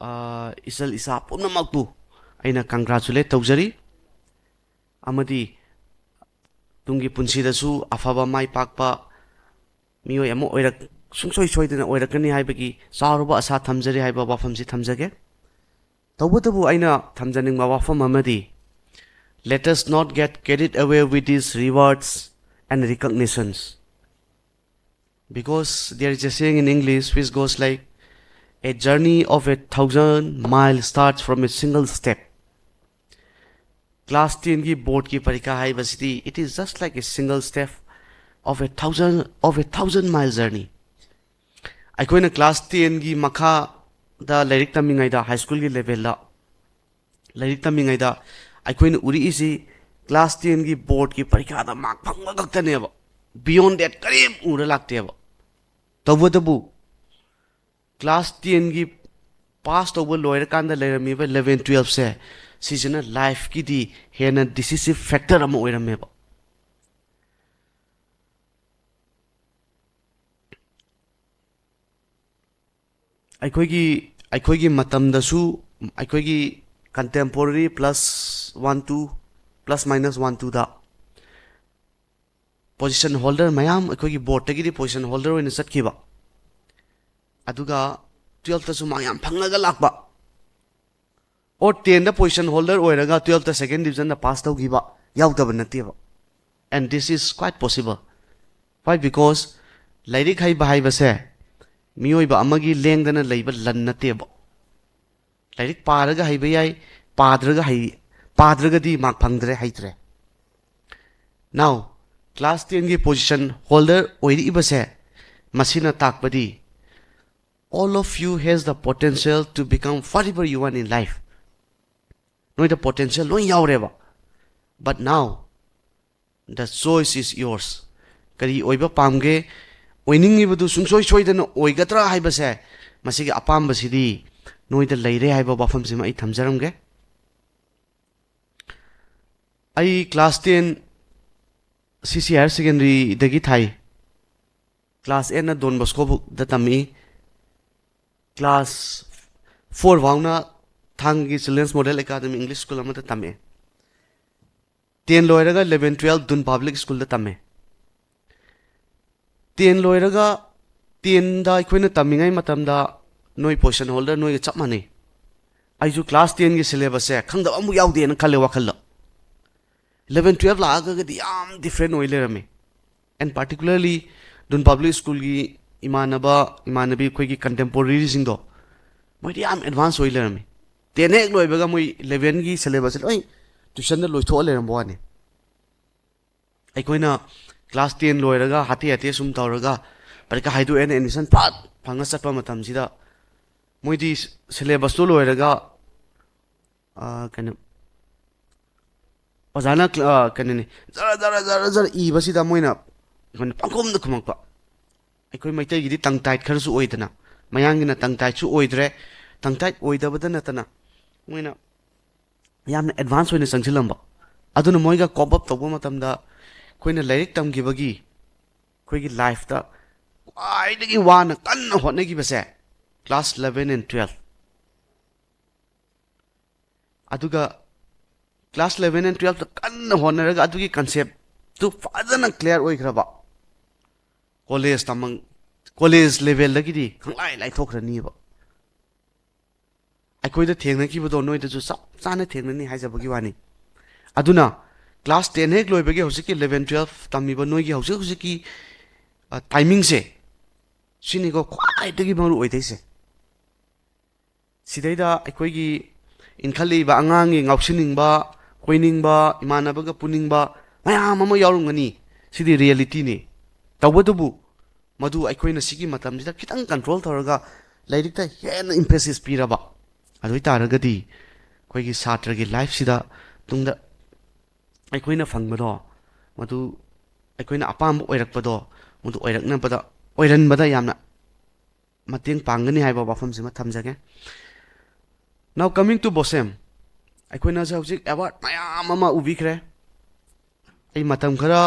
ꯑ, ꯏꯆꯜ ꯏꯆꯥ ꯄꯨꯝꯅꯃꯛꯄꯨ ꯑꯩꯅ congratulate ꯇꯧꯖꯔꯤ꯫ ꯑꯃꯗꯤ ꯇꯨꯡꯒꯤ ꯄꯨꯟꯁꯤꯗꯁꯨ ꯑꯐꯕ ꯃꯥꯏ ꯄꯥꯛꯄ ꯃꯤꯑꯣꯏ ꯑꯃ ꯑꯣꯏꯔꯛ-, ꯁꯨꯡꯁꯣꯏ ꯁꯣꯏꯗꯅ ꯑꯣꯏꯔꯛꯀꯅꯤ ꯍꯥꯏꯕꯒꯤ ꯆꯥꯎꯔꯕ ꯑꯁꯥ ꯊꯝꯖꯔꯤ ꯍꯥꯏꯕ ꯋꯥꯐꯝꯁꯤ ꯊꯝꯖꯒꯦ꯫ ꯇꯧꯕꯇꯕꯨ ꯑꯩꯅ ꯊꯝꯖꯅꯤꯡꯕ ꯋꯥꯐꯝ ꯑꯃꯗꯤ, let us not get carried away with these rewards and recognitions, because there is a saying in English which goes like, a journey of a thousand miles starts from a single step. Class ten ꯒꯤ board ꯀꯤ ꯄꯔꯤꯈꯥ ꯍꯥꯏꯕꯁꯤꯗꯤ, it is just like a single step of a thousand, of a thousand mile journey. ꯑꯩꯈꯣꯏꯅ class ten ꯒꯤ ꯃꯈꯥꯗ ꯂꯥꯏꯔꯤꯛ ꯇꯝꯃꯤꯉꯩꯗ, high school ꯒꯤ level ꯗ ꯂꯥꯏꯔꯤꯛ ꯇꯝꯃꯤꯉꯩꯗ ꯑꯩꯈꯣꯏꯅ ꯎꯔꯛꯏꯁꯤ class ten ꯒꯤ board ꯀꯤ ꯄꯔꯤꯈꯥꯗ mark ꯐꯪꯕ ꯈꯛꯇꯅꯦꯕ꯫ Beyond that ꯀꯔꯤꯝ ꯎꯔ ꯂꯥꯛꯇꯦꯕ꯫ ꯇꯧꯕꯇꯕꯨ class ten ꯒꯤ pass ꯇꯧꯕ ꯂꯣꯏꯔꯀꯥꯟꯗ ꯂꯩꯔꯝꯃꯤꯕ eleven twelve ꯁꯦ, ꯁꯤꯁꯤꯅ life ꯀꯤꯗꯤ ꯍꯦꯟꯅ decisive factor ꯑꯃ ꯑꯣꯏꯔꯝꯃꯦꯕ꯫ ꯑꯩꯈꯣꯏꯒꯤ, ꯑꯩꯈꯣꯏꯒꯤ ꯃꯇꯝꯗꯁꯨ ꯑꯩꯈꯣꯏꯒꯤ contemporary plus one two, plus minus one two ꯗ position holder ꯃꯌꯥꯝ ꯑꯩꯈꯣꯏꯒꯤ board ꯇꯒꯤꯗꯤ position holder ꯑꯣꯏꯅ ꯆꯠꯈꯤꯕ, ꯑꯗꯨꯒ twelve ꯇꯁꯨ mark ꯌꯥꯝ ꯐꯪꯉꯒ ꯂꯥꯛꯄ, or ten the position holder ꯑꯣꯏꯔꯒ twelve ꯇ second division ꯗ pass ꯇꯧꯈꯤꯕ ꯌꯥꯎꯗꯕ ꯅꯠꯇꯦꯕ꯫ And this is quite possible. Why? Because ꯂꯥꯏꯔꯤꯛ ꯍꯩꯕ ꯍꯥꯏꯕꯁꯦ ꯃꯤꯑꯣꯏꯕ ꯑꯃꯒꯤ ꯂꯦꯡꯗꯅ ꯂꯩꯕ ꯂꯟ ꯅꯠꯇꯦꯕ. ꯂꯥꯏꯔꯤꯛ ꯄꯥꯔꯒ ꯍꯩꯕ ꯌꯥꯏ, ꯄꯥꯗ꯭ꯔꯒ ꯍꯩ ꯄꯥꯗ꯭ꯔꯒꯗꯤ ꯃꯥꯔꯛ ꯐꯪꯗ꯭ꯔꯦ, ꯍꯩꯇ꯭ꯔꯦ. Now, class tenꯒꯤ position holder ꯑꯣꯏꯔꯛꯏꯕꯁꯦ, ꯃꯁꯤꯅ ꯇꯥꯛꯄꯗꯤ all of you has the potential to become whatever you want in life. ꯅꯣꯏꯗ potential ꯂꯣꯏ ꯌꯥꯎꯔꯦꯕ. But now, the choice is yours. ꯀꯔꯤ ꯑꯣꯏꯕ ꯄꯥꯝꯒꯦ? ꯑꯣꯏꯅꯤꯡꯉꯤꯕꯗꯨ ꯁꯨꯡꯁꯣꯏ ꯁꯣꯏꯗꯅ ꯑꯣꯏꯒꯗ꯭ꯔꯥ ꯍꯥꯏꯕꯁꯦ, ꯃꯁꯤꯒꯤ ꯑꯄꯥꯝꯕꯁꯤꯗꯤ ꯅꯣꯏꯗ ꯂꯩꯔꯦ ꯍꯥꯏꯕ ꯋꯥꯐꯝꯁꯤꯃ ꯑꯩ ꯊꯝꯖꯔꯝꯒꯦ. ꯑꯩ class ten C C higher secondary ꯗꯒꯤ ꯊꯥꯏ. Class eight ꯅ Don Bosco ꯗ ꯇꯝꯃꯛꯏ. Class four ꯐꯥꯎꯅ ꯊꯥꯡꯒꯤ Children's Model Academy English School ꯑꯃꯗ ꯇꯝꯃꯛꯑꯦ. Ten ꯂꯣꯏꯔꯒ eleven twelve Dun Public School ꯗ ꯇꯝꯃꯦ. Ten ꯂꯣꯏꯔꯒ, ten ꯗ ꯑꯩꯈꯣꯏꯅ ꯇꯝꯃꯤꯉꯩ ꯃꯇꯝꯗ ꯅꯣꯏ position holder ꯅꯣꯏꯒ ꯆꯞ ꯃꯥꯟꯅꯩ. ꯑꯩꯁꯨ class ten ꯒꯤ syllabus ꯁꯦ ꯈꯪꯗꯕ ꯑꯃꯨꯛ ꯌꯥꯎꯗꯦꯅ ꯈꯜꯂꯦ ꯋꯥꯈꯜꯗ. Eleven twelve ꯂꯥꯛꯑꯒꯗꯤ ꯌꯥꯝ different ꯑꯣꯏ ꯂꯩꯔꯝꯃꯤ. And particularly Dun Public School ꯒꯤ ꯏꯃꯥꯟꯅꯕ, ꯏꯃꯥꯟꯅꯕꯤ, ꯑꯩꯈꯣꯏꯒꯤ contemporary ꯁꯤꯡꯗꯣ, ꯃꯣꯏꯗꯤ ꯌꯥꯝ advance ꯑꯣꯏ ꯂꯩꯔꯝꯃꯤ. Ten ꯍꯦꯛ ꯂꯣꯏꯕꯒ ꯃꯣꯏ eleven ꯒꯤ syllabus ꯁꯦ ꯂꯣꯏ tuition ꯗ ꯂꯣꯏꯊꯣꯛꯑ ꯂꯩꯔꯝꯕ ꯋꯥꯅꯤ. ꯑꯩꯈꯣꯏꯅ class ten ꯂꯣꯏꯔꯒ ꯍꯥꯇꯦ ꯍꯥꯇꯦ ꯁꯨꯝ ꯇꯧꯔꯒ ꯄꯔꯤꯈꯥ ꯍꯥꯏꯗꯣꯛꯑꯦꯅ admission ꯐꯠ ꯐꯪꯉ ꯆꯠꯄ ꯃꯇꯝꯁꯤꯗ, ꯃꯣꯏꯗꯤ syllabus ꯇꯣ ꯂꯣꯏꯔꯒ, ꯑ, ꯀꯩꯅꯣ, ꯑꯣꯖꯥꯅ ꯀ꯭ꯂ-, ꯑ, ꯀꯩꯅꯣꯅꯤ, ꯖꯔ ꯖꯔ ꯖꯔ ꯖꯔ ꯏꯕꯁꯤꯗ ꯃꯣꯏꯅ ꯑꯩꯈꯣꯏꯅ ꯄꯪꯈꯨꯝꯗ ꯈꯨꯝꯃꯛꯄ. ꯑꯩꯈꯣꯏ ꯃꯩꯇꯩꯒꯤꯗꯤ tongue tied ꯈꯔꯁꯨ ꯑꯣꯏꯗꯅ, ꯃꯌꯥꯡꯒꯤꯅ tongue tied ꯁꯨ ꯑꯣꯏꯗ꯭ꯔꯦ. Tongue tied ꯑꯣꯏꯗꯕꯗ ꯅꯠꯇꯅ ꯃꯣꯏꯅ ꯌꯥꯝꯅ advance ꯑꯣꯏꯅ ꯆꯪꯁꯤꯜꯂꯝꯕ. ꯑꯗꯨꯅ ꯃꯣꯏꯒ cope up ꯇꯧꯕ ꯃꯇꯝꯗ ꯑꯩꯈꯣꯏꯅ ꯂꯥꯏꯔꯤꯛ ꯇꯝꯈꯤꯕꯒꯤ ꯑꯩꯈꯣꯏꯒꯤ life ꯇ ꯈ꯭ꯋꯥꯏꯗꯒꯤ ꯋꯥꯅ ꯀꯟꯅ ꯍꯣꯠꯅꯈꯤꯕꯁꯦ class eleven and twelve. ꯑꯗꯨꯒ class eleven and twelve ꯇ ꯀꯟꯅ ꯍꯣꯠꯅꯔꯒ ꯑꯗꯨꯒꯤ concept ꯇꯨ ꯐꯖꯅ clear ꯑꯣꯏꯈ꯭ꯔꯕ, college ꯇꯝꯃ-, college level ꯗꯒꯤꯗꯤ ꯈꯪꯂꯥꯏ ꯂꯥꯏꯊꯣꯛꯈ꯭ꯔꯅꯤꯕ. ꯑꯩꯈꯣꯏꯗ ꯊꯦꯡꯅꯈꯤꯕꯗꯣ ꯅꯣꯏꯗꯁꯨ ꯆꯞ ꯆꯥꯅ ꯊꯦꯡꯅꯅꯤ ꯍꯥꯏꯖꯕꯒꯤ ꯋꯥꯅꯤ. ꯑꯗꯨꯅ class ten ꯍꯦꯛ ꯂꯣꯏꯕꯒꯤ ꯍꯧꯖꯤꯛꯀꯤ eleven twelve ꯇꯝꯃꯤꯕ ꯅꯣꯏꯒꯤ ꯍꯧꯖꯤꯛ ꯍꯧꯖꯤꯛꯀꯤ, ꯑ, timingꯁꯦ, ꯁꯤꯅꯤꯀꯣ ꯈ꯭ꯋꯥꯏꯗꯒꯤ ꯃꯔꯨ ꯑꯣꯏꯗꯣꯏꯁꯦ꯫ ꯁꯤꯗꯩꯗ ꯑꯩꯈꯣꯏꯒꯤ ꯏꯟꯈꯠꯂꯛꯏꯕ ꯑꯉꯥꯡꯒꯤ ꯉꯥꯎꯁꯤꯟꯅꯤꯡꯕ, ꯀꯣꯏꯅꯤꯡꯕ, ꯏꯃꯥꯟꯅꯕꯒ ꯄꯨꯅꯤꯡꯕ ꯃꯌꯥꯝ ꯑꯃ ꯌꯥꯎꯔꯝꯒꯅꯤ꯫ ꯁꯤꯗꯤ realityꯅꯤ꯫ ꯇꯧꯕꯇꯕꯨ ꯃꯗꯨ ꯑꯩꯈꯣꯏꯅ ꯁꯤꯒꯤ ꯃꯇꯝꯁꯤꯗ ꯈꯤꯇꯪ control ꯇꯧꯔꯒ ꯂꯥꯏꯔꯤꯛꯇ ꯍꯦꯟꯅ emphasis ꯄꯤꯔꯕ, ꯑꯗꯨ ꯑꯣꯏ ꯇꯥꯔꯒꯗꯤ ꯑꯩꯈꯣꯏꯒꯤ ꯁꯥꯇ꯭ꯔꯒꯤ lifeꯁꯤꯗ ꯇꯨꯡꯗ ꯑꯩꯈꯣꯏꯅ ꯐꯪꯕꯗꯣ, ꯃꯗꯨ ꯑꯩꯈꯣꯏꯅ ꯑꯄꯥꯝꯕ ꯑꯣꯏꯔꯛꯄꯗꯣ, ꯃꯗꯨ ꯑꯣꯏꯔꯛꯅꯕꯗ, ꯑꯣꯏꯔꯟꯕꯗ ꯌꯥꯝꯅ ꯃꯇꯦꯡ ꯄꯥꯡꯒꯅꯤ ꯍꯥꯏꯕ ꯋꯥꯐꯝꯁꯤꯃ ꯊꯝꯖꯒꯦ꯫ Now coming to BOSEM, ꯑꯩꯈꯣꯏꯅ ꯍꯧꯖꯤꯛ award ꯃꯌꯥꯝ ꯑꯃ ꯎꯕꯤꯈ꯭ꯔꯦ꯫ ꯑꯩ ꯃꯇꯝ ꯈꯔ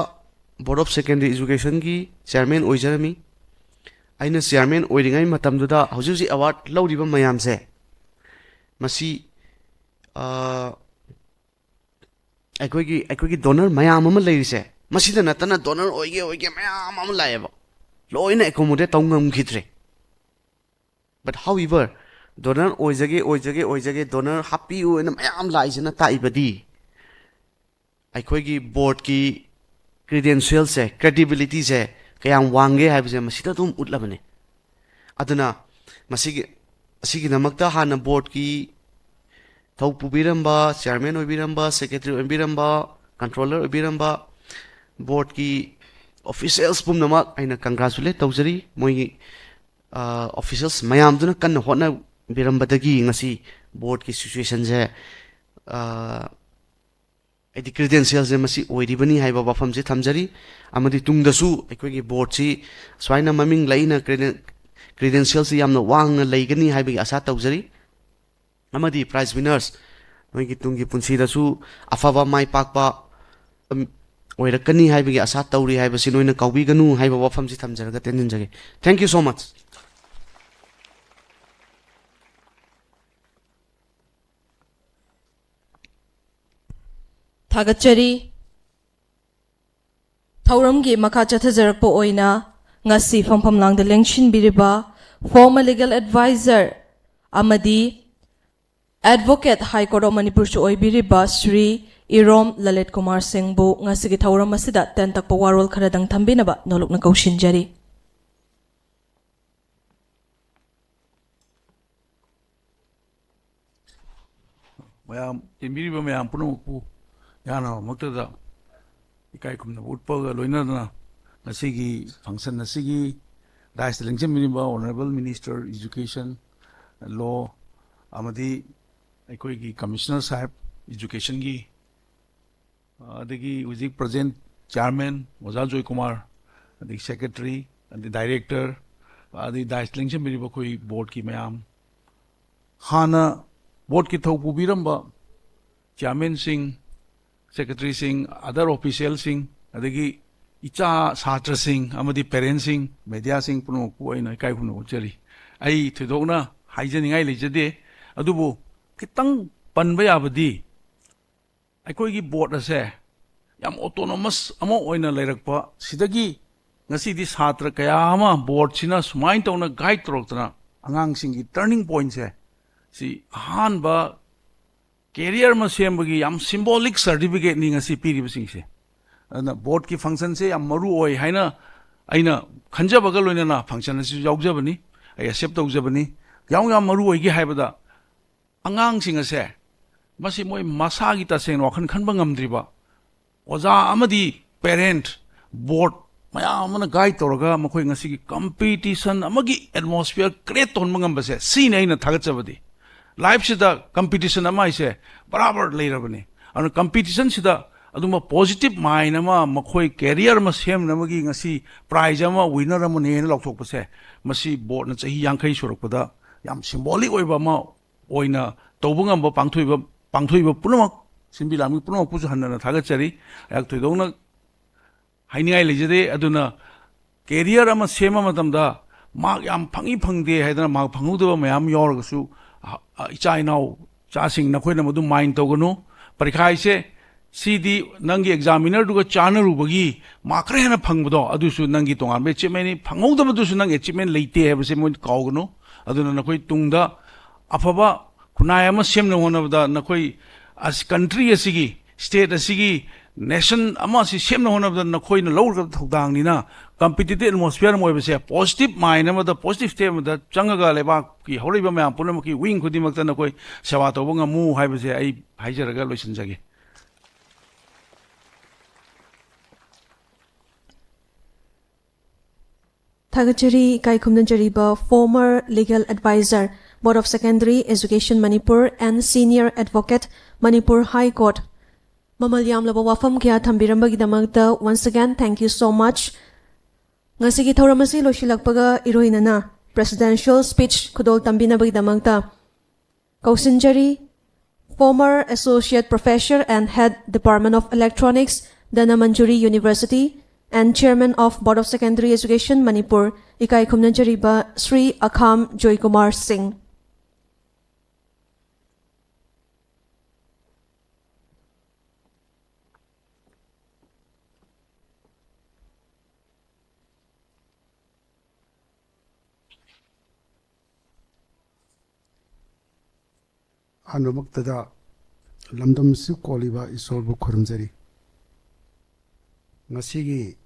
Board of Secondary Educationꯒꯤ chairman ꯑꯣꯏꯖꯔꯝꯃꯤ꯫ ꯑꯩꯅ chairman ꯑꯣꯏꯔꯤꯉꯩ ꯃꯇꯝꯗꯨꯗ ꯍꯧꯖꯤꯛ ꯍꯧꯖꯤꯛ award ꯂꯧꯔꯤꯕ ꯃꯌꯥꯝꯁꯦ, ꯃꯁꯤ, ꯑ, ꯑꯩꯈꯣꯏꯒꯤ, ꯑꯩꯈꯣꯏꯒꯤ donor ꯃꯌꯥꯝ ꯑꯃ ꯂꯩꯔꯤꯁꯦ, ꯃꯁꯤꯗ ꯅꯠꯇꯅ donor ꯑꯣꯏꯒꯦ ꯑꯣꯏꯒꯦ ꯃꯌꯥꯝ ꯑꯃ ꯂꯥꯛꯑꯦꯕ, ꯂꯣꯏꯅ accommodate ꯇꯧ ꯉꯝꯈꯤꯗ꯭ꯔꯦ꯫ But however, donor ꯑꯣꯏꯖꯒꯦ, ꯑꯣꯏꯖꯒꯦ, ꯑꯣꯏꯖꯒꯦ, donor ꯍꯥꯞꯄꯤꯌꯨ ꯍꯥꯏꯅ ꯃꯌꯥꯝ ꯂꯥꯛꯏꯁꯤꯅ ꯇꯥꯛꯏꯕꯗꯤ ꯑꯩꯈꯣꯏꯒꯤ boardꯀꯤ credentialꯁꯦ, credibilityꯁꯦ ꯀꯌꯥꯝ ꯋꯥꯡꯒꯦ ꯍꯥꯏꯕꯁꯦ ꯃꯁꯤꯗ ꯑꯗꯨꯝ ꯎꯠꯂꯕꯅꯤ꯫ ꯑꯗꯨꯅ ꯃꯁꯤꯒꯤ, ꯑꯁꯤꯒꯤꯗꯃꯛꯇ ꯍꯥꯟꯅ boardꯀꯤ ꯊꯧ ꯄꯨꯕꯤꯔꯝꯕ, chairman ꯑꯣꯏꯕꯤꯔꯝꯕ, secretary ꯑꯣꯏꯕꯤꯔꯝꯕ, controller ꯑꯣꯏꯕꯤꯔꯝꯕ, boardꯀꯤ officials ꯄꯨꯝꯅꯃꯛ ꯑꯩꯅ congratulate ꯇꯧꯖꯔꯤ꯫ ꯃꯣꯏꯒꯤ, ꯑ, officials ꯃꯌꯥꯝꯗꯨꯅ ꯀꯟꯅ ꯍꯣꯠꯅꯕꯤꯔꯝꯕꯗꯒꯤ ꯉꯁꯤ boardꯀꯤ situationꯁꯦ, ꯑ, ꯍꯥꯏꯗꯤ credentialꯁꯦ ꯃꯁꯤ ꯑꯣꯏꯔꯤꯕꯅꯤ ꯍꯥꯏꯕ ꯋꯥꯐꯝꯁꯦ ꯊꯝꯖꯔꯤ꯫ ꯑꯃꯗꯤ ꯇꯨꯡꯗꯁꯨ ꯑꯩꯈꯣꯏꯒꯤ boardꯁꯤ ꯁꯨꯃꯥꯏꯅ ꯃꯃꯤꯡ ꯂꯩꯅ creden-, credentialꯁꯤ ꯌꯥꯝꯅ ꯋꯥꯡꯅ ꯂꯩꯒꯅꯤ ꯍꯥꯏꯕꯒꯤ ꯑꯁꯥ ꯇꯧꯖꯔꯤ꯫ ꯑꯃꯗꯤ prize winners, ꯅꯣꯏꯒꯤ ꯇꯨꯡꯒꯤ ꯄꯨꯟꯁꯤꯗꯁꯨ ꯑꯐꯕ ꯃꯥꯏ ꯄꯥꯛꯄ, ꯎꯝ, ꯑꯣꯏꯔꯛꯀꯅꯤ ꯍꯥꯏꯕꯒꯤ ꯑꯁꯥ ꯇꯧꯔꯤ ꯍꯥꯏꯕꯁꯤ ꯅꯣꯏꯅ ꯀꯥꯎꯕꯤꯒꯅꯨ ꯍꯥꯏꯕ ꯋꯥꯐꯝꯁꯤ ꯊꯝꯖꯔꯒ ꯇꯦꯟꯁꯤꯟꯖꯒꯦ꯫ Thank you so much. ꯊꯥꯒꯠꯆꯔꯤ꯫ ꯊꯧꯔꯝꯒꯤ ꯃꯈꯥ ꯆꯠꯊꯖꯔꯛꯄ ꯑꯣꯏꯅ ꯉꯁꯤ ꯐꯝꯐꯝ ꯂꯥꯡꯗ ꯂꯦꯡꯁꯤꯟꯕꯤꯔꯤꯕ former legal advisor ꯑꯃꯗꯤ Advocate High Court of ꯃꯅꯤꯄꯨꯔꯁꯨ ꯑꯣꯏꯕꯤꯔꯤꯕ Shri ꯏꯔꯣꯝ ꯂꯂꯤꯠ ꯀꯨꯃꯥꯔ ꯁꯤꯡꯕꯨ ꯉꯁꯤꯒꯤ ꯊꯧꯔꯝ ꯑꯁꯤꯗ ꯇꯦꯟꯇꯛꯄ ꯋꯥꯔꯣꯜ ꯈꯔꯗꯪ ꯊꯝꯕꯤꯅꯕ ꯅꯣꯂꯨꯛꯅ ꯀꯧꯁꯤꯟꯖꯔꯤ꯫ ꯃꯌꯥꯝ, ꯇꯤꯟꯕꯤꯔꯤꯕ ꯃꯌꯥꯝ ꯄꯨꯝꯅꯃꯛꯄꯨ ꯏꯍꯥꯟ ꯍꯥꯟꯕꯃꯛꯇꯗ ꯏꯀꯥꯏ ꯈꯨꯝꯅꯕ ꯎꯠꯄꯒ ꯂꯣꯏꯅꯅ ꯉꯁꯤꯒꯤ function ꯑꯁꯤꯒꯤ dais ꯇ ꯂꯦꯡꯁꯤꯟꯕꯤꯔꯤꯕ Honourable Minister Education, Law ꯑꯃꯗꯤ ꯑꯩꯈꯣꯏꯒꯤ Commissioner ꯁꯥꯍꯦꯕ Education ꯒꯤ, ꯑꯗꯒꯤ ꯍꯧꯖꯤꯛ present Chairman ꯑꯣꯖꯥ ꯖꯣꯏꯀꯨꯃꯥꯔ, ꯑꯗꯒꯤ Secretary, ꯑꯗꯩ Director, ꯑꯗꯩ dais ꯇ ꯂꯦꯡꯁꯤꯟꯕꯤꯔꯤꯕ ꯑꯩꯈꯣꯏ board ꯀꯤ ꯃꯌꯥꯝ, ꯍꯥꯟꯅ board ꯀꯤ ꯊꯧ ꯄꯨꯕꯤꯔꯝꯕ chairman ꯁꯤꯡ, secretary ꯁꯤꯡ, other official ꯁꯤꯡ, ꯑꯗꯒꯤ ꯏꯆꯥ ꯁꯥꯇ꯭ꯔꯁꯤꯡ ꯑꯃꯗꯤ parent ꯁꯤꯡ, media ꯁꯤꯡ ꯄꯨꯝꯅꯃꯛꯄꯨ ꯑꯩꯅ ꯏꯀꯥꯏ ꯈꯨꯝꯅꯕ ꯎꯠꯆꯔꯤ꯫ ꯑꯩ ꯊꯣꯏꯗꯣꯛꯅ ꯍꯥꯏꯖꯅꯤꯡꯉꯥꯏ ꯂꯩꯖꯗꯦ, ꯑꯗꯨꯕꯨ ꯈꯤꯇꯪ ꯄꯟꯕ ꯌꯥꯕꯗꯤ, ꯑꯩꯈꯣꯏꯒꯤ board ꯑꯁꯦ ꯌꯥꯝ autonomous ꯑꯃ ꯑꯣꯏꯅ ꯂꯩꯔꯛꯄ ꯁꯤꯗꯒꯤ ꯉꯁꯤꯗꯤ ꯁꯥꯇ꯭ꯔ ꯀꯌꯥ ꯑꯃ board ꯁꯤꯅ ꯁꯨꯃꯥꯏꯅ ꯇꯧꯅ guide ꯇꯧꯔꯛꯇꯅ ꯑꯉꯥꯡꯁꯤꯡꯒꯤ turning point ꯁꯦ, ꯁꯤ ꯑꯍꯥꯟꯕ career ꯑꯃ ꯁꯦꯝꯕꯒꯤ ꯌꯥꯝ symbolic certificate ꯅꯤ ꯉꯁꯤ ꯄꯤꯔꯤꯕꯁꯤꯡꯁꯦ꯫ ꯑꯗꯨꯅ board ꯀꯤ function ꯁꯦ ꯌꯥꯝ ꯃꯔꯨ ꯑꯣꯏ ꯍꯥꯏꯅ ꯑꯩꯅ ꯈꯟꯖꯕꯒ ꯂꯣꯏꯅꯅ function ꯑꯁꯤꯁꯨ ꯌꯥꯎꯖꯕꯅꯤ, ꯑꯩ accept ꯇꯧꯖꯕꯅꯤ꯫ ꯌꯥꯝ ꯌꯥꯝ ꯃꯔꯨ ꯑꯣꯏꯒꯦ ꯍꯥꯏꯕꯗ, ꯑꯉꯥꯡꯁꯤꯡ ꯑꯁꯦ ꯃꯁꯤ ꯃꯣꯏ ꯃꯁꯥꯒꯤ ꯇꯁꯦꯡꯅ ꯋꯥꯈꯜ ꯈꯟꯕ ꯉꯝꯗ꯭ꯔꯤꯕ ꯑꯣꯖꯥ ꯑꯃꯗꯤ parent, board ꯃꯌꯥꯝ ꯑꯃꯅ guide ꯇꯧꯔꯒ ꯃꯈꯣꯏ ꯉꯁꯤꯒꯤ competition ꯑꯃꯒꯤ atmosphere create ꯇꯧꯍꯟꯕ ꯉꯝꯕꯁꯦ, ꯁꯤꯅꯤ ꯑꯩꯅ ꯊꯥꯒꯠꯆꯕꯗꯤ꯫ Life ꯁꯤꯗ competition ꯑꯃ ꯍꯥꯏꯁꯦ ꯕꯔꯥꯕꯔ ꯂꯩꯔꯕꯅꯤ꯫ ꯑꯗꯨꯅ competition ꯁꯤꯗ ꯑꯗꯨꯝꯕ positive mind ꯑꯃ, ꯃꯈꯣꯏ career ꯑꯃ ꯁꯦꯝꯅꯕꯒꯤ ꯉꯁꯤ prize ꯑꯃ, winner ꯑꯃꯅꯦꯅ ꯂꯥꯎꯊꯣꯛꯄꯁꯦ, ꯃꯁꯤ board ꯅ ꯆꯍꯤ ꯌꯥꯡꯈꯩ ꯁꯨꯔꯛꯄꯗ ꯌꯥꯝ symbolic ꯑꯣꯏꯕ ꯑꯃ ꯑꯣꯏꯅ ꯇꯧꯕ ꯉꯝꯕ, ꯄꯥꯡꯊꯣꯛꯏꯕ, ꯄꯥꯡꯊꯣꯛꯏꯕ ꯄꯨꯝꯅꯃꯛ, ꯁꯤꯟꯕꯤ ꯂꯥꯡꯕꯤ ꯄꯨꯝꯅꯃꯛꯄꯨꯁꯨ ꯍꯟꯅ ꯍꯟꯅ ꯊꯥꯒꯠꯆꯔꯤ꯫ ꯑꯩꯍꯥꯛ ꯊꯣꯏꯗꯣꯛꯅ ꯍꯥꯏꯅꯤꯡꯉꯥꯏ ꯂꯩꯖꯗꯦ꯫ ꯑꯗꯨꯅ career ꯑꯃ ꯁꯦꯝꯕ ꯃꯇꯝꯗ mark ꯌꯥꯝ ꯐꯪꯏ ꯐꯪꯗꯦ ꯍꯥꯏꯗꯅ mark ꯐꯪꯍꯧꯗꯕ ꯃꯌꯥꯝ ꯌꯥꯎꯔꯒꯁꯨ, ꯑ, ꯑ, ꯏꯆꯥ ꯏꯅꯥꯎ, ꯏꯆꯥꯁꯤꯡ, ꯅꯈꯣꯏꯅ ꯃꯗꯨ mind ꯇꯧꯒꯅꯨ꯫ ꯄꯔꯤꯈꯥ ꯍꯥꯏꯁꯦ ꯁꯤꯗꯤ ꯅꯪꯒꯤ examiner ꯗꯨꯒ ꯆꯥꯟꯅꯔꯨꯕꯒꯤ mark ꯈꯔ ꯍꯦꯟꯅ ꯐꯪꯕꯗꯣ, ꯑꯗꯨꯁꯨ ꯅꯪꯒꯤ ꯇꯣꯉꯥꯟꯕ achievement ꯅꯤ꯫ ꯐꯪꯍꯧꯗꯕꯗꯨꯁꯨ ꯅꯪ achievement ꯂꯩꯇꯦ ꯍꯥꯏꯕꯁꯦ ꯃꯣꯏ ꯀꯥꯎꯒꯅꯨ꯫ ꯑꯗꯨꯅ ꯅꯈꯣꯏ ꯇꯨꯡꯗ ꯑꯐꯕ ꯈꯨꯟꯅꯥꯏ ꯑꯃ ꯁꯦꯝꯅꯕ ꯍꯣꯠꯅꯕꯗ ꯅꯈꯣꯏ ꯑꯁ, country ꯑꯁꯤꯒꯤ state ꯑꯁꯤꯒꯤ nation ꯑꯃ ꯑꯁꯤ ꯁꯦꯝꯅ ꯍꯣꯠꯅꯕꯗ ꯅꯈꯣꯏꯅ ꯂꯧꯒꯗꯕ ꯊꯧꯗꯥꯡꯅꯤꯅ, competitive atmosphere ꯑꯃ ꯑꯣꯏꯕꯁꯦ, positive mind ꯑꯃꯗ, positive step ꯑꯃꯗ ꯆꯪꯉꯒ ꯂꯩꯕꯥꯛꯀꯤ ꯍꯧꯔꯛꯏꯕ ꯃꯌꯥꯝ ꯄꯨꯝꯅꯃꯛꯀꯤ wing ꯈꯨꯗꯤꯡꯃꯛꯇ ꯅꯈꯣꯏ ꯁꯦꯕꯥ ꯇꯧꯕ ꯉꯝꯃꯨ ꯍꯥꯏꯕꯁꯦ ꯑꯩ ꯍꯥꯏꯖꯔꯒ ꯂꯣꯏꯁꯤꯟꯖꯒꯦ꯫ ꯊꯥꯒꯠꯆꯔꯤ ꯏꯀꯥꯏ ꯈꯨꯝꯅꯖꯔꯤꯕ former legal advisor, Board of Secondary Education Manipur and senior advocate, Manipur High Court, ꯃꯃꯜ ꯌꯥꯝꯂꯕ ꯋꯥꯐꯝ ꯀꯌꯥ ꯊꯝꯕꯤꯔꯝꯕꯒꯤꯗꯃꯛꯇ once again thank you so much. ꯉꯁꯤꯒꯤ ꯊꯧꯔꯝ ꯑꯁꯤ ꯂꯣꯏꯁꯤꯜꯂꯛꯄꯒ ꯏꯔꯣꯏꯅꯅ presidential speech ꯈꯨꯗꯣꯜ ꯇꯝꯕꯤꯅꯕꯒꯤꯗꯃꯛꯇ ꯀꯧꯁꯤꯟꯖꯔꯤ꯫ Former Associate Professor and Head, Department of Electronics, Dhanamanjuri University, and Chairman of Board of Secondary Education, Manipur, ꯏꯀꯥꯏ ꯈꯨꯝꯅꯖꯔꯤꯕ ꯁ꯭ꯔꯤ ꯑꯈꯥꯝ ꯖꯣꯏꯀꯨꯃꯥꯔ ꯁꯤꯡ꯫ ꯑꯍꯥꯟꯕꯃꯛꯇꯗ ꯂꯝꯗꯝꯁꯨ ꯀꯣꯜꯂꯤꯕ ꯏꯁꯣꯔꯕꯨ ꯈꯨꯔꯨꯝꯖꯔꯤ꯫ ꯉꯁꯤꯒꯤ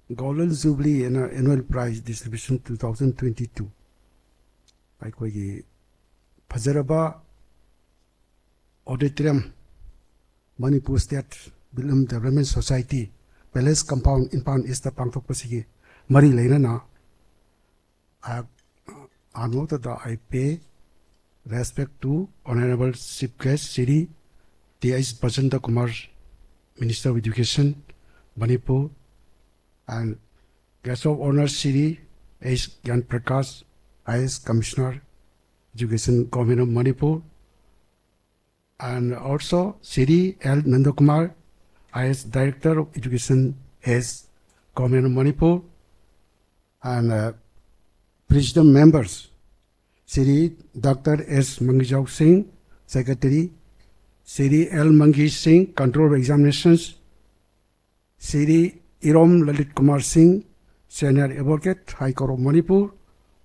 Golden Jubilee ꯑꯦꯅ annual prize distribution two thousand twenty two ꯑꯩꯈꯣꯏꯒꯤ ꯐꯖꯔꯕ auditorium, Manipur State Film Development Society, Palace Compound, Imphal East ꯇ ꯄꯥꯡꯊꯣꯛꯄꯁꯤꯒꯤ ꯃꯔꯤ ꯂꯩꯅꯅ ꯑ-, ꯑꯍꯥꯟꯕꯃꯛꯇꯗ I pay respect to Honorable Chief Guest Shri T H Bajendra Kumar, Minister of Education, Manipur, and Guest of Honor Shri H Gyan Prakash, I A S Commissioner, Education, Government of Manipur, and also Shri L Nandakumar, I A S Director of Education, S, Government of Manipur, and, uh, Presidium members, Shri Doctor S Mangjau Singh, Secretary, Shri L Mangi Singh, Control of Examinations, Shri Irom Lalit Kumar Singh, Senior Advocate, High Court of Manipur,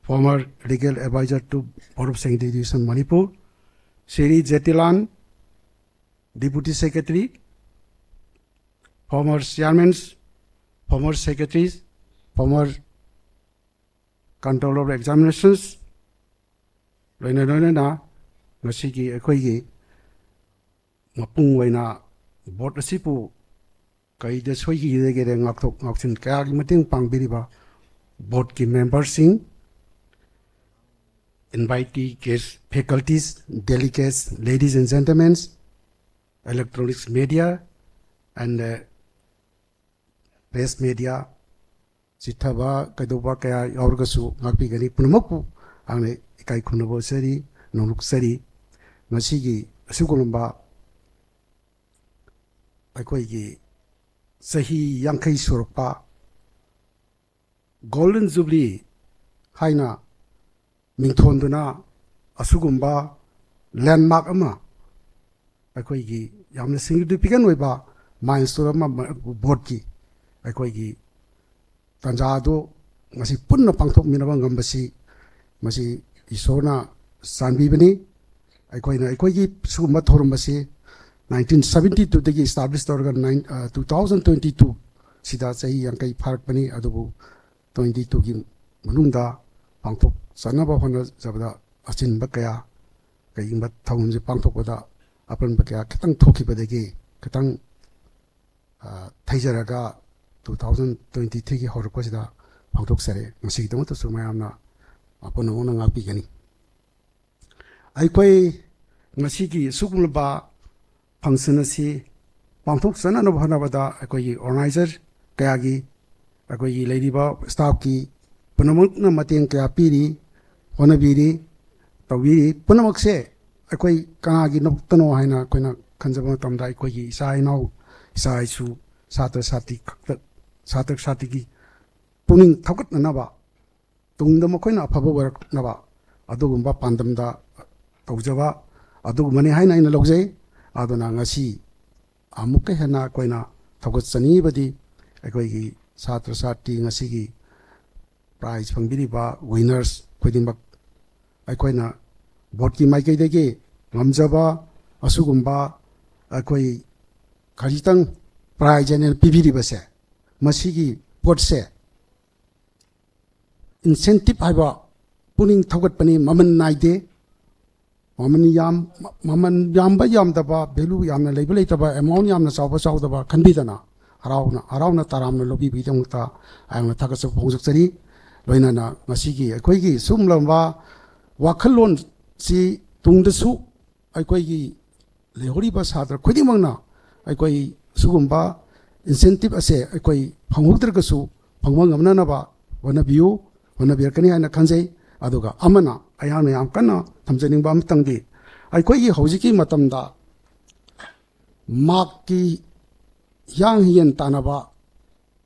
former legal advisor to Board of Secondary Education Manipur, Shri Jetilan Deputy Secretary, former Chairmans, former Secretaries, former Controller of Examinations, ꯂꯣꯏꯅ ꯂꯣꯏꯅꯅ ꯉꯁꯤꯒꯤ ꯑꯩꯈꯣꯏꯒꯤ ꯃꯄꯨꯡ ꯑꯣꯏꯅ ꯕꯣꯔꯗ ꯑꯁꯤꯕꯨ ꯀꯩꯗ ꯁꯣꯏꯈꯤꯒꯗꯒꯦꯗ ꯉꯥꯛꯊꯣꯛ ꯉꯥꯎꯁꯤꯟ ꯀꯌꯥꯒꯤ ꯃꯇꯦꯡ ꯄꯥꯡꯕꯤꯔꯤꯕ ꯕꯣꯔꯗꯀꯤ ꯃꯦꯝꯕꯔꯁꯤꯡ, invitee guest, faculties, delegates, ladies and gentlemen, electronics media and press media, ꯆꯤꯊꯕ ꯀꯩꯗꯧꯕ ꯀꯌꯥ ꯌꯥꯎꯔꯒꯁꯨ ꯉꯥꯛꯄꯤꯒꯅꯤ꯫ ꯄꯨꯝꯅꯃꯛꯄꯨ ꯌꯥꯝꯅ ꯏꯀꯥꯏ ꯈꯨꯝꯅꯕ ꯎꯠꯆꯔꯤ, ꯅꯣꯡꯂꯨꯛꯆꯔꯤ꯫ ꯉꯁꯤꯒꯤ ꯑꯁꯤꯒꯨꯝꯂꯕ ꯑꯩꯈꯣꯏꯒꯤ ꯆꯍꯤ ꯌꯥꯡꯈꯩ ꯁꯨꯔꯛꯄ Golden Jubilee ꯍꯥꯏꯅ ꯃꯤꯡꯊꯣꯟꯗꯨꯅ ꯑꯁꯤꯒꯨꯝꯕ landmark ꯑꯃ ꯑꯩꯈꯣꯏꯒꯤ ꯌꯥꯝꯅ significant ꯑꯣꯏꯕ milestone ꯑꯃ ꯕꯣꯔꯗꯀꯤ ꯑꯩꯈꯣꯏꯒꯤ ꯇꯥꯟꯖꯥ ꯑꯗꯨ ꯉꯁꯤ ꯄꯨꯟꯅ ꯄꯥꯡꯊꯣꯛꯃꯤꯟꯅꯕ ꯉꯝꯕꯁꯤ ꯃꯁꯤ ꯏꯁꯣꯔꯅ ꯆꯥꯟꯕꯤꯕꯅꯤ꯫ ꯑꯩꯈꯣꯏꯅ ꯑꯩꯈꯣꯏꯒꯤ ꯁꯤꯒꯨꯝꯕ ꯊꯧꯔꯝ ꯑꯁꯤ nineteen seventy twoꯗꯒꯤ establish ꯇꯧꯔꯒ nine two thousand twenty two ꯁꯤꯗ ꯆꯍꯤ ꯌꯥꯡꯈꯩ ꯐꯥꯔꯛꯄꯅꯤ꯫ ꯑꯗꯨꯕꯨ twenty twoꯒꯤ ꯃꯅꯨꯡꯗ ꯄꯥꯡꯊꯣꯛꯆꯅꯕ ꯍꯣꯠꯅꯖꯕꯗ ꯑꯆꯤꯟꯕ ꯀꯌꯥ, ꯀꯩꯒꯨꯝꯕ ꯊꯧꯔꯝꯁꯦ ꯄꯥꯡꯊꯣꯛꯄꯗ ꯑꯄꯟꯕ ꯀꯌꯥ ꯈꯤꯇꯪ ꯊꯣꯛꯈꯤꯕꯗꯒꯤ ꯈꯤꯇꯪ ꯊꯩꯖꯔꯒ two thousand twenty threeꯒꯤ ꯍꯧꯔꯛꯄꯁꯤꯗ ꯄꯥꯡꯊꯣꯛꯆꯔꯦ꯫ ꯃꯁꯤꯒꯤꯗꯃꯛꯇꯁꯨ ꯃꯌꯥꯝꯅ ꯄꯨꯝꯅꯃꯛꯅ ꯉꯥꯛꯄꯤꯒꯅꯤ꯫ ꯑꯩꯈꯣꯏ ꯉꯁꯤꯒꯤ ꯑꯁꯤꯒꯨꯝꯂꯕ function ꯑꯁꯤ ꯄꯥꯡꯊꯣꯛꯆꯅꯅꯕ ꯍꯣꯠꯅꯕꯗ ꯑꯩꯈꯣꯏꯒꯤ organizer ꯀꯌꯥꯒꯤ, ꯑꯩꯈꯣꯏꯒꯤ ꯂꯩꯔꯤꯕ staffꯀꯤ ꯄꯨꯝꯅꯃꯛꯅ ꯃꯇꯦꯡ ꯀꯌꯥ ꯄꯤꯔꯤ, ꯍꯣꯠꯅꯕꯤꯔꯤ, ꯇꯧꯕꯤꯔꯤ꯫ ꯄꯨꯝꯅꯃꯛꯁꯦ ꯑꯩꯈꯣꯏ ꯀꯅꯥꯒꯤꯗꯃꯛꯇꯅꯣ ꯍꯥꯏꯅ ꯑꯩꯈꯣꯏꯅ ꯈꯟꯖꯕ ꯃꯇꯝꯗ ꯑꯩꯈꯣꯏꯒꯤ ꯏꯆꯥ ꯏꯅꯥꯎ, ꯏꯆꯥ ꯏꯁꯨ, ꯁꯥꯇ꯭ꯔ ꯁꯥꯇ꯭ꯔꯤ ꯈꯛꯇ, ꯁꯥꯇ꯭ꯔ ꯁꯥꯇ꯭ꯔꯤꯒꯤ ꯄꯨꯛꯅꯤꯡ ꯊꯧꯒꯠꯅꯅꯕ, ꯇꯨꯡꯗ ꯃꯈꯣꯏꯅ ꯑꯐꯕ ꯑꯣꯏꯔꯛꯅꯕ ꯑꯗꯨꯒꯨꯝꯕ ꯄꯥꯟꯗꯝꯗ ꯇꯧꯖꯕ ꯑꯗꯨꯒꯨꯝꯕꯅꯤ ꯍꯥꯏꯅ ꯑꯩꯅ ꯂꯧꯖꯩ꯫ ꯑꯗꯨꯅ ꯉꯁꯤ ꯑꯃꯨꯛꯀ ꯍꯦꯟꯅ ꯑꯩꯈꯣꯏꯅ ꯊꯧꯒꯠꯆꯅꯤꯡꯉꯤꯕꯗꯤ ꯑꯩꯈꯣꯏꯒꯤ ꯁꯥꯇ꯭ꯔ ꯁꯥꯇ꯭ꯔꯤ ꯉꯁꯤꯒꯤ prize ꯐꯪꯕꯤꯔꯤꯕ winners ꯈꯨꯗꯤꯡꯃꯛ ꯑꯩꯈꯣꯏꯅ ꯕꯣꯔꯗꯀꯤ ꯃꯥꯏꯀꯩꯗꯒꯤ ꯉꯝꯖꯕ ꯑꯁꯤꯒꯨꯝꯕ ꯑꯩꯈꯣꯏ ꯈꯖꯤꯛꯇꯪ prize ꯑꯅ ꯄꯤꯕꯤꯔꯤꯕꯁꯦ, ꯃꯁꯤꯒꯤ ꯄꯣꯠꯁꯦ incentive ꯍꯥꯏꯕ ꯄꯨꯛꯅꯤꯡ ꯊꯧꯒꯠꯄꯅꯤ꯫ ꯃꯃꯜ ꯅꯥꯏꯗꯦ꯫ ꯃꯃꯜ ꯌꯥꯝ, ꯃꯃꯜ ꯌꯥꯝꯕ ꯌꯥꯝꯗꯕ, value ꯌꯥꯝꯅ ꯂꯩꯕ ꯂꯩꯇꯕ, amount ꯌꯥꯝꯅ ꯆꯥꯎꯕ ꯆꯥꯎꯗꯕ ꯈꯟꯕꯤꯗꯅ ꯍꯔꯥꯎꯅ, ꯍꯔꯥꯎꯅ ꯇꯔꯥꯝꯅ ꯂꯧꯕꯤꯕꯒꯤꯗꯃꯛꯇ ꯑꯩꯍꯥꯛꯅ ꯊꯥꯒꯠꯆꯕ ꯐꯣꯡꯗꯣꯛꯆꯔꯤ꯫ ꯂꯣꯏꯅꯅ ꯉꯁꯤꯒꯤ ꯑꯩꯈꯣꯏꯒꯤ ꯁꯨꯝꯂꯝꯕ ꯋꯥꯈꯜꯂꯣꯟꯁꯤ ꯇꯨꯡꯗꯁꯨ ꯑꯩꯈꯣꯏꯒꯤ ꯂꯩꯍꯧꯔꯤꯕ ꯁꯥꯇ꯭ꯔ ꯈꯨꯗꯤꯡꯃꯛꯅ ꯑꯩꯈꯣꯏ ꯁꯤꯒꯨꯝꯕ incentive ꯑꯁꯦ ꯑꯩꯈꯣꯏ ꯐꯪꯍꯧꯗ꯭ꯔꯒꯁꯨ ꯐꯪꯕ ꯉꯝꯅꯅꯕ ꯍꯣꯠꯅꯕꯤꯌꯨ, ꯍꯣꯠꯅꯕꯤꯔꯛꯀꯅꯤ ꯍꯥꯏꯅ ꯈꯟꯖꯩ꯫ ꯑꯗꯨꯒ ꯑꯃꯅ, ꯑꯩꯍꯥꯛꯅ ꯌꯥꯝ ꯀꯟꯅ ꯊꯝꯖꯅꯤꯡꯕ ꯑꯃꯇꯪꯗꯤ, ꯑꯩꯈꯣꯏꯒꯤ ꯍꯧꯖꯤꯛꯀꯤ ꯃꯇꯝꯗ markꯀꯤ ꯍꯤꯌꯥꯡ ꯍꯤꯌꯦꯟ ꯇꯥꯟꯅꯕ,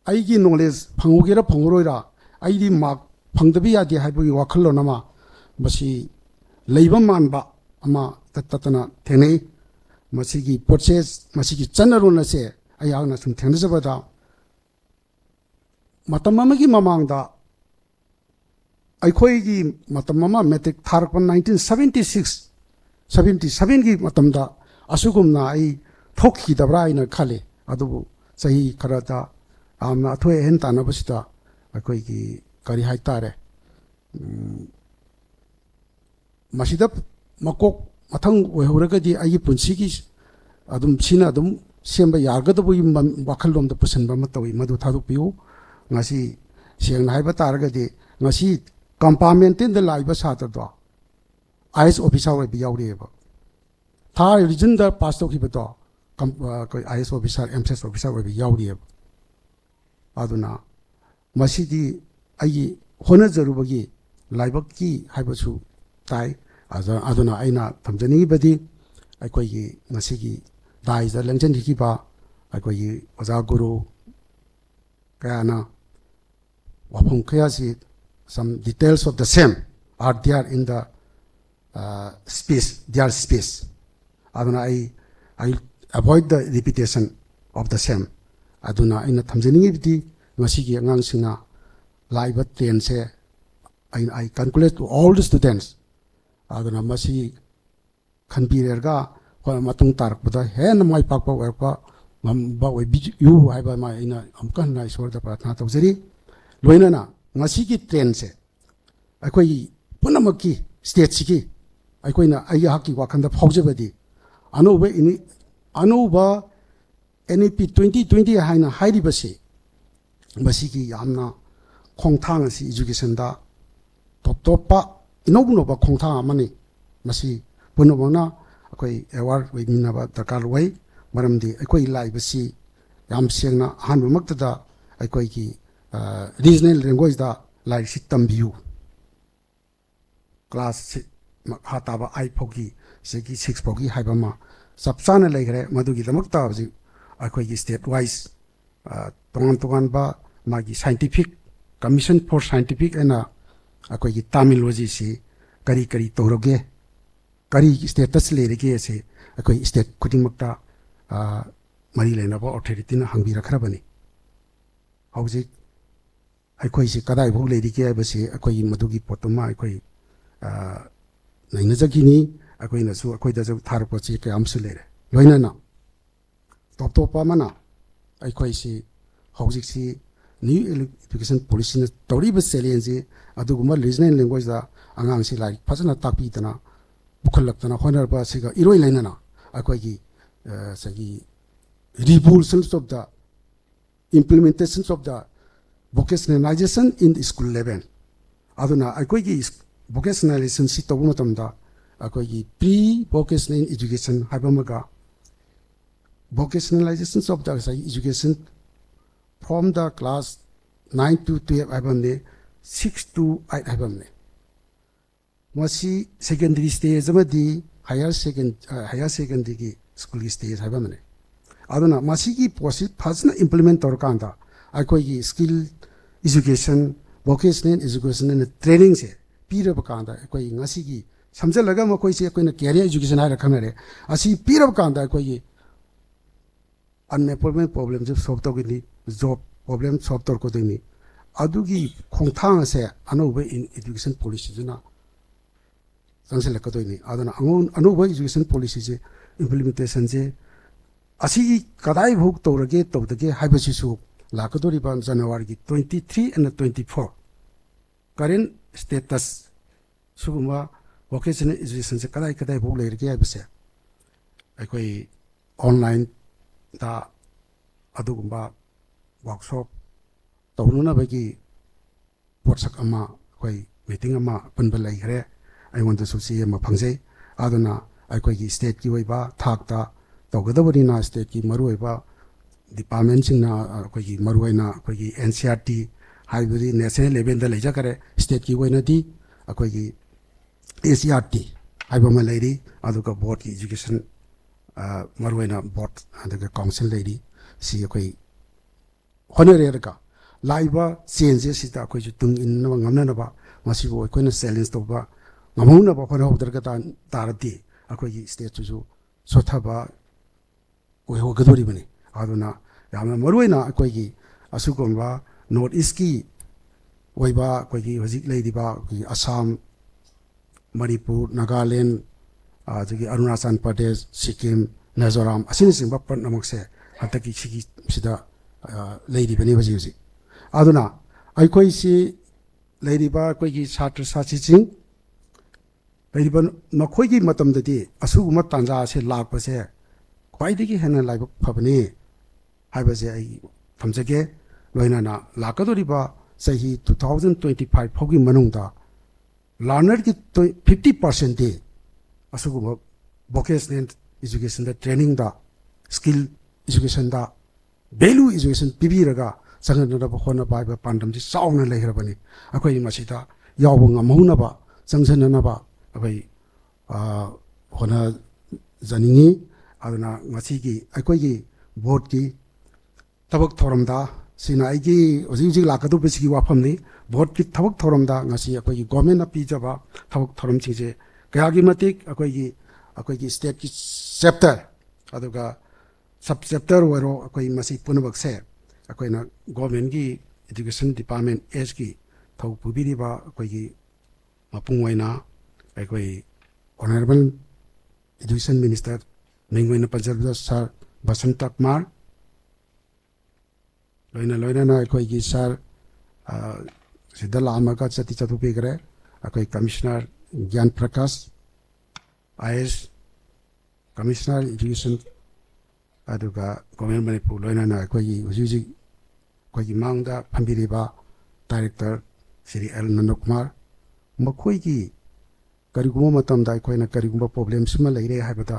ꯑꯩꯒꯤ knowledge ꯐꯪꯍꯧꯒꯦꯔꯥ ꯐꯪꯍꯧꯔꯣꯏꯔꯥ, ꯑꯩꯗꯤ mark ꯐꯪꯗꯕ ꯌꯥꯗꯦ ꯍꯥꯏꯕꯒꯤ ꯋꯥꯈꯜꯂꯣꯟ ꯑꯃ, ꯃꯁꯤ ꯂꯩꯕ ꯃꯥꯟꯕ ꯑꯃ ꯇꯠ ꯇꯠꯇꯅ ꯊꯦꯡꯅꯩ꯫ ꯃꯁꯤꯒꯤ ꯄꯣꯠꯁꯦ, ꯃꯁꯤꯒꯤ ꯆꯠꯅꯔꯣꯟ ꯑꯁꯦ ꯑꯩꯍꯥꯛꯅ ꯁꯨꯝ ꯊꯦꯡꯅꯖꯕꯗ, ꯃꯇꯝ ꯑꯃꯒꯤ ꯃꯃꯥꯡꯗ ꯑꯩꯈꯣꯏꯒꯤ ꯃꯇꯝ ꯑꯃ matric ꯊꯥꯔꯛꯄ nineteen seventy six, seventy sevenꯒꯤ ꯃꯇꯝꯗ ꯑꯁꯤꯒꯨꯝꯅ ꯑꯩ ꯊꯣꯛꯈꯤꯗꯕ꯭ꯔꯥ ꯍꯥꯏꯅ ꯈꯜꯂꯤ꯫ ꯑꯗꯨꯕꯨ ꯆꯍꯤ ꯈꯔꯗ ꯌꯥꯝꯅ ꯑꯊꯣꯏ ꯑꯍꯦꯟ ꯇꯥꯟꯅꯕꯁꯤꯗ ꯑꯩꯈꯣꯏꯒꯤ ꯀꯔꯤ ꯍꯥꯏꯇꯥꯔꯦ, ꯎꯝ, ꯃꯁꯤꯗ ꯃꯀꯣꯛ ꯃꯊꯪ ꯑꯣꯏꯍꯧꯔꯒꯗꯤ ꯑꯩꯒꯤ ꯄꯨꯟꯁꯤꯒꯤ ꯑꯗꯨꯝ ꯁꯤꯅ ꯑꯗꯨꯝ ꯁꯦꯝꯕ ꯌꯥꯒꯗꯕꯒꯤ ꯃ-, ꯋꯥꯈꯜꯂꯣꯝꯗ ꯄꯨꯁꯤꯟꯕ ꯑꯃ ꯇꯧꯏ꯫ ꯃꯗꯨ ꯊꯥꯗꯣꯛꯄꯤꯌꯨ꯫ ꯉꯁꯤ ꯁꯦꯡꯅ ꯍꯥꯏꯕ ꯇꯥꯔꯒꯗꯤ, ꯉꯁꯤ compartmentꯗ ꯂꯥꯛꯏꯕ ꯁꯥꯇ꯭ꯔꯗꯣ IAS officer ꯑꯣꯏꯕ ꯌꯥꯎꯔꯤꯑꯕ꯫ Third regionꯗ pass ꯇꯧꯈꯤꯕꯗꯣ ꯀꯝ-, ꯑ, ꯑꯩꯈꯣꯏ IAS officer, MSS officer ꯑꯣꯏꯕ ꯌꯥꯎꯔꯤꯑꯕ꯫ ꯑꯗꯨꯅ ꯃꯁꯤꯗꯤ ꯑꯩꯒꯤ ꯍꯣꯠꯅꯖꯔꯨꯕꯒꯤ ꯂꯥꯏꯕꯛꯀꯤ ꯍꯥꯏꯕꯁꯨ ꯇꯥꯏ꯫ ꯑꯗ-, ꯑꯗꯨꯅ ꯑꯩꯅ ꯊꯝꯖꯅꯤꯡꯉꯤꯕꯗꯤ, ꯑꯩꯈꯣꯏꯒꯤ ꯉꯁꯤꯒꯤ dais ꯂꯦꯡꯖꯟꯕꯤꯈꯤꯕ ꯑꯩꯈꯣꯏꯒꯤ ꯑꯣꯖꯥ ꯒꯨꯔꯨ ꯀꯌꯥꯅ ꯋꯥꯐꯝ ꯀꯌꯥꯁꯤ, some details of the same are there in the, uh, speech, their speech. ꯑꯗꯨꯅ ꯑꯩ, I avoid the repetition of the same. ꯑꯗꯨꯅ ꯑꯩꯅ ꯊꯝꯖꯅꯤꯡꯉꯤꯕꯗꯤ, ꯉꯁꯤꯒꯤ ꯑꯉꯥꯡꯁꯤꯡꯅ ꯂꯥꯛꯏꯕ tenꯁꯦ, I, I congratulate to all the students. ꯑꯗꯨꯅ ꯃꯁꯤ ꯈꯟꯕꯤꯔꯒ ꯃꯇꯨꯡ ꯇꯥꯔꯛꯄꯗ ꯍꯦꯟꯅ ꯃꯥꯏ ꯄꯥꯛꯄ ꯑꯣꯏꯔꯛꯄ ꯉꯝꯕ ꯑꯣꯏꯕꯤꯌꯨ ꯍꯥꯏꯕ ꯑꯃ ꯑꯩꯅ ꯑꯃꯨꯛꯀ ꯍꯟꯅ ꯏꯁꯣꯔꯗ ꯄ꯭ꯔꯥꯊꯅꯥ ꯇꯧꯖꯔꯤ꯫ ꯂꯣꯏꯅꯅ ꯉꯁꯤꯒꯤ ꯇ꯭ꯔꯦꯟꯁꯦ ꯑꯩꯈꯣꯏ ꯄꯨꯝꯅꯃꯛꯀꯤ ꯁ꯭ꯇꯦꯠꯁꯤꯒꯤ ꯑꯩꯈꯣꯏꯅ, ꯑꯩꯍꯥꯛꯀꯤ ꯋꯥꯈꯜꯗ ꯐꯥꯎꯖꯕꯗꯤ ꯑꯅꯧꯕ ꯏꯅꯤ-, ꯑꯅꯧꯕ N E P twenty twenty ꯍꯥꯏꯅ ꯍꯥꯏꯔꯤꯕꯁꯤ ꯃꯁꯤꯒꯤ ꯌꯥꯝꯅ ꯈꯣꯡꯊꯥꯡ ꯑꯁꯤ educationꯗ ꯇꯣꯞ ꯇꯣꯞꯄ ꯏꯅꯧ ꯅꯧꯕ ꯈꯣꯡꯊꯥꯡ ꯑꯃꯅꯤ꯫ ꯃꯁꯤ ꯄꯨꯝꯅꯃꯛꯅ ꯑꯩꯈꯣꯏ aware ꯑꯣꯏꯃꯤꯟꯅꯕ ꯗꯔꯀꯥꯔ ꯑꯣꯏ꯫ ꯃꯔꯝꯗꯤ ꯑꯩꯈꯣꯏ ꯂꯥꯛꯏꯕꯁꯤ ꯌꯥꯝ ꯁꯦꯡꯅ ꯑꯍꯥꯟꯕꯃꯛꯇꯗ ꯑꯩꯈꯣꯏꯒꯤ, ꯑ, regional languageꯗ ꯂꯥꯏꯔꯤꯛꯁꯤ ꯇꯝꯕꯤꯌꯨ꯫ Class ꯁꯤ ꯃꯈꯥ ꯇꯥꯕ eight ꯐꯥꯎꯒꯤ, ꯁꯤꯒꯤ six ꯐꯥꯎꯒꯤ ꯍꯥꯏꯕ ꯑꯃ ꯆꯞ ꯆꯥꯅ ꯂꯩꯈ꯭ꯔꯦ꯫ ꯃꯗꯨꯒꯤꯗꯃꯛꯇ ꯍꯧꯖꯤꯛ ꯑꯩꯈꯣꯏꯒꯤ state wise, ꯑ, ꯇꯣꯉꯥꯟ ꯇꯣꯉꯥꯟꯕ ꯃꯥꯒꯤ scientific, Commission for Scientific ꯍꯥꯏꯅ ꯑꯩꯈꯣꯏꯒꯤ terminologyꯁꯤ ꯀꯔꯤ ꯀꯔꯤ ꯇꯧꯔꯒꯦ, ꯀꯔꯤ status ꯂꯩꯔꯒꯦ ꯑꯁꯤ ꯑꯩꯈꯣꯏ state ꯈꯨꯗꯤꯡꯃꯛꯇ, ꯑ, ꯃꯔꯤ ꯂꯩꯅꯕ authorityꯅ ꯍꯪꯕꯤꯔꯛꯈ꯭ꯔꯕꯅꯤ꯫ ꯍꯧꯖꯤꯛ ꯑꯩꯈꯣꯏꯁꯤ ꯀꯗꯥꯏꯐꯥꯎ ꯂꯩꯔꯤꯒꯦ ꯍꯥꯏꯕꯁꯤ ꯑꯩꯈꯣꯏꯒꯤ ꯃꯗꯨꯒꯤ ꯄꯣꯠꯇꯨꯃ ꯑꯩꯈꯣꯏ, ꯑ, ꯅꯩꯅꯖꯈꯤꯅꯤ꯫ ꯑꯩꯈꯣꯏꯅꯁꯨ, ꯑꯩꯈꯣꯏꯗꯁꯨ ꯊꯥꯔꯛꯄ ꯆꯦ ꯀꯌꯥ ꯑꯃꯁꯨ ꯂꯩꯔꯦ꯫ ꯂꯣꯏꯅꯅ ꯇꯣꯞ ꯇꯣꯞꯄ ꯑꯃꯅ ꯑꯩꯈꯣꯏꯁꯤ ꯍꯧꯖꯤꯛꯁꯤ new education policyꯅ ꯇꯧꯔꯤꯕ challengeꯁꯤ ꯑꯗꯨꯒꯨꯝꯕ regional languageꯗ ꯑꯉꯥꯡꯁꯤ ꯂꯥꯏꯔꯤꯛ ꯐꯖꯅ ꯇꯥꯛꯄꯤꯗꯅ ꯄꯨꯈꯠꯂꯛꯇꯅ ꯍꯣꯠꯅꯔꯛꯄ ꯑꯁꯤꯒ ꯏꯔꯣꯏ ꯂꯩꯅꯅ ꯑꯩꯈꯣꯏꯒꯤ, ꯑ, ꯉꯁꯥꯏꯒꯤ revolutions of the implementations of the vocationalization in the school level꯫ ꯑꯗꯨꯅ ꯑꯩꯈꯣꯏꯒꯤ vocationalizationꯁꯤ ꯇꯧꯕ ꯃꯇꯝꯗ ꯑꯩꯈꯣꯏꯒꯤ pre vocational education ꯍꯥꯏꯕ ꯑꯃꯒ vocationalizations of the education from the class nine to twelve ꯍꯥꯏꯕ ꯑꯃꯅꯤ, six to eight ꯍꯥꯏꯕ ꯑꯃꯅꯤ꯫ ꯃꯁꯤ secondary stage ꯑꯃꯗꯤ higher second-, ꯑ, higher secondaryꯒꯤ schoolꯒꯤ stage ꯍꯥꯏꯕ ꯑꯃꯅꯤ꯫ ꯑꯗꯨꯅ ꯃꯁꯤꯒꯤ ꯄꯣꯠꯁꯤ ꯐꯖꯅ implement ꯇꯧꯔꯀꯥꯟꯗ ꯑꯩꯈꯣꯏꯒꯤ skill education, vocational education ꯑꯃꯗꯤ trainingꯁꯦ ꯄꯤꯔꯕ ꯀꯥꯟꯗ ꯑꯩꯈꯣꯏ ꯉꯁꯤꯒꯤ ꯁꯝꯖꯜꯂꯒ ꯃꯈꯣꯏꯁꯤ ꯑꯩꯈꯣꯏꯅ career education ꯍꯥꯏꯔ ꯈꯪꯅꯔꯦ꯫ ꯑꯁꯤ ꯄꯤꯔꯕ ꯀꯥꯟꯗ ꯑꯩꯈꯣꯏꯒꯤ unemployment problemꯁꯨ solve ꯇꯧꯒꯅꯤ, job problem solve ꯇꯧꯔꯛꯀꯗꯣꯏꯅꯤ꯫ ꯑꯗꯨꯒꯤ ꯈꯣꯡꯊꯥꯡ ꯑꯁꯦ ꯑꯅꯧꯕ in-, education policyꯁꯤꯅ ꯆꯪꯁꯤꯜꯂꯛꯀꯗꯣꯏꯅꯤ꯫ ꯑꯗꯨꯅ ꯑꯉꯧ-, ꯑꯅꯧꯕ education policyꯁꯦ implementationꯁꯦ ꯑꯁꯤ ꯀꯗꯥꯏꯐꯥꯎ ꯇꯧꯔꯒꯦ, ꯇꯧꯗꯒꯦ ꯍꯥꯏꯕꯁꯤꯁꯨ ꯂꯥꯛꯀꯗꯧꯔꯤꯕ Januaryꯒꯤ twenty three and twenty four current status, ꯁꯤꯒꯨꯝꯕ vocational educationꯁꯦ ꯀꯗꯥꯏ ꯀꯗꯥꯏꯐꯥꯎ ꯂꯩꯔꯒꯦ ꯍꯥꯏꯕꯁꯦ ꯑꯩꯈꯣꯏ onlineꯗ ꯑꯗꯨꯒꯨꯝꯕ workshop ꯇꯧꯅꯅꯕꯒꯤ ꯄꯣꯠꯁꯛ ꯑꯃ, ꯑꯩꯈꯣꯏ meeting ꯑꯃ ꯑꯄꯨꯟꯕ ꯂꯩꯈ꯭ꯔꯦ꯫ ꯑꯩꯉꯣꯟꯗꯁꯨ ꯆꯦ ꯑꯃ ꯐꯪꯖꯩ꯫ ꯑꯗꯨꯅ ꯑꯩꯈꯣꯏꯒꯤ stateꯀꯤ ꯑꯣꯏꯕ ꯊꯥꯛꯇ ꯇꯧꯒꯗꯕꯅꯤꯅ, stateꯀꯤ ꯃꯔꯨꯑꯣꯏꯕ departmentꯁꯤꯡꯅ, ꯑꯩꯈꯣꯏꯒꯤ ꯃꯔꯨꯑꯣꯏꯅ ꯑꯩꯈꯣꯏꯒꯤ NCERT ꯍꯥꯏꯕꯗꯤ national levelꯗ ꯂꯩꯖꯈꯔꯦ꯫ Stateꯀꯤ ꯑꯣꯏꯅꯗꯤ ꯑꯩꯈꯣꯏꯒꯤ SERT ꯍꯥꯏꯕ ꯑꯃ ꯂꯩꯔꯤ, ꯑꯗꯨꯒ boardꯀꯤ education, ꯑ, ꯃꯔꯨꯑꯣꯏꯅ board ꯑꯗꯨꯒ council ꯂꯩꯔꯤ꯫ ꯁꯤ ꯑꯩꯈꯣꯏ ꯍꯣꯠꯅꯔꯦꯔꯒ ꯂꯥꯛꯏꯕ changeꯁꯤꯗ ꯑꯩꯈꯣꯏꯁꯨ ꯇꯨꯡ ꯏꯟꯅꯕ ꯉꯝꯅꯅꯕ, ꯃꯁꯤꯕꯨ ꯑꯩꯈꯣꯏꯅ challenge ꯇꯧꯕ ꯉꯝꯍꯧꯅꯕ ꯍꯣꯠꯅꯍꯧꯗ꯭ꯔꯒ ꯇꯥ-, ꯇꯥꯔꯗꯤ ꯑꯩꯈꯣꯏꯒꯤ stateꯇꯨꯁꯨ ꯁꯣꯠꯊꯕ ꯑꯣꯏꯍꯧꯒꯗꯧꯔꯤꯕꯅꯤ꯫ ꯑꯗꯨꯅ ꯌꯥꯝꯅ ꯃꯔꯨꯑꯣꯏꯅ ꯑꯩꯈꯣꯏꯒꯤ ꯑꯁꯤꯒꯨꯝꯕ North Eastꯀꯤ ꯑꯣꯏꯕ ꯑꯩꯈꯣꯏꯒꯤ ꯍꯧꯖꯤꯛ ꯂꯩꯔꯤꯕ ꯑꯩꯈꯣꯏꯒꯤ ꯑꯁꯥꯝ, ꯃꯅꯤꯄꯨꯔ, ꯅꯥꯒꯥꯂꯦꯟ, ꯑꯗꯒꯤ ꯑꯔꯨꯅꯥꯆꯜ ꯄ꯭ꯔꯗꯦꯁ, ꯁꯤꯛꯀꯤꯝ, ꯃꯤꯖꯣꯔꯥꯝ ꯑꯁꯤꯅꯆꯤꯡꯕ ꯄꯨꯝꯅꯃꯛꯁꯦ ꯍꯟꯗꯛꯀꯤ ꯁꯤꯒꯤ ꯁꯤꯗ, ꯑ, ꯂꯩꯔꯤꯕꯅꯤ ꯍꯧꯖꯤꯛ ꯍꯧꯖꯤꯛ꯫ ꯑꯗꯨꯅ ꯑꯩꯈꯣꯏꯁꯤ ꯂꯩꯔꯤꯕ ꯑꯩꯈꯣꯏꯒꯤ ꯁꯥꯇ꯭ꯔ ꯁꯥꯇ꯭ꯔꯤꯁꯤꯡ ꯂꯩꯔꯤꯕ ꯃꯈꯣꯏꯒꯤ ꯃꯇꯝꯗꯗꯤ ꯑꯁꯤꯒꯨꯝꯕ ꯇꯥꯟꯖꯥ ꯑꯁꯤ ꯂꯥꯛꯄꯁꯦ ꯈ꯭ꯋꯥꯏꯗꯒꯤ ꯍꯦꯟꯅ ꯂꯥꯏꯕꯛ ꯐꯕꯅꯤ ꯍꯥꯏꯕꯁꯦ ꯑꯩ ꯊꯝꯖꯒꯦ꯫ ꯂꯣꯏꯅꯅ ꯂꯥꯛꯀꯗꯧꯔꯤꯕ ꯆꯍꯤ two thousand twenty five ꯐꯥꯎꯒꯤ ꯃꯅꯨꯡꯗ learnerꯒꯤ fifty percentꯗꯤ ꯑꯁꯤꯒꯨꯝꯕ vocational educationꯗ, trainingꯗ, skill educationꯗ value education ꯄꯤꯕꯤꯔꯒ ꯆꯪꯍꯟꯅꯅꯕ ꯍꯣꯠꯅꯕ ꯍꯥꯏꯕ ꯄꯥꯟꯗꯝꯁꯤ ꯆꯥꯎꯅ ꯂꯩꯈ꯭ꯔꯕꯅꯤ꯫ ꯑꯩꯈꯣꯏ ꯃꯁꯤꯗ ꯌꯥꯎꯕ ꯉꯝꯍꯧꯅꯕ, ꯆꯪꯁꯤꯟꯅꯅꯕ ꯑꯩꯈꯣꯏ, ꯑ, ꯍꯣꯠꯅꯖꯅꯤꯡꯉꯤ꯫ ꯑꯗꯨꯅ ꯉꯁꯤꯒꯤ ꯑꯩꯈꯣꯏꯒꯤ boardꯀꯤ ꯊꯕꯛ ꯊꯧꯔꯝꯗ, ꯁꯤꯅ ꯑꯩꯒꯤ ꯍꯧꯖꯤꯛ ꯍꯧꯖꯤꯛ ꯂꯥꯛꯀꯗꯧꯕꯁꯤꯒꯤ ꯋꯥꯐꯝꯅꯤ꯫ Boardꯀꯤ ꯊꯕꯛ ꯊꯧꯔꯝꯗ ꯉꯁꯤ ꯑꯩꯈꯣꯏꯒꯤ governmentꯅ ꯄꯤꯖꯕ ꯊꯕꯛ ꯊꯧꯔꯝꯁꯤꯡꯁꯦ ꯀꯌꯥꯒꯤ ꯃꯇꯤꯛ ꯑꯩꯈꯣꯏꯒꯤ, ꯑꯩꯈꯣꯏꯒꯤ stateꯀꯤ chapter, ꯑꯗꯨꯒ sub chapter ꯑꯣꯏꯔꯣ, ꯑꯩꯈꯣꯏ ꯃꯁꯤ ꯄꯨꯝꯅꯃꯛꯁꯦ ꯑꯩꯈꯣꯏꯅ governmentꯀꯤ education department, Sꯀꯤ ꯊꯧ ꯄꯨꯕꯤꯔꯤꯕ ꯑꯩꯈꯣꯏꯒꯤ ꯃꯄꯨꯡ ꯑꯣꯏꯅ ꯑꯩꯈꯣꯏ honourable education minister ꯃꯤꯡ ꯑꯣꯏꯅ ꯄꯟꯖꯕꯗ ꯁꯥꯔ ꯕꯁꯟꯇ ꯀꯨꯃꯥꯔ, ꯂꯣꯏꯅ ꯂꯣꯏꯅꯅ ꯑꯩꯈꯣꯏꯒꯤ ꯁꯥꯔ, ꯑ, ꯁꯤꯗ ꯂꯥꯛꯑꯝꯃꯒ ꯆꯠꯇꯤ ꯆꯠꯊꯣꯛꯄꯤꯈ꯭ꯔꯦ, ꯑꯩꯈꯣꯏ ꯀꯃꯤꯁꯅꯔ ꯒ꯭ꯌꯥꯟ ꯄ꯭ꯔꯀꯥꯁ, ꯑꯥꯏ ꯑꯦꯁ, ꯀꯃꯤꯁꯅꯔ ꯏꯗꯨꯀꯦꯁꯟ, ꯑꯗꯨꯒ ꯒꯣꯚꯔꯟꯃꯦꯟ ꯃꯅꯤꯄꯨꯔ, ꯂꯣꯏꯅꯅ ꯑꯩꯈꯣꯏꯒꯤ ꯍꯧꯖꯤꯛ ꯍꯧꯖꯤꯛ ꯑꯩꯈꯣꯏꯒꯤ ꯃꯥꯡꯗ ꯐꯝꯕꯤꯔꯤꯕ ꯗꯥꯏꯔꯦꯛꯇꯔ ꯁ꯭ꯔꯤ ꯑꯦꯜ ꯅꯟꯗꯀꯨꯃꯥꯔ, ꯃꯈꯣꯏꯒꯤ ꯀꯔꯤꯒꯨꯝꯕ ꯃꯇꯝꯗ ꯑꯩꯈꯣꯏꯅ ꯀꯔꯤꯒꯨꯝꯕ ꯄ꯭ꯔꯣꯕ꯭ꯂꯦꯝꯁꯤꯃ ꯂꯩꯔꯦ ꯍꯥꯏꯕꯗ,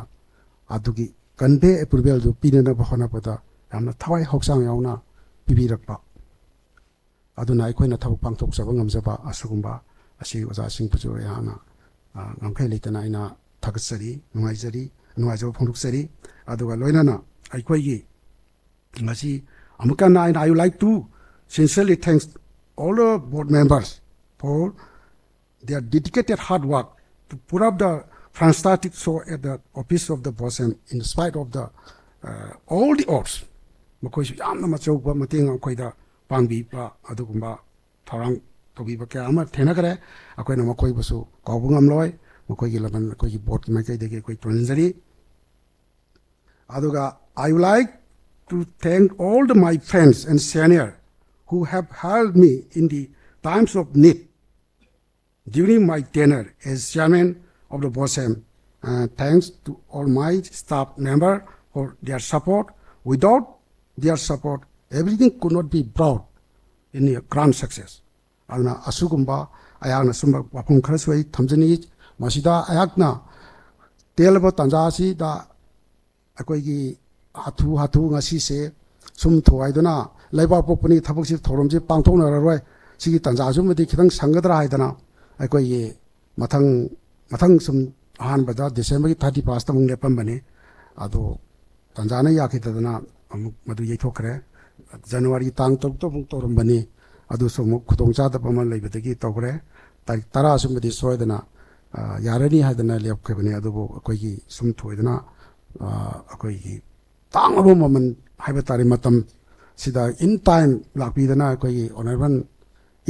ꯑꯗꯨꯒꯤ ꯀꯟꯚꯦ ꯑꯦꯄ꯭ꯔꯨꯚꯦꯜꯗꯨ ꯄꯤꯅꯅꯕ ꯍꯣꯠꯅꯕꯗ ꯌꯥꯝꯅ ꯊꯋꯥꯏ ꯍꯛꯆꯥꯡ ꯌꯥꯎꯅ ꯄꯤꯕꯤꯔꯛꯄ, ꯑꯗꯨꯅ ꯑꯩꯈꯣꯏꯅ ꯊꯕꯛ ꯄꯥꯡꯊꯣꯛꯆꯕ ꯉꯝꯖꯕ ꯑꯁꯤꯒꯨꯝꯕ ꯑꯁꯤ ꯑꯣꯖꯥꯁꯤꯡꯕꯨꯁꯨ ꯑꯩꯍꯥꯛꯅ, ꯑ, ꯉꯝꯈꯩ ꯂꯩꯇꯅ ꯑꯩꯅ ꯊꯥꯒꯠꯆꯔꯤ, ꯅꯨꯡꯉꯥꯏꯖꯔꯤ, ꯅꯨꯡꯉꯥꯏꯖꯕ ꯐꯣꯡꯗꯣꯛꯆꯔꯤ꯫ ꯑꯗꯨꯒ ꯂꯣꯏꯅꯅ ꯑꯩꯈꯣꯏꯒꯤ ꯉꯁꯤ ꯑꯃꯨꯛꯀ ꯍꯟꯅ ꯑꯩꯅ, I would like to sincerely thanks all the board members for their dedicated hard work to put up the fantastic show at the office of the BOSEM in spite of the, uh, all the odds꯫ ꯃꯈꯣꯏꯁꯨ ꯌꯥꯝꯅ ꯃꯆꯧꯕ ꯃꯇꯦꯡ ꯑꯩꯈꯣꯏꯗ ꯄꯥꯡꯕꯤꯕ, ꯑꯗꯨꯒꯨꯝꯕ ꯊꯧꯔꯥꯡ ꯇꯧꯕꯤꯕ ꯀꯌꯥ ꯑꯃ ꯊꯦꯡꯅꯈ꯭ꯔꯦ꯫ ꯑꯩꯈꯣꯏꯅ ꯃꯈꯣꯏꯕꯨꯁꯨ ꯀꯥꯎꯕ ꯉꯝꯂꯣꯏ꯫ ꯃꯈꯣꯏꯒꯤ ꯂꯃꯟ ꯑꯩꯈꯣꯏꯒꯤ ꯕꯣꯔꯗꯀꯤ ꯃꯥꯏꯀꯩꯗꯒꯤ ꯑꯩꯈꯣꯏ ꯇꯣꯟꯖꯔꯤ꯫ ꯑꯗꯨꯒ I would like to thank all the my friends and senior who have helped me in the times of need during my tenure as chairman of the BOSEM. Uh, thanks to all my staff member for their support. Without their support, everything could not be brought in a grand success. ꯑꯗꯨꯅ ꯑꯁꯤꯒꯨꯝꯕ ꯑꯩꯍꯥꯛꯅ ꯁꯨꯝꯕ ꯋꯥꯐꯝ ꯈꯔꯁꯨ ꯑꯩ ꯊꯝꯖꯅꯤꯡꯏ꯫ ꯃꯁꯤꯗ ꯑꯩꯍꯥꯛꯅ ꯇꯦꯜꯂꯕ ꯇꯥꯟꯖꯥ ꯑꯁꯤꯗ ꯑꯩꯈꯣꯏꯒꯤ ꯍꯥꯊꯨ ꯍꯥꯊꯨ ꯉꯁꯤꯁꯦ ꯁꯨꯝ ꯊꯨꯒꯥꯏꯗꯨꯅ ꯂꯩꯕꯥꯛ ꯄꯣꯛꯄꯅꯤ, ꯊꯕꯛꯁꯤ ꯊꯧꯔꯝꯁꯤ ꯄꯥꯡꯊꯣꯛꯅꯔꯔꯣꯏ, ꯁꯤꯒꯤ ꯇꯥꯟꯖꯥꯁꯤꯃꯗꯤ ꯈꯤꯇꯪ ꯁꯪꯒꯗ꯭ꯔꯥ ꯍꯥꯏꯗꯅ ꯑꯩꯈꯣꯏꯒꯤ ꯃꯊꯪ, ꯃꯊꯪ ꯁꯨꯝ ꯑꯍꯥꯟꯕꯗ ꯗꯤꯁꯦꯝꯕꯔꯒꯤ ꯊꯥꯔꯇꯤ ꯐꯥꯔꯁꯇ ꯑꯃꯨꯛ ꯂꯦꯞꯄꯝꯕꯅꯤ꯫ ꯑꯗꯣ ꯇꯥꯟꯖꯥꯅ ꯌꯥꯈꯤꯗꯗꯅ ꯑꯃꯨꯛ ꯃꯗꯨ ꯌꯩꯊꯣꯛꯈ꯭ꯔꯦ꯫ ꯖꯅꯋꯥꯔꯤ ꯇꯥꯡ ꯇꯔꯨꯛꯇ ꯑꯃꯨꯛ ꯇꯧꯔꯝꯕꯅꯤ, ꯑꯗꯨꯁꯨ ꯑꯃꯨꯛ ꯈꯨꯗꯣꯡꯆꯥꯗꯕ ꯑꯃ ꯂꯩꯕꯗꯒꯤ ꯇꯧꯈ꯭ꯔꯦ꯫ ꯇꯥꯔꯤꯛ ꯇꯔꯥ ꯁꯨꯝꯕꯗꯤ ꯁꯣꯏꯗꯅ, ꯑ, ꯌꯥꯔꯅꯤ ꯍꯥꯏꯗꯅ ꯂꯦꯞꯈꯤꯕꯅꯤ꯫ ꯑꯗꯨꯕꯨ ꯑꯩꯈꯣꯏꯒꯤ ꯁꯨꯝ ꯊꯣꯏꯗꯅ, ꯑ, ꯑꯩꯈꯣꯏꯒꯤ ꯇꯥꯡꯂꯕ ꯃꯃꯜ ꯍꯥꯏꯕ ꯇꯥꯔꯦ, ꯃꯇꯝ ꯁꯤꯗ in time ꯂꯥꯛꯄꯤꯗꯅ ꯑꯩꯈꯣꯏꯒꯤ ꯑꯣꯅꯔꯦꯕꯜ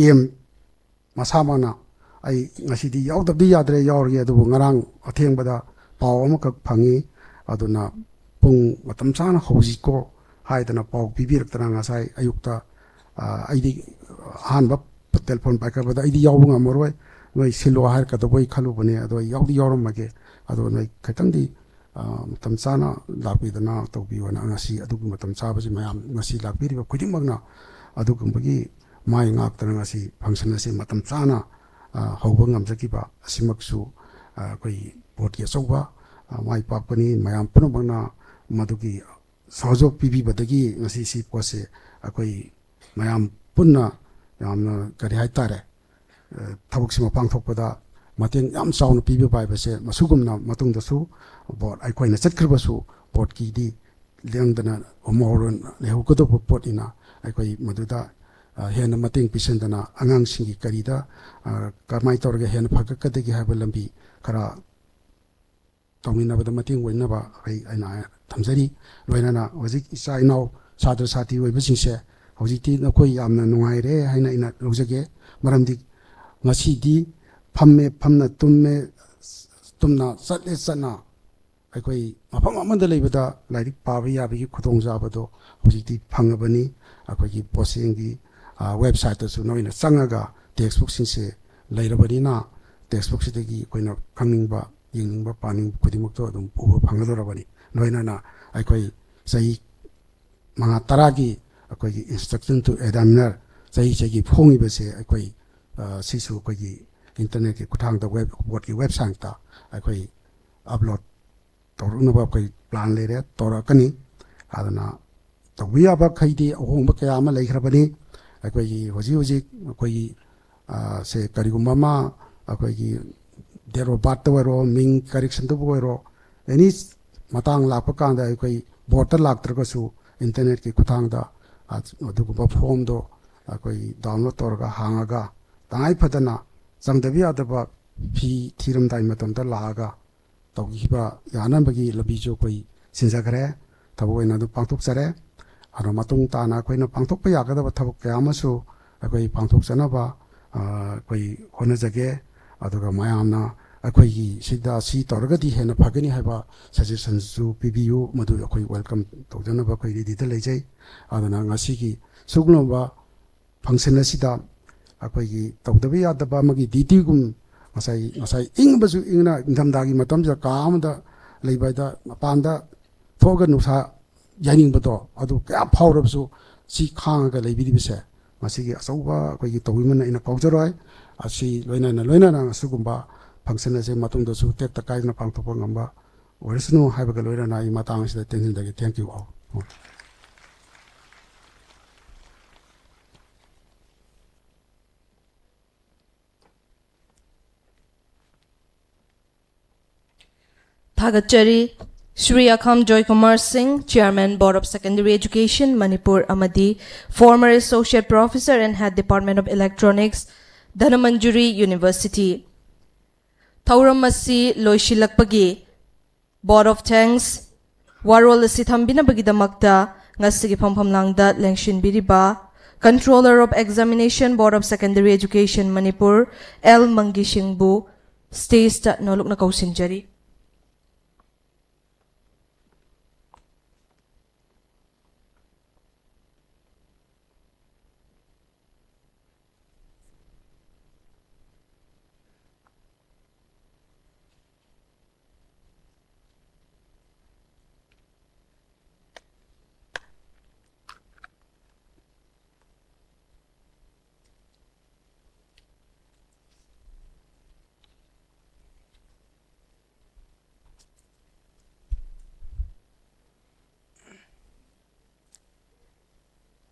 ꯏ ꯑꯦꯝ ꯃꯁꯥꯃꯛꯅ ꯑꯩ ꯉꯁꯤꯗꯤ ꯌꯥꯎꯗꯕꯗꯤ ꯌꯥꯗ꯭ꯔꯦ, ꯌꯥꯎꯔꯒꯦ, ꯑꯗꯨꯕꯨ ꯉꯔꯥꯡ ꯑꯊꯦꯡꯕꯗ ꯄꯥꯎ ꯑꯃꯈꯛ ꯐꯪꯉꯤ꯫ ꯑꯗꯨꯅ ꯄꯨꯡ ꯃꯇꯝ ꯆꯥꯅ ꯍꯧꯖꯤꯛꯀꯣ ꯍꯥꯏꯗꯅ ꯄꯥꯎ ꯄꯤꯕꯤꯔꯛꯇꯅ ꯉꯁꯥꯏ ꯑꯌꯨꯛꯇ, ꯑ, ꯑꯩꯗꯤ ꯑꯍꯥꯟꯕ ꯇꯦꯂꯤꯐꯣꯟ ꯄꯥꯏꯈꯠꯄꯗ ꯑꯩꯗꯤ ꯌꯥꯎꯕ ꯉꯝꯃꯔꯣꯏ, ꯅꯣꯏ ꯁꯤꯜꯂꯣ ꯍꯥꯏꯔꯛꯀꯗꯧꯕ ꯑꯩ ꯈꯜꯂꯨꯕꯅꯦ, ꯑꯗꯣ ꯑꯩ ꯌꯥꯎꯗꯤ ꯌꯥꯎꯔꯝꯃꯒꯦ, ꯑꯗꯣ ꯅꯣꯏ ꯈꯤꯇꯪꯗꯤ, ꯑ, ꯃꯇꯝ ꯆꯥꯅ ꯂꯥꯛꯄꯤꯗꯅ ꯇꯧꯕꯤꯌꯣꯅ꯫ ꯉꯁꯤ ꯑꯗꯨꯒꯤ ꯃꯇꯝ ꯆꯥꯕꯁꯤ ꯃꯌꯥꯝ ꯉꯁꯤ ꯂꯥꯛꯄꯤꯔꯤꯕ ꯈꯨꯗꯤꯡꯃꯛꯅ ꯑꯗꯨꯒꯨꯝꯕꯒꯤ ꯃꯥꯏ ꯉꯥꯛꯇꯅ ꯉꯁꯤ ꯐꯪꯁꯟ ꯑꯁꯤ ꯃꯇꯝ ꯆꯥꯅ, ꯑ, ꯍꯧꯕ ꯉꯝꯖꯈꯤꯕ ꯑꯁꯤꯃꯛꯁꯨ, ꯑ, ꯑꯩꯈꯣꯏ ꯕꯣꯔꯗꯀꯤ ꯑꯆꯧꯕ, ꯑ, ꯃꯥꯏ ꯄꯥꯛꯄꯅꯤ꯫ ꯃꯌꯥꯝ ꯄꯨꯝꯅꯃꯛꯅ ꯃꯗꯨꯒꯤ ꯁꯍꯖꯣꯛ ꯄꯤꯕꯤꯕꯗꯒꯤ ꯉꯁꯤ ꯁꯤ ꯄꯣꯠꯁꯦ ꯑꯩꯈꯣꯏ ꯃꯌꯥꯝ ꯄꯨꯟꯅ ꯌꯥꯝꯅ, ꯀꯔꯤ ꯍꯥꯏꯇꯥꯔꯦ, ꯑ, ꯊꯕꯛꯁꯤꯃ ꯄꯥꯡꯊꯣꯛꯄꯗ ꯃꯇꯦꯡ ꯌꯥꯝ ꯆꯥꯎꯅ ꯄꯤꯕꯤꯕ ꯍꯥꯏꯕꯁꯦ ꯃꯁꯤꯒꯨꯝꯅ ꯃꯇꯨꯡꯗꯁꯨ ꯕꯣꯔꯗ ꯑꯩꯈꯣꯏꯅ ꯆꯠꯈ꯭ꯔꯕꯁꯨ ꯕꯣꯔꯗꯀꯤꯗꯤ ꯂꯦꯡꯗꯅ ꯎꯃꯣꯔꯣꯟ ꯂꯩꯍꯧꯒꯗꯧꯕ ꯄꯣꯠꯅꯤꯅ ꯑꯩꯈꯣꯏ ꯃꯗꯨꯗ, ꯑ, ꯍꯦꯟꯅ ꯃꯇꯦꯡ ꯄꯤꯁꯤꯟꯗꯅ ꯑꯉꯥꯡꯁꯤꯡꯒꯤ ꯀꯔꯤꯗ, ꯑ, ꯀꯃꯥꯏꯅ ꯇꯧꯔꯒ ꯍꯦꯟꯅ ꯐꯒꯠꯀꯗꯒꯦ ꯍꯥꯏꯕ ꯂꯝꯕꯤ ꯈꯔ ꯇꯧꯃꯤꯟꯅꯕꯗ ꯃꯇꯦꯡ ꯑꯣꯏꯅꯕ ꯑꯩ, ꯑꯩꯅ ꯊꯝꯖꯔꯤ꯫ ꯂꯣꯏꯅꯅ ꯍꯧꯖꯤꯛ ꯏꯆꯥ ꯏꯅꯥꯎ ꯁꯥꯇ꯭ꯔ ꯁꯥꯇ꯭ꯔꯤ ꯑꯣꯏꯕꯁꯤꯡꯁꯦ ꯍꯧꯖꯤꯛꯇꯤ ꯅꯈꯣꯏ ꯌꯥꯝꯅ ꯅꯨꯡꯉꯥꯏꯔꯦ ꯍꯥꯏꯅ ꯑꯩꯅ ꯂꯧꯖꯒꯦ꯫ ꯃꯔꯝꯗꯤ ꯉꯁꯤꯗꯤ ꯐꯝꯃꯦ ꯐꯝꯅ, ꯇꯨꯝꯃꯦ ꯇꯨꯝꯅ, ꯆꯠꯂꯦ ꯆꯠꯅ ꯑꯩꯈꯣꯏ ꯃꯐꯝ ꯑꯃꯗ ꯂꯩꯕꯗ ꯂꯥꯏꯔꯤꯛ ꯄꯥꯕ ꯌꯥꯕꯒꯤ ꯈꯨꯗꯣꯡꯆꯥꯕꯗꯣ ꯍꯧꯖꯤꯛꯇꯤ ꯐꯪꯉꯕꯅꯤ꯫ ꯑꯩꯈꯣꯏꯒꯤ ꯕꯣꯁꯦꯡꯒꯤ, ꯑ, ꯋꯦꯕꯁꯥꯏꯠꯇꯁꯨ ꯅꯣꯏꯅ ꯆꯪꯉꯒ ꯇꯦꯛꯁꯕꯨꯛꯁꯤꯡꯁꯦ ꯂꯩꯔꯕꯅꯤꯅ ꯇꯦꯛꯁꯕꯨꯛꯁꯤꯗꯒꯤ ꯑꯩꯈꯣꯏꯅ ꯈꯪꯅꯤꯡꯕ, ꯌꯦꯡꯅꯤꯡꯕ, ꯄꯥꯅꯤꯡꯕ ꯈꯨꯗꯤꯡꯃꯛꯇꯣ ꯑꯗꯨꯝ ꯎꯕ ꯐꯪꯒꯗꯧꯔꯕꯅꯤ꯫ ꯂꯣꯏꯅꯅ ꯑꯩꯈꯣꯏ ꯆꯍꯤ ꯃꯉꯥ ꯇꯔꯥꯒꯤ ꯑꯩꯈꯣꯏꯒꯤ Introduction to Examiner ꯆꯍꯤ ꯆꯍꯤꯒꯤ ꯐꯣꯡꯉꯤꯕꯁꯦ ꯑꯩꯈꯣꯏ, ꯑ, ꯁꯤꯁꯨ ꯑꯩꯈꯣꯏꯒꯤ ꯏꯟꯇꯔꯅꯦꯠꯀꯤ ꯈꯨꯠꯊꯥꯡꯗ ꯋꯦꯕ, ꯕꯣꯔꯗꯀꯤ ꯋꯦꯕꯁꯥꯏꯠꯇ ꯑꯩꯈꯣꯏ ꯑꯞꯂꯣꯗ ꯇꯧꯔꯛꯅꯕ ꯑꯩꯈꯣꯏ ꯄ꯭ꯂꯥꯟ ꯂꯩꯔꯦ, ꯇꯧꯔꯛꯀꯅꯤ꯫ ꯑꯗꯨꯅ ꯇꯧꯕ ꯌꯥꯕꯈꯩꯗꯤ ꯑꯍꯣꯡꯕ ꯀꯌꯥ ꯑꯃ ꯂꯩꯈ꯭ꯔꯕꯅꯤ꯫ ꯑꯩꯈꯣꯏꯒꯤ ꯍꯧꯖꯤꯛ ꯍꯧꯖꯤꯛ ꯑꯩꯈꯣꯏꯒꯤ, ꯑ, ꯁꯦ ꯀꯔꯤꯒꯨꯝꯕ ꯑꯃ ꯑꯩꯈꯣꯏꯒꯤ date of birthꯇ ꯑꯣꯏꯔꯣ, ꯃꯤꯡ correctionꯗꯕꯨ ꯑꯣꯏꯔꯣ, ꯑꯦꯅꯤ ꯃꯇꯥꯡ ꯂꯥꯛꯄ ꯀꯥꯟꯗ ꯑꯩꯈꯣꯏ ꯕꯣꯔꯗꯇ ꯂꯥꯛꯇ꯭ꯔꯒꯁꯨ ꯏꯟꯇꯔꯅꯦꯠꯀꯤ ꯈꯨꯠꯊꯥꯡꯗ ꯑꯗꯨꯒꯨꯝꯕ ꯐꯣꯝꯗꯣ ꯑꯩꯈꯣꯏ download ꯇꯧꯔꯒ ꯍꯥꯡꯉꯒ ꯇꯉꯥꯏ ꯐꯗꯅ ꯆꯪꯗꯕ ꯌꯥꯗꯕ ꯐꯤ ꯊꯤꯔꯝꯗꯥꯏ ꯃꯇꯝꯗ ꯂꯥꯛꯑꯒ ꯇꯧꯈꯤꯕ ꯌꯥꯅꯕꯒꯤ ꯂꯝꯕꯤꯁꯨ ꯑꯩꯈꯣꯏ ꯁꯤꯟꯖꯈ꯭ꯔꯦ, ꯊꯕꯛ ꯑꯣꯏꯅ ꯑꯗꯨꯝ ꯄꯥꯡꯊꯣꯛꯆꯔꯦ꯫ ꯑꯗꯣ ꯃꯇꯨꯡ ꯇꯥꯅ ꯑꯩꯈꯣꯏꯅ ꯄꯥꯡꯊꯣꯛꯄ ꯌꯥꯒꯗꯕ ꯊꯕꯛ ꯀꯌꯥ ꯑꯃꯁꯨ ꯑꯩꯈꯣꯏ ꯄꯥꯡꯊꯣꯛꯆꯅꯕ, ꯑ, ꯑꯩꯈꯣꯏ ꯍꯣꯠꯅꯖꯒꯦ꯫ ꯑꯗꯨꯒ ꯃꯌꯥꯝꯅ ꯑꯩꯈꯣꯏꯒꯤ ꯁꯤꯗ ꯁꯤ ꯇꯧꯔꯒꯗꯤ ꯍꯦꯟꯅ ꯐꯒꯅꯤ ꯍꯥꯏꯕ suggestionꯁꯨ ꯄꯤꯕꯤꯌꯨ, ꯃꯗꯨ ꯑꯩꯈꯣꯏ welcome ꯇꯧꯖꯅꯕ ꯑꯩꯈꯣꯏ readyꯗ ꯂꯩꯖꯩ꯫ ꯑꯗꯨꯅ ꯉꯁꯤꯒꯤ ꯁꯤꯒꯨꯝꯂꯕ function ꯑꯁꯤꯗ ꯑꯩꯈꯣꯏꯒꯤ ꯇꯧꯗꯕ ꯌꯥꯗꯕ ꯑꯃꯒꯤ dutyꯒꯨꯝ, ꯉꯁꯥꯏ, ꯉꯁꯥꯏ ꯏꯪꯕꯁꯨ ꯏꯪꯅ, ꯏꯪꯊꯝꯊꯥꯒꯤ ꯃꯇꯝꯁꯤꯗ ꯀꯥ ꯑꯃꯗ ꯂꯩꯕ ꯍꯥꯏꯗ, ꯃꯄꯥꯟꯗ ꯊꯣꯛꯑꯒ ꯅꯨꯡꯁꯥ ꯌꯥꯏꯅꯤꯡꯕꯗꯣ ꯑꯗꯨ ꯀꯌꯥ ꯐꯥꯎꯔꯕꯁꯨ ꯁꯤ ꯈꯥꯡꯉꯒ ꯂꯩꯕꯤꯔꯤꯕꯁꯦ ꯃꯁꯤꯒꯤ ꯑꯆꯧꯕ ꯑꯩꯈꯣꯏꯒꯤ ꯇꯧꯕꯤꯃꯜꯅ ꯑꯩꯅ ꯀꯥꯎꯖꯔꯣꯏ꯫ ꯑꯁꯤ ꯂꯣꯏꯅꯅ ꯂꯣꯏꯅꯅ ꯑꯁꯤꯒꯨꯝꯕ function ꯑꯁꯦ ꯃꯇꯨꯡꯗꯁꯨ ꯇꯦꯛꯇ ꯀꯥꯏꯗꯅ ꯄꯥꯡꯊꯣꯛꯄ ꯉꯝꯕ ꯑꯣꯏꯔꯁꯅꯨ ꯍꯥꯏꯕꯒ ꯂꯣꯏꯅꯅ ꯑꯩ ꯃꯇꯥꯡ ꯑꯁꯤꯗ ꯇꯦꯟꯁꯤꯟꯖꯒꯦ꯫ Thank you all꯫ ꯊꯥꯒꯠꯆꯔꯤ꯫ Shri Akham Joy Kumar Singh, Chairman, Board of Secondary Education, Manipur, ꯑꯃꯗꯤ former Associate Professor and Head, Department of Electronics, Dhanamanjuri University꯫ ꯊꯧꯔꯝ ꯑꯁꯤ ꯂꯣꯏꯁꯤꯜꯂꯛꯄꯒꯤ Vote of Thanks ꯋꯥꯔꯣꯜ ꯑꯁꯤ ꯊꯝꯕꯤꯅꯕꯒꯤꯗꯃꯛꯇ ꯉꯁꯤꯒꯤ ꯐꯝꯐꯝ ꯂꯥꯡꯗ ꯂꯦꯡꯁꯤꯟꯕꯤꯔꯤꯕ Controller of Examination, Board of Secondary Education, Manipur, L Mangi ꯁꯤꯡꯕꯨ stageꯇ ꯅꯣꯂꯨꯛꯅ ꯀꯧꯁꯤꯟꯖꯔꯤ꯫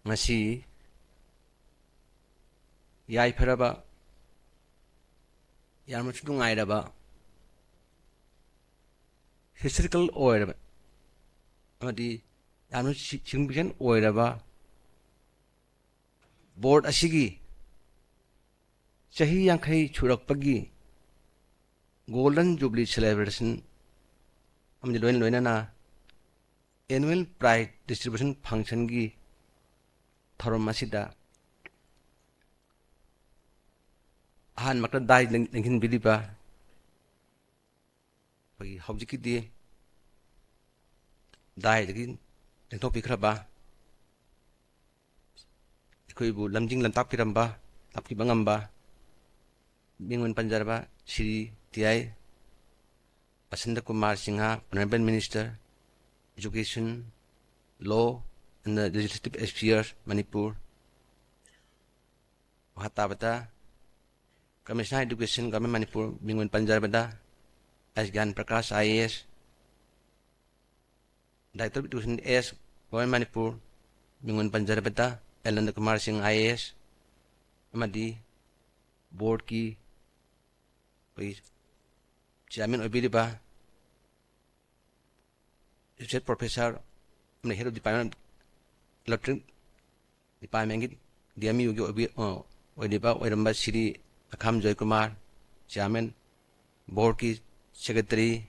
ꯉꯁꯤ ꯌꯥꯏꯐꯔꯕ, ꯌꯥꯝꯅꯁꯨ ꯅꯨꯡꯉꯥꯏꯔꯕ, historical ꯑꯣꯏꯔꯕ ꯑꯃꯗꯤ ꯌꯥꯝꯅ significant ꯑꯣꯏꯔꯕ board ꯑꯁꯤꯒꯤ ꯆꯍꯤ ꯌꯥꯡꯈꯩ ꯁꯨꯔꯛꯄꯒꯤ Golden Jubilee Celebration ꯑꯃꯗꯤ ꯂꯣꯏꯅ ꯂꯣꯏꯅꯅ Annual Prize Distribution Functionꯒꯤ ꯊꯧꯔꯝ ꯑꯁꯤꯗ ꯑꯍꯥꯟꯕꯃꯛꯇ ꯗꯥꯏ ꯂꯦꯡ-, ꯂꯦꯡꯁꯤꯟꯕꯤꯔꯤꯕ ꯑꯩꯈꯣꯏꯒꯤ ꯍꯧꯖꯤꯛꯀꯤꯗꯤ ꯗꯥꯏꯗꯒꯤ ꯂꯦꯡꯊꯣꯛꯄꯤꯈ꯭ꯔꯕ, ꯑꯩꯈꯣꯏꯕꯨ ꯂꯝꯖꯤꯡ ꯂꯝꯇꯥꯛꯄꯤꯔꯝꯕ, ꯇꯥꯛꯄꯤꯕ ꯉꯝꯕ, ꯃꯤꯡ ꯑꯣꯏꯅ ꯄꯟꯖꯔꯕ Shri T I Basanta Kumar Singh, Honorable Minister, Education, Law and the Legislative Affairs, Manipur. ꯃꯈꯥ ꯇꯥꯕꯗ Commissioner Education, Government ꯃꯅꯤꯄꯨꯔ, ꯃꯤꯡ ꯑꯣꯏꯅ ꯄꯟꯖꯔꯕꯗ ꯑꯦꯁ ꯒ꯭ꯌꯥꯟ Prakash, I A S, Director of Education, S, Government Manipur, ꯃꯤꯡ ꯑꯣꯏꯅ ꯄꯟꯖꯔꯕꯗ ꯑꯦꯜ ꯅꯟꯗ ꯀꯨꯃꯥꯔ ꯁꯤꯡ, ꯑꯥꯏ ꯑꯦ ꯑꯦꯁ, ꯑꯃꯗꯤ ꯕꯣꯔꯗꯀꯤ ꯑꯩꯈꯣꯏꯒꯤ ꯆꯤꯌꯥꯔꯃꯦꯟ ꯑꯣꯏꯕꯤꯔꯤꯕ Associate Professor ꯑꯃꯗꯤ Head of Department, Electronic Departmentꯀꯤ, ꯗꯤ ꯑꯦꯝ ꯌꯨꯒꯤ ꯑꯣꯏꯕꯤ-, ꯑ, ꯑꯣꯏꯔꯤꯕ, ꯑꯣꯏꯔꯝꯕ ꯁ꯭ꯔꯤ ꯑꯈꯥꯝ ꯖꯣꯏꯀꯨꯃꯥꯔ, Chairman, ꯕꯣꯔꯗꯀꯤ Secretary,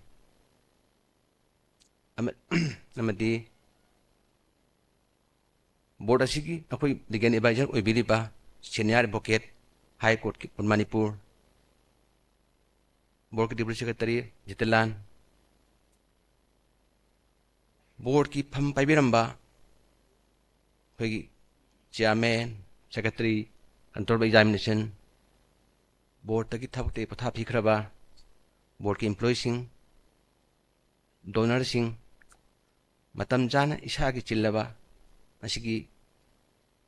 ꯑꯃ-, ꯑꯃꯗꯤ ꯕꯣꯔꯗ ꯑꯁꯤꯒꯤ ꯑꯩꯈꯣꯏ Legal Advisor ꯑꯣꯏꯕꯤꯔꯤꯕ Senior Advocate, High Courtꯀꯤ, Manipur, ꯕꯣꯔꯗꯀꯤ Deputy Secretary ꯖꯤꯇꯟꯂꯥꯜ, ꯕꯣꯔꯗꯀꯤ ꯐꯝ ꯄꯥꯏꯕꯤꯔꯝꯕ ꯑꯩꯈꯣꯏꯒꯤ Chairman, Secretary, Control of Examination, ꯕꯣꯔꯗꯇꯒꯤ ꯊꯕꯛꯇꯒꯤ ꯄꯣꯊꯥ ꯄꯤꯈ꯭ꯔꯕ ꯕꯣꯔꯗꯀꯤ employeeꯁꯤꯡ, donorꯁꯤꯡ, ꯃꯇꯝ ꯆꯥꯅ ꯏꯁꯥꯒꯤ ꯆꯤꯜꯂꯕ ꯑꯁꯤꯒꯤ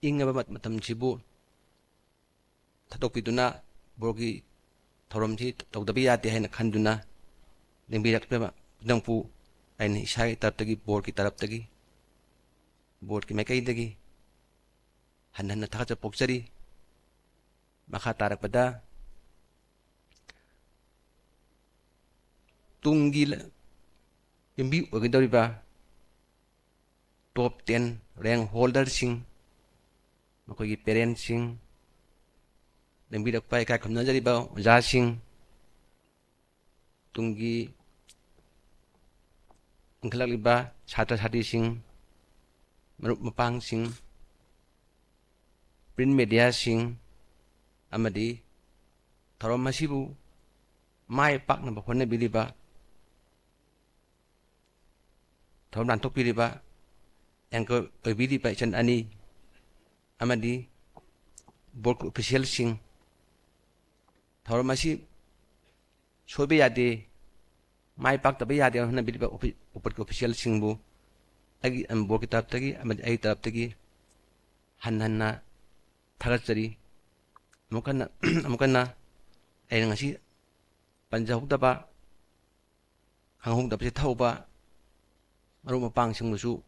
ꯏꯪꯉꯕ ꯃꯠ-, ꯃꯇꯝꯁꯤꯕꯨ ꯊꯥꯗꯣꯛꯄꯤꯗꯨꯅ ꯕꯣꯔꯗꯀꯤ ꯊꯧꯔꯝꯁꯤ ꯇꯧꯗꯕ ꯌꯥꯗꯦ ꯍꯥꯏꯅ ꯈꯟꯗꯨꯅ ꯂꯦꯡꯕꯤꯔꯛꯂꯕ ꯈꯨꯗꯤꯡꯃꯛꯄꯨ ꯑꯩꯅ ꯏꯁꯥꯒꯤ ꯇꯔꯞꯇꯒꯤ, ꯕꯣꯔꯗꯀꯤ ꯇꯔꯞꯇꯒꯤ, ꯕꯣꯔꯗꯀꯤ ꯃꯥꯏꯀꯩꯗꯒꯤ ꯍꯟꯅ ꯍꯟꯅ ꯊꯥꯒꯠꯆꯕ ꯐꯣꯡꯗꯣꯛꯆꯔꯤ꯫ ꯃꯈꯥ ꯇꯥꯔꯛꯄꯗ ꯇꯨꯡꯒꯤ ꯂ-, ꯌꯨꯝꯕꯤ ꯑꯣꯏꯒꯗꯧꯔꯤꯕ top ten rank holderꯁꯤꯡ, ꯃꯈꯣꯏꯒꯤ parentsꯁꯤꯡ, ꯂꯦꯡꯕꯤꯔꯛꯄ ꯏꯀꯥꯏ ꯈꯨꯝꯅꯖꯔꯤꯕ ꯑꯣꯖꯥꯁꯤꯡ, ꯇꯨꯡꯒꯤ ꯏꯟꯈꯠꯂꯛꯂꯤꯕ ꯁꯥꯇ꯭ꯔ ꯁꯥꯇ꯭ꯔꯤꯁꯤꯡ, ꯃꯔꯨꯞ ꯃꯄꯥꯡꯁꯤꯡ, print mediaꯁꯤꯡ ꯑꯃꯗꯤ ꯊꯧꯔꯝ ꯑꯁꯤꯕꯨ ꯃꯥꯏ ꯄꯥꯛꯅꯕ ꯍꯣꯠꯅꯕꯤꯔꯤꯕ ꯊꯧꯔꯝ ꯂꯥꯟꯊꯣꯛꯄꯤꯔꯤꯕ, anchor ꯑꯣꯏꯕꯤꯔꯤꯕ ꯏꯆꯟ ꯑꯅꯤ ꯑꯃꯗꯤ boardꯀꯤ officialꯁꯤꯡ, ꯊꯧꯔꯝ ꯑꯁꯤ ꯁꯣꯏꯕ ꯌꯥꯗꯦ, ꯃꯥꯏ ꯄꯥꯛꯇꯕ ꯌꯥꯗꯦ ꯍꯥꯏꯅ ꯍꯣꯠꯅꯕꯤꯔꯤꯕ ꯑꯣꯐꯤ-, boardꯀꯤ officialꯁꯤꯡꯕꯨ ꯑꯩꯒꯤ, ꯑꯝ, boardꯀꯤ ꯇꯔꯞꯇꯒꯤ ꯑꯃꯗꯤ ꯑꯩꯒꯤ ꯇꯔꯞꯇꯒꯤ ꯍꯟꯅ ꯍꯟꯅ ꯊꯥꯒꯠꯆꯔꯤ꯫ ꯑꯃꯨꯛ ꯍꯟꯅ, ꯑꯃꯨꯛ ꯍꯟꯅ ꯑꯩꯅ ꯉꯁꯤ ꯄꯟꯖꯍꯧꯗꯕ, ꯈꯪꯍꯧꯗꯕꯁꯤ ꯊꯧꯕ ꯃꯔꯨꯞ ꯃꯄꯥꯡꯁꯤꯡꯕꯨꯁꯨ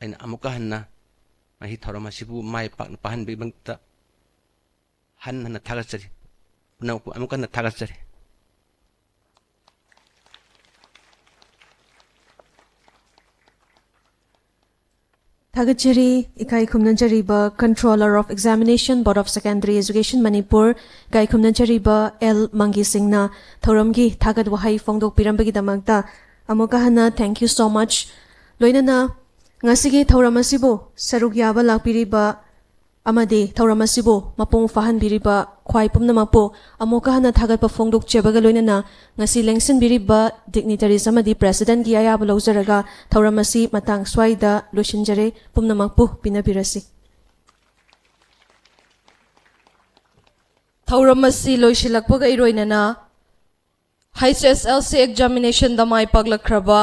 ꯑꯩꯅ ꯑꯃꯨꯛꯀ ꯍꯟꯅ ꯉꯁꯤ ꯊꯧꯔꯝ ꯑꯁꯤꯕꯨ ꯃꯥꯏ ꯄꯥꯛꯅ ꯄꯥꯡꯍꯟꯕꯒꯤꯗꯃꯛꯇ ꯍꯟꯅ ꯍꯟꯅ ꯊꯥꯒꯠꯆꯔꯤ꯫ ꯄꯨꯝꯅꯃꯛꯄꯨ ꯑꯃꯨꯛꯀ ꯍꯟꯅ ꯊꯥꯒꯠꯆꯔꯤ꯫ ꯊꯥꯒꯠꯆꯔꯤ꯫ ꯏꯀꯥꯏ ꯈꯨꯝꯅꯖꯔꯤꯕ Controller of Examination, Board of Secondary Education, Manipur, ꯏꯀꯥꯏ ꯈꯨꯝꯅꯖꯔꯤꯕ ꯑꯦꯜ ꯃꯪꯒꯤ ꯁꯤꯡꯅ ꯊꯧꯔꯝꯒꯤ ꯊꯥꯒꯠ ꯋꯥꯍꯩ ꯐꯣꯡꯗꯣꯛꯄꯤꯔꯝꯕꯒꯤꯗꯃꯛꯇ ꯑꯃꯨꯛꯀ ꯍꯟꯅ thank you so much꯫ ꯂꯣꯏꯅꯅ ꯉꯁꯤꯒꯤ ꯊꯧꯔꯝ ꯑꯁꯤꯕꯨ ꯁꯔꯨꯛ ꯌꯥꯕ ꯂꯥꯛꯄꯤꯔꯤꯕ ꯑꯃꯗꯤ ꯊꯧꯔꯝ ꯑꯁꯤꯕꯨ ꯃꯄꯨꯡ ꯐꯥꯍꯟꯕꯤꯔꯤꯕ ꯈ꯭ꯋꯥꯏ ꯄꯨꯝꯅꯃꯛꯄꯨ ꯑꯃꯨꯛꯀ ꯍꯟꯅ ꯊꯥꯒꯠꯄ ꯐꯣꯡꯗꯣꯛꯆꯕꯒ ꯂꯣꯏꯅꯅ ꯉꯁꯤ ꯂꯦꯡꯁꯤꯟꯕꯤꯔꯤꯕ dignitaries ꯑꯃꯗꯤ Presidentꯀꯤ ꯑꯌꯥꯕ ꯂꯧꯖꯔꯒ ꯊꯧꯔꯝ ꯑꯁꯤ ꯃꯇꯥꯡ ꯁ꯭ꯋꯥꯏꯗ ꯂꯣꯏꯁꯤꯟꯖꯔꯦ꯫ ꯄꯨꯝꯅꯃꯛꯄꯨ ꯄꯤꯅꯕꯤꯔꯁꯤ꯫ ꯊꯧꯔꯝ ꯑꯁꯤ ꯂꯣꯏꯁꯤꯜꯂꯛꯄꯒ ꯏꯔꯣꯏꯅꯅ H S L C examinationꯗ ꯃꯥꯏ ꯄꯥꯛꯂꯛꯈ꯭ꯔꯕ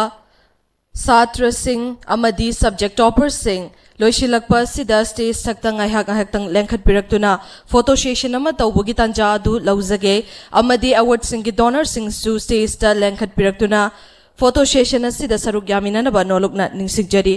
ꯁꯥꯇ꯭ꯔꯁꯤꯡ ꯑꯃꯗꯤ subject topperꯁꯤꯡ ꯂꯣꯏꯁꯤꯜꯂꯛꯄ ꯑꯁꯤꯗ stage ꯊꯛꯇ ꯉꯥꯏꯍꯥꯛ ꯉꯥꯏꯍꯥꯛꯇꯪ ꯂꯦꯡꯈꯠꯄꯤꯔꯛꯇꯨꯅ photo session ꯑꯃ ꯇꯧꯕꯒꯤ ꯇꯥꯟꯖꯥ ꯑꯗꯨ ꯂꯧꯖꯒꯦ ꯑꯃꯗꯤ awardꯁꯤꯡꯒꯤ donorꯁꯤꯡꯁꯨ stageꯇ ꯂꯦꯡꯈꯠꯄꯤꯔꯛꯇꯨꯅ photo session ꯑꯁꯤꯗ ꯁꯔꯨꯛ ꯌꯥꯃꯤꯟꯅꯅꯕ ꯅꯣꯂꯨꯛꯅ ꯅꯤꯡꯁꯤꯡꯖꯔꯤ꯫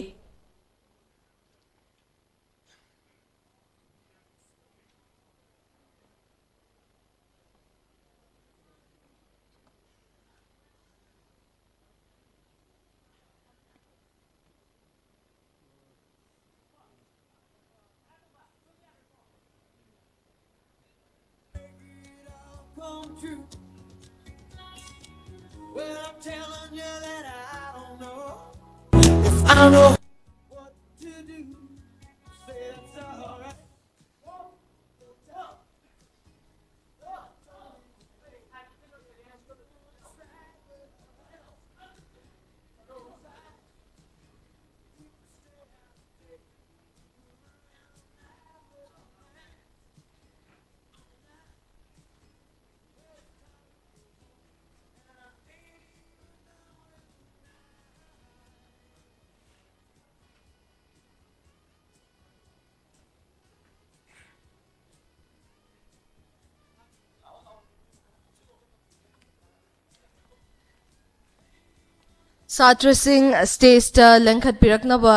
ꯁꯥꯇ꯭ꯔꯁꯤꯡ ꯁ꯭ꯇꯦꯖꯇ ꯂꯦꯡꯈꯠꯄꯤꯔꯛꯅꯕ,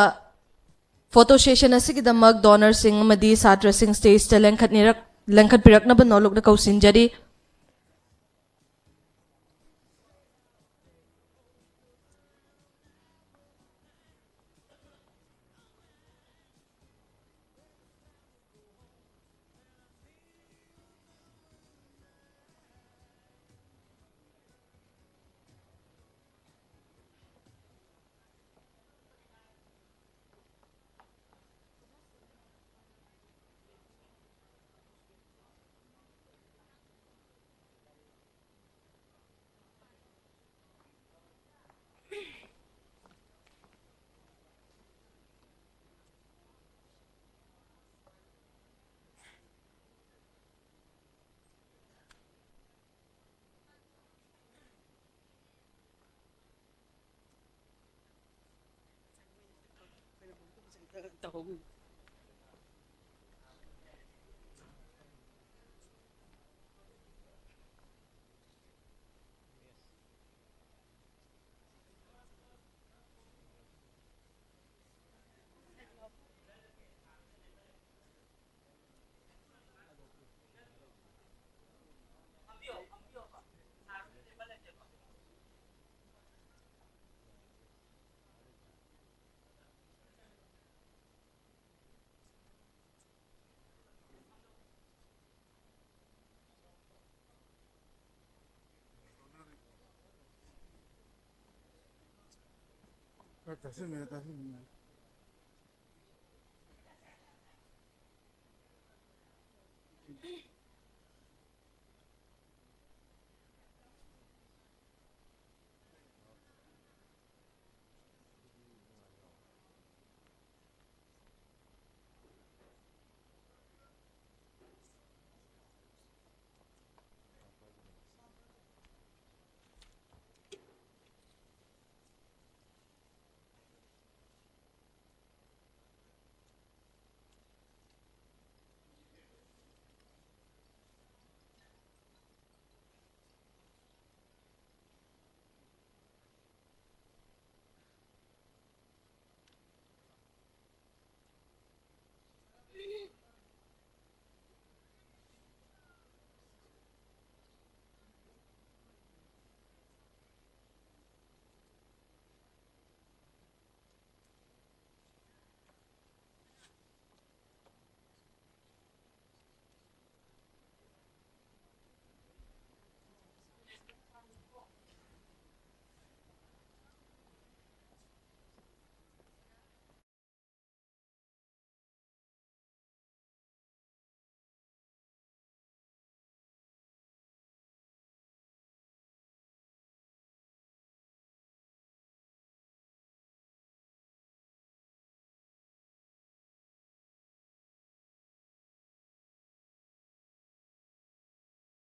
ꯐꯣꯇꯣ ꯁꯦꯁꯟ ꯑꯁꯤꯒꯤꯗꯃꯛ ꯗꯣꯅꯔꯁꯤꯡ ꯑꯃꯗꯤ ꯁꯥꯇ꯭ꯔꯁꯤꯡ ꯁ꯭ꯇꯦꯖꯇ ꯂꯦꯡꯈꯠꯅꯤꯔꯛ-, ꯂꯦꯡꯈꯠꯄꯤꯔꯛꯅꯕ ꯅꯣꯜꯂꯨꯛꯅ ꯀꯧꯁꯤꯟꯖꯔꯤ꯫